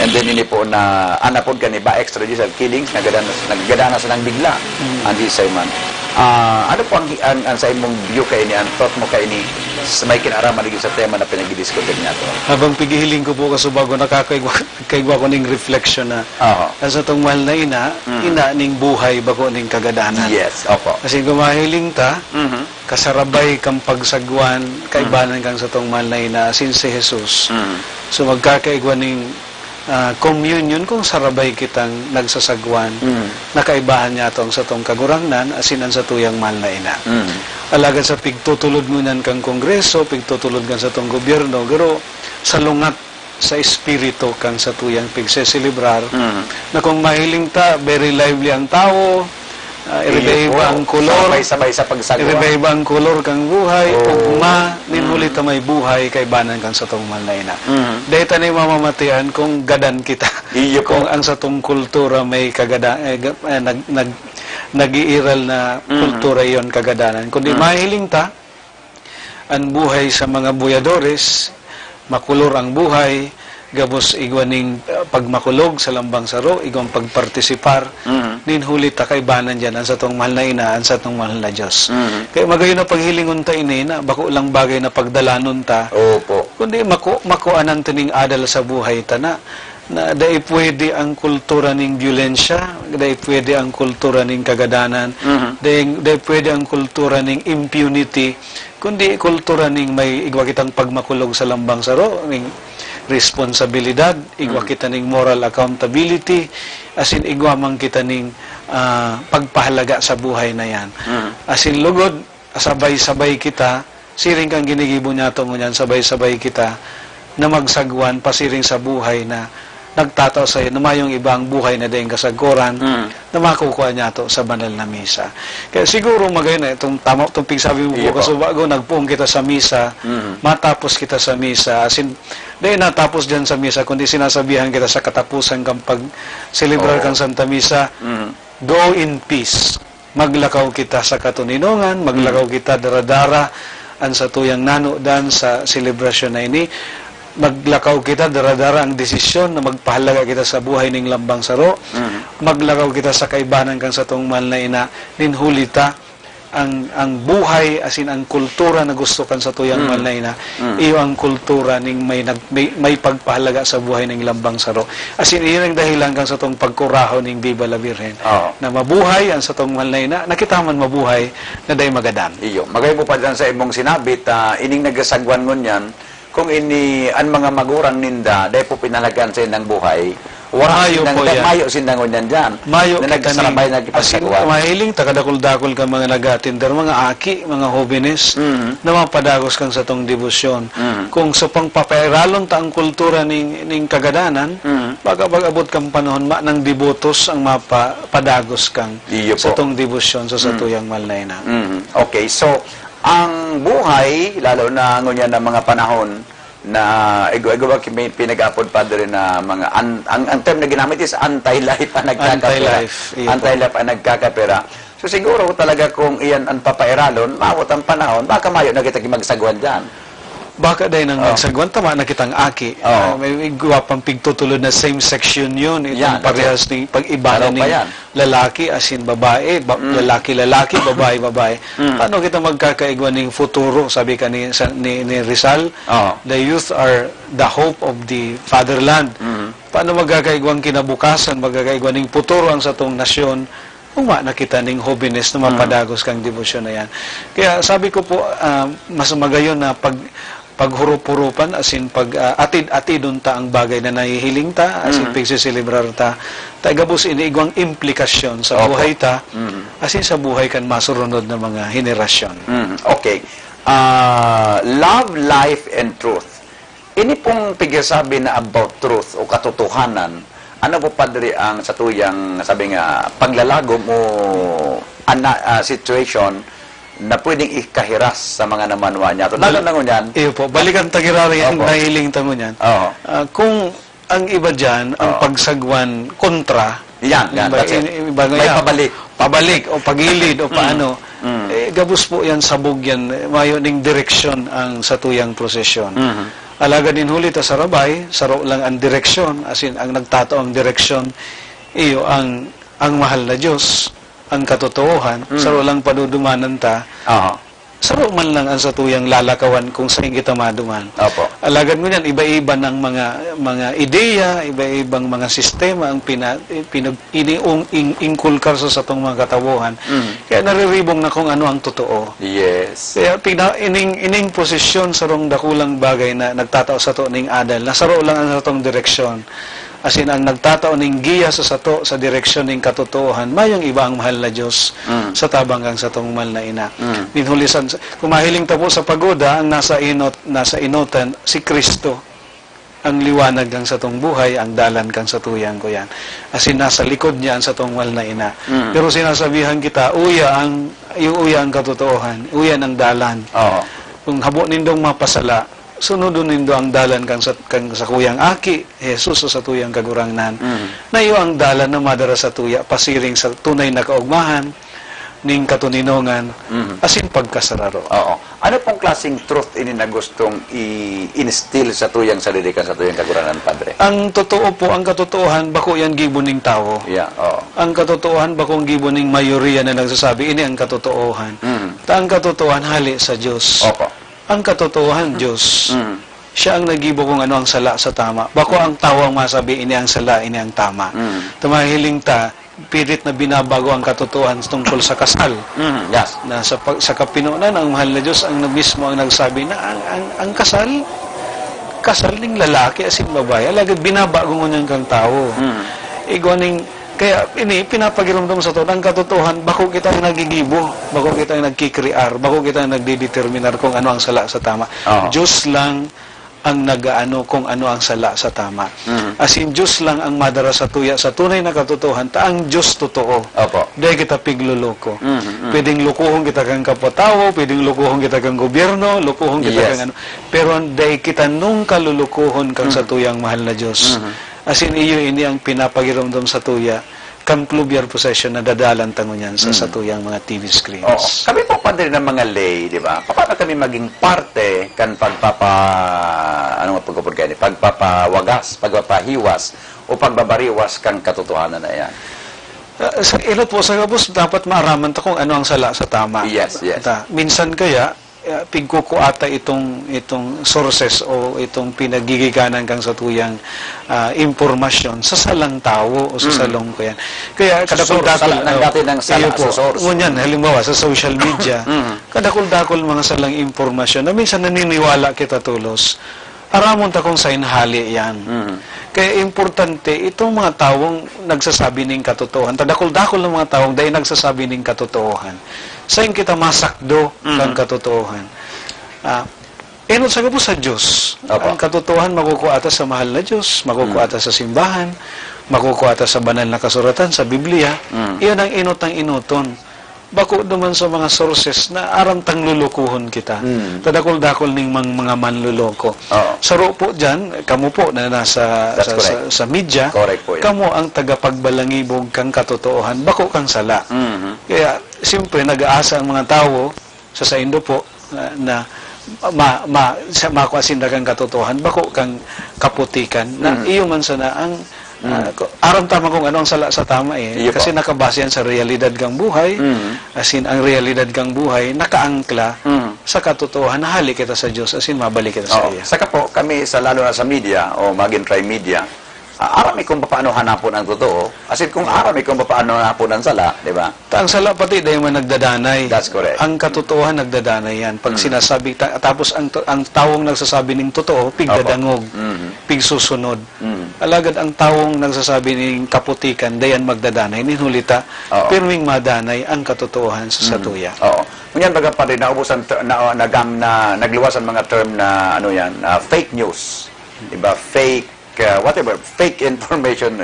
And then ini po na, anapod kani ba, extrajudicial killings, nagadanas, nagadanas silang bigla. Ang di sa man. Ah, ano po ang, ang, ang sa imong view kaini, ang thought mo kaini, sa may kinaraman lagi sa tema na pinagdidiscutir niya to? Habang pighihiling ko po, kasubago, nakakaigwa, kaigwa ko ning reflection na Aha. ang satong mahal na ina, Mm. ina ning buhay, bako ning kagadanan. Yes, opo. Kasi kung mahiling ta, Mhm. kasarabay kang pagsagwan, kaibanan Mm. kang satong mahal na ina, asin si Jesus. Mm. So, magkakaigwa ning ah, communion kung sarabay kitang nagsasagwan, Mm. na kaibahan niyato ang satong Kagurangnan asin an satuyang mahal na ina. Mm. Alagad sa pigtutulod ngunyan kan Kongreso, pigtutulod kan satong gobyerno, garo sa lungat sa espiritu kan satuyang pigseselebrar, Mm. na kung mahiling ta, very lively ang tawo, Ah, Iyo iba-iba po. ang kolor. Sabay-sabay sa pagsagwa. Iba-iba ang kolor kang buhay, Oo. ugma, nin Mm. huli ta may buhay, kaibanan kan satong mahal na ina. Mm. Dai ta na mamamatian kung gadan kita. Iyo po. Kung ang satong kultura may kagada-, eh, ga-, eh, nag-, nag-, nag-iiral na Mm. kultura iyon kagadanan. Kundi Mm. mahiling ta, an buhay sa mga buyadores, makulor ang buhay, gabos igwa ning, ah, pagmakulog sa lambang saro, igwang pagpartisipar, Mhm. nin huli ta kaibanan diyan an satong mahal na ina, an satong mahal na Dios. Mhm. Kaya magayon na paghilingon ta ini na bako lang bagay na pagdalanon ta, Opo. kundi maku-, makuanan ta ning adal sa buhay ta na, na dai pwede ang kultura ning byolensya, dai pwede ang kultura ning kagadanan, Mhm. dai, dai pwede ang kultura ning impunity, kundi kultura ning may igwa kitang pagmakulog sa lambang saro, ning responsibilidad, igwa Mm. kita ning moral accountability, asin igwa man kita ning, ah, pagpahalaga sa buhay na yan. Mm. Asin lugod, sabay-sabay kita, siring kan ginigibo niyato ngunyan, sabay-sabay kita na magsagwan pasiring sa buhay na nagtatao saiya na mayong iba ang buhay na daing kasagkoran Mm. na makukua niyato sa banal na misa. Kaya siguro magayon na itong tama, itong pigsabi mo Iyo po, po. Kasubago, nagpoon kita sa misa, Mhm. matapos kita sa misa. As in, dahil natapos diyan sa misa, kundi sinasabihan kita sa katapusan kang pagselebrar Oo. kang Santa Misa, Mhm. "Go in peace." Maglakaw kita sa katoninongan, maglakaw Mm. kita daradara an satuyang nanodan sa selebrasyon na ini. Maglakaw kita daradara ang desisyon na magpahalaga kita sa buhay ning lambang saro. Mm. Maglakaw kita sa kaibanan kan satong mahal na ina, nin huli ta ang, ang buhay asin ang kultura na gusto kan satuyang Mm. mahal na ina. Mm. Iyo ang kultura ning may nag-, may, may pagpahalaga sa buhay ning lambang saro. Asin, iyon ang dahilan kan satong pagkurahaw ning Viva la Virgen. Oo. Na mabuhay ang satong mahal na ina, na kita man mabuhay na dai magadan. Iyo. Magayon po pa diyan sa imong sinabi, ta ining nagasagwan ngunyan, kung ini an mga magurang ninda, dai po pinahalagaan sa indang buhay, Wara Mayo sindang po ga-, yan. mayo sindang ngunyan diyan. Mayo Na kita nagsarabay, ning, as in, nagpagsaguan. mahiling ta kadakul-dakul kan mga nag-aatender, mga aki, mga hobenes, Mhm. na mapadagos kan satong debosyon. Mhm. Kung sa pangpapairalon ta ang kultura ning, ning kagadanan, Mhm. baka pag-abot kan panahon, ma-, nang debotos ang mapa-, padagos kan Iyo po. satong debosyon sa Mm. satuyang mahal na ina. Mhm. Okay, so, ang buhay, lalo na ngunyan na mga panahon, na igwa-igwa ba ki-, may pinag-aapod, Padre, na mga an-, ang, ang term na ginamit is anti-life ang nagkakapira. Anti-life, iyo po. Anti-life ang nagkakapira. So, siguro talaga kung iyan ang papairalon, maabot ang panahon, baka mayo na kita magsagwan diyan. Baka dai nang Oh. magsagwan, tama na kitang aki. Oh. Ah, may igwa pang pigtutulod na same-sex union, itong Yan, that's it. parehas ni pag-iba na Ano pa ning yan? lalaki asin babae, ba-, Mm. lalaki-lalaki, babae-babae. Mm. Paano kita magkakaigwa ning futuro? Sabi ka ni, sa, ni, ni Rizal, Oo. "The youth are the hope of the fatherland." Mm. Paano magkakaigwang kinabukasan, magkakaigwa ning futuro ang satong nasyon kung wa na kita ning hobenes na Mm. mapadagos kang debosyon na yan? Kaya sabi ko po, ah, mas magayon na pag paghurup-hurupan, asin pag, ah, atid-atidon ta ang bagay na nahihiling ta, asin Mm. pagseselebrar ta. Ta gabos ini igwang implikasyon sa Opo. buhay ta, Mm. asin sa buhay kan masurunod na mga henerasyon. Mm. Okay. Ah, love, life, and truth. Ini pong pigsasabi na about truth o katotohanan, ano po, Padre, ang satuyang, sabi nga, paglalagom o ana-, ah, situation na pwedeng ikahiras sa mga namanwa niya? Lalo Bal-, na ngunyan. Iyo po, balikan ta giraray ang Opo. nahiling ta ngunyan. Oo. Ah, kung ang iba diyan, ang Oo. pagsagwan kontra, Yan, yan, iba, that's it. i-, iba May ngayon, pabalik. pabalik o pagilid o Mm. paano, Mm. eh, gabos po yan, sabog yan, eh, mayo ning direksyon ang satuyang prosesyon. Mhm. Alagad nin huli ta sa rabay, saro lang ang direksyon, asin ang nagtatao ang direksyon, iyo ang, ang mahal na Diyos, ang katotoohan, Mm. saro lang padudumanan ta, Aha. saro man lang ang satuyang lalakawan kung sain kita maduman. Opo. Alagad ngunyan, iba-iba ng mga, mga ideya, iba-ibang mga sistema ang pina-, pinag-, iniung-, in-, inkulkar sa satong mga katawohan. Mm. Kaya nariribong na kung ano ang totoo. Yes. Kaya pina-, ining, ining posisyon sarong dakulang bagay na nagtatao sato ning adal, na saro lang ang satong direksyon. Asin ang nagtatao ning giya sa sato sa direksyon ning katotoohan, mayong iba ang mahal na Diyos Mm. sa tabang kang satong mahal na ina. Mm. Nin huli san-, kung mahiling ta po sa pagoda, ang nasa inot, nasa inotan, si Cristo. Ang liwanag kang satong buhay, ang dalan kang satuyang kuyan. Asin nasa likod niya ang satong mahal na ina. Mm. Pero sinasabihan kita, uya ang, uya ang katotoohan, uya ang dalan. Oo. Kung habo nindong mapasala, sunodon nindo ang dalan kang sa, kang sakuyang Aki, Jesus, sa satuyang Kagurangnan. Mm. Na iyo ang dalan na madara satuya pasiring sa tunay na kaogmahan, ning katoninongan, Mhm. asin pagkasararo. Oo. Ano pong klaseng truth ini na gustong i-instill satuyang sadiri kan satuyang Kagurangnan, Padre? Ang totoo po, ang katotoohan, bako yan gibo ning tawo. Yeah, oo. Ang katotoohan, bakong gibo ning mayoriya na nagsasabi, "Ini ang katotoohan." Mhm. Ta ang katotoohan, hale sa Diyos. Opo. Ang katotoohan, Diyos. Mm. Siya ang naggibo kung ano ang sala sa tama. Bako ang tawo ang masabi, "Ini ang sala, ini ang tama." Mm. Ta mahiling ta, pilit na binabago ang katotoohan tungkol sa kasal. Mm, yes. Na sa pag-, sa kapinonan, ang mahal na Diyos ang na mismo ang nagsabi na ang, ang, ang kasal, kasal ning lalaki asin babae. Alagad binabago ngunyan kang tawo. Mm. Igwa ning Kaya ini, pinapagiromdom sato ang katotoohan, bako kita ang nagigibo, bako kita ang nagkikrear, bako kita ang nagdedeterminar kung ano ang sala sa tama. Oo. Diyos lang ang nag-aano kung ano ang sala sa tama. Mhm. Asin Diyos lang ang madara satuya sa tunay na katotoohan, ta ang Diyos totoo. Opo. Dai kita pigloloko. Mhm, mhm. Pwedeng lokohon kita kan kapwa-tawo, pwedeng lokohon kita kan gobyerno, lokohon kita Yes. kan ano. Pero dai kita nungka lolokohon kan Mhm. satuyang mahal na Diyos. Mhm. Asin iyo ini ang pinapagiromdom satuya kan pluvial procession na dadalan ta ngunyan sa Mm. satuyang mga T V screens. Oo. Kami po, Padre, ng mga lay, di ba? Paano kami maging parte kan pagpapa-, ano nga pagkupod kayo ni? Pagpapawagas, pagpapahiwas, o pagbabariwas kan katotohanan na yan? Ah, sa, ilo po, sa gabos, dapat maaraman ta kung ano ang sala sa tama. Yes, yes. Ta, minsan kaya, ah, pigkukuha ta itong, itong sources o itong pinagigiganan kang satuyang, ah, impormasyon sa salang tawo o sa Mm. salong ko yan. Kaya Sa source, kadakul-dakul, sala ng oh, dati ng sala iyo po. sa source. Ngunyan, halimbawa, sa social media, Mm. kadakul-dakul mga salang impormasyon na minsan naniniwala kita tolos. Aramon ta kung saen hali yan. Mhm. Kaya importante, itong mga tawong nagsasabi ning katotoohan, ta dakul-dakul ng mga tawong dai nagsasabi ning katotoohan. Saen kita masakdo Mhm. kan katotoohan. Ah, enot sa gabos sa Diyos. Opo. Ang katotoohan, makukuha ta sa mahal na Diyos, makukuha Mm. ta sa simbahan, makukuha ta sa banal na kasuratan, sa Biblia. Mm. Iyan ang enot ng enoton. Bako duman sa mga sources na aram tang lolokohon kita. Mm. Ta dakul-dakul ning mang-, mga manloloko. Oo. Saro po dyan, kamo po na nasa That's sa, sa, correct. sa media, Correct po yan. kamo ang tagapagbalangibog kang katotoohan, bako kang sala. Mhm. Kaya, siyempre, nag-aasa ang mga tawo sa saindo po na, na ma-, ma-, sa, makua sinda kang katotoohan, bako kang kaputikan, na Mm. iyo man sana ang, Mm. ah, ko-, aram ta man kung ano ang sala sa tama, eh. Iyo Kasi po. nakabase yan sa realidad kang buhay. Mm. As in, ang realidad kang buhay, nakaangkla Mm. sa katotoohan na hali kita sa Diyos, as in, mabalik kita sa Oo. iya. Saka po, kami, sa, lalo na sa media, o maging try media, ah, aram mi kung paano hanapon ang totoo. As in, kung aram mi kung paano hanapon ang sala, di ba? Ta ang sala pati dai man nagdadanay. That's correct. Ang katotoohan nagdadanay yan. Pag Mm. sinasabi, ta-, tapos ang to-, ang tawong nagsasabi ning totoo, Opo. pigdadangog, Mhm. pigsusunod. Mm. Alagad ang tawong nagsasabi ning kaputikan, dayan magdadanay. Nin huli ta, Oo. pirming madanay ang katotoohan sa Mm. satuya. Oo. Ngunyan, baga pa rin, naubos ang ter-, na, nagam-, na, nagluwas ang mga term na, ano yan, ah, fake news. Diba? Fake, ah, whatever, fake information.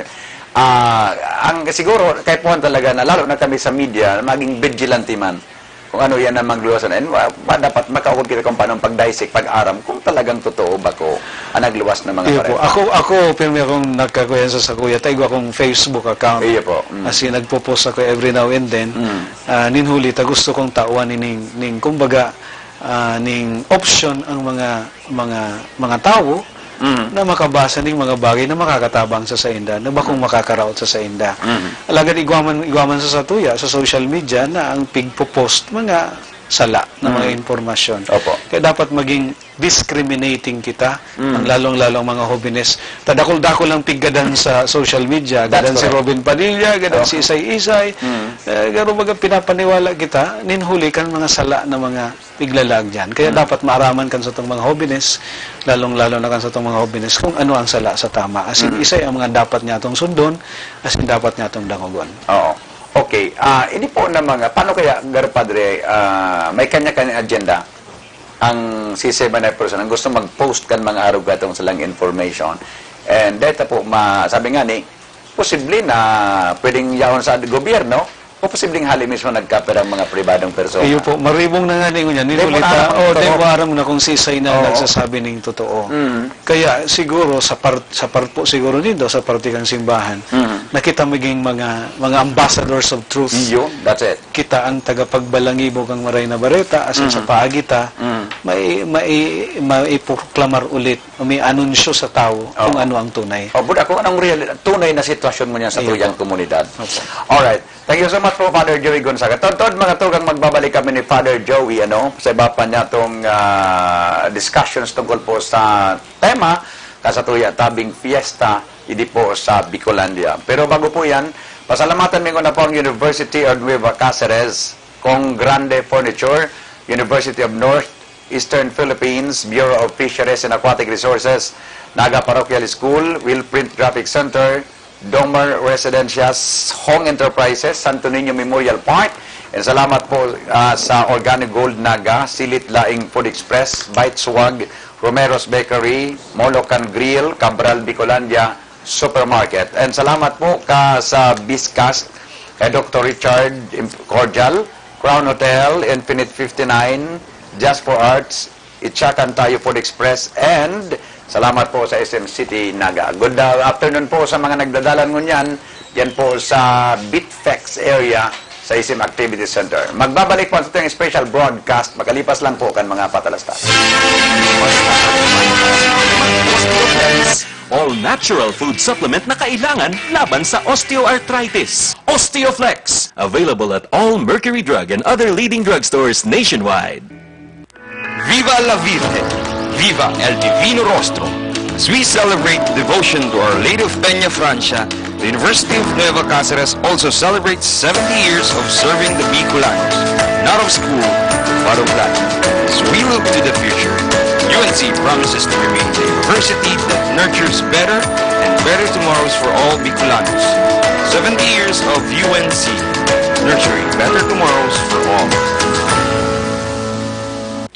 Ah, ang siguro, kaipuhan talaga na lalo na kami sa media, maging vigilante man. Kung ano yan ang magluwasan. And, ah, ma-, dapat makaukol kita kung paano pag-dissect, pag-aram, kung talagang totoo ba ko ang nagluwas ng mga Iyo po. pareho. Ako, ako, pirmi akong nagkakuyan sa sakuya, ta igwa akong Facebook account. Iyo po. Mm. As in, nagpo-post ako every now and then. Mm. Ah, nin huli ta, gusto kong tawan ning, ning, kumbaga, ah, ning option ang mga, mga, mga tawo Mm. na makabasa ning mga bagay na makakatabang sa sainda, na bakong Mm. makakaraot sa sainda. Mm. Alagad igwa man, igwa man sa satuya, sa social media, na ang pigpo-post, mga sala na mga Mm. impormasyon. Opo. Kaya dapat maging discriminating kita, Mm. ang lalong-lalong mga hobenes. Ta dakul-dakul ang piggadan sa social media, That's gadan si correct. Robin Padilla, gadan si Okay. Isay-Isay. Mm. Eh, garo baga pinapaniwala kita, nin huli kan mga sala na mga piglalag diyan. Kaya Mm. dapat maaraman kan satong mga hobenes, lalong-lalo na kan satong mga hobenes, kung ano ang sala sa tama. As in, Mm. isay ang mga dapat niya atong sundon, as in, dapat niya atong dangogon. Oo. Okay. Ah, ini po na mga, paano kaya, Gar Padre, ah, may kanya-kanya agenda ang sisay man na person, ang gusto mag-post kan mga arog katong silang information. And dito po, ma-, sabi nga ni, posible na pwedeng yaon sa gobyerno o posibleng hali mismo nagkapira ang mga pribadong persona. Iyo po, maribong na nga ni ngunyan. Di mo Ninulita, na aram ang oh, di totoo. mo aram na kung sisay na Oo. nagsasabi ning totoo. Mm. Kaya siguro sa part, sa part po siguro nindo, sa parte kang simbahan, Mm. na kita maging mga, mga ambassadors of truth. Iyo, that's it. Kita ang tagapagbalangibo kang Maray na Bareta, asin sa Mm. paagi ta, Mm. mai-, mai-, maiproklamar ulit o may anunsyo sa tawo kung Oo. ano ang tunay. Oh, buda, kung anong real, tunay na sitwasyon mo niyan sa Iyo tuyang po. komunidad. Opo. Alright. Thank you so much po, Father Joey Gonzaga. Tontod, mga tugang, magbabalik kami ni Father Joey, ano, sa iba pa niya tong, ah, discussions tungkol po sa tema, kasatuya tabing fiesta, idi po sa Bicolandia. Pero bago po yan, pasalamatan mi muna po ang University of Nueva Caceres, Kong Grande Furniture, University of North Eastern Philippines, Bureau of Fisheries and Aquatic Resources, Naga Parochial School, Will Print Graphic Center, Domer Residencias, Hong Enterprises, Santo Niño Memorial Park. And salamat po, ah, sa Organic Gold Naga, Silit Laing Food Express, Bite Swag, Romero's Bakery, Molocan Grill, Cabral Bicolandia Supermarket. And salamat po ka sa Biscast, kay Doctor Richard Im-, Cordial, Crown Hotel, Infinite fifty-nine, Just for Arts, Itchacan Tayo Food Express, and salamat po sa S M City Naga. Good, uh, afternoon po sa mga nagdadalan ngunyan, yan po sa Bitfex area sa S M Activity Center. Magbabalik po ang ating special broadcast, makalipas lang po kan mga patalastas. All natural food supplement na kailangan laban sa osteoarthritis. Osteoflex, available at all Mercury Drug and other leading drugstores nationwide. Viva la Virgen! Viva el Divino Rostro! As we celebrate devotion to Our Lady of Peña Francia, the University of Nueva Cáceres also celebrates seventy years of serving the Bicolanos, not of school, but of life. As we look to the future, U N C Promises to remain the university that nurtures better and better tomorrows for all Bicolanos. Seventy years of U N C, nurturing better tomorrows for all.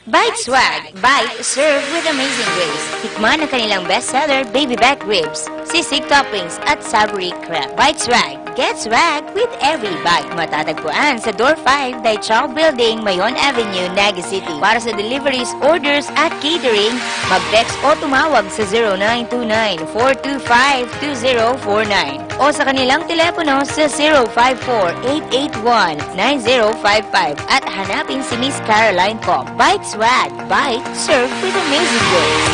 Bite Swag, bite served with amazing grace. Tikman ang kanilang bestseller, baby back ribs, sisig toppings, at savory crab. Bite Swag, get swag with every bite. Matatagpuan sa Door five, Dai Chao Building, Mayon Avenue, Naga City. Para sa deliveries, orders, at catering, mag-text o tumawag sa zero nine two nine, four two five, two zero four nine o sa kanilang telepono sa zero five four, eight eight one, nine zero five five at hanapin si Miss Caroline Kong. Bite Swag, bite served with amazing grace.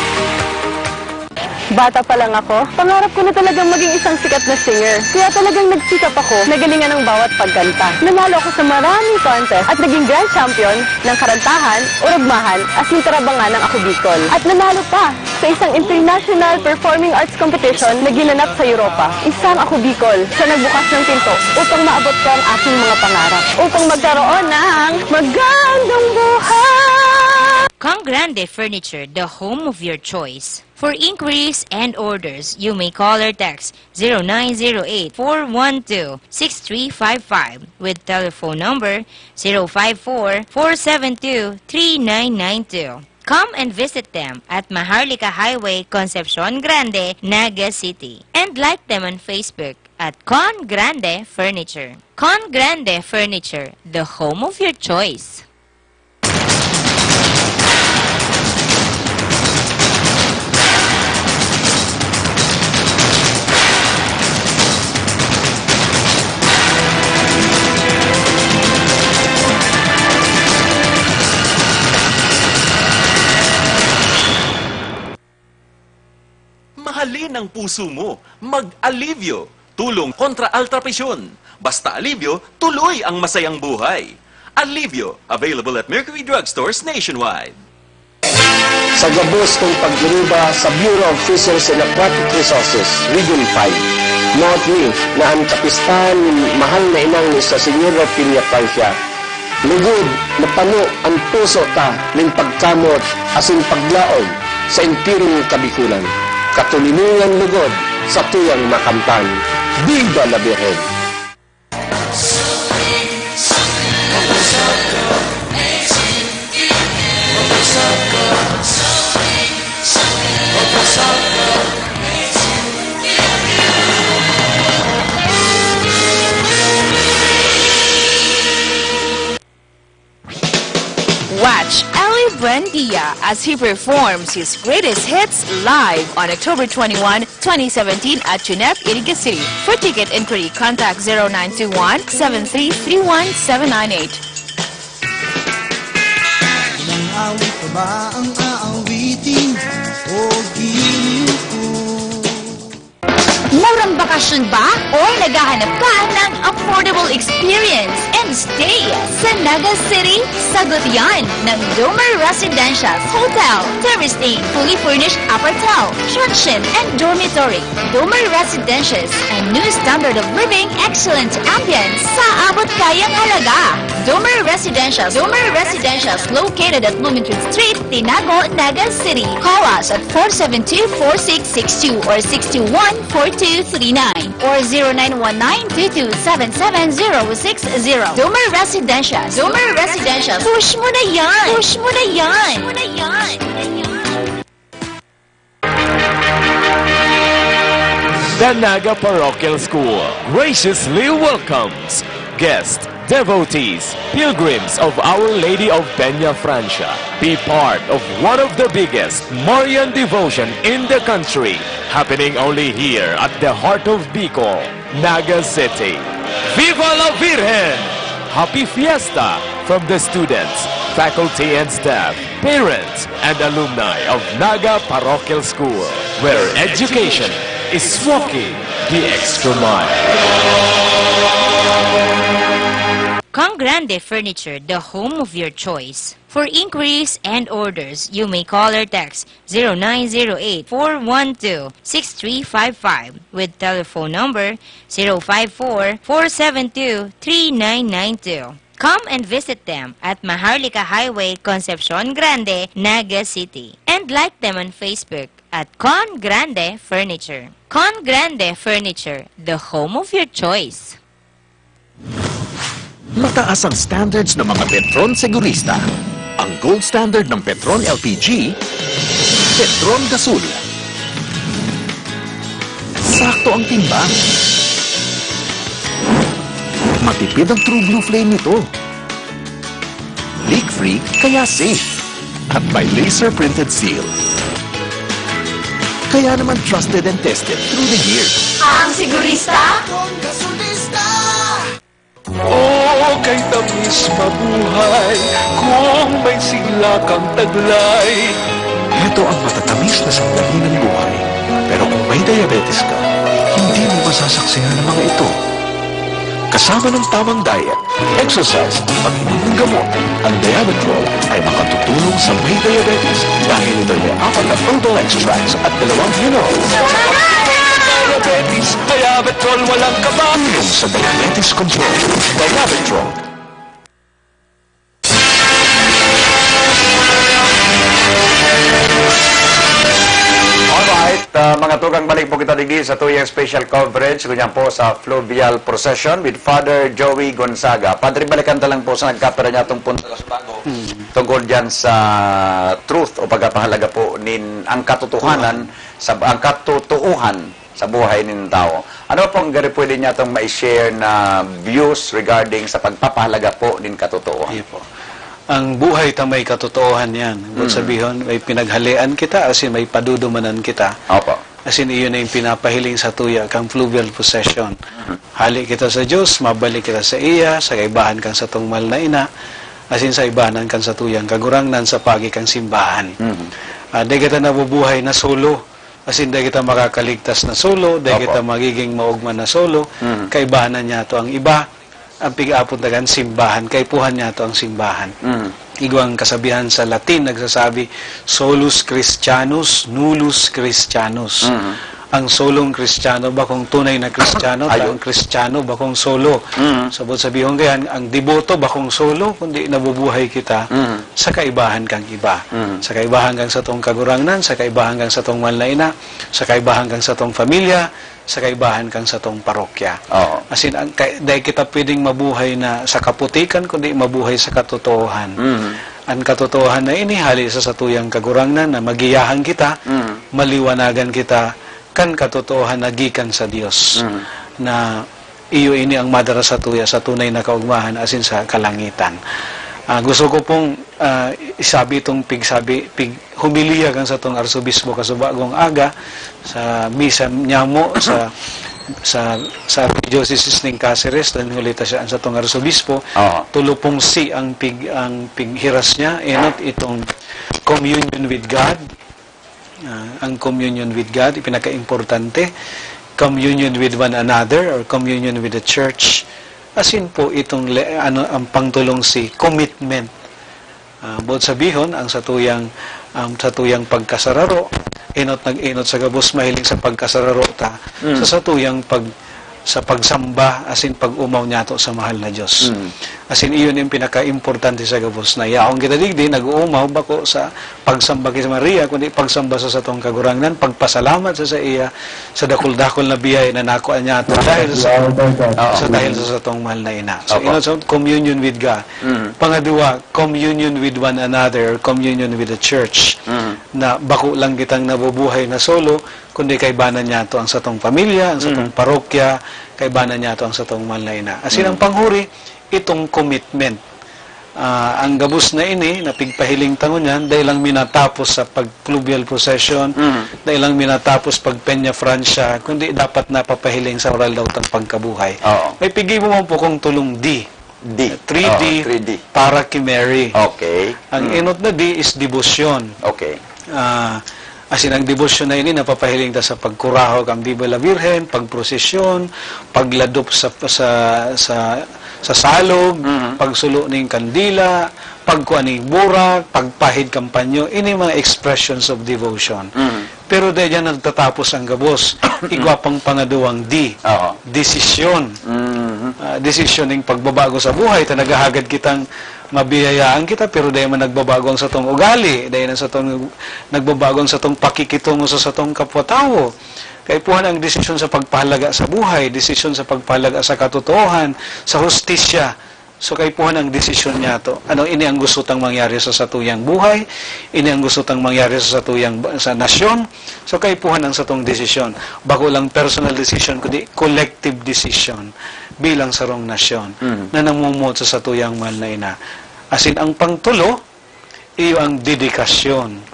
Bata pa lang ako, pangarap ko na talagang maging isang sikat na singer. Kaya talagang nagsikap ako na galingan ang bawat pagkanta. Nanalo ako sa maraming contest at naging grand champion ng karantahan, urugmahan, asin tarabangan ng Ako Bicol. At nanalo pa sa isang international performing arts competition na ginanap sa Europa. Isa ang Ako Bicol sa nagbukas ng pinto upang maabot ko ang aking mga pangarap, upang magkaroon ng magandang buhay. Kong Grande Furniture, the home of your choice. For inquiries and orders, you may call or text zero nine zero eight, four one two, six three five five with telephone number zero five four, four seven two, three nine nine two. Come and visit them at Maharlika Highway, Concepcion Grande, Naga City. And like them on Facebook at Kong Grande Furniture. Kong Grande Furniture, the home of your choice. Mahalin ang puso mo. Mag-Alivio. Tulong kontra altrapisyon. Basta Alivio, tuloy ang masayang buhay. Alivio, available at Mercury Drugstores nationwide. Sa gabos kong pagguruba sa Bureau of Fisheries and Aquatic Resources, Region five, nawot mi na an kapistahan nin mahal na inang ni sa Señora Piña Francia. Lugod na pano an puso ta nin pagkamot asin paglaog sa enterong Kabikolan. Katoninongan lugod satuyang makamtan. Viva la Virgen! Watch Eli Buendia as he performs his greatest hits live on October twenty-one, twenty seventeen at Junep, Iriga City. For ticket inquiry, contact zero nine two one, seven three three one, seven nine eight. Ilang awit pa ba ang aawitin? O giniw ko. Murang bakasyon ba? Or naghahanap ka ng affordable experience and stay sa Naga City? Sagot yan ng Domer Residentials Hotel, Terrace Inn, fully furnished apartel, transient and dormitory. Domer Residentials, a new standard of living, excellent ambience sa abot kayang halaga. Domer Residentials, Domer Residentials, located at Blumentritt Street, Tinago, Naga City. Call us at four seven two, four six six two or six two one, four two three nine or zero nine one nine, two two seven seven, zero six zero. Domer Residentials, Domer Residentials. Push mo na yan! Push mo na yan! Push mo na yan! The Naga Parochial School graciously welcomes guests, devotees, pilgrims of Our Lady of Peña Francia. Be part of one of the biggest Marian devotion in the country, happening only here at the heart of Bicol, Naga City. Viva la Virgen! Happy Fiesta from the students, faculty and staff, parents, and alumni of Naga Parochial School, where education is walking the extra mile. Kong Grande Furniture, the home of your choice. For inquiries and orders, you may call or text zero nine zero eight, four one two, six three five five with telephone number zero five four, four seven two, three nine nine two. Come and visit them at Maharlika Highway, Concepcion Grande, Naga City. And like them on Facebook at Con Grande Furniture. Con Grande Furniture, the home of your choice. Mataas ang standards ng mga Petron Segurista. Ang gold standard ng Petron L P G, Petron Gasol. Sakto ang timbang. Matipid ang True Blue Flame nito. Leak-free, kaya safe. At may laser-printed seal. Kaya naman trusted and tested through the years. Ang Segurista. Petron Gasolista! Oh, kay tamis mabuhay kung may sigla kang taglay. Ito ang matatamis na sandali ng buhay. Pero kung may diabetes ka, hindi mo masasaksihan ang mga ito. Kasama ng tamang diet, exercise, at pag-inom ng gamot, ang Diabetrol ay makatutulong sa may diabetes dahil ito ay may apat na herbal extracts at dalawang minerals. Diabetes, Diabetrol, walang kaba. Tulong sa diabetes control. Diabetrol. Alright, ah, mga tugang, balik po kita digdi sa tuyang special coverage, ngunyan po sa fluvial procession with Father Joey Gonzaga. Padre, balikan ta lang po sa nagkapira niya itong punto sa bago. Hmm. Tungkol dyan sa truth o pagkapahalaga po nin ang katotohanan, Totoo. sa, ang katotoohan sa buhay nin tawo. Ano po ang gari pwede niya itong ma-share na views regarding sa pagpapahalaga po nin katotoohan? Iyo po. Ang buhay ta may katotoohan yan. Ibig Mm. sabihin, may pinaghalian kita, asin may padudumanan kita. Opo. Asin iyon na yung pinapahiling sa tuya kang fluvial procession. Mm. Hali kita sa Diyos, mabalik kita sa iya, sa kaibahan kang satong mahal na ina, asin sa ibahan kang satuyang kagurangnan sa pagi kang simbahan. Mm. Ah, di kita nabubuhay na solo. Asin dai kita makakaligtas na solo, dai Opo. kita magiging maogma na solo, Mhm. kaibahan na niyato ang iba, ang pig-aapod na kan simbahan, kaipuhan niyato ang simbahan. Mhm. Igwang kasabihan sa Latin nagsasabi, "Solus Christianus, nullus Christianus." Mhm. Ang solong Kristiyano bakong tunay na Kristiyano, ta Ayun. ang Kristiyano bakong solo. Mhm. Sabot sabihon kaya, ang, ang deboto bakong solo, kundi nabubuhay kita Mhm. sa kaibahan kang iba. Mhm. Sa kaibahan kang satong kagurangnan, sa kaibahan kang satong mahal na ina, sa kaibahan kang satong pamilya, sa kaibahan kang satong parokya. Oo. As in, ang, kay, dai kita pwedeng mabuhay na sa kaputikan, kundi mabuhay sa katotoohan. Mhm. Ang katotoohan na ini hali sa satuyang kagurangnan na magiyahan kita, Mhm. maliwanagan kita, kan katotoohan na gikan sa Dios, Mhm. na iyo ini ang madara satuya sa tunay na kaogmahan asin sa kalangitan. Ah, gusto ko pong, ah, isabi itong pigsabi, pig-, homilya kan satong arsobispo kasubagong aga sa misa nyamo sa, sa, sa Archdiocese ning Caceres, dan huli ta siya ang satong arsobispo. Oo. Tulo pong C ang pig-, ang pighiras niya, enot itong communion with God, Ah, ang communion with God, ipinakaimportante, communion with one another or communion with the church. Asin po itong le-, ano, ang pangtulong si commitment. Ah, buot sabihon, ang satuyang, ang satuyang pagkasararo, enot nag-enot sa gabos mahiling sa pagkasararo ta, Mm. sa satuyang pag-, sa pagsamba asin pag-omaw niyato sa mahal na Dios. Mm. Asin iyon yung pinakaimportante sa gabos na yaon kita digdi, nag-oomaw bako sa pagsamba ki Maria, kundi pagsamba sa satong Kagurangnan, pagpasalamat sa saiya sa dakul-dakul na biyaya na nakua niyato dahil sa, Oo. sa, dahil sa satong mahal na ina. So, Opo. Inot sa communion with God. Mm. Pangaduwa, communion with one another, communion with the church. Mm. Na bako lang kitang nabubuhay na solo, kundi kaibanan niyato ang satong pamilya, ang satong Mm. parokya, kaibanan niyato ang satong mahal na ina. Asin ang Mm. panghuri, itong commitment. Ah, ang gabos na ini, na pigpahiling ta ngunyan, dai lang minatapos sa pag-fluvial procession, Mm. dai lang minatapos pag Peña Francia, kundi dapat napapahiling sa oral daw tang pagkabuhay. Oo. May piggibo man po kong tulong D. D. Three D, Oo, three D. Para ki Mary. Okay. Ang Mm. enot na D is debosyon. Okay. Ah, asin ang debosyon na ini napapahiling ta sa pagkurahaw kan Viva la Virgen, pagprosesyon, pagladop sa, sa, sa, sa salog, Mhm. pagsulo ning kandila, pagkua ning burak, pagpahid kan panyo, ini mga expressions of devotion. Mhm. Pero dai diyan nagtatapos ang gabos. Igwa pang pangaduwang D, Oo. desisyon. Mhm. Ah, desisyon ning pagbabago sa buhay, ta naghahagad kitang mabiyayaan kita, pero dai man nagbabago ang satong ugali, dai na satong nagbabago ang satong pakikitungo sa satong kapwa-tawo. Kaipuhan ang desisyon sa pagpahalaga sa buhay, desisyon sa pagpahalaga sa katotoohan, sa hustisya. So, kaipuhan ang desisyon niyato. Ano ini ang gusto tang mangyari sa satuyang buhay? Ini ang gusto tang mangyari sa satuyang ba-, sa nasyon? So, kaipuhan ang satong desisyon. Bako lang personal decision, kundi collective decision bilang sarong nasyon Mhm. na namumuot sa satuyang mahal na ina. Asin ang pangtulo, iyo ang dedikasyon.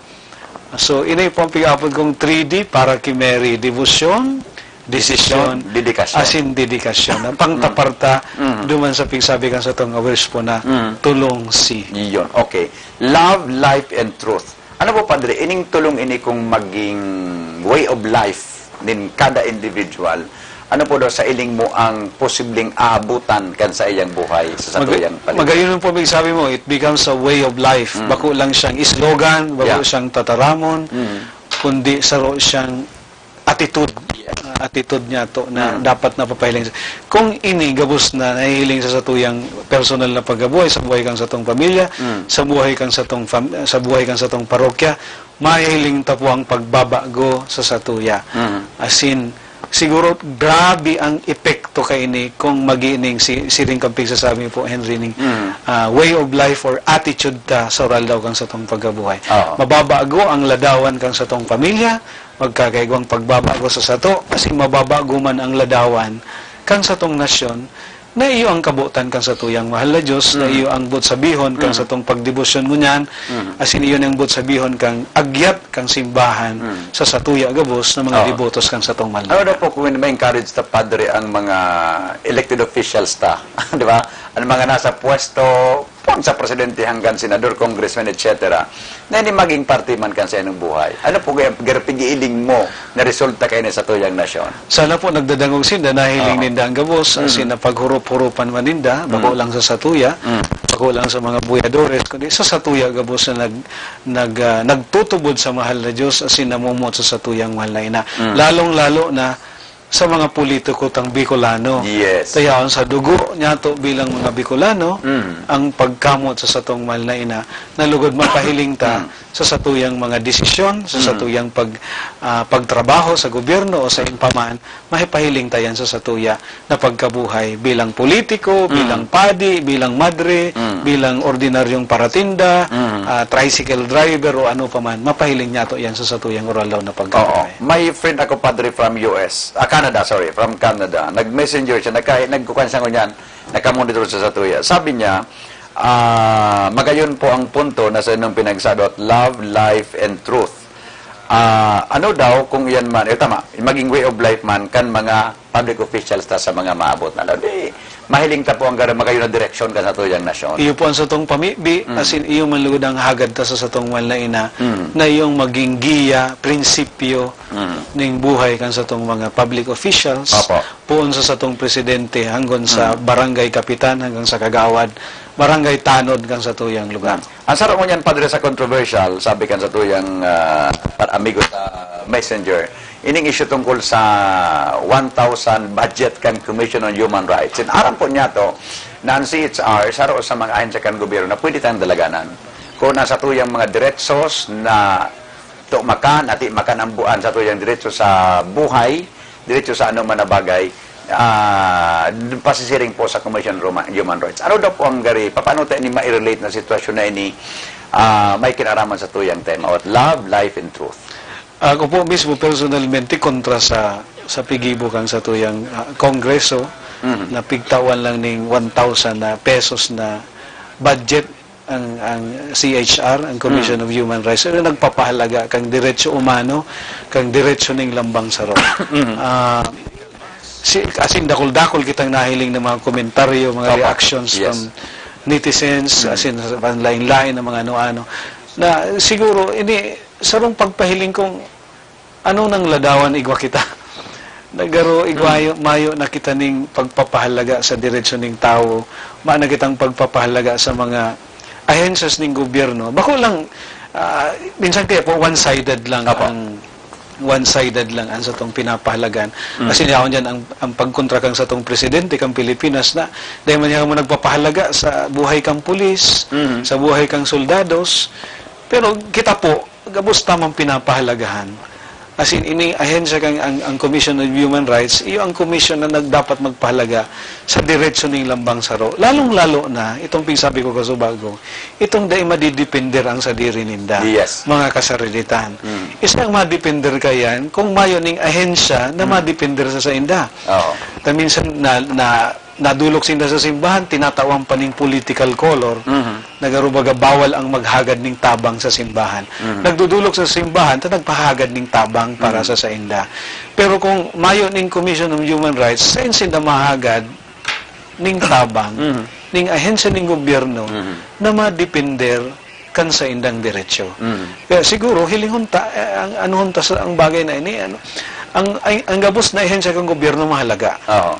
So, ini po ang pig-aapod kong three D para ki Mary. Debosyon, desisyon, Desisyon, dedikasyon. asin dedikasyon. Ang pangtaparta, Mm. duman sa pigsabi kan satong awir's po na Mm. tulong si. Iyon. Okay. Love, life, and truth. Ano po, Padre, ining tulong ini kung maging way of life nin kada individual, ano po daw sa iling mo ang posibleng aabutan kan sa iyang buhay sa Mag-, satuyang paligid? Magayon po, may sabi mo, it becomes a way of life. Mm. Bako lang siyang slogan, bako Yeah. siyang tataramon, Mm. kundi saro siyang attitude. Yeah. Ah, attitude niya to na Mm. dapat napapahiling. Kung ini gabos na nahihiling sa satuyang personal na pagkabuhay, sa buhay kang satong pamilya, Mm. sa buhay kang satong fam-, sa buhay kang satong parokya, mahihiling ta po ang pagbabago sa satuya. Mhm. As in, siguro grabe ang epekto kaini kung magining si, siring kan pigsasabi po, Henry, ning, Mhm. ah, way of life or attitude ta sa oral daw kang satong pagkabuhay. Oo. Mababago ang ladawan kang satong pamilya, magkakaigwang pagbabago sa sato, as in, mababago man ang ladawan kang satong nasyon, na iyo ang kabotan kan satuyang mahal na Diyos, na Mm. iyo ang boot sabihon kan Mm. satong pagdebosyon ngunyan, Mm. asin iyo ang boot sabihon kan agyat kan simbahan Mm. sa satuya gabos na mga Oo. debotos kan satong mahal na Ano daw Ina. po kung ma-encourage ta, Padre, ang mga elected officials ta? Di ba? Ang mga nasa pwesto, pon sa presidente hanggang senador, congressman, et cetera, na ini maging parte man kan sa inong buhay. Ano po kaya, garo pig-iiling mo na resulta kaini sa tuyang nasyon? Sana po nagdadangog sinda, nahiling Oo. ninda ang gabos, Mm. asin napaghurup-hurupan man ninda, bako Mm. lang sa satuya, Mm. bako lang sa mga buyadores, kundi sa satuya gabos na nag-, nag-, ah, nagtutubod sa mahal na Diyos, asin namumuot sa satuyang mahal na ina. Mm. Lalong-lalo na sa mga politiko tang Bicolano. Yes. Tayaon sa dugo niyato bilang mga Bicolano, Mm. ang pagkamoot sa satong mahal na ina, na lugod mapahiling ta Mm. sa satuyang mga desisyon, sa Mm. satuyang pag-, ah, pagtrabaho sa gobyerno o sa impaman, mahipahiling ta yan sa satuya na pagkabuhay bilang politiko, Mm. bilang padi, bilang madre, Mm. bilang ordinaryong paratinda, Mm. ah, tricycle driver o ano pa man, mapahiling niyato yan sa satuyang oral daw na Oo. pagkabuhay. May friend ako, Padre, from U S, ah, Canada, sorry, from Canada. Nag-messenger siya, nagka-, nagkukuwan siya ngunyan, nakamonitor siya sa satuya. Sabi niya, ah, magayon po ang punto na sa inyong pinagsabi about love, life, and truth. Ah, ano daw kung iyan man, eh, tama, maging way of life man kan mga public officials ta sa mga maabot na laon? Di, mahiling ta po ang gara-, magayon na direksyon kan satuyang nasyon. Iyo po ang satong pamibi, Mm. asin iyo man lugod ang hagad ta sa satong mahal na ina, Mm. na iyong maging giya, prinsipyo, Mm. ning buhay kan satong mga public officials, Opo. poon sa satong presidente, hanggon sa Mm. barangay kapitan, hanggang sa kagawad, barangay tanod kan satuyang lugar. Mm. Ang saro ngunyan, Padre, sa controversial, sabi kan satuyang, ah, par-, amigo sa Messenger, ining issue tungkol sa one thousand budget kan Commission on Human Rights. And aram po niyato na ang C H R, saro sa mga ahensya kan gobyerno na pwede tang dalaganan. Kung ang satuyang mga diretsos na to makan, ati makan ang buan satuyang diretso sa buhay, diretso sa ano man na bagay, ah, pasisiring po sa Commission on Roma-, Human Rights. Ano daw po ang gari, paano tayo ni ma-relate na sitwasyon na ini, ah, may kinaraman sa tuyang tema, what love, life, and truth? Ako po mismo, personalmente, kontra sa, sa pigibo kang sa tuyang, ah, Kongreso, Mhm. na pigtawan lang ning one thousand na pesos na budget ang, ang C H R, ang Commission Mm. of Human Rights, ano, nagpapahalaga kang diretso umano, kang diretso ning lambang saro. Mm. Ah, si, as in, dakul-dakul kitang nahiling ng mga komentaryo, mga Opo. reactions Yes. from netizens, Mm. as in, sa panlain-lain na mga ano-ano. Na siguro, ini, sarong pagpahiling kong ano nang ladawan igwa kita? Nagaro igwayo, Mm. mayo na kita ning pagpapahalaga sa diretsyo ning tawo, mayo na kitang pagpapahalaga sa mga ahensyas ning gobyerno. Bako lang, ah, minsan kaya po one-sided lang Apo. ang, one-sided lang ang satong pinapahalagan. Mm. Asin yaon dyan ang, ang pagkontra kang satong presidente kang Pilipinas na dahil man yaon mo nagpapahalaga sa buhay kang pulis, Mm. sa buhay kang soldados, pero kita po, gabos tamang pinapahalagahan. Asin, ining ahensya kang ang, ang Commission on Human Rights, iyo ang komisyon na nagdapat magpahalaga sa diretso ning lambang saro. Lalong-lalo na, itong pinsabi ko kasubago, itong dai madidepender ang sadiri ninda, Yes. mga kasarilitan. Mm. Isa ang madepender kayan kung mayo ning ahensya na Mm. madepender sa sainda. Oo. Ta minsan na, na, nadulok sinda sa simbahan, tinatawan pa ning political color, Mhm. na garo baga bawal ang maghagad ning tabang sa simbahan. Mhm. Nagdudulok sa simbahan, ta nagpahagad ning tabang para Mhm. sa sainda. Pero kung mayo ning Commission on Human Rights, sain sinda mahagad ning tabang, Mhm. ning ahensya ning gobyerno Mhm. na madepender kan saindang diretsyo. Mhm. Kaya siguro, hilingon ta, eh, ang, anuhon ta sa, ang bagay na ini, ano, ang, ang, ang gabos na ahensya kan gobyerno mahalaga. Oo.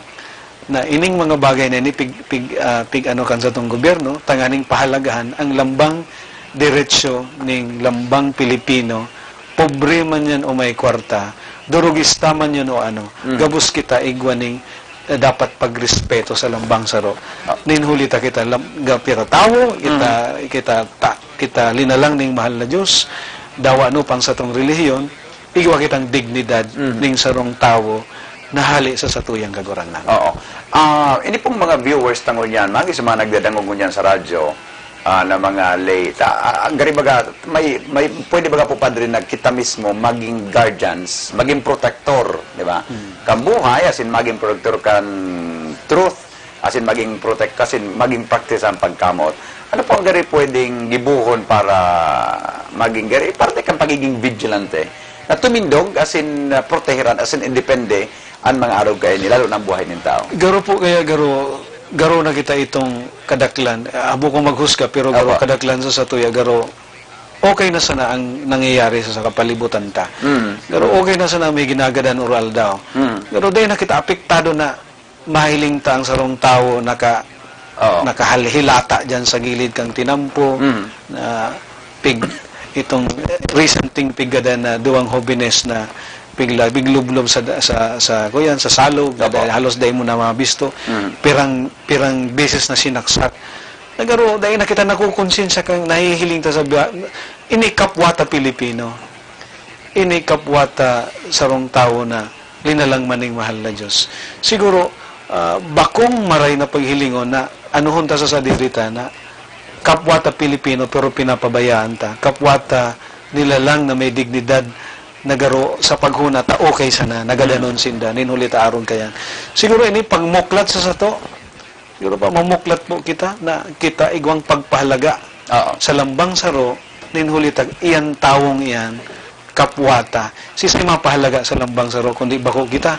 Na ining mga bagay na ini pig, pig, ah, pig-ano kan satong gobyerno, tanganing pahalagahan ang lambang diretsyo ning lambang Pilipino, pobre man yan o may kwarta, durugista man yan o ano, Mm. gabos kita igwa ning, eh, dapat pagrespeto sa lambang saro. Ah. Nin huli ta kita lam-, ga-, pira tawo, kita, Mm. kita ta-, kita linalang ning mahal na Diyos, dawa no pang satong relihiyon, igwa kitang dignidad Mhm. ning sarong tawo na hale sa satuyang Kagurangnan. Oo. Ah, ini pong mga viewers ta ngunyan, magi sa mga nagdadangog ngunyan sa radyo, ah, na mga lay, ta-, ah, gari baga, may, may, pwede baga po, Padre, na kita mismo maging guardians, maging protector, di ba? Hmm. Kan buhay, asin maging protector kan truth, asin maging protect, asin maging practice ang pagkamoot. Ano po ang gari pwedeng gibohon para maging gari, parte kan pagiging vigilante, na tumindog, asin, ah, proteheran, asin independe an mga arog kaini, lalo na ang buhay nin tao? Garo po, kaya garo, garo na kita itong kadaklan. Ah, habo kong maghusga, pero garo Apo. kadaklan sa satuya, garo okay na sana ang nangyayari sa, sa kapalibutan ta. Mm. Garo okay na sana may ginagadan uro-aldaw. Mm. Garo dahil na kita apektado na mahiling ta ang sarong tawo naka-, Oo. nakahalhilata dyan sa gilid kang tinampo, Mm. na pig-, itong recent thing piggadan na duwang hobenes na pigla-, piglublob sa da-, sa, sa, kuyan, sa salog, na Opo. dahil halos dai mo na mabisto. Mm. Pirang, pirang beses na sinaksak. Nagaro, dai na kita nakukonsensya kang nahihiling ta sa biya-, ini kapwa ta Pilipino. Ini kapwa ta sarong tawo na linalang man ning mahal na Diyos. Siguro, ah, bakong maray na paghilingon na anuhon ta sa sadiri ta na kapwa ta Pilipino pero pinapabayaan ta. Kapwa ta nilalang na may dignidad na garo sa paghuna ta okay sana, nagadanon Mm. sinda, nin huli ta aron kayan. Siguro ini pagmuklat sa sato, siguro pa mamuklat po kita na kita igwang pagpahalaga Oo. sa lambang saro, nin huli ta iyan tawong iyan, kapwa ta. Sisay mapahalaga sa lambang saro kundi bako kita?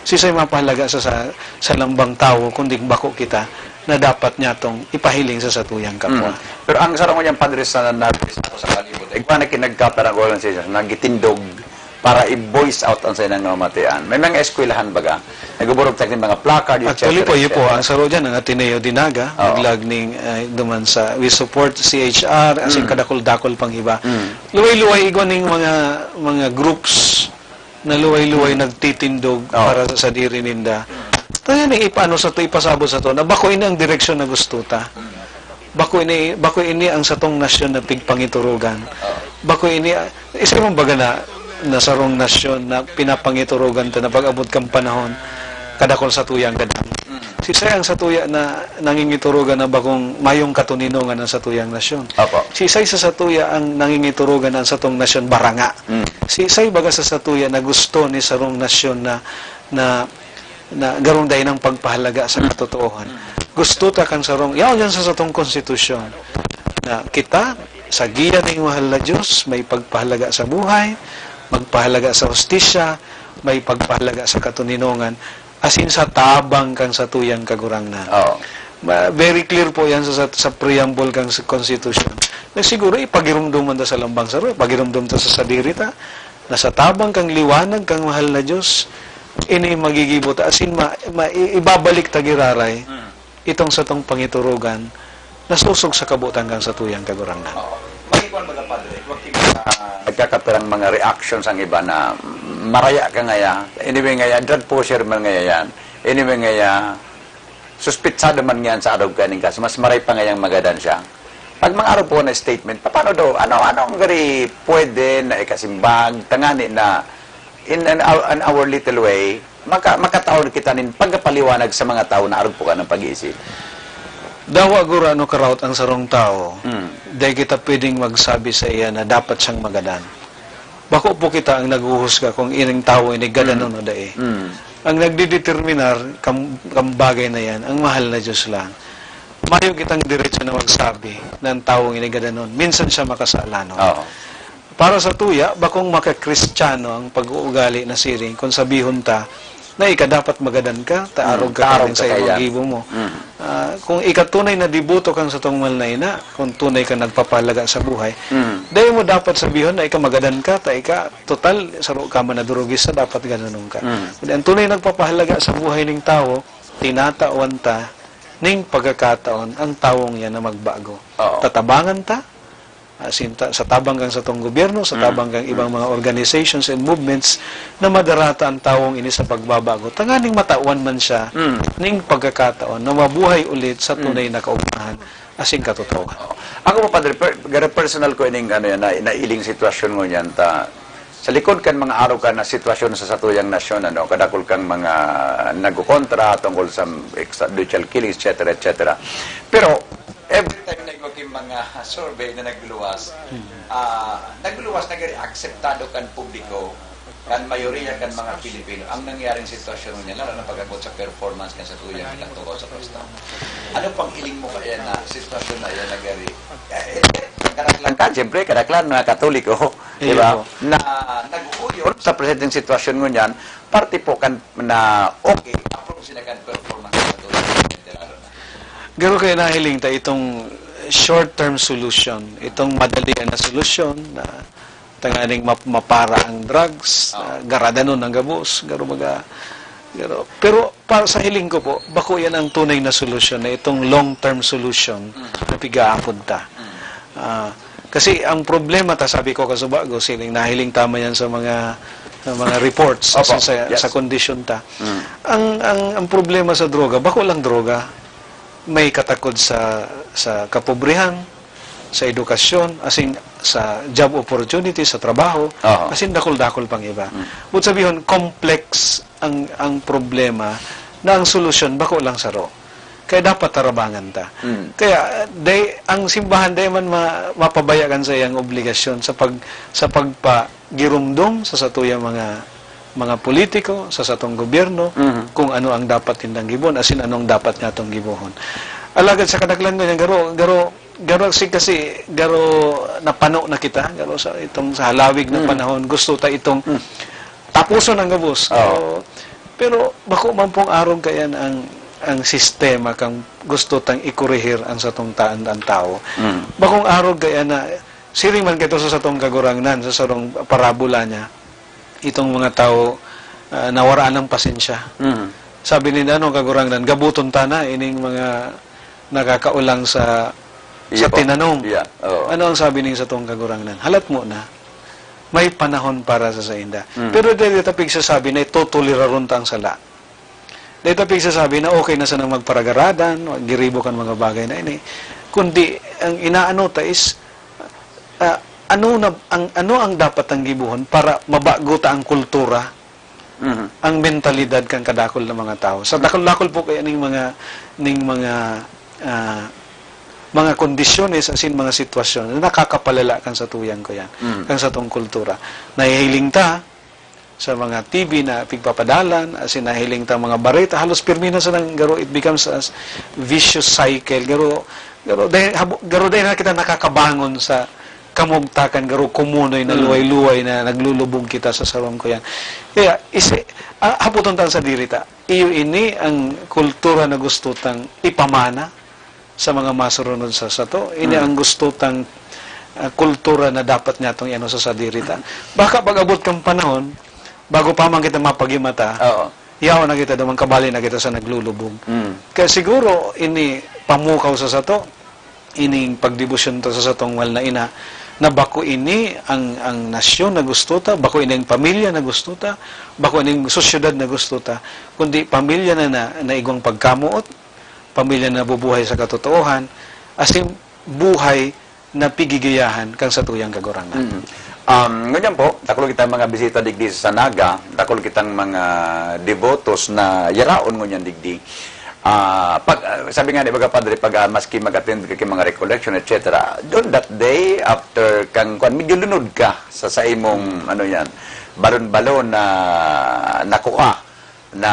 Sisay mapahalaga sa, sa, sa lambang tawo kundi bako kita na dapat niya tong ipahiling sa satuyang kapwa? Mm. Pero ang sarong yan, Padre, sa nabis ako sa palibot, igwa na kinagkaparagolan siya, nagitindog para i-voice out ang sainang namatian. May mga eskwelahan baga, nagbuburog tagin mga placard, Actually po, et cetera, iyo po, et cetera. ang saro dyan, ang Ateneo de Naga, Oo. naglag ning, eh, duman sa, we support C H R, as in Mm. kadakol-dakol pang iba. Mm. Luway-luway, igwa ning mga, mga groups na luway-luway Mm. nagtitindog Oo. para sa sadiri ninda. Kaya ni ipaano sa to, ipasabot sa to, na bako ini ang direksyon na gusto ta. Bako ini, bako ini ang satong nasyon na pigpangiturugan. Oo. Bako ini, isa man baga na, na sarong nasyon na pinapangiturugan ta na pag-abot kang panahon, kadakol sa tuyang gadan. Mm. Sisay ang satuya na nangingiturugan na bakong mayong katoninongan ang satuyang nasyon? Opo. Sisay sa satuya ang nangingiturugan ang satong nasyon baranga? Mm. Sisay baga sa satuya na gusto ni sarong nasyon na, na, na garong dai nang pagpahalaga sa katotoohan? Mm. Gusto ta kan sarong, yaon yan sa satong konstitusyon, na kita, sa giya ning mahal na Diyos, may pagpahalaga sa buhay, magpahalaga sa hustisya, may pagpahalaga sa katoninongan, asin sa tabang kan satuyang Kagurangnan. Oo. Ma-, very clear po yan sa, sa, sa preamble kan s-, Constitution. Na siguro, ipagirumdom man ta sa lambang saro, ipagirumdom ta sa sadiri ta, na sa tabang kan liwanag kan mahal na Diyos, ini magigibo ta, asin ma-, ma-, i-, ibabalik ta giraray Mm. itong satong pangiturugan, na sosog sa kabutan kan satuyang Kagurangnan. Oo. May iwan baga, Padre, nagkakapirang mga reactions ang iba na maraya ka ngaya, anyway ngaya, drug pusher man ngaya yan, anyway ngaya, suspitsado man ngayan sa arog kaning kaso, mas maray pa ngayang magadan siya. Pag mga arog po na statement, paano daw? Ano, ano ang gari pwede na ikasimbag, tangani na in an, an our little way, maka, makataon kita nin pagkapaliwanag sa mga tao na arog po ka ng pag-iisip? Dawa gura ano karaot ang sarong tao, Mm. dai kita pwedeng magsabi sa iya na dapat siyang magadan. Bako po kita ang naghuhusga kung ining tawo ini gadanon Mm. o dai. Mm. Ang nagdideterminar kam, kam bagay na yan, ang mahal na Diyos lang. Mayo kitang diretso na magsabi na ang tawong ini gadanon. Minsan siya makasalanon. Oo. Para sa tuya, bakong makakristiyano ang pag-uugali na siring kung sabihon ta na ika dapat magadan ka, ta Mm, arog ka ta arog kanin sa ta imong kaya. gibo mo. Mm. Ah, kung ika tunay na deboto kang sa tungmal na ina, kung tunay ka nagpapahalaga sa buhay, Mm. dai mo dapat sabihon na ika magadan ka, ta ika, total, saro ka man na durugista, dapat ganonon ka. Mm. Kundi ang tunay nagpapahalaga sa buhay ning tawo, tinatawan ta ning pagkakataon ang tawong yan na magbago. Oo. Tatabangan ta, asin ta, sa tabang kang satong gobyerno, sa Mm. tabang kang ibang Mm. mga organizations and movements na madarata ang tawong ini sa pagbabago. Tanganing matawan man siya Mm. ning pagkakataon na mabuhay ulit sa Mm. tunay na kaugmahan asin katotohanan. Oo. Ako po, Padre, per, garo personal ko ining ano yan, na, nailing sitwasyon ngunyan ta sa likod kan mga arog kan na sitwasyon sa satuyang nasyon, ano, kadakul kang mga nagkokontra tungkol sa extrajudicial killings, et cetera, et cetera. Pero every time na igo ki mga survey na nagluluwas, ah, nagluluwas na gari akseptado kan publiko, kan mayoriya kan mga Pilipino, ang nangyaring sitwasyon niya, lalo na pag-abot sa performance kan sa tuyang ilang tungkol sa pwesto. Ano pang hiling mo kaya na sitwasyon na yan na gari? Eh, eh, kadaklan kan, siyempre, kadaklan mga Katoliko, di ba? Iyo. Na nag-uuyon sa presenteng sitwasyon ngunyan, parte po kan na okay, approve sila kan performance sa tuyang, lalo na. Garo kaya nahiling ta itong short-term solution, itong madali na solusyon na tanganing map-, mapara ang drugs, Oh. ah, garadanon ang gabos, garo baga, garo. Pero para sa hiling ko po, bako yan ang tunay na solusyon, na itong long-term solution Mm. na pigaapod ta. Mm. Ah, kasi ang problema ta, sabi ko kasubago, siling nahiling tama yan sa mga, sa mga reports Opo. sa, Yes. sa kondisyon ta. Mm. Ang, ang, ang problema sa droga, bako lang droga. May katakod sa, sa kapobrehan, sa edukasyon, asin sa job opportunity, sa trabaho, Oho. asin dakul-dakul pang iba. Mm. But sabihon, complex ang, ang problema na ang solusyon bako lang saro. Kaya dapat tarabangan ta. Mm. Kaya, day, ang simbahan day man ma, mapabaya kan sa iyang obligasyon sa pag, sa pagpagirumdom sa satuyang mga, mga politiko, sa satong gobyerno, Mhm. kung ano ang dapat nindang gibon, asin anong dapat natong gibohon. Alagad sa kadaklan ko niyan, garo, garo, garo si kasi, garo napano na kita, garo sa itong sa halawig na Mm. panahon, gusto ta itong Mm. tapuson ang gabos. Oo. Pero, pero bako man pong arog kayan ang, ang sistema kang gusto tang ikurihir ang satong taan ang tawo. Mm. Bakong arog kaya na, siring man kito sa satong kagurangnan, sa sarong parabola niya, itong mga tao, ah, nawaraan ng pasensya. Mm. Sabi ni ano, kagurangnan, gabuton ta na ining mga nakakaulang sa, sa Iya po. tinanom. Iya, oo. Ano ang sabi ning satong kagurangnan? Halat mo na, may panahon para sa sainda. Mm. Pero dili ta pigsasabi na itutuliraron ta ang sala. Dili ta pigsasabi na okay na sanang magparagaradan, giribo kan mga bagay na ini. Kundi, ang inaano ta is, ah, ano na, ang, ano ang dapat ang gibuhon para mabago ta ang kultura, Mhm. ang mentalidad kan kadakul na mga tawo? Sa dakul-dakul po kaya ning mga, ning mga, ah, mga kondisyones asin mga sitwasyon na nakakapalala kan satuyang ko yan, Mhm. kan satong kultura. Nahihiling ta sa mga T V na pigpapadalan, asin nahiling ta mga bareta, halos pirmi na sanang garo, it becomes a vicious cycle. Garo, garo, dahil, habo-, garo dahil na kita nakakabangon sa kamugtakan, garo kumunoy na Mm. luway-luway na naglulubog kita sa sarong ko yan. Kaya, isi, ah, haputon ta sa diri ta. Iyo ini ang kultura na gusto tang ipamana sa mga masurunod sa sato. Ini Mm. ang gusto tang, ah, kultura na dapat niya tong iano sa sadiri ta. Baka pag-abot kang panahon, bago pa man kita mapagimata, Oo. yaon na kita, duman kabali na kita sa naglulubog. Mm. Kaya siguro, ini pamukaw sa sato, ining pagdebosyon ta sa satong mahal na ina, na bako ini ang, ang nasyon na gusto ta, bako ini ang pamilya na gusto ta, bako ini ang sosyedad na gusto ta, kundi pamilya na, na, na igwang pagkamoot, pamilya na nabubuhay sa katotoohan, asin buhay na pigigiyahan kan satuyang Kagurangnan. Mm. Um, ngunyan po, dakul kitang mga bisita digdi sa Naga, dakul kitang mga devotos na yaraon ngunyan digdi. Ah, pag, ah, sabi nga ni baga, Padre, pag, ah, maski mag-attend ka ki mga recollection, et cetera, on that day, after kang, kwan, medyo lunod ka sa, sa imong, ano yan, balon-balon na nakuha na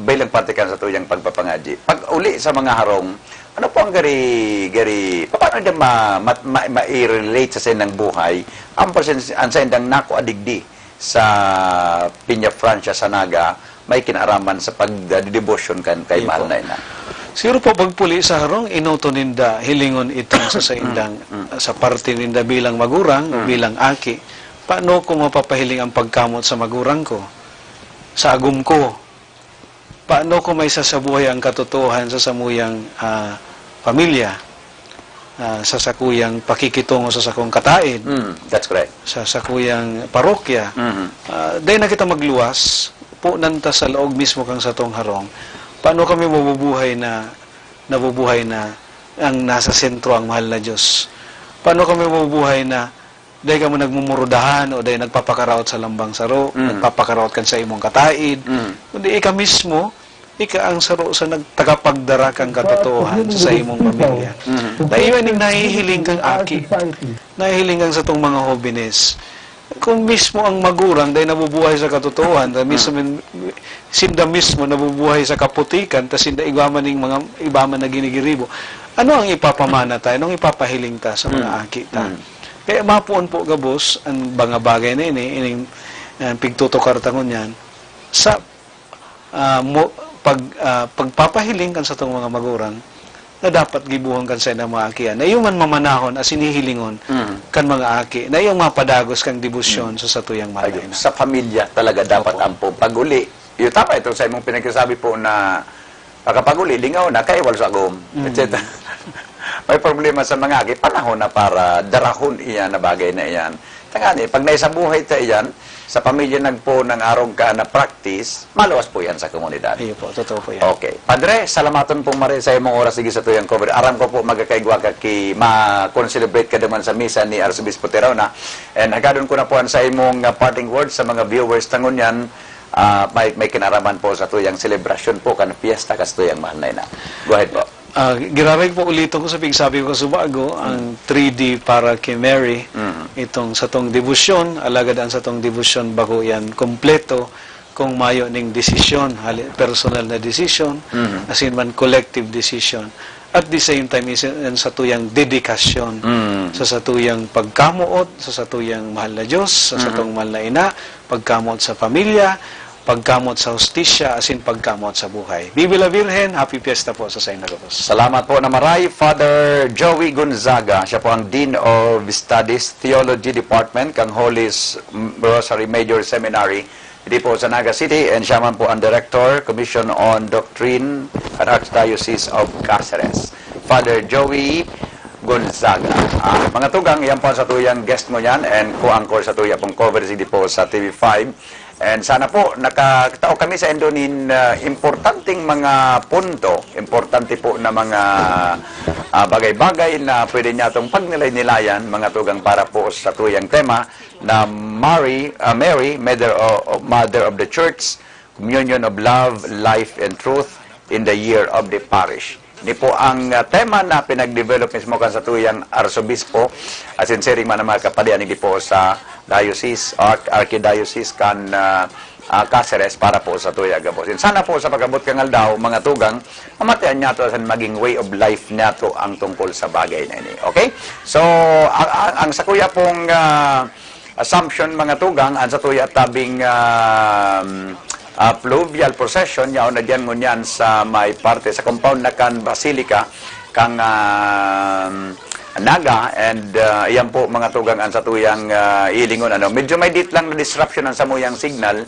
bilang parte kan satuyang pagpapangadyi. Pag uli sa mga harong, ano po ang gari, gari, paano niya ma-, ma-, ma-, ma-i-relate sa saindang buhay ang pasen-, ang saindang nakuha digdi sa Peñafrancia sa Naga, may kinaaraman sa pagdedebosyon kan kay Iyo mahal po. na ina. Siguro po, pagpuli sa harong, enoton ninda, hilingon itong sa saindang, Mm, mm. sa parte ninda bilang magurang, Mm. bilang aki. Paano ko mapapahiling ang pagkamot sa magurang ko, sa agom ko? Paano ko maisasabuhay ang katotoohan sa samuyang, ah, pamilya, ah, sa sakuyang pakikitungo sa sakong kataed, Mm, that's correct. sa sakuyang parokya? Mhm. Ah, dai na kita magluwas, punan ta sa laog mismo kan satong harong. Paano kami mabubuhay na, nabubuhay na ang nasa sentro ang mahal na Diyos? Paano kami mabubuhay na dai kamo nagmumurudahan o dai nagpapakaraot sa lambang saro, Mm. nagpapakaraot kan sa imong kataid, Mm. kundi ika mismo, ika ang saro sa nagtagapagdara kan katotoohan sa imong pamilya. Mm. Na iyo ning nahihiling kang aki, nahihiling kang satong mga hobenes. Kung mismo ang magurang dai nabubuhay sa katotoohan, ta mismo, Mm. sinda mismo nabubuhay sa kaputikan, ta sinda igwa man ning mga iba man na ginigiribo. Ano ang ipapamana ta? Anong ipapahiling ta sa mga Mm. aki ta? Mm. Kaya mapoon po gabos ang mga bagay na ini, ining, ah, pigtutukar ta ngunyan sa, ah, mo-, pag, ah, pagpapahiling kan satong mga magurang na dapat gibohon kan saindang mga aki. Na iyo man mamanahon asin hihilingon Mm. kan mga aki, na iyong mapadagos kan debosyon Mm. sa satuyang Ayun, mga ina. sa pamilya talaga dapat Opo. ang pag-uli. Iyo, tama ito sa imong pinagkasabi po na Pagkapag-uli, lingaw na, kaiwal sa agom, Mm. et cetera. May problema sa mga aki, panahon na para darahon iyan na bagay na iyan. Tangani, pag naisabuhay ta iyan, sa pamilya nagpo nang arog ka na practice, maluwas po yan sa komunidad. Iyo po, totoo po yan. Okay. Padre, salamaton pong mari sa imong oras, sige sa tuyang cover. Aram ko po, magkakaigwa ka ki, ma-concelebrate ka naman sa misa ni Arsobispo Tiraw na. And hagadon ko na po ang sa imong, uh, parting words sa mga viewers na ngunyan, ah, may, may kinaraman po sa tuyang selebrasyon po, kan piyesta, kan sa tuyang mahal na ina. Go ahead po. Ah, giraray po ulitin ko sa pigsabi ko sa bago, ang Mm. three D para kay Mary, Mm. itong satong debosyon, alagad ang satong debosyon bago yan kompleto, kung mayo ning desisyon, hali-, personal na desisyon, Mm. asin man collective decision. At the same time, is, ang satuyang dedikasyon Mm. sa satuyang pagkamoot, sa satuyang mahal na Diyos, sa Mm. satong mahal na ina, pagkamoot sa pamilya, pagkamoot sa hustisya, asin pagkamoot sa buhay. Viva la Virgen, happy fiesta po sa saindang gabos. Salamat po na maray, Father Joey Gonzaga. Siya po ang Dean of Studies, Theology Department, kang Holy S-, Rosary Major Seminary, dito po sa Naga City, and siya man po ang Director, Commission on Doctrine, kan Archdiocese of Caceres. Father Joey Gonzaga. Ah, mga tugang, yan po ang satuyang guest ngunyan and co-anchor sa tuya pong coverage dito po sa T V five. And sana po, nakatao kami sa indo nin, ah, importanteng mga punto, importante po na mga, ah, bagay-bagay na pwede niya itong pagnilay-nilayan, mga tugang, para po sa tuyang tema na Mary, ah, Mary, Mother o-, o-, Mother of the Church, Communion of Love, Life, and Truth in the Year of the Parish. Ini po ang, ah, tema na pinag-develop mismo kan satuyang arsobispo, asin siring man ang mga kapadian, ini po sa diocese, arch-, archdiocese kan, ah, ah, Caceres para po sa tuya gabos. And sana po sa pag-abot kang aldaw, mga tugang, mamatian niya to sa maging way of life niya to ang tungkol sa bagay na ini. Okay? So, ang, ang, ang sa kuya pong, ah, Assumption, mga tugang, ang satuya tabing, um, ah, fluvial procession, yaon na diyan ngunyan sa may parte sa compound na kan Basilica, kang, um, Naga, and, ah, iyan po, mga tugang, ang satuyang, ah, hilingon, ano. Medyo may dit lang na disruption ang samuyang signal,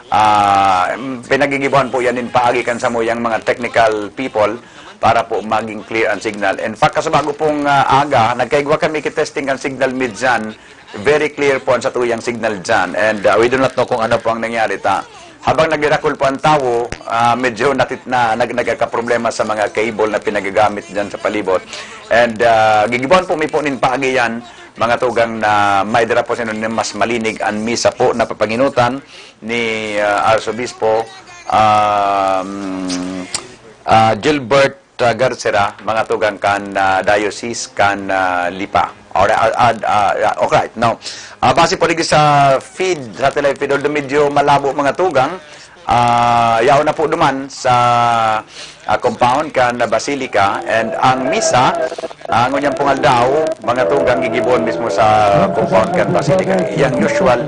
Ah, pinagigibuhan po yan in paagi kan samuyang mga technical people para po maging clear ang signal. In fact, kasubago pong, ah, aga, nagkaigwa kami kitesting ang signal mi dyan. Very clear po ang satuyang signal dyan. And, ah, we do not know kung ano po ang nangyari ta. Habang nagdirakol po ang tawo, ah, medyo natit-, na, nag-, nagkakaproblema sa mga cable na pinagamit dyan sa palibot. And, ah, gigibuhan po mi po nin paagi yan, mga tugang, na may dara po sa inyo mas malinig ang misa po na papanginutan ni, ah, Arsobispo, um, ah, Gilbert, ah, Garcera, mga tugang kan, ah, Diocese kan, ah, Lipa. Or, ah, ah, ah, ah, alright, no. Ah, base po digdi sa feed, satellite feed, although medyo malabo, mga tugang, ah, yaon na po duman sa, ah, compound kan Basilica, and ang misa, ah, ngunyan pong aldaw, mga tugang, gigibohon mismo sa compound kan Basilica. Yang usual,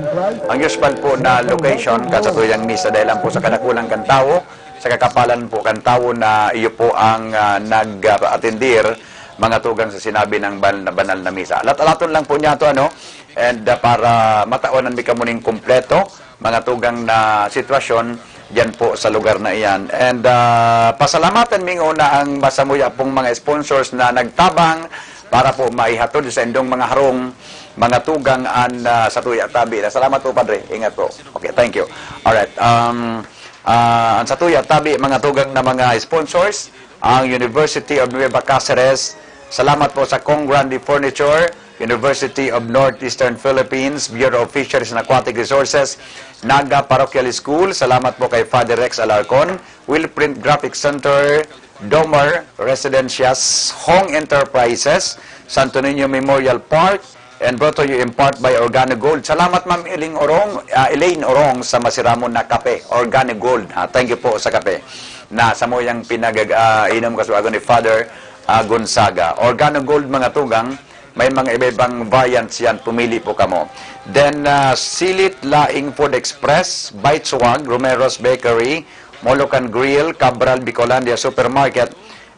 ang usual po na location kan satuyang misa, dahil lang po sa kadakulan kan tawo, sa kakapalan po kan tawo na iyo po ang, ah, nag-atendir, mga tugang, sa sinabi ng ban-, banal na misa. Alat-alaton lang po niya to, ano, and, ah, para matawanan mi kamo ning kompleto, mga tugang, na sitwasyon diyan po sa lugar na iyan. And, ah, pasalamatan mi nguna ang masamuya pong mga sponsors na nagtabang para po maihatod sa indong mga harong, mga tugang, an, ah, satuya tabi na. Salamat po, Padre. Ingat po. Okay, thank you. Alright. Um, ah, ang satuya tabi, mga tugang, na mga sponsors, ang University of Nueva Caceres. Salamat po sa Kong Grande Furniture, University of Northeastern Philippines, Bureau of Fisheries and Aquatic Resources, Naga Parochial School. Salamat po kay Father Rex Alarcon, Willprint Graphic Center, Domar Residencias, Hong Enterprises, Santo Niño Memorial Park, and brought to you in part by Organo Gold. Salamat, Ma'am Elaine Orong, ah, Elaine Orong, sa masiramon na kape, Organo Gold. Ha? Thank you po sa kape na samuyang pinag-, ah, inom kasuago ni Father, ah, Gonzaga. Organo Gold, mga tugang, may mga iba-ibang variants yan. Pumili po kamo. Then, ah, Silit Laing Food Express, Bite Swag, Romero's Bakery, Molocan Grill, Cabral Bicolandia Supermarket,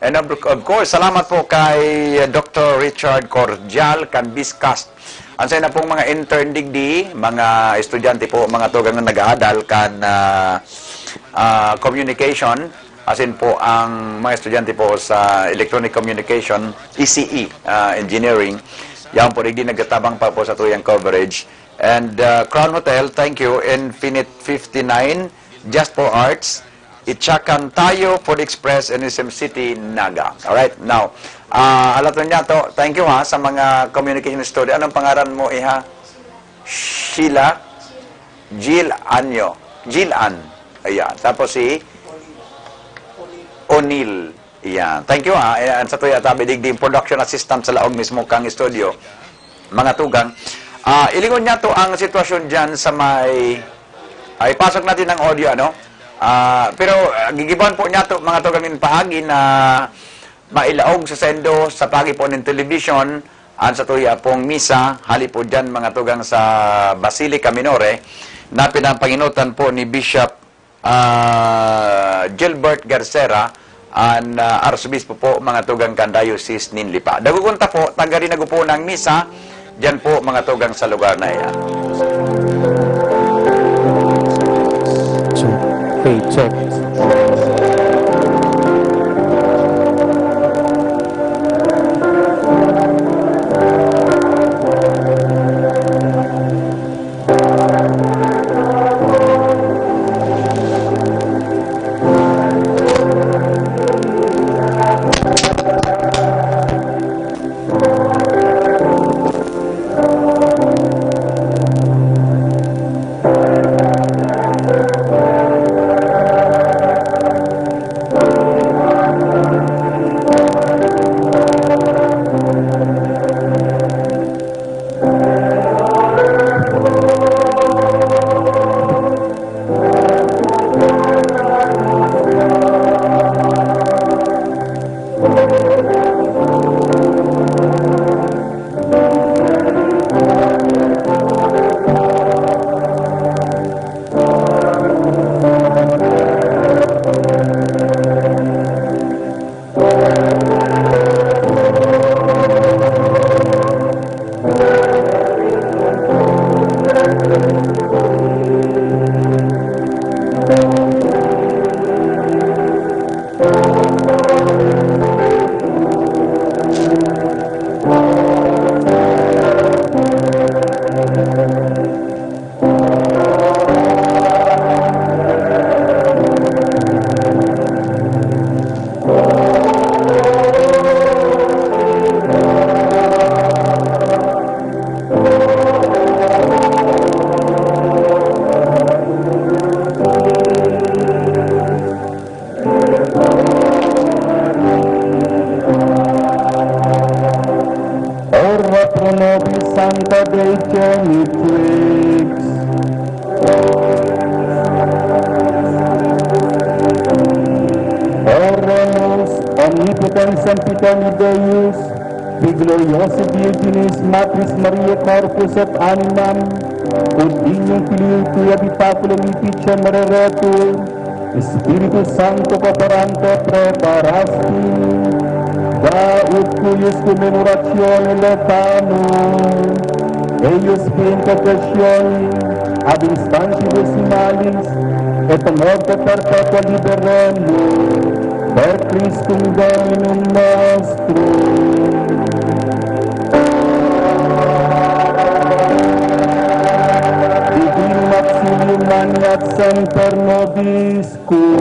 and of, of course, salamat po kay Doctor Richard Cordial kan Biscast. Ang sa na pong mga intern digdi, mga estudyante po, mga tugang na nag-aadal kan, ah, ah, communication, asin po ang mga estudyante po sa electronic communication, E C E, ah, engineering, yan po digdi nagtatabang pa po sa tuyang coverage. And, ah, Crown Hotel, thank you. Infinite fifty-nine, Just for Arts, Itchakan Tayo, Food Express, and S M City, Naga. Alright, now, ah, alaton niya to. Thank you, ha, sa mga communication studio. Anong pangaran mo, iha? Sheila? Jill Anyo. Jill Ann. Ayan. Tapos si O'Neil. Ayan. Thank you, ha. Ayan, sa tuya tabi digdi, production assistant sa laog mismo kang studio. Mga tugang. Ah, ilingon niya to ang sitwasyon dyan sa may, ay, pasok natin ang audio, ano? Ah, pero, ah, gigiban po niya to, mga tugang, in paagi na mailaog sa sendo, sa pagi po ng television, ang sa tuya pong misa, hali po dyan, mga tugang, sa Basilica Minore, na pinapanginutan po ni Bishop, ah, Gilbert Garcera, an, ah, Arsobispo po, mga tugang, kan Diocese nin Lipa. Dagugon ta po, taga rin nagupo ng misa, dyan po, mga tugang, sa lugar na iyan. Check. Hey, check. San Peter Deus, Gloriosa Virginis Matris Maria Corpus et Animam, Cundinyong Filio Tuya Bipaculo Mipicha Mareretu, Espiritu Santo Cooperante Preparasti, da ut cuius commemorationem letanum, eius qui intercessione ad instantibus malis et a morte perpetua liberemur, per Christum Dominum nostrum. Divino Maximum maneat semper nobiscum.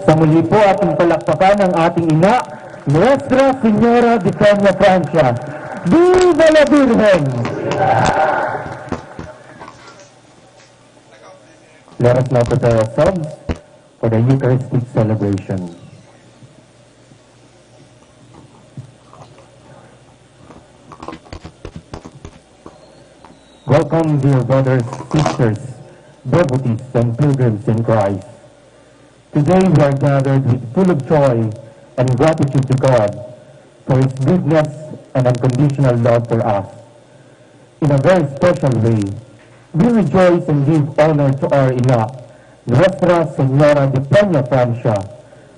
Sa muli po, ating palakpakan ang ating ina, Nuestra Señora de Peña Francia. Viva la Virgen! Let us now prepare ourselves for the Eucharistic celebration. Welcome, dear brothers, sisters, devotees, and pilgrims in Christ. Today we are gathered with full of joy and gratitude to God for His goodness and unconditional love for us. In a very special way, we rejoice and give honor to our Ina, Nuestra Señora de Peña Francia,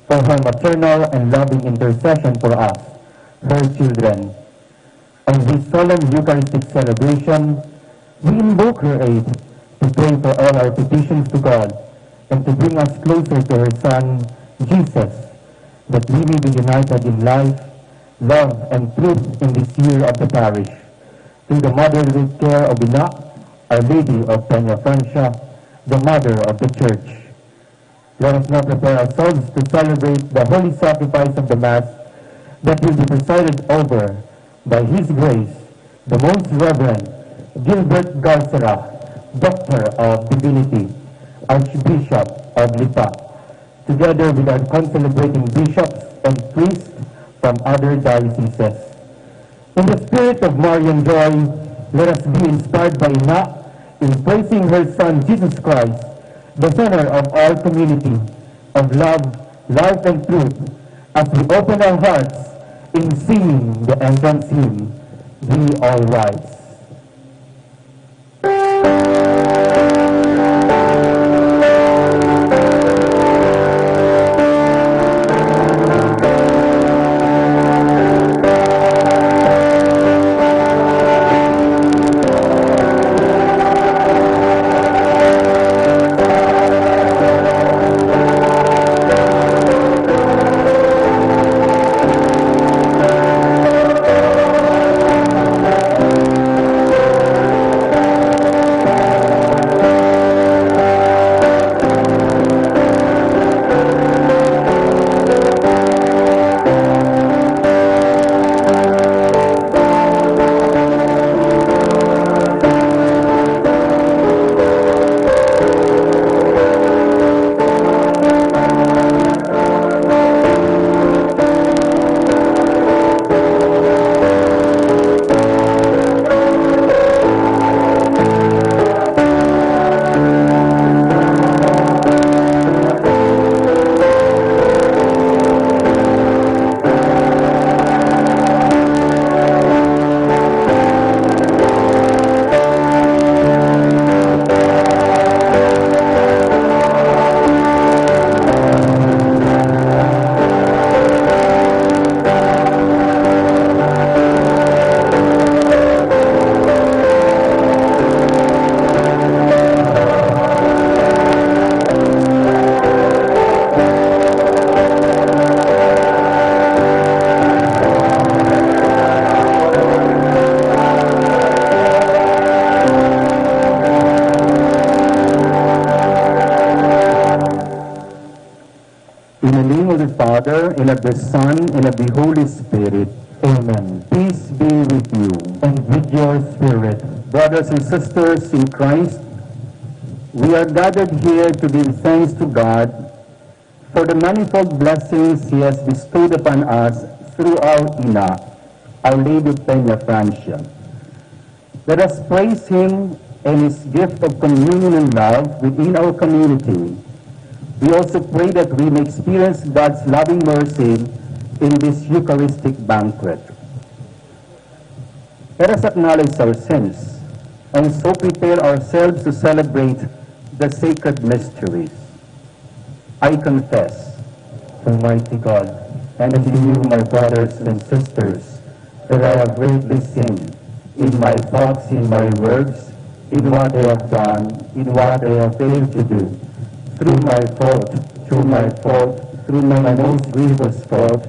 for her maternal and loving intercession for us, her children. On this solemn Eucharistic celebration, we invoke her aid to pray for all our petitions to God and to bring us closer to her Son, Jesus, that we may be united in life, love, and truth in this year of the parish. Through the motherly care of Ina, Our Lady of Peña Francia, the Mother of the Church. Let us now prepare ourselves to celebrate the holy sacrifice of the Mass that will be presided over by His Grace, the Most Reverend Gilbert Garcera, Doctor of Divinity, Archbishop of Lipa, together with our concelebrating bishops and priests from other dioceses. In the spirit of Marian joy, let us be inspired by Ina in praising her Son, Jesus Christ, the center of our community of love, life, and truth, as we open our hearts in singing the entrance hymn, We All Rise. In the name of the Father, and of the Son, and of the Holy Spirit. Amen. Peace be with you. And with your spirit. Brothers and sisters in Christ, we are gathered here to give thanks to God for the manifold blessings He has bestowed upon us through our Ina, Our Lady of Peña Francia. Let us praise Him and His gift of communion and love within our community. We also pray that we may experience God's loving mercy in this Eucharistic banquet. Let us acknowledge our sins and so prepare ourselves to celebrate the sacred mysteries. I confess, Almighty God, and to you, my brothers and sisters, that I have greatly sinned in my thoughts, in my words, in what I have done, in what I have failed to do. Through my fault, through my fault, through my most grievous fault.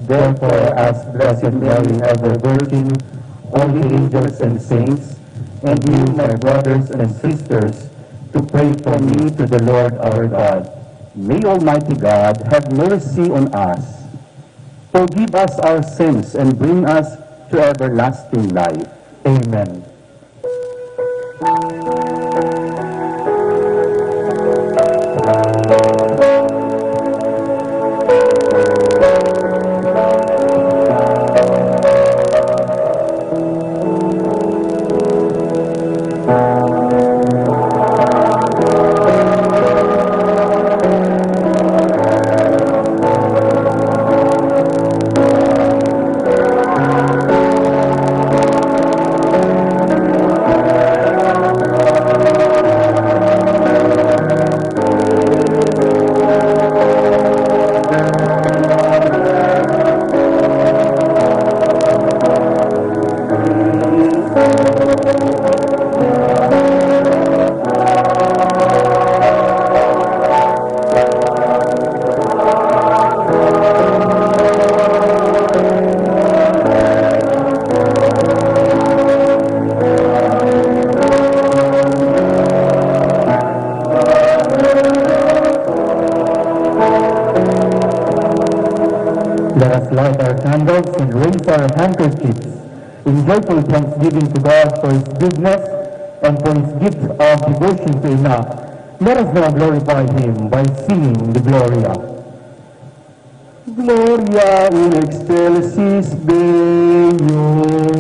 Therefore, I ask Blessed Mary, ever Virgin, all the angels and saints, and you, my brothers and sisters, to pray for me to the Lord our God. May Almighty God have mercy on us, forgive us our sins, and bring us to everlasting life. Amen. Let us light our candles and raise our handkerchiefs in joyful thanksgiving to God for His goodness and for His gift of devotion to Ina. Let us now glorify Him by singing the Gloria. Gloria in excelsis Deo.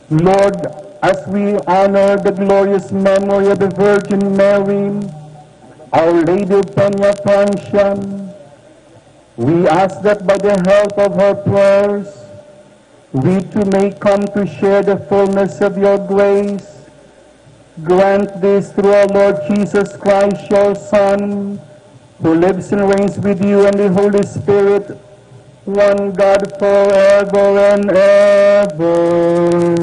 Lord, as we honor the glorious memory of the Virgin Mary, Our Lady of Peñafrancia, we ask that by the help of her prayers, we too may come to share the fullness of your grace. Grant this through our Lord Jesus Christ, your Son, who lives and reigns with you and the Holy Spirit, one God, forever and ever.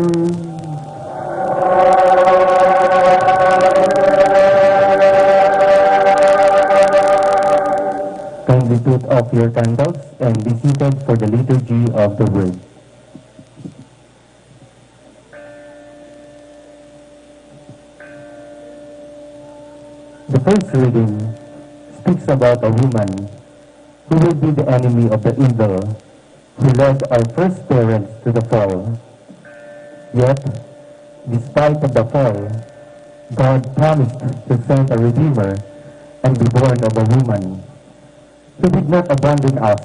Kindly put off your candles and be seated for the liturgy of the word. The first reading speaks about a woman who will be the enemy of the evil who led our first parents to the fall. Yet, despite of the fall, God promised to send a Redeemer and be born of a woman. He did not abandon us.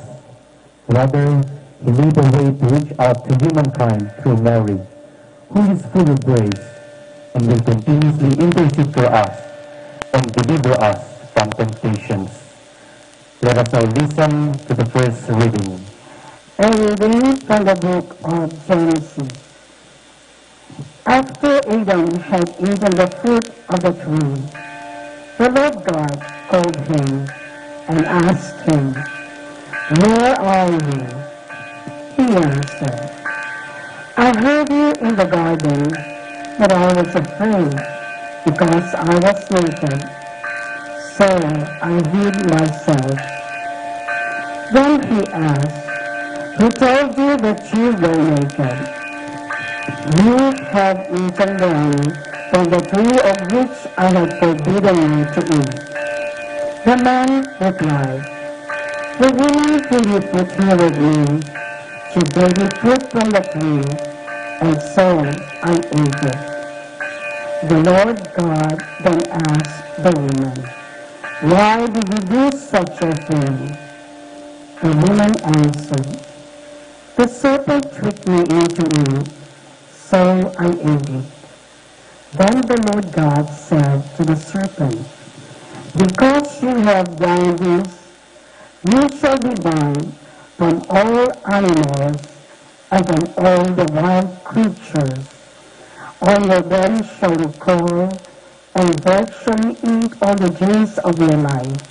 Rather, He made a way to reach out to humankind through Mary, who is full of grace and will continuously intercede for us and deliver us from temptations. Let us now listen to the first reading. A reading from the book of Genesis. After Adam had eaten the fruit of the tree, the Lord God called him and asked him, "Where are you?" He answered, "I heard you in the garden, but I was afraid because I was naked, so I hid myself." Then he asked, "Who told you that you were naked? You have eaten then from the tree of which I have forbidden you to eat." The man replied, "The woman whom you put here with me, she gave me fruit from the tree, and so I ate it." The Lord God then asked the woman, "Why did you do such a thing?" The woman answered, "The serpent tricked me into it, so I ate it." Then the Lord God said to the serpent, "Because you have done this, you shall be barred from all animals and from all the wild creatures. On your belly shall you crawl, and bread shall you eat all the days of your life.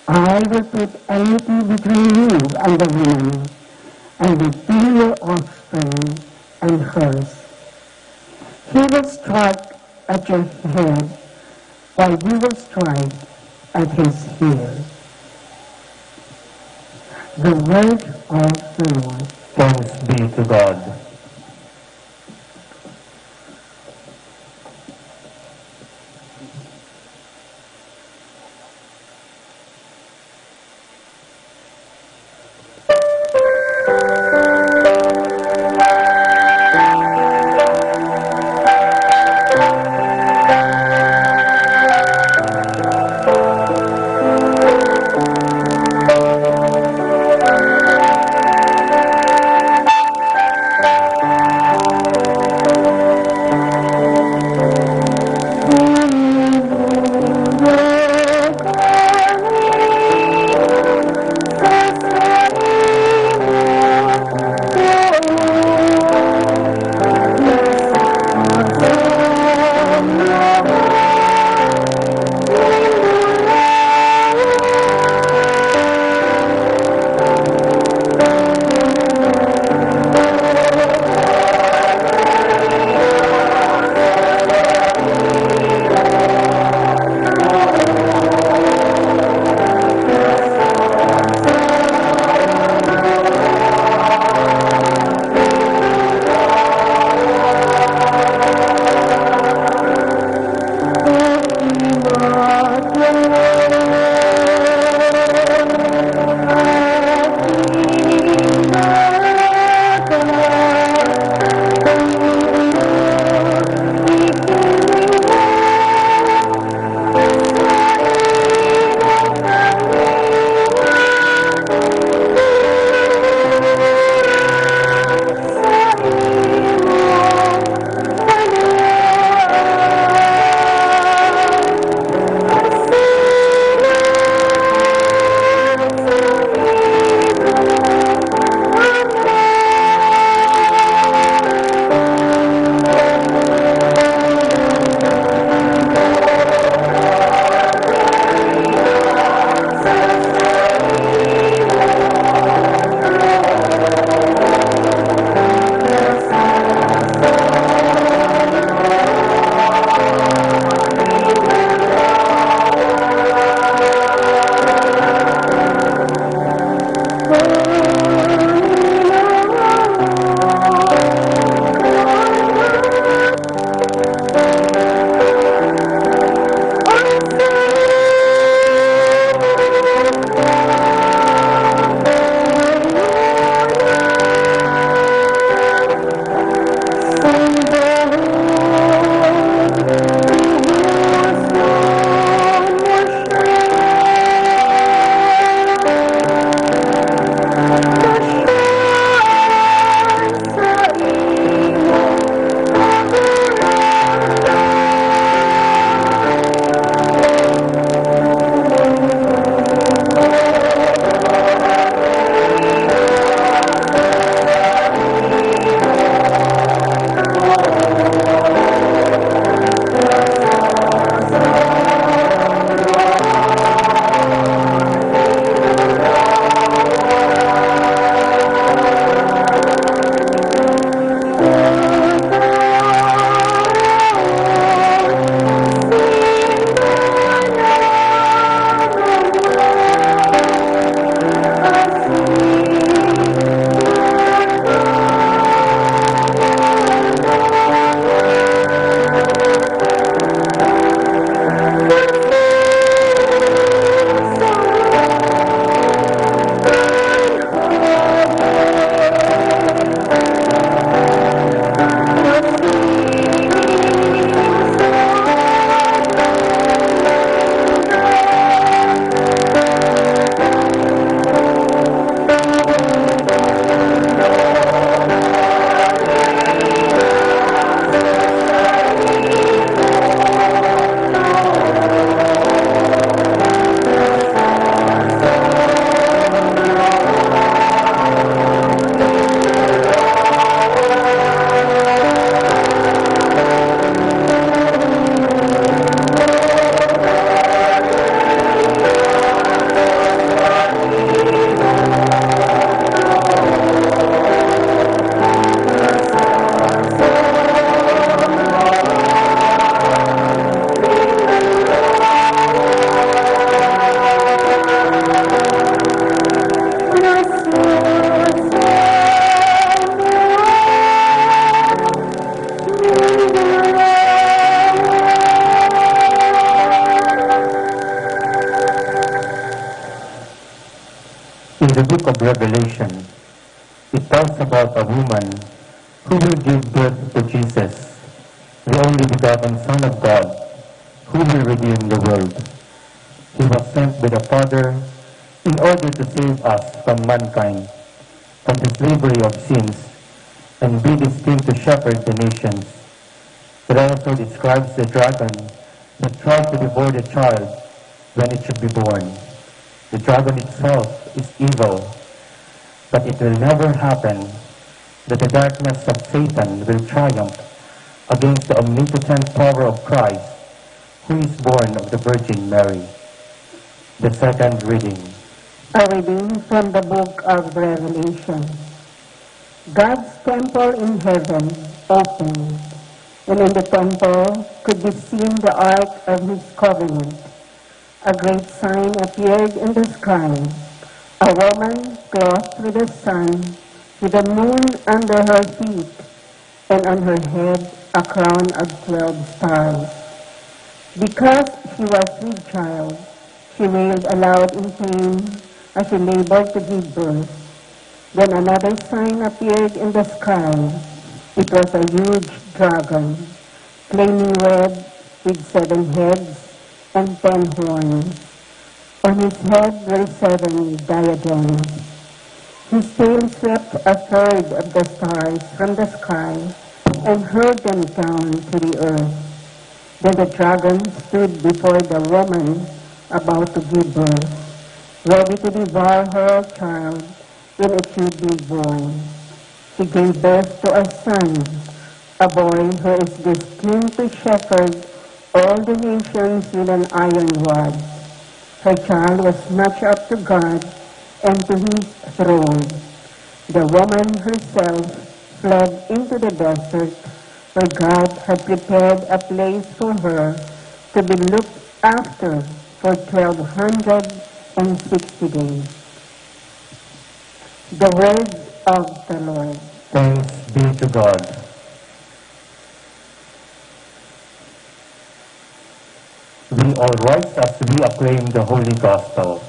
I will put enmity between you and the woman, and between your offspring and hers. He will strike at your head, while you will strike at his heel." The word of the Lord. Thanks be to God. In the book of Revelation, it talks about a woman who will give birth to Jesus, the only begotten Son of God, who will redeem the world. He was sent by the Father in order to save us from mankind, from the slavery of sins, and be destined to shepherd the nations. It also describes the dragon that tried to devour the child when it should be born. The dragon itself is evil, but it will never happen that the darkness of Satan will triumph against the omnipotent power of Christ, who is born of the Virgin Mary. The second reading. A reading from the book of Revelation. God's temple in heaven opened, and in the temple could be seen the ark of his covenant. A great sign appeared in the sky: a woman clothed with the sun, with the moon under her feet, and on her head a crown of twelve stars. Because she was with child, she wailed aloud in pain as she labored to give birth. Then another sign appeared in the sky. It was a huge dragon, flaming red, with seven heads and ten horns. On his head were seven diadems. His tail swept a third of the stars from the sky and hurled them down to the earth. Then the dragon stood before the woman about to give birth, ready to devour her child when it should be born. She gave birth to a son, a boy who is destined to shepherd all the nations with an iron rod. Her child was snatched up to God and to his throne. The woman herself fled into the desert, where God had prepared a place for her to be looked after for twelve hundred and sixty days. The word of the Lord. Thanks be to God. We all rise as we acclaim the Holy Gospel.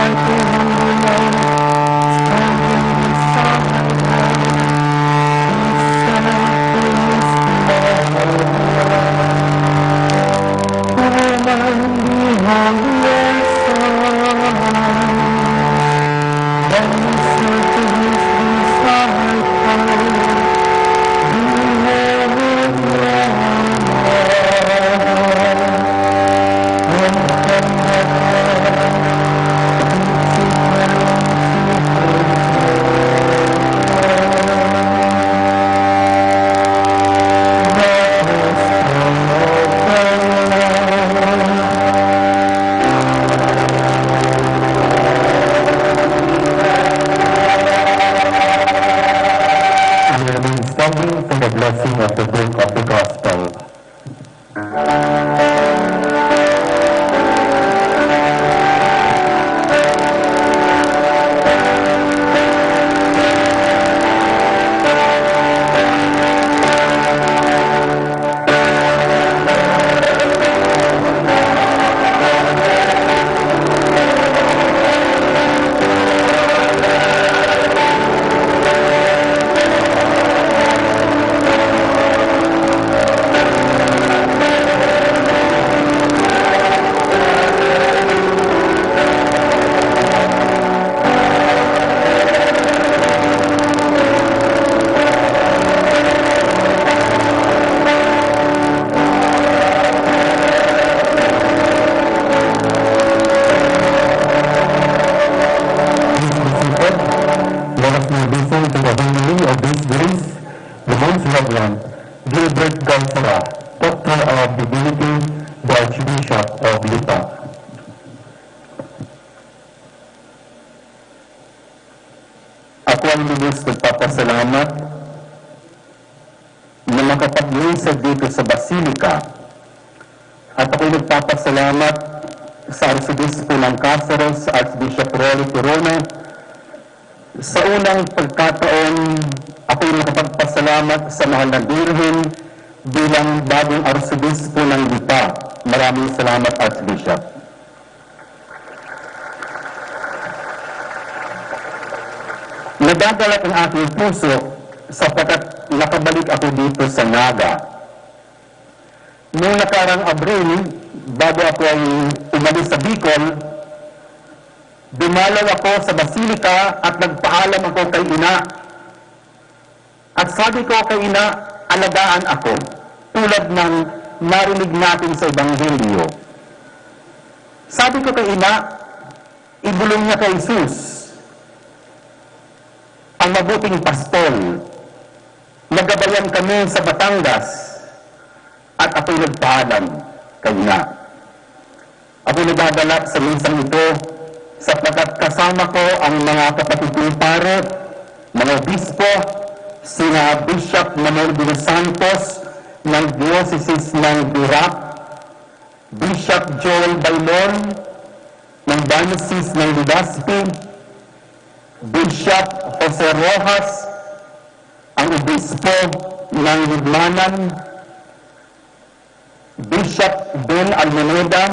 We are now standing for the blessing of the book of the gospel. Please be seated. Let us now listen to the homily of this Grace, the Most Reverend Gilbert Galsara, Doctor of Divinity, the Archbishop of Lipa. Ako ang lubos nagpapasalamat na makapag-misa dito sa Basilica, at ako'y nagpapasalamat sa Arsobispo ng Caceres, Archbishop Rolly Corona. Sa unang pagkataon, ako'y nakapagpasalamat sa Mahal na Birhen bilang bagong Arsobispo ng Lipa. Maraming salamat, Archbishop. Nagagalak ang aking puso sapagkat nakabalik ako dito sa Naga. Nung nakarang Abril, bago ako ay umalis sa Bicol, dumalaw ako sa Basilica at nagpaalam ako kay Ina. At sabi ko kay Ina, "Alagaan ako, tulad ng narinig natin sa Ebanghelyo." Sabi ko kay Ina, "Ibulong niya kay Jesus, ang mabuting pastol, nagabayan kami sa Batangas." At ako'y nagpaalam kay Ina. Ako nagdadala sa misang ito sapagkat kasama ko ang mga kapatid kong pare, mga obispo, sina Bishop Manuel de los Santos ng Diocese ng Virac, Bishop Joel Bailon ng Diocese ng Legazpi, Bishop Jose Rojas, ang obispo ng Libmanan, Bishop Ben Almoneda,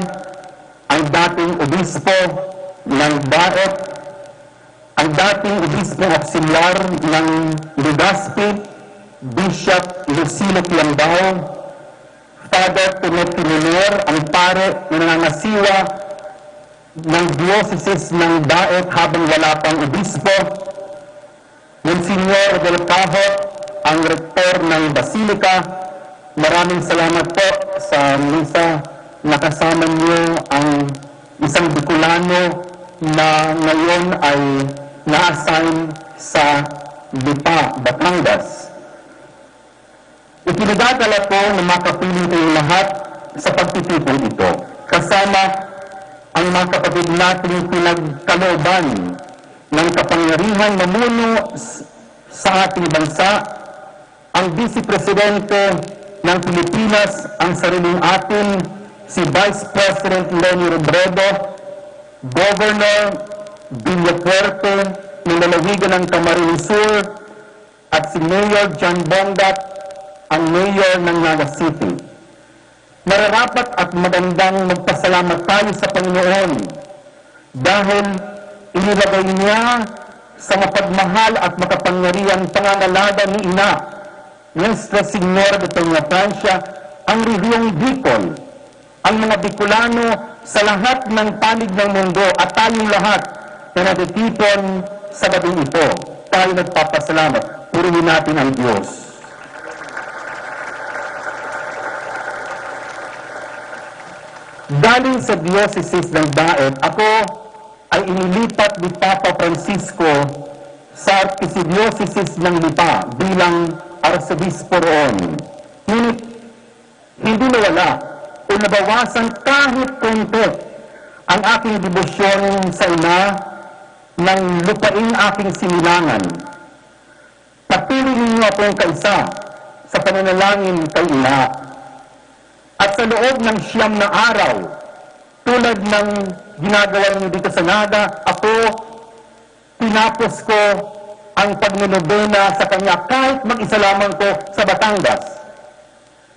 ang dating obispo ng Daet, ang dating obispong auxiliar ng Legazpi, Bishop Lucilo Kiambao, Father Timothy Menor, ang pare na nangangasiwa ng Diocese ng Daet habang wala pang obispo, Monsignor Del Cajo, ang rektor ng Basilica, maraming salamat po sa misa. Nakasama niyo ang isang Bicolano na ngayon ay na-assign sa Lipa, Batangas. Ikinadadala ko na makapiling kayong lahat sa pagtitipong ito, kasama ang mga kapatid nating pinagkalooban ng kapangyarihan mamuno s-, sa ating bansa, ang Vice Presidente ng Pilipinas, ang sariling atin, si Vice President Leni Robredo, Governor Villafuerte ng lalawigan ng Camarines Sur, at si Mayor John Bongat, ang mayor ng Naga City. Nararapat at magandang magpasalamat tayo sa Panginoon dahil Inilagay niya sa mapagmahal at makapangyarihang pangangalaga ni Ina, Nuestra Señora de Peñafrancia, ang rehiyong Bicol, ang mga Bicolano sa lahat ng panig ng mundo at tayong lahat na natitipon sa gabing ito. Tayo nagpapasalamat. Purihin natin ang Diyos. Galing sa Diocese ng Daet, ako ay inilipat ni Papa Francisco sa Arkidiocese ng Lipa bilang Arsobispo roon. Ngunit hindi nawala o nabawasan kahit konti ang aking debosyon sa Ina ng lupaing aking sinilangan. Patuloy ninyo akong kaisa sa pananalangin kay Ina. At sa loob ng siyam na araw, tulad ng ginagawa ninyo dito sa Naga, ako, tinapos ko ang pagnonobena sa kanya kahit mag-isa lamang ko sa Batangas.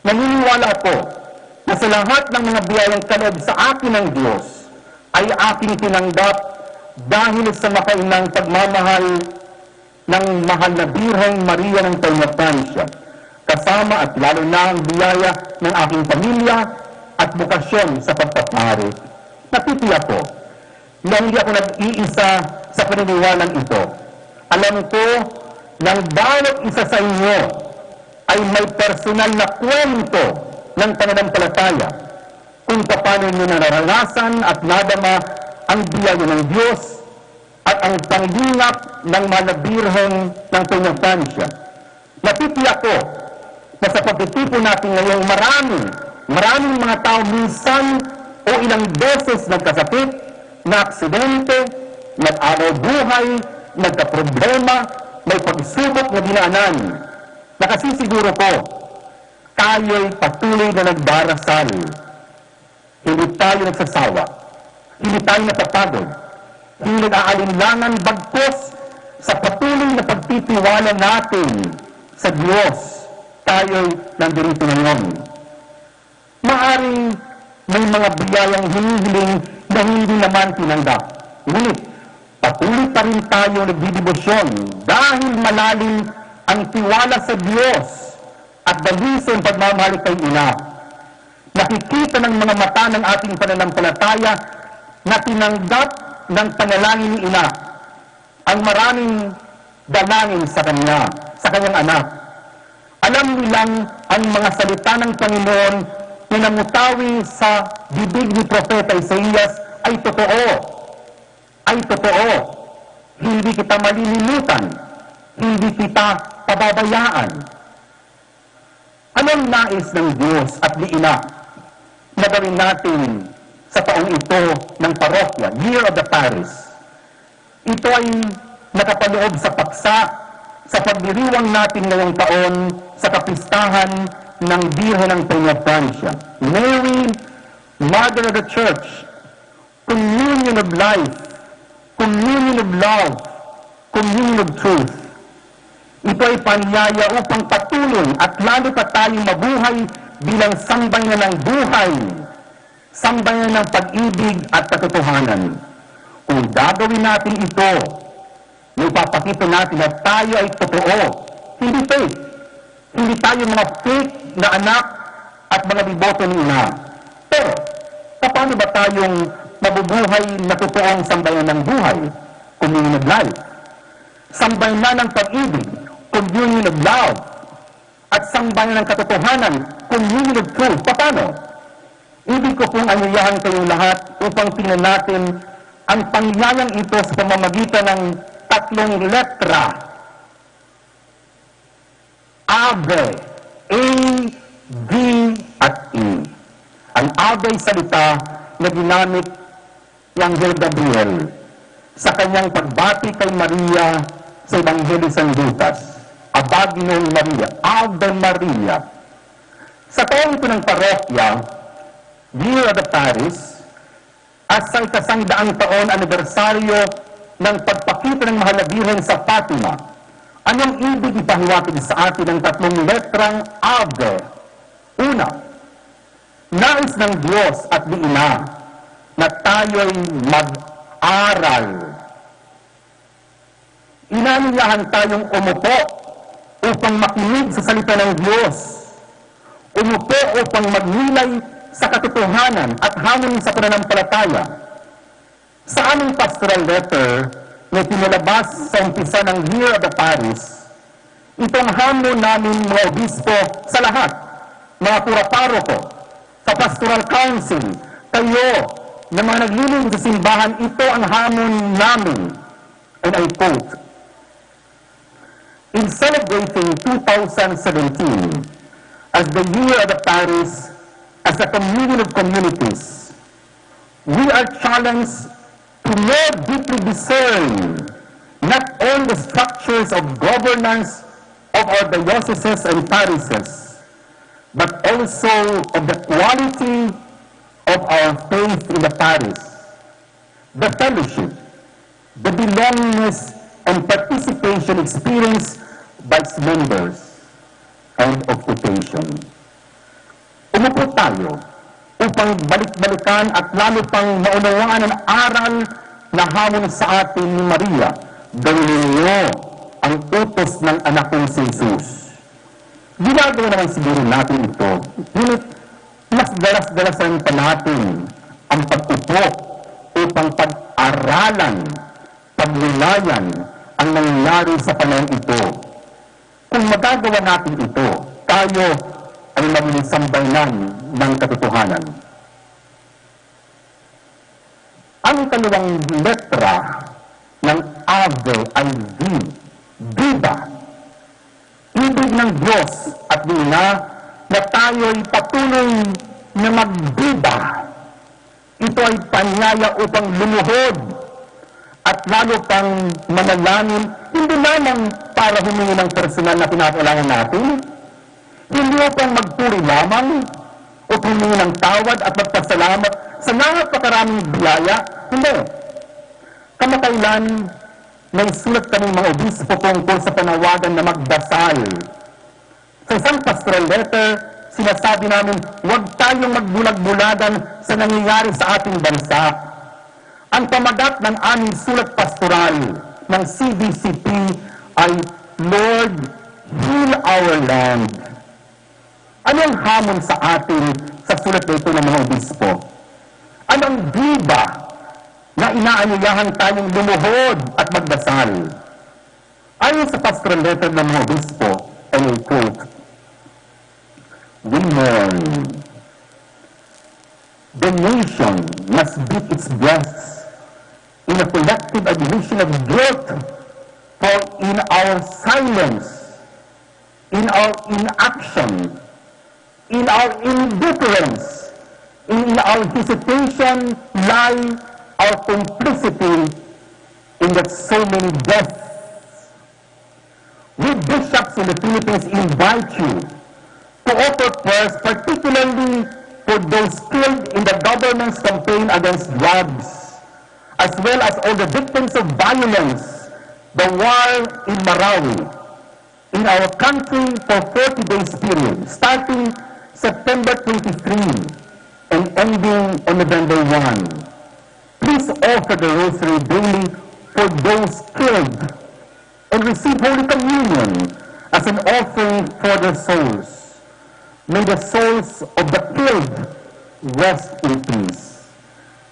Naniniwala ako na sa lahat ng mga biyayang kaloob sa akin ng Diyos ay aking tinanggap dahil sa makainang pagmamahal ng Mahal na Birheng Maria ng Peñafrancia, kasama at lalo na ang biyaya ng aking pamilya at bokasyon sa pagpapari. Natitiyak ko na hindi ako nag-iisa sa paniniwalang ito. Alam ko na ang bawat isa sa inyo ay may personal na kwento ng pananampalataya kung paano niyo nararanasan at nadama ang biyaya ng Diyos at ang panglingap ng Mahal na Birhen ng Peñafrancia. Natitiyak ko na sa pagtitipon natin ngayong marami, maraming mga tao minsan o ilang beses nagkasakit, naaksidente, nag-agaw buhay, nagkaproblema, may pagsubok na dinaanan. Nakasisiguro ko, tayo'y patuloy na nagdarasal. Hindi tayo nagsasawa. Hindi tayo napapagod. Hindi nag-aalinlangan bagkus sa patuloy na pagtitiwala natin sa Diyos. Tayo'y nandito ngayon. Maaring may mga biyayang hinihiling na hindi naman tinanggap. Ngunit patuloy pa rin tayo nagdidebosyon dahil malalim ang tiwala sa Diyos at dalisong pagmamahal kay Ina. Nakikita ng mga mata ng ating pananampalataya na tinanggap ng panalangin ni Ina ang maraming dalangin sa Kanya, sa Kanyang Anak. Alam nilang ang mga salita ng Panginoon na namutawi sa bibig ni Propeta Isaias ay totoo. Ay totoo. Hindi kita malilimutan. Hindi kita pababayaan. Anong nais ng Diyos at ni Ina na gawin natin sa taong ito ng parokya, Year of the Parish? Ito ay nakapaloob sa paksa sa pagdiriwang natin ngayong taon sa kapistahan ng Birhen ng Peñafrancia. Mary, Mother of the Church, Communion of Life, Communion of Love, Communion of Truth. Ito ay paniyaya upang patuloy at lalo pa tayong mabuhay bilang sambayanan ng buhay, sambayanan ng pag-ibig at katotohanan. Kung gagawin natin ito, na ipapakita natin na tayo ay totoo, hindi fake. Hindi tayo mga fake na anak at mga deboto ni Ina. Pero, paano ba tayong mabubuhay na totoong sambayanan ng buhay? Communion of Life. Sambayanan ng pag-ibig, Communion of Love. At sambayanan ng katotohanan, Communion of Truth. Paano? Ibig ko pong anyayahan kayong lahat upang tingnan natin ang pangyayang ito sa pamamagitan ng tatlong letra. Ave, A, V, at E. Ang Ave ay salita na ginamit ni Anghel Gabriel sa kanyang pagbati kay Maria sa Ebanghelyo ni San Lucas, "Aba, Ginoong Maria, Ave Maria." Sa taong ito ng parokya, Year of the Parish, at sa ikasangdaang taon anibersaryo ng pagpakita ng Mahal na Birhen sa Fatima, anong ibig ipahiwatig sa atin ng tatlong letrang Ave? Una, nais ng Diyos at ni Ina na tayo'y mag-aral. Inaanyayahan tayong umupo upang makinig sa salita ng Diyos. Umupo upang magnilay sa katotohanan at hamon sa pananampalataya. Sa aming pastoral letter na ipinalabas sa umpisa ng Year of the Parish, itong hamon namin mga obispo sa lahat, mga kura paroko, sa pastoral council, kayo na mga naglilingkod sa simbahan, ito ang hamon namin. And I quote, "In celebrating two thousand seventeen as the year of the parish, as a communion of communities, we are challenged to more deeply discern not only the structures of governance of our dioceses and parishes, but also of the quality of our faith in the parish, the fellowship, the belongingness and participation experienced by its members." End of quotation. Umupo tayo upang balik-balikan at lalo pang maunawaan ang aral na hamon sa atin ni Maria, "Gawin ninyo ang utos ng anak kong si Jesus." Ginagawa naman siguro natin ito, ngunit mas dalas-dalasan pa natin ang pag-upo upang pag-aralan, pagnilayan ang nangyayari sa panahon ito. Kung magagawa natin ito, tayo ay magiging sambayanan ng katotohanan. Ang ikalawang letra ng Ave ay V, Viva. Ibig ng Diyos at ng Ina na tayo'y patuloy na magbiba. Ito ay panyaya upang lumuhod at lalo pang manalangin, hindi lamang para humingi ng personal na kinakailangan natin, hindi upang magpuri lamang o humingi ng tawad at magpasalamat sa napakaraming biyaya. Hindi. Kamakailan, may sulat kaming mga obispo tungkol sa panawagan na magdasal. Sa isang pastoral letter, sinasabi namin, "Huwag tayong magbulag-bulagan sa nangyayari sa ating bansa." Ang pamagat ng aming sulat pastoral ng C V C P ay, "Lord, heal our land." Ano ang hamon sa atin sa sulat na ito ng mga obispo? Anong Viva na inaanyayahan tayong lumuhod at magdasal? Ayon sa pastoral letter ng mga obispo, and I quote, "We mourn. The nation must beat its breasts in a collective admission of guilt, for in our silence, in our inaction, in our indifference, in our hesitation lie our complicity in that so many deaths." We bishops in the Philippines invite you to offer prayers, particularly for those killed in the government's campaign against drugs, as well as all the victims of violence, the war in Marawi, in our country for forty days period, starting September twenty-three and ending on November one. Please offer the rosary daily for those killed and receive Holy Communion as an offering for their souls. May the souls of the killed rest in peace.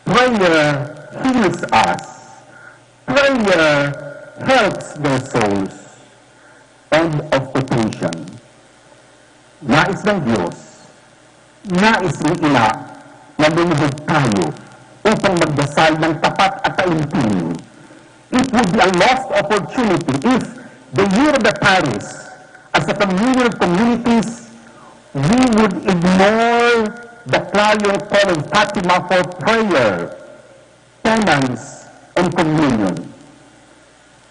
Prayer heals us. Prayer helps their souls. End of quotation. Nais ng Diyos, nais ng Ina na lumuhod tayo upang magdasal ng tapat at taimtim. It would be a lost opportunity if the year of the parish, as a communion of communities, we would ignore the clarion call of Fatima for prayer, penance, and communion.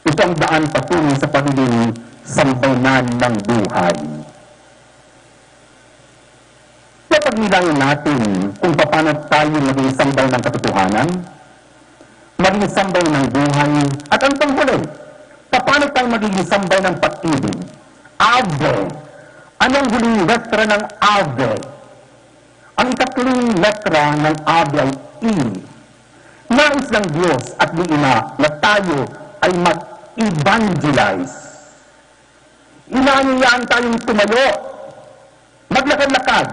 Ito ang daan patungo sa pagiging sambayanan ng buhay. Napagnilayan natin kung paano tayo maging sambayanan ng katotohanan, maging sambayanan ng buhay, at ang panghuli, paano tayo magiging sambayanan ng pag-ibig? Ave. Anong huling letra ng Ave? Ang ikatlong letra ng Ave ay E. Nais ng Diyos at ni Ina na tayo ay mag-, Evangelize. Inaanyayahan tayong tumayo, maglakad-lakad,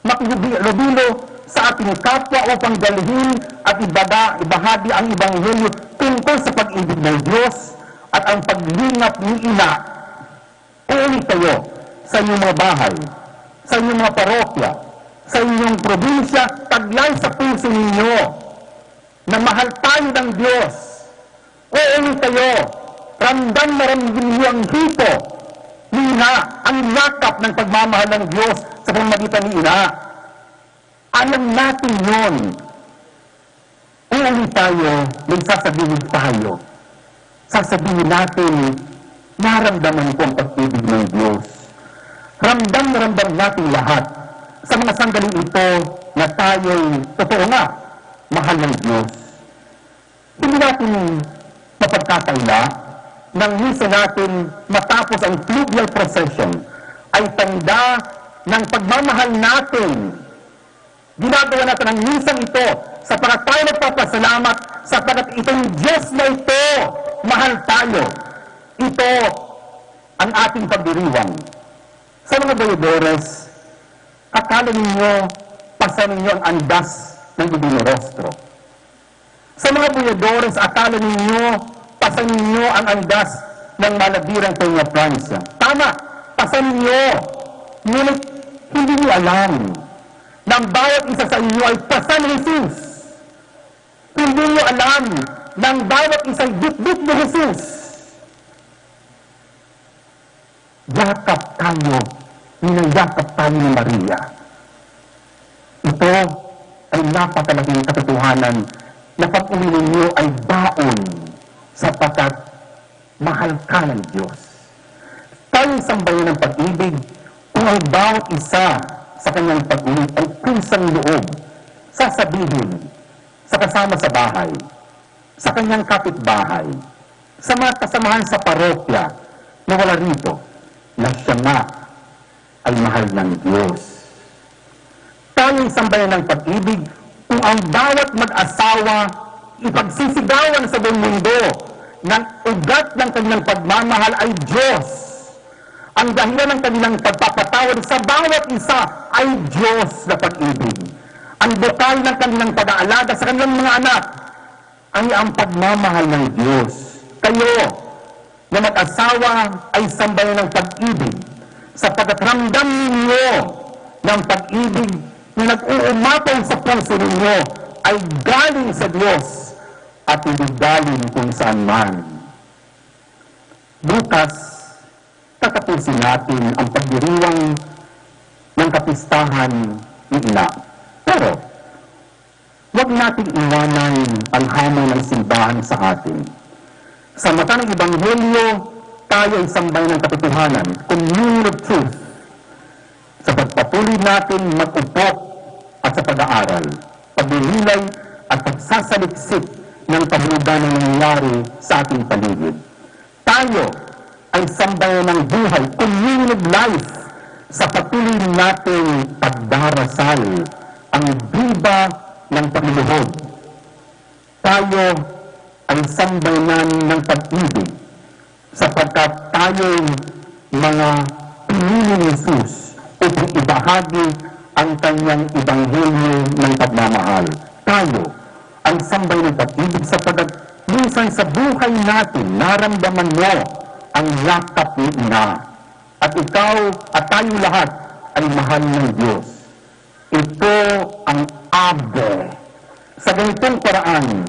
makihubilo sa ating kapwa upang dalhin at ibaga, ibahagi ang ebanghelyo tungkol sa pag-ibig ng Diyos at ang paglingap ni Ina. Uuli kayo sa inyong mga bahay, sa inyong mga parokya, sa inyong probinsya, taglay sa puso ninyo na mahal tayo ng Diyos. Uuli kayo, ramdam na ramdam niyo ang hipo ni Ina, ang lakap ng pagmamahal ng Diyos sa pamamagitan ni Ina. Alam natin yun. Uuli tayo, may sasabihin tayo. Sasabihin natin, "Naramdaman ko ang pag-ibig ng Diyos." Ramdam na ramdam natin lahat sa mga sandaling ito na tayo'y totoo nga mahal ng Diyos. Hindi natin mapagkakaila nang minsan natin matapos ang fluvial procession ay tanda ng pagmamahal natin. Ginagawa natin ang minsan ito sapagkat tayo nagpapasalamat sapagkat itong Diyos na ito, mahal tayo. Ito ang ating pagdiriwang. Sa mga boyadores, akala ninyo, pasan ninyo ang andas ng Divino Rostro. Sa mga boyadores, akala ninyo, pasan ninyo ang andas ng maladirang Peña Francia. Tama, pasan ninyo. Ngunit hindi niyo alam na ang bawat isa sa inyo ay pasan ni Jesus. Hindi niyo alam na ang bawat isa ay bitbit ni Jesus. Yakap tayo, ninayakap tayo ni Maria. Ito ay napakalaking katotohanan na pag-uwi ninyo ay baon sapagkat mahal ka ng Diyos. Tayo'y sambayan ng pag-ibig kung ang bawat isa sa kanyang pag-uwi ay kusang loob, sasabihin sa kasama sa bahay, sa kanyang kapitbahay, sa mga kasamahan sa parokya na wala rito, na siya nga ay mahal ng Diyos. Tayo'y sambayan ng pag-ibig kung ang bawat mag-asawa ipagsisigawan sa buong mundo na ang ugat ng kanilang pagmamahal ay Diyos. Ang dahilan ng kanilang pagpapatawad sa bawat isa ay Diyos na pag-ibig. Ang bukal ng kanilang pag-aalaga sa kanilang mga anak ay ang pagmamahal ng Diyos. Kayo na mag-asawa ay sambayan ng pag-ibig, sapagkat ramdam ninyo na ang pag-ibig na nag-uumapaw sa puso ninyo ay galing sa Diyos at hindi galing kung saan man. Bukas, tatapusin natin ang pagdiriwang ng kapistahan ni Ina. Pero, huwag nating iwanan ang hamon ng simbahan sa atin. Sa mata ng Ebanghelyo, tayo ay sambayan ng katotohanan, communion of truth, sa pagpatuloy natin mag-upok at sa pag-aaral, paglililay at pagsasaliksik ng kabuugan ng nangyayari sa ating paligid. Tayo ay sambayan ng buhay, communion of life, sa patuloy nating pagdarasal, ang biba ng pagluluhod. Tayo ay sambayanan ng pag-ibig, sapagkat tayo'y mga pinili ni Jesus upang ibahagi ang kanyang ebanghelyo ng pagmamahal. Tayo ang sambayanan ng pag-ibig, sapagkat minsan sa buhay natin, naramdaman mo ang yakap ni Ina. At ikaw at tayo lahat ay mahal ng Diyos. Ito ang Ave. Sa ganitong paraan,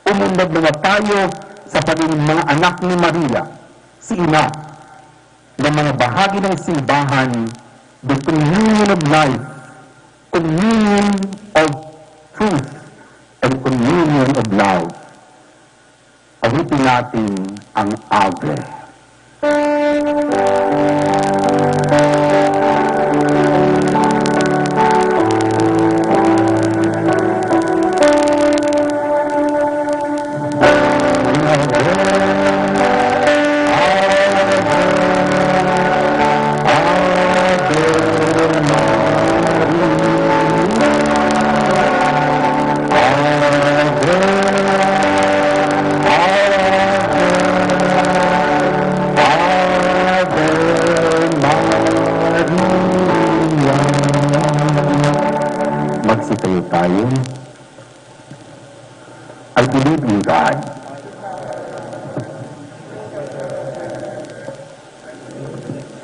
umunlad naman tayo sa pagiging mga anak ni Maria, si Ina, na mga bahagi ng simbahan, the communion of life, communion of truth, and communion of love. Awitin natin ang Ave.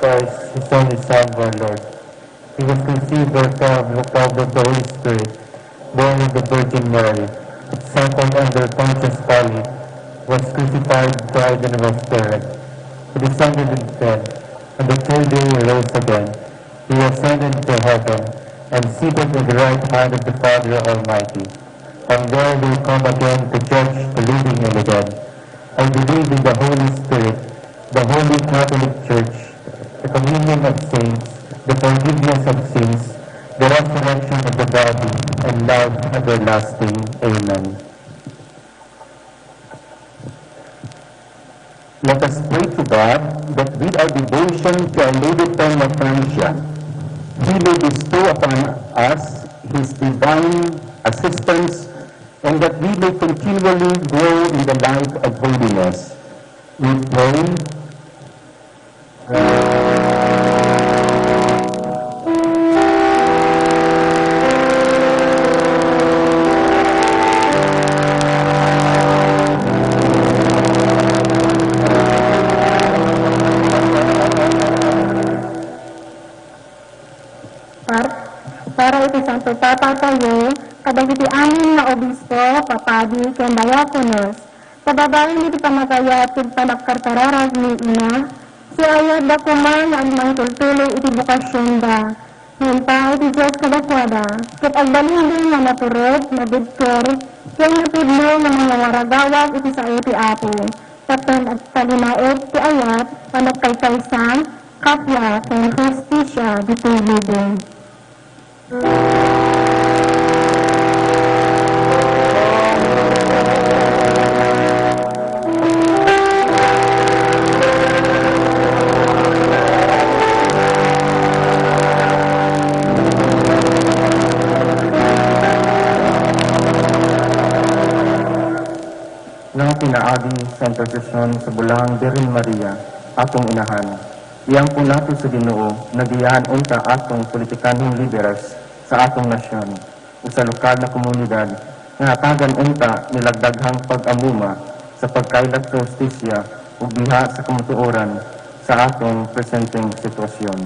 Christ, his only Son, our Lord. He was conceived by the power of the Holy Spirit, born of the Virgin Mary, suffered under Pontius Pilate, was crucified, died, and was buried. He descended into hell. On the third day he rose again. He ascended to heaven, and seated at the right hand of the Father Almighty. From there he will come again to judge the living and the dead. I believe in the Holy Spirit, the Holy Catholic Church, the communion of saints, the forgiveness of sins, the resurrection of the body, and life everlasting. Amen. Let us pray to God that with our devotion to Our Lady of Peñafrancia, He may bestow upon us His divine assistance and that we may continually grow in the life of holiness. We pray. Par-, para iti Santo Papa tayo, kadagiti amin nga obispo, papadi, kan diakonos, sa babaen iti panagayat kan panagkarkararag ni ina, si ayat da kuman nga agmangtultuloy iti bokasyon da. Henta iti Dios kadakwada, ket agbalin da nga naturog, madidker, ken napudno nga mga waragawag iti sayo ti Apo, tapno agtalinaed ti ayat, panagkaykaysa, kapya, kan hustisya, ditoy lubong. Nga pinaagi sa intercesyon sa Bulaang Birhen Maria, atong inahan. Iampo nato sa Ginoo na giyahan unta atong politikanhong lideres sa atong nasyon o sa lokal na komunidad nga hatagan unta ni lagdaghang pag-amuma sa pagkahilat sa hustisya ug diha sa kamatuoran sa atong presenteng sitwasyon.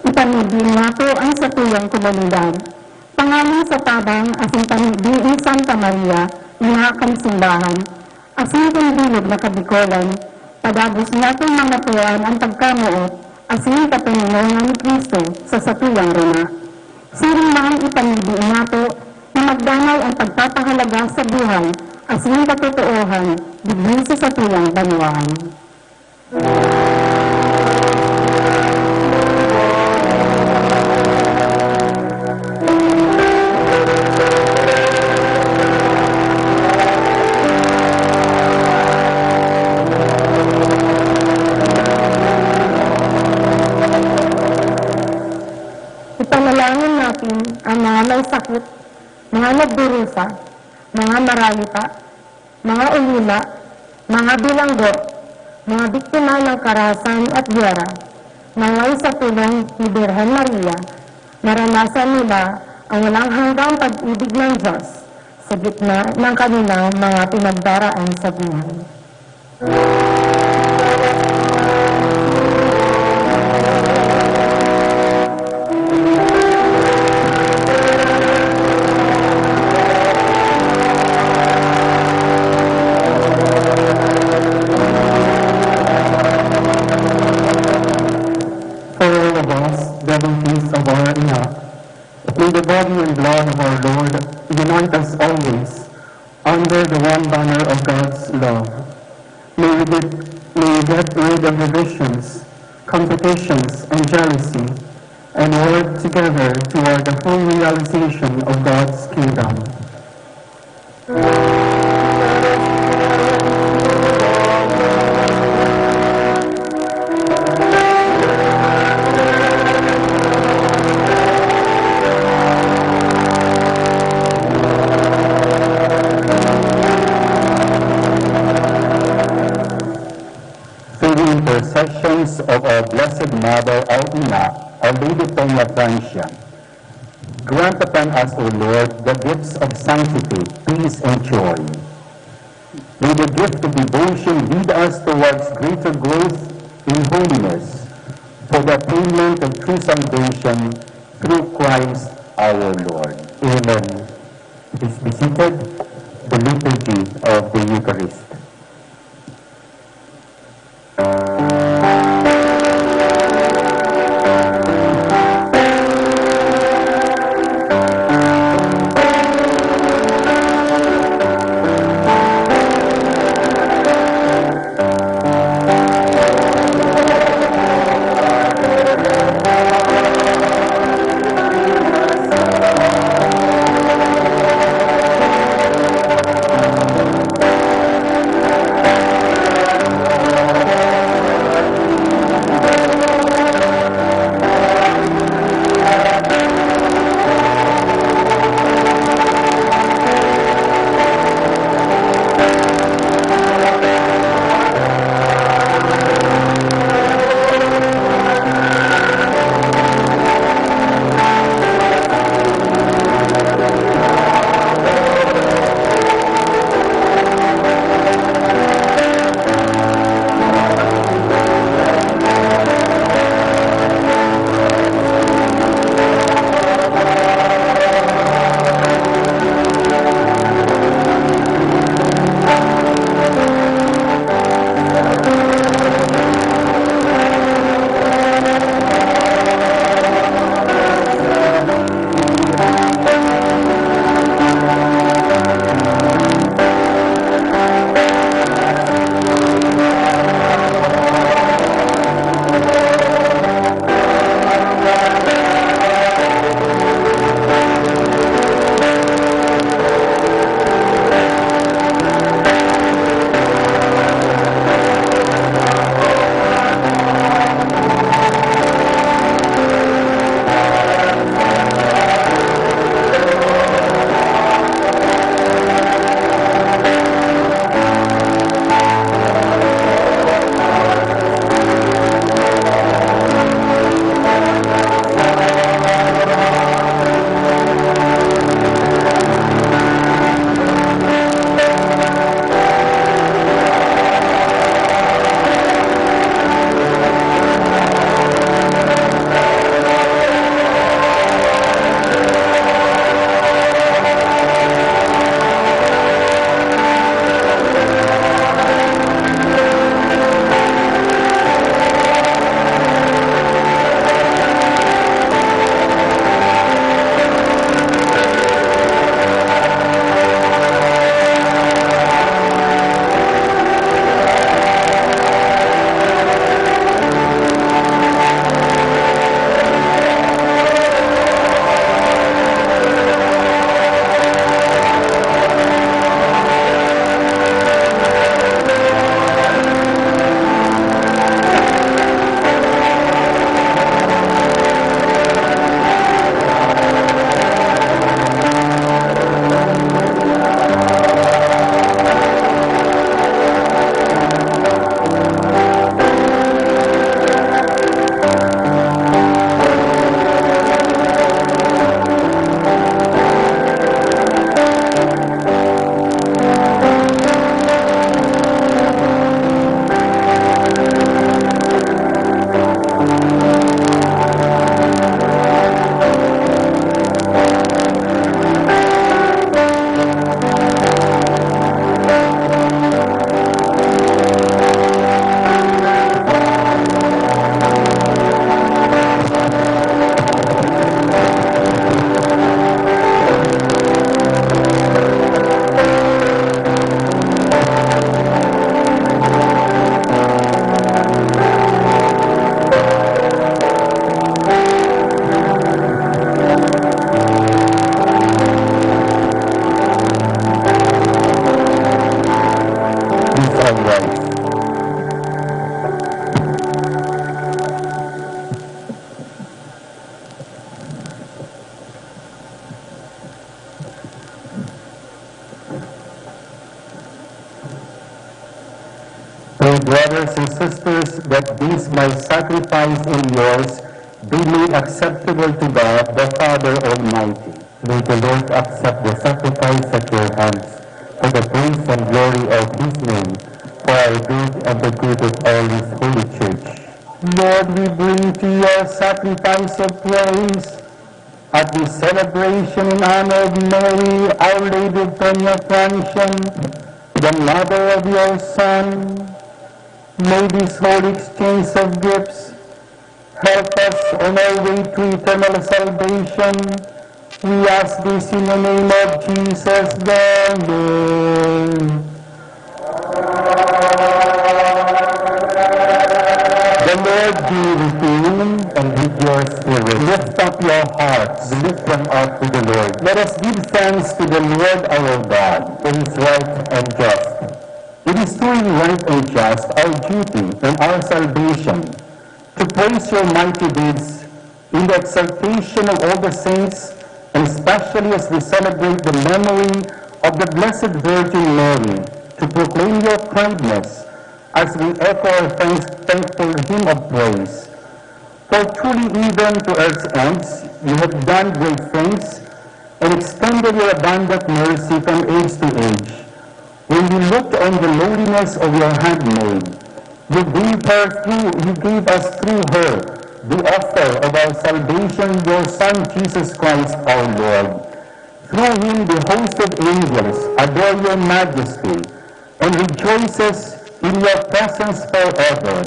Ipamibi nato an satuyang komunidad. Tanganing sa tabang asin pamibi ni Santa Maria, ina kan simbahan, asin kan bilog na Kabicolan, padagos naton mangatuan an pagkamoot asin katoninongan ni Cristo sa satuyang roma. Siring man ipamibi nato na magdanay an pagpapahalaga sa buhay asin katotoohan digdi sa satuyang banwaan. Ipanalangin natin ang mga may sakit, mga nagdurusa, mga marayuta, mga ulima, mga bilanggo, mga biktima ng karahasan at giyera, na way sa tulong ni Birhen Maria, naranasan nila ang walang hanggang pag-ibig ng Diyos sa gitna ng kanilang mga pinagdaraan sa buhay. For all of us, devotees of our Ina, may the body and blood of our Lord unite us always under the one banner of God's love. May we get, may we get rid of divisions, competitions, and jealousy, and work together toward the full realization of God's kingdom. of our Blessed Mother, our Ina, Our Lady Peñafrancia, grant upon us, O Lord, the gifts of sanctity, peace, and joy. May the gift of devotion lead us towards greater growth in holiness for the attainment of true salvation through Christ our Lord. Amen. Please be seated. The Liturgy of the Eucharist. Pray, brothers and sisters, that this my sacrifice and yours be made acceptable to God, the Father Almighty. May the Lord accept the sacrifice at your hands for the praise and glory of his name, for our good and the good of all his holy church. Lord, we bring to you our sacrifice of praise at this celebration in honor of Mary, Our Lady of Peñafrancia, the mother of your Son. May this holy exchange of gifts help us on our way to eternal salvation. We ask this in the name of Jesus the Lord. The Lord be with you and with your spirit. Lift up your hearts. We lift them up to the Lord. Let us give thanks to the Lord our God. It is right and just. It is truly right and just, our duty and our salvation, to praise your mighty deeds in the exaltation of all the saints, and especially as we celebrate the memory of the Blessed Virgin Mary, to proclaim your kindness as we echo our thanks, thankful hymn of praise. For truly, even to earth's ends, you have done great things and extended your abundant mercy from age to age. When we looked on the lowliness of your handmaid, you gave her through, you gave us through her the offer of our salvation, your Son, Jesus Christ, our Lord. Through him the host of angels adore your majesty and rejoices in your presence forever.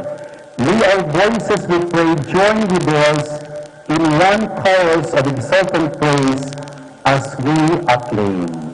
May our voices, we pray, join with theirs in one chorus of exultant praise as we acclaim.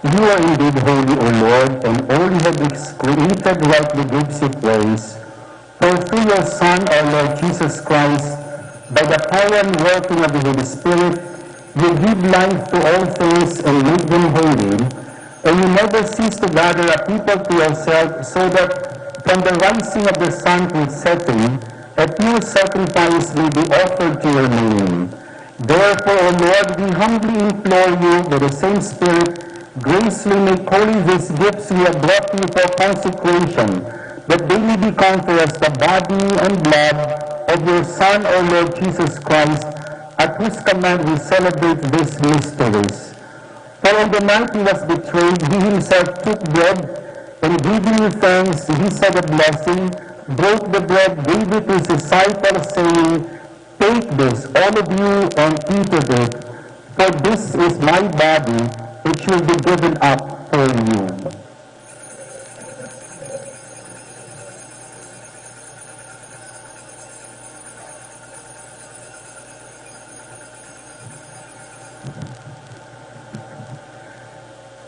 You are indeed holy, O Lord, and all you have ex-, created rightly gives you praise. For through your Son, our Lord Jesus Christ, by the power and working of the Holy Spirit, you give life to all things and make them holy, and you never cease to gather a people to yourself, so that from the rising of the sun to its setting, a pure sacrifice may be offered to your name. Therefore, O Lord, we humbly implore you, by the same Spirit, graciously make holy these gifts we have brought to you for consecration, that they may become for us the body and blood of your Son, our Lord Jesus Christ, at whose command we celebrate these mysteries. For on the night he was betrayed, he himself took bread, and giving you thanks, he said a blessing, broke the bread, gave it to his disciples, saying, "Take this, all of you, and eat of it, for this is my body, which will be given up for you."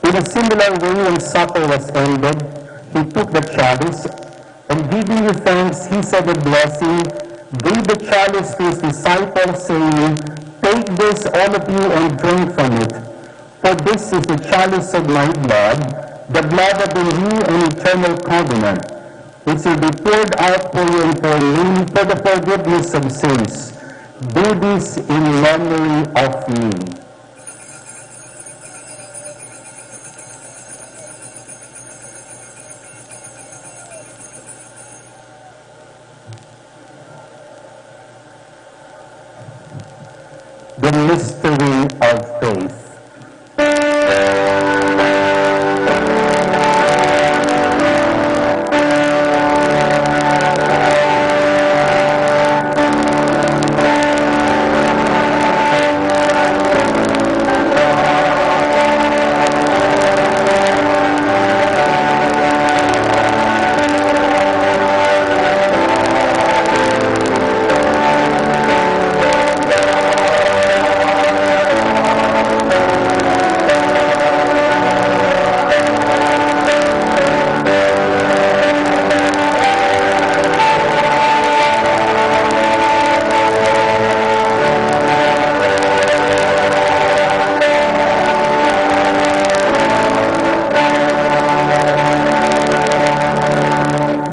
In a similar way, when supper was ended, he took the chalice, and giving you thanks, he said a blessing, gave the chalice to his disciples, saying, "Take this, all of you, and drink from it. For this is the chalice of my blood, the blood of the new and eternal covenant, which will be poured out for you and for many for the forgiveness of sins. Do this in memory of me." The mystery of faith.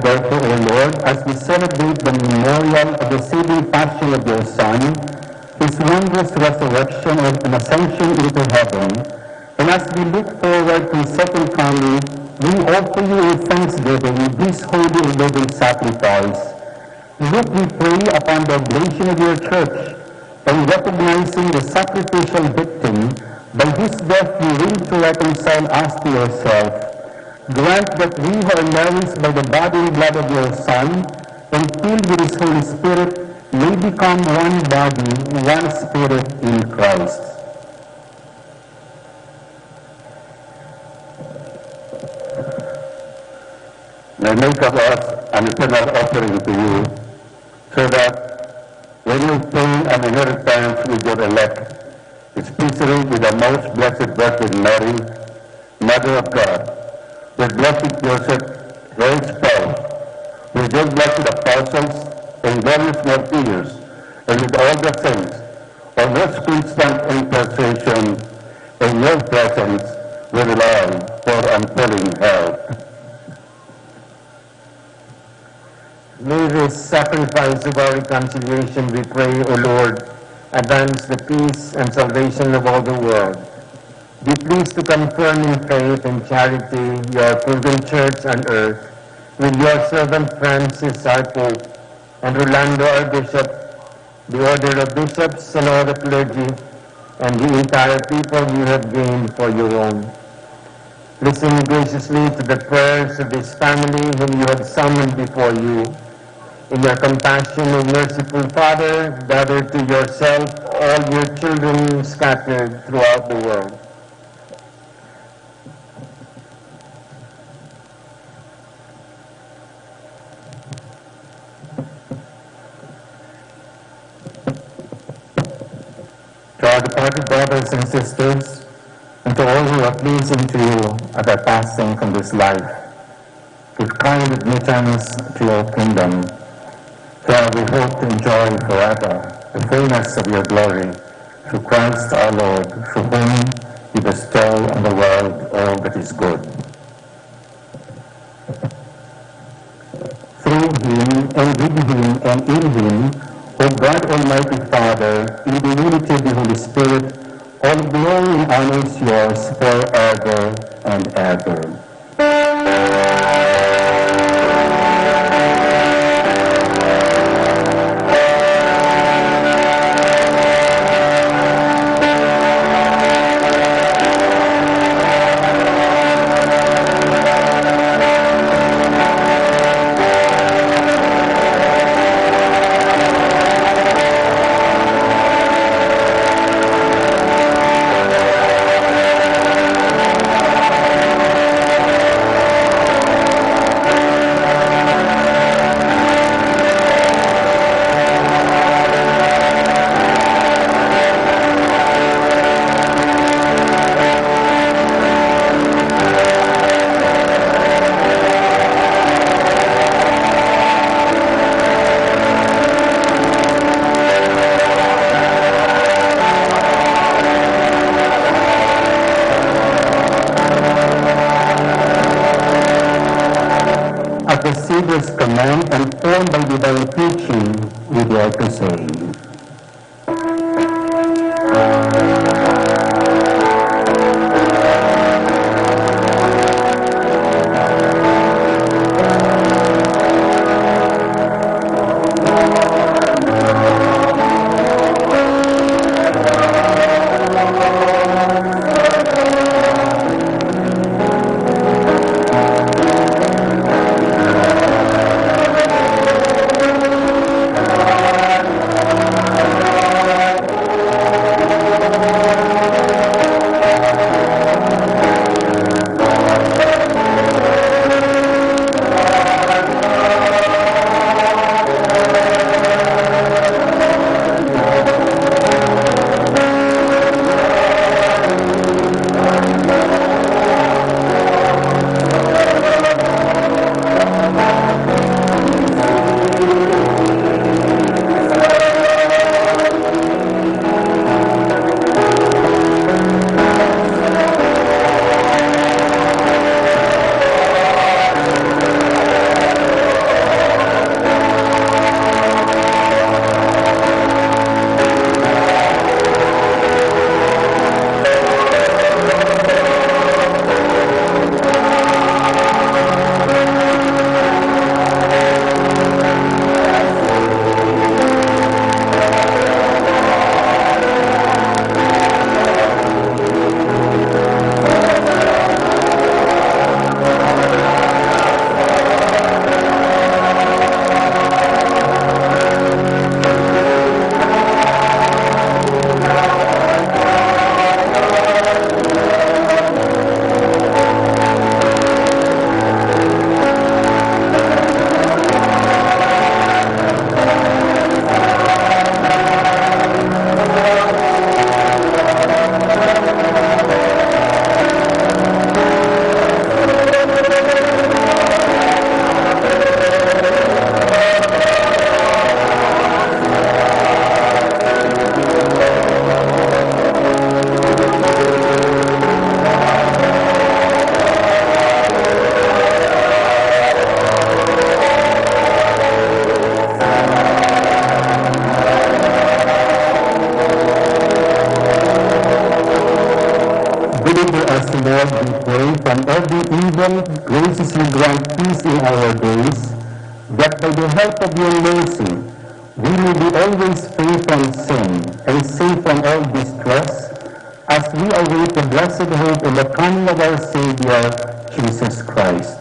Therefore, O Lord, as we celebrate the memorial of the saving passion of your Son, his wondrous resurrection and ascension into heaven, and as we look forward to his second coming, we offer you in thanksgiving this holy and living sacrifice. Look, we pray, upon the oblation of your church, and recognizing the sacrificial victim by whose death you reign to reconcile us to yourself, grant that we who are nourished by the body and blood of your Son and filled with his Holy Spirit may become one body, one spirit in Christ. May make of us an eternal offering to you, so that when you obtain an inheritance with your elect, especially with the most blessed Virgin Mary, Mother of God, with blessed Joseph, her spouse, with your blessed apostles and glorious martyrs, and with all the saints, on whose constant intercession in your presence we rely for unfailing help. May this sacrifice of our reconciliation, we pray, O Lord, advance the peace and salvation of all the world. Be pleased to confirm in faith and charity your proven church on earth, with your servant Francis, our Pope, and Rolando, our Bishop, the order of bishops and all the clergy, and the entire people you have gained for your own. Listen graciously to the prayers of this family whom you have summoned before you. In your compassion, O merciful Father, gather to yourself all your children scattered throughout the world. To our departed brothers and sisters, and to all who are pleasing to you at their passing from this life, give kind admittance to your kingdom, where we hope to enjoy forever the fullness of your glory, through Christ our Lord, through whom you bestow on the world all that is good. Through him, and with him, and in him, O God, Almighty Father, in the unity of the Holy Spirit, all glory and honor is yours forever and ever. At the Savior's command and formed by divine teaching, we dare to say, every evil, graciously grant peace in our days, that by the help of your mercy, we may be always free from sin and safe from all distress, as we await the blessed hope and the coming of our Savior, Jesus Christ.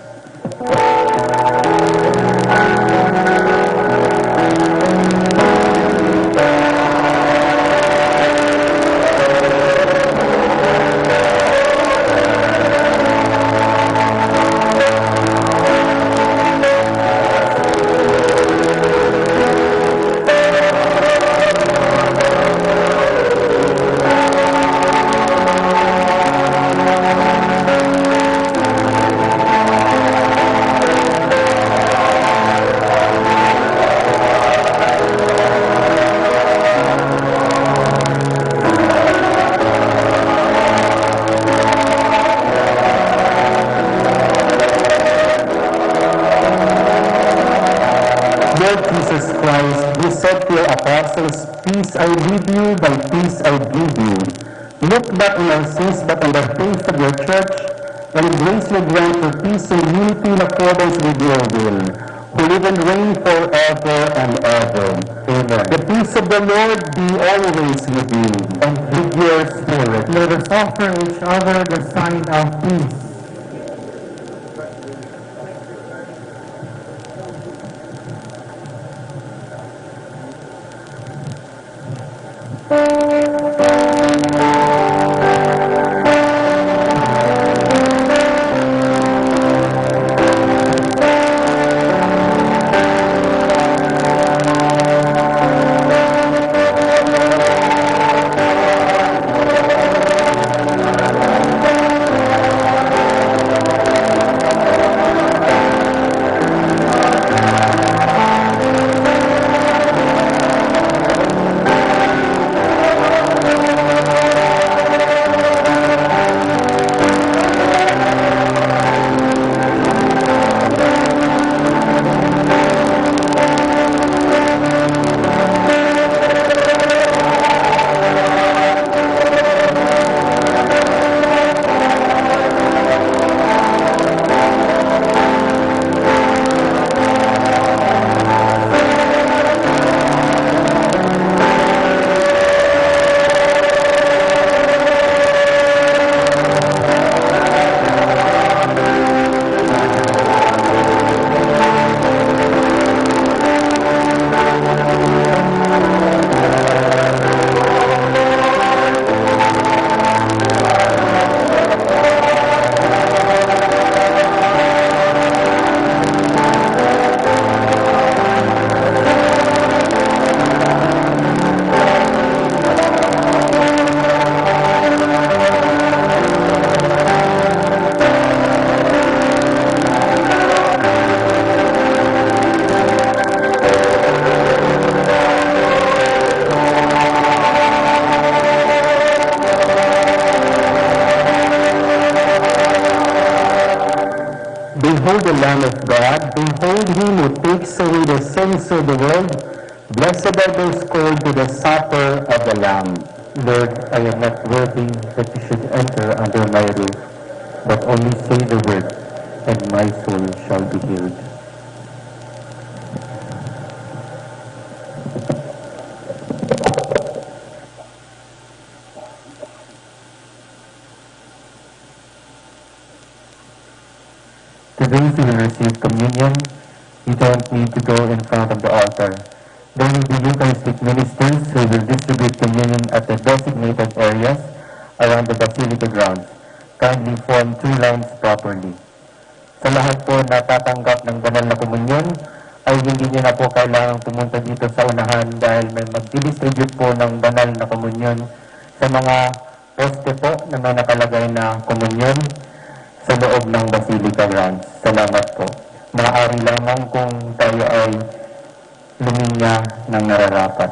Lord Jesus Christ, you said to your apostles, "Peace I leave you, my peace I give you." Look not on our sins, but on the faith of your church, and graciously grant her peace and unity in accordance with your will, who live and reign forever and ever. Amen. The peace of the Lord be always with you. And with your spirit. Let us offer each other the sign of peace. Behold the Lamb of God, behold him who takes away the sins of the world. Blessed are those called to the supper of the Lamb. Lord, I am not worthy that you should enter under my roof, but only say the word, and my soul shall be healed. To those who will receive communion, you don't need to go in front of the altar. There will be Eucharistic ministers who will distribute communion at the designated areas around the Basilica grounds. Kindly form two lines properly. Sa lahat po na tatanggap ng banal na komunyon, ay hindi niyo na po kailangang pumunta dito sa unahan dahil may magdidistribute po ng banal na komunyon sa mga poste po na may nakalagay na komunyon sa loob ng Basilica grounds. Salamat po. Maaari lamang kung tayo ay luminya ng nararapat.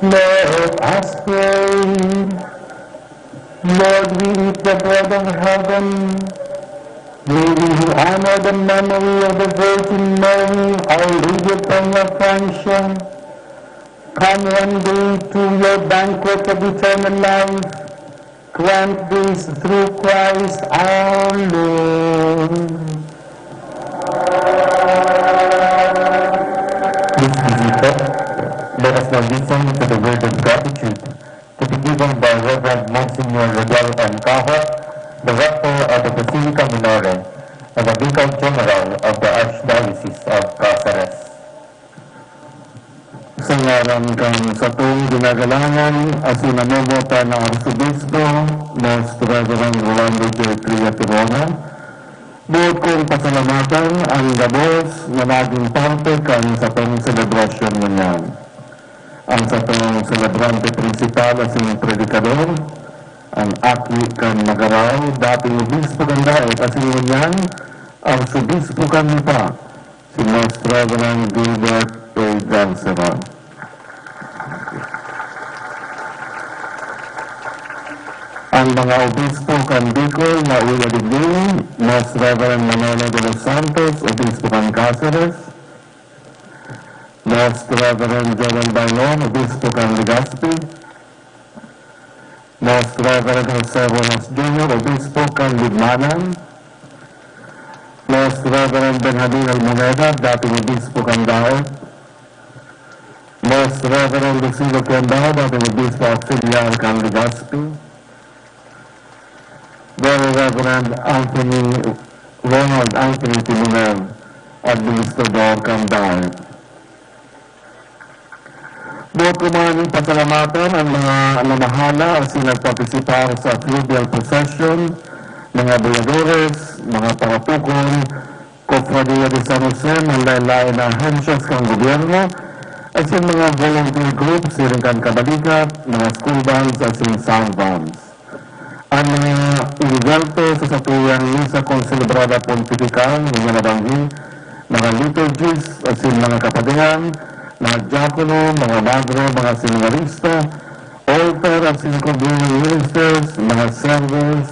Let us pray. Lord, we eat the bread of heaven. May we honor the memory of the Virgin Mary, Our Lady of Peñafrancia. Come one day to your banquet of eternal life. Grant this through Christ our Lord. Please be seated. Let us now listen to the word of gratitude to be given by Reverend Monsignor Rodel M. Caho, Director of the Basilica Minore and the Vicar General of the Archdiocese of Caceres. Sa ngaran kan satong ginagalangan asin namomotan na Arsobispo, Most Reverend Rolando J. Tria Tirona, boot kong pasalamatan an gabos na nagin parte kan satong selebrasyon ngunyan. An satong selebrante prinsipal asin predikador, an aki kan Magarao, dating obispo kan Daet asin ngunyan Arsobispo kan Lipa, si Most Reverend Gilbert A. Gansera. Ang mga obispo kan Bicol na uya digdi, Most Reverend Manolo de los Santos, Obispo kan Caceres, Most Reverend Joel Bayon, Obispo kan Legazpi, Most Reverend Jose Rojas Junior, Obispo kan Libmanan, Most Reverend Benjamin Almoneda, dating Obispo kan Daet, Most Reverend Lucilo Quiambao, dating Obispo Auxiliar kan Legazpi, Very Reverend Anthony, Ronald Anthony Timonel, Administrador kan Daet. Boot ko man pasalamatan an mga namahala asin nagpartisipar sa fluvial procession, mga boyadores, mga paratukol, Cofradia de San Jose, mga laen-laen na ahensyas kan gobyerno, asin mga volunteer groups siring kan kabalikat, mga school bands asin sound bands. An mga envuelto sa satuyang misa konselebrada pontifikal, mga nabanggi, mga liturgist, asin mga kapadehan, mga diakono, mga madre, mga seminarista, altar asin communion ministers, mga servers,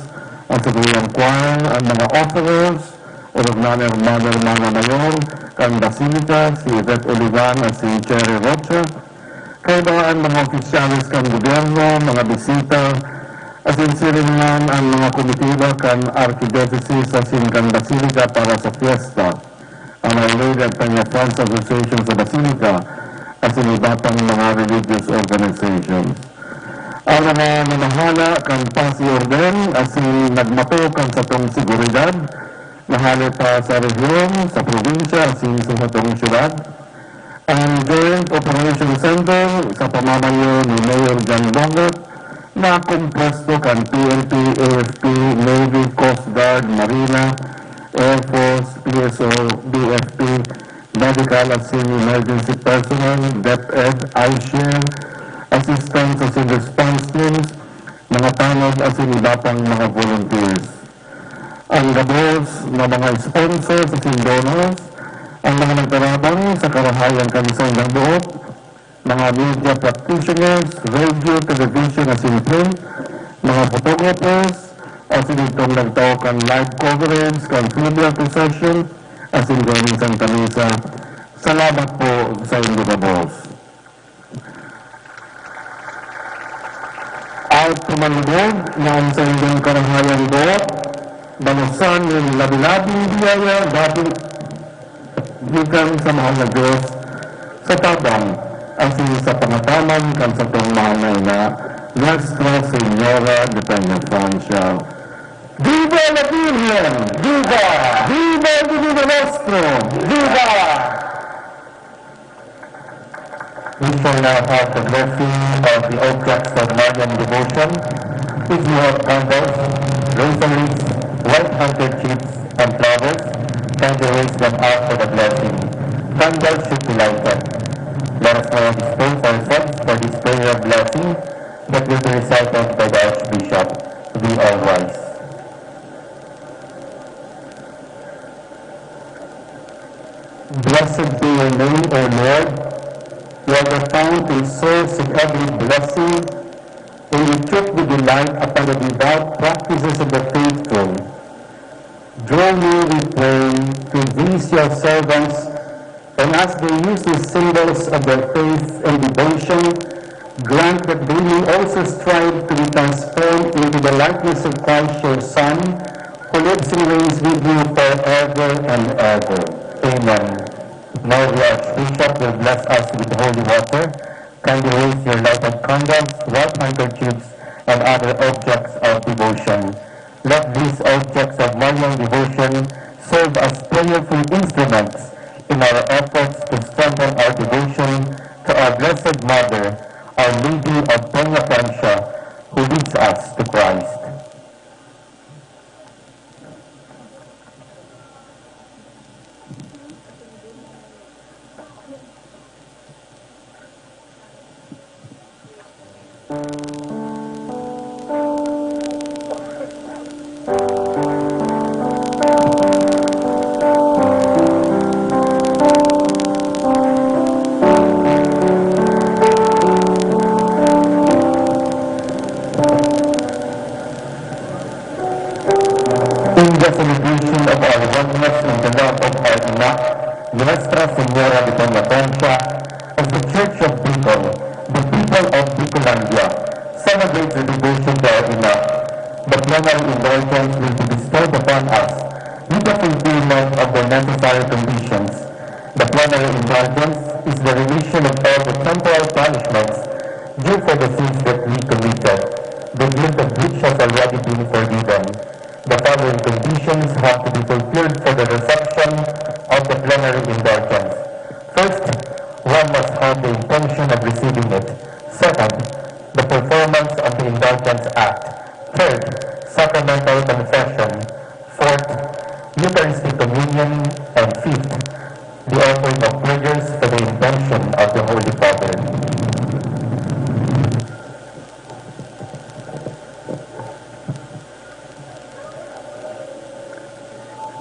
an satuyang choir, an mga offerers, orog na ni Hermano, Hermana Mayor kan Basilica, si Yvette Olivan asin Cherry Rocha, kaiba an mga opisyales kan gobyerno, mga bisita, asin siring man an mga komitiba kan Archdiocese asin kan Basilica para sa fiesta, an Our Lady of Peñafrancia Association sa Basilica, asin iba pang mga religious organizations. An mga namahala kan Paz y Orden asin nagmato kan satong seguridad, na hale pa sa rehiyon, sa probinsya, asin sa satong syudad. An Joint Operation Center, sa pamamayo ni Mayor John Bongot, na kompuesto kan P N P, A F P, Navy, Coast Guard, Marina, Air Force, P S O, B F P, medical asin emergency personnel, DepEd, iShare, assistance asin response teams, mga tanod asin iba pang mga volunteers. An gabos na mga sponsors asin donors, an mga nagtarabang sa karahayan kan saindang buot, mga media practitioners, radio, television asin print, mga photographers, asin idtong nagtao kan live coverage kan fluvial procession asin kan Santa Misa. Salamat po saindo gabos. At kumalibog na an saindong karahayang buot, balosan nin labi-labing biyaya dating gikan sa mahal na Dios, sa tabang asin sa pangataman kan satong mahal na ina, Nuestra Señora de Peñafrancia. Viva la Virgen! Viva! Viva el Divino Rostro! Viva! We shall now have the blessing of the objects of Marian devotion. If you have candles, rosaries, white handkerchiefs, and flowers, kindly raise them up for the blessing. Candles should be lighted. Let us now dispose ourselves for this prayer of blessing that will be recited by the Archbishop. Be all wise. Blessed be your name, O Lord. You are the fount Beautiful source of every blessing, and we took with delight upon the devout practices of the faithful. Draw near, we pray, to these your servants, and as they use these symbols of their faith and devotion, grant that they may also strive to be transformed into the likeness of Christ, your Son, who lives and reigns with you forever and ever. Amen. Now the Archbishop will bless us with holy water. Kindly raise your lighted candles, white handkerchiefs, and other objects of devotion. Let these objects of Marian devotion serve as prayerful instruments in our efforts to strengthen our devotion to our Blessed Mother, Our Lady of Peñafrancia, who leads us to Christ. In the celebration of our oneness in the love of our Ina, Nuestra Señora de Peñafrancia, as the Church of Bicol, the people of Bicolandia, celebrates the devotion to our Ina, the plenary indulgence will be bestowed upon us with the fulfillment of the necessary conditions. The plenary indulgence is the remission of all the temporal punishments due for the sins that we committed, the guilt of which has already been forgiven. The following conditions have to be fulfilled for the reception of the plenary indulgence. First, one must have the intention of receiving it. Second, the performance of the Indulgence Act. Third, sacramental confession. Fourth, Eucharistic communion. And fifth, the offering of prayers for the intention of the Holy Father.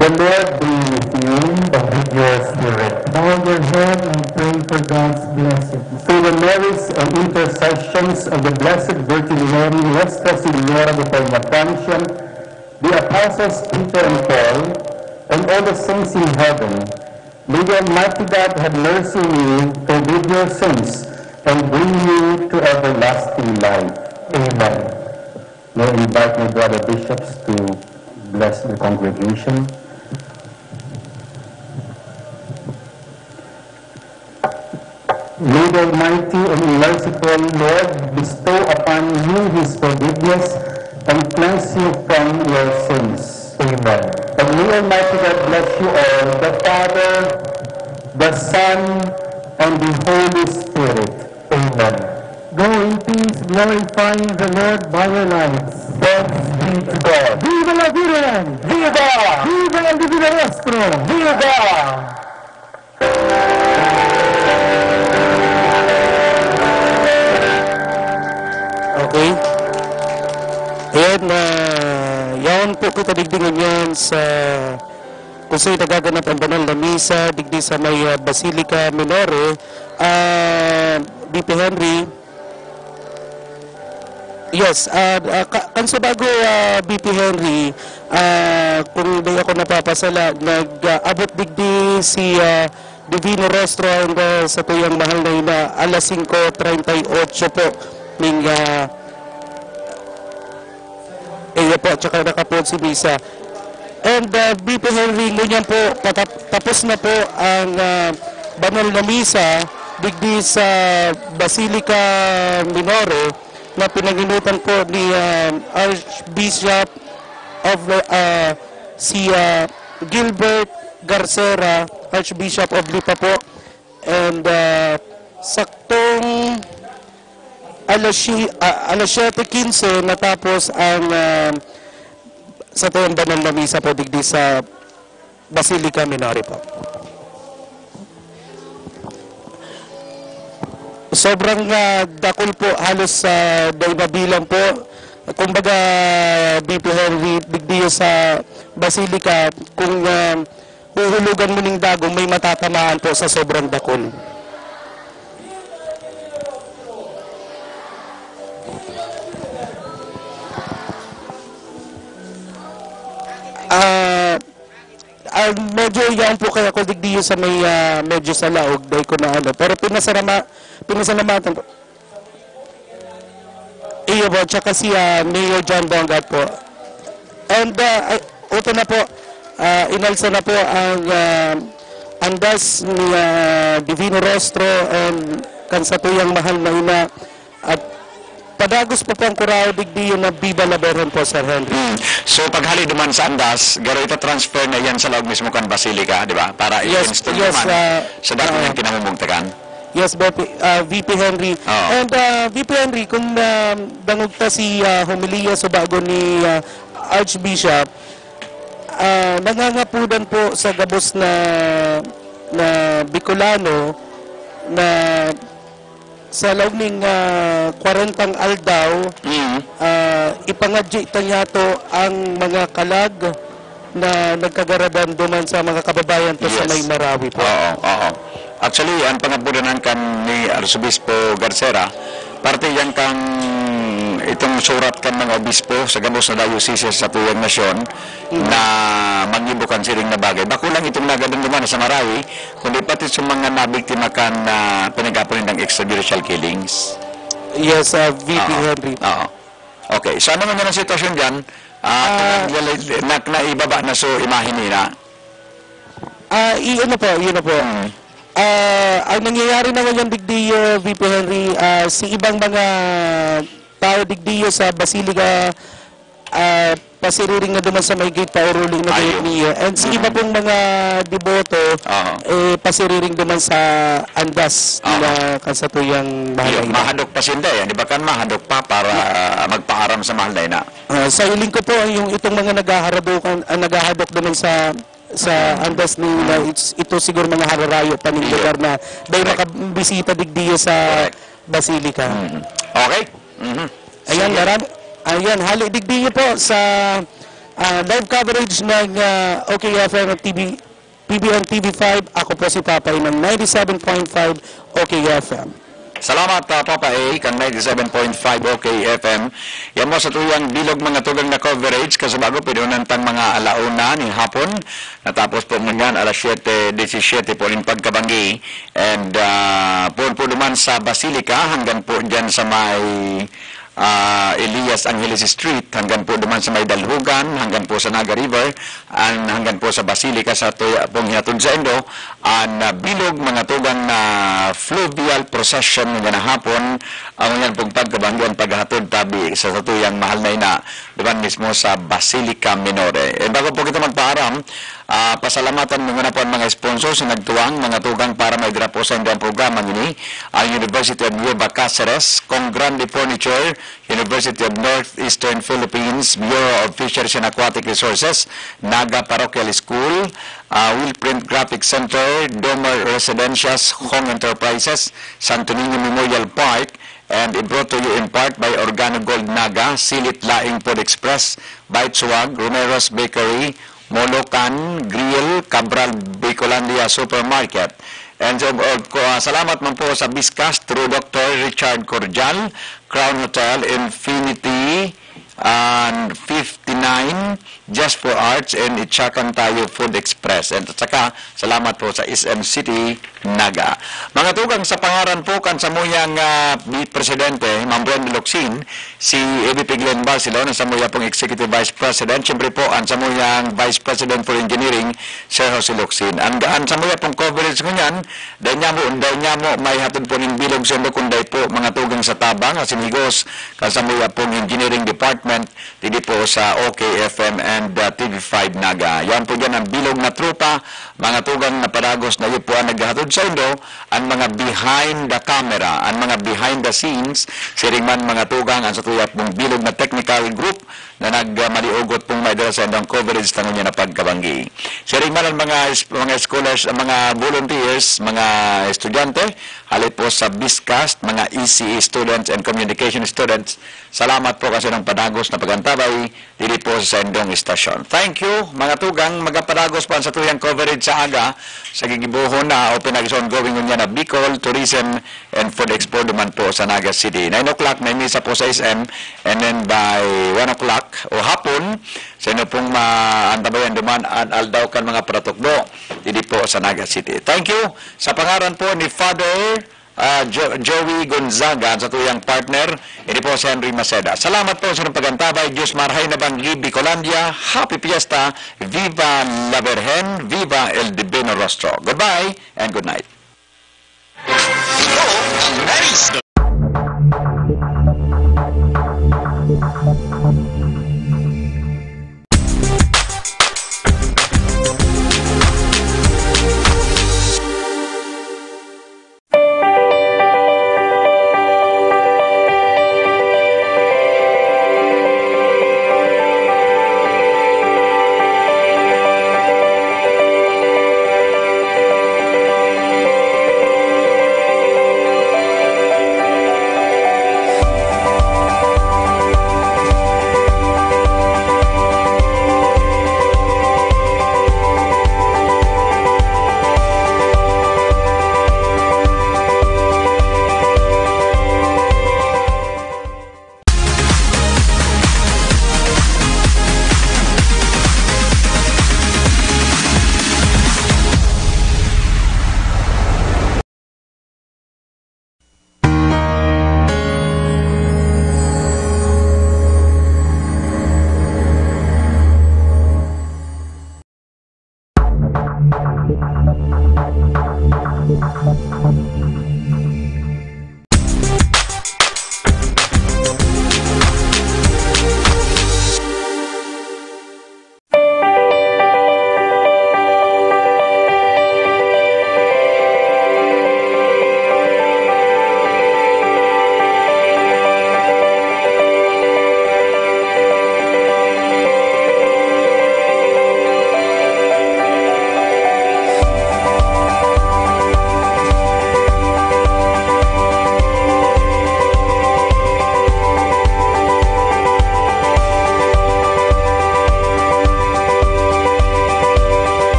The Lord be with you and with your spirit. Bow your head and pray for God's blessing. Through the merits and intercessions of the Blessed Virgin Mary, Nuestra Señora de Peñafrancia, the apostles Peter and Paul, and all the saints in heaven, may the Almighty God have mercy on you, forgive your sins, and bring you to everlasting life. Amen. May I invite my brother bishops to bless the congregation. May the Almighty and merciful Lord bestow upon you His forgiveness and cleanse you from your sins. Amen. And may Almighty God bless you all, the Father, the Son, and the Holy Spirit. Amen. Go in peace, glorifying the Lord by your lives. Thanks be to God. Viva la Virgen! Viva! Viva el Divino Rostro! Viva! Okay. Ayan, ah, yaon po kita digdi ngunyan sa kung saan nagaganap ang banal na misa digdi sa may, ah, Basilica Minore. Ah, B P Henry, yes, ah, ah, ka-, kan sa bago, ah, B P Henry, ah, kung di ako napapasala, nag-abot digdi si, ah, Divino Rostro and, ah, sa tuyang mahal na ina, alas singko treinta y ocho po ning, ah, iyo po, tsaka nakapoon si misa. And, ah, B P Henry, ngunyan po, patap-, tapos na po ang, ah, banal na misa digdi sa Basilica Minore na pinanginutan po ni, ah, Archbishop of, ah, si, ah, Gilbert Garcera, Archbishop of Lipa po. And, ah, saktong alas si-, ah, alas siyete quince natapos ang, ah, satuyang banal na misa po digdi sa Basilica Minore po. Sobrang, ah, dakul po, halos, ah, dai mabilang po. Kumbaga, B P Henry, digdi sa Basilica, kung, ah, huhulugan mo ning dagom, may matatamaan po sa sobrang dakul. Ah, ah, medyo yan po kaya ko digdiyo sa may, ah, medyo sa laog, dahil ko na ano. Pero pinasarama-, pinasalamatan ko. Iyo po, tsaka si, ah, Mayor John Bongat po. And, ah, ay, ito na po, ah, inalsa na po ang, ah, andas ni, ah, Divino Rostro and kan satuyang mahal na ina. At padagos pa po ang kurahaw digdi yun na Viva la Virgen po, Sir Henry. Hmm. So, paghali duman sa andas, garo ita-transfer na yan sa laog mismo kan Basilica, di ba? Para Yes, i-install yes, duman ah, sa dati ah, niyang kinamumugtakan. Yes, V P, ah, V P Henry. Oo. And, ah, V P Henry, kung, ah, dangog ta si, ah, homilya subago ni, ah, Archbishop, ah, nangangapudan po sa gabos na, na Bicolano na sa laog ning, ah, kwarentang aldaw, Mm. ah, ipangadyi ta niyato ang mga kalag na nagkagaradan duman sa mga kababayan ta sa Yes. may Marawi po. Oo, oo. Actually, ang pangapudanan kan ni Arsobispo Garcera, parte yan kang itong surat kan mga obispo sa gabos na dayosise sa tuyang nasyon Mm. na mag-ibo kan siring na bagay. Bako lang itong nagadan duman sa Marawi, kundi pati sa mga nabiktima kan, ah, pinag-apo nindang extrajudicial killings. Yes, ah, V P Oo. Henry. Oo. Okay, so ano man yan ang sitwasyon dyan? Ah, Ah. nag-, nag-, naibaba na so imahe nila. Ah, i-, ano po, yun na po. Mm. Ah, ang nangyayari naman yan digdi, uh, V P Henry, ah, si ibang mga tao digdi sa Basilica, ah, pasiriring na duman sa may gate, pauruli na Ayo. gate niya. And si iba Mm. pong mga deboto, Aha. eh, pasiriring duman sa andas Aha. na kan satuyang Iyo, mahalay na. mahadok pa sinda yan. Di ba kan mahadok pa para magpaaram sa mahal na ina? Ah, sa hiling ko po, yung itong mga naghaharadukan, ah, naghahadok duman sa, sa Mm. andas ni ina, Mm. it's, ito siguro mga hararayo pa ning Iyo. lugar na dahil Correct. makabisita digdi sa Correct. Basilica. Mm. Okay. Mhm. Ayan, Sige. marami. Ayan, hali digdi niyo po sa, ah, live coverage ng, ah, O K F M at T V, P B N T V five. Ako po si Papay ng ninety-seven point five O K F M. Salamat, ah, Papa A, kang ninety-seven point five O K F M. Yan mo sa tuyang bilog mga tugang na coverage, kasi bago pinunan tang mga alauna ning hapon, natapos po ngunyan alas siyete disisiyete po ning pagkabanggi. And, ah, poon po duman sa Basilica, hanggang po dyan sa may, ah, Elias Angeles Street, hanggang po duman sa may Dalhugan, hanggang po sa Naga River, and hanggang po sa Basilica, sa tuya pong hinatod sa Indo, an, ah, bilog mga tugang na fluvial procession na hapon, ang yan pong pagkabanggi, ang paghatod tabi sa satuyang mahal na ina, duman mismo sa Basilica Minore. Eh, bago po kita magpaaram, Ah, pasalamatan mo muna po ang mga sponsors na nagtuwang, mga tugang para maidra po sa indang programa ngini, ang University of Nueva Caceres, Kong Grande Furniture, University of Northeastern Philippines, Bureau of Fisheries and Aquatic Resources, Naga Parochial School, ah, Willprint Graphic Center, Domer Residencias, Hong Enterprises, Santo Niño Memorial Park, and brought to you in part by Organo Gold Naga, Silit Laing Food Express, Bite Swag, Romero's Bakery, Molocan Grill, Cabral Bicolandia Supermarket. And so, uh, ko-, ah, salamat man po sa Biscast through Doctor Richard Cordial, Crown Hotel, Infinity, and fifty-nine, Just for Arts, and Itchakan Tayo Food Express. And at saka, salamat po sa S M City Naga. Mga tugang, sa pangaran po kan samuyang, ah, bi-, presidente, Ma'am Brenda Locsin, si A V P Glenn Barcelon, ang samuya pong Executive Vice President, siyempre po, ang samuyang Vice President for Engineering, Sir Jose Locsin. Ang, ang samuya pong coverage ngunyan, dahil niya mo, dahil niya mo, may hatod po ning bilog sa inyo, kung dahil po, mga tugang sa tabang, asin higos, kan samuya pong Engineering Department, didi po sa O K F M and, uh, T V five Naga. Yan po dyan ang bilog na tropa, mga tugang na padagos na yun po ang naghahatod sa indo, ang mga behind the camera, ang mga behind the scenes, siring man mga tugang, ang sa tuyap mong bilog na technical group na nagmaliugot pong maidala sa indang coverage tangon niya na pagkabanggi. Siring man ang mga, mga scholars, ang mga volunteers, mga estudyante, hali po sa Biscast, mga E C E students and communication students, salamat po kasi ng padagos na pag-antabay, dili po sa indong Thank you, mga tugang. Magapadagos pa ang satuyang coverage sa aga sa gigibohon na o pinag-ongoing ngunyan na Bicol Tourism and Food Expo duman po sa Naga City. Nine o'clock, may misa po sa S M, and then by one o'clock o hapon, sa inyo pong maantabayan duman an aldaw kan mga paratukdo, didi po sa Naga City. Thank you. Sa pangaran po ni Father ah, Jo-, Joey Gonzaga, sa tuyang partner, ini po si Henry Maceda. Salamat po sa inyong pag-antabay. Diyos marhay na banggi, Bicolandia, Happy Fiesta, Viva la Virgen, Viva el Divino Rostro. Goodbye and good night. Ito ang Maris.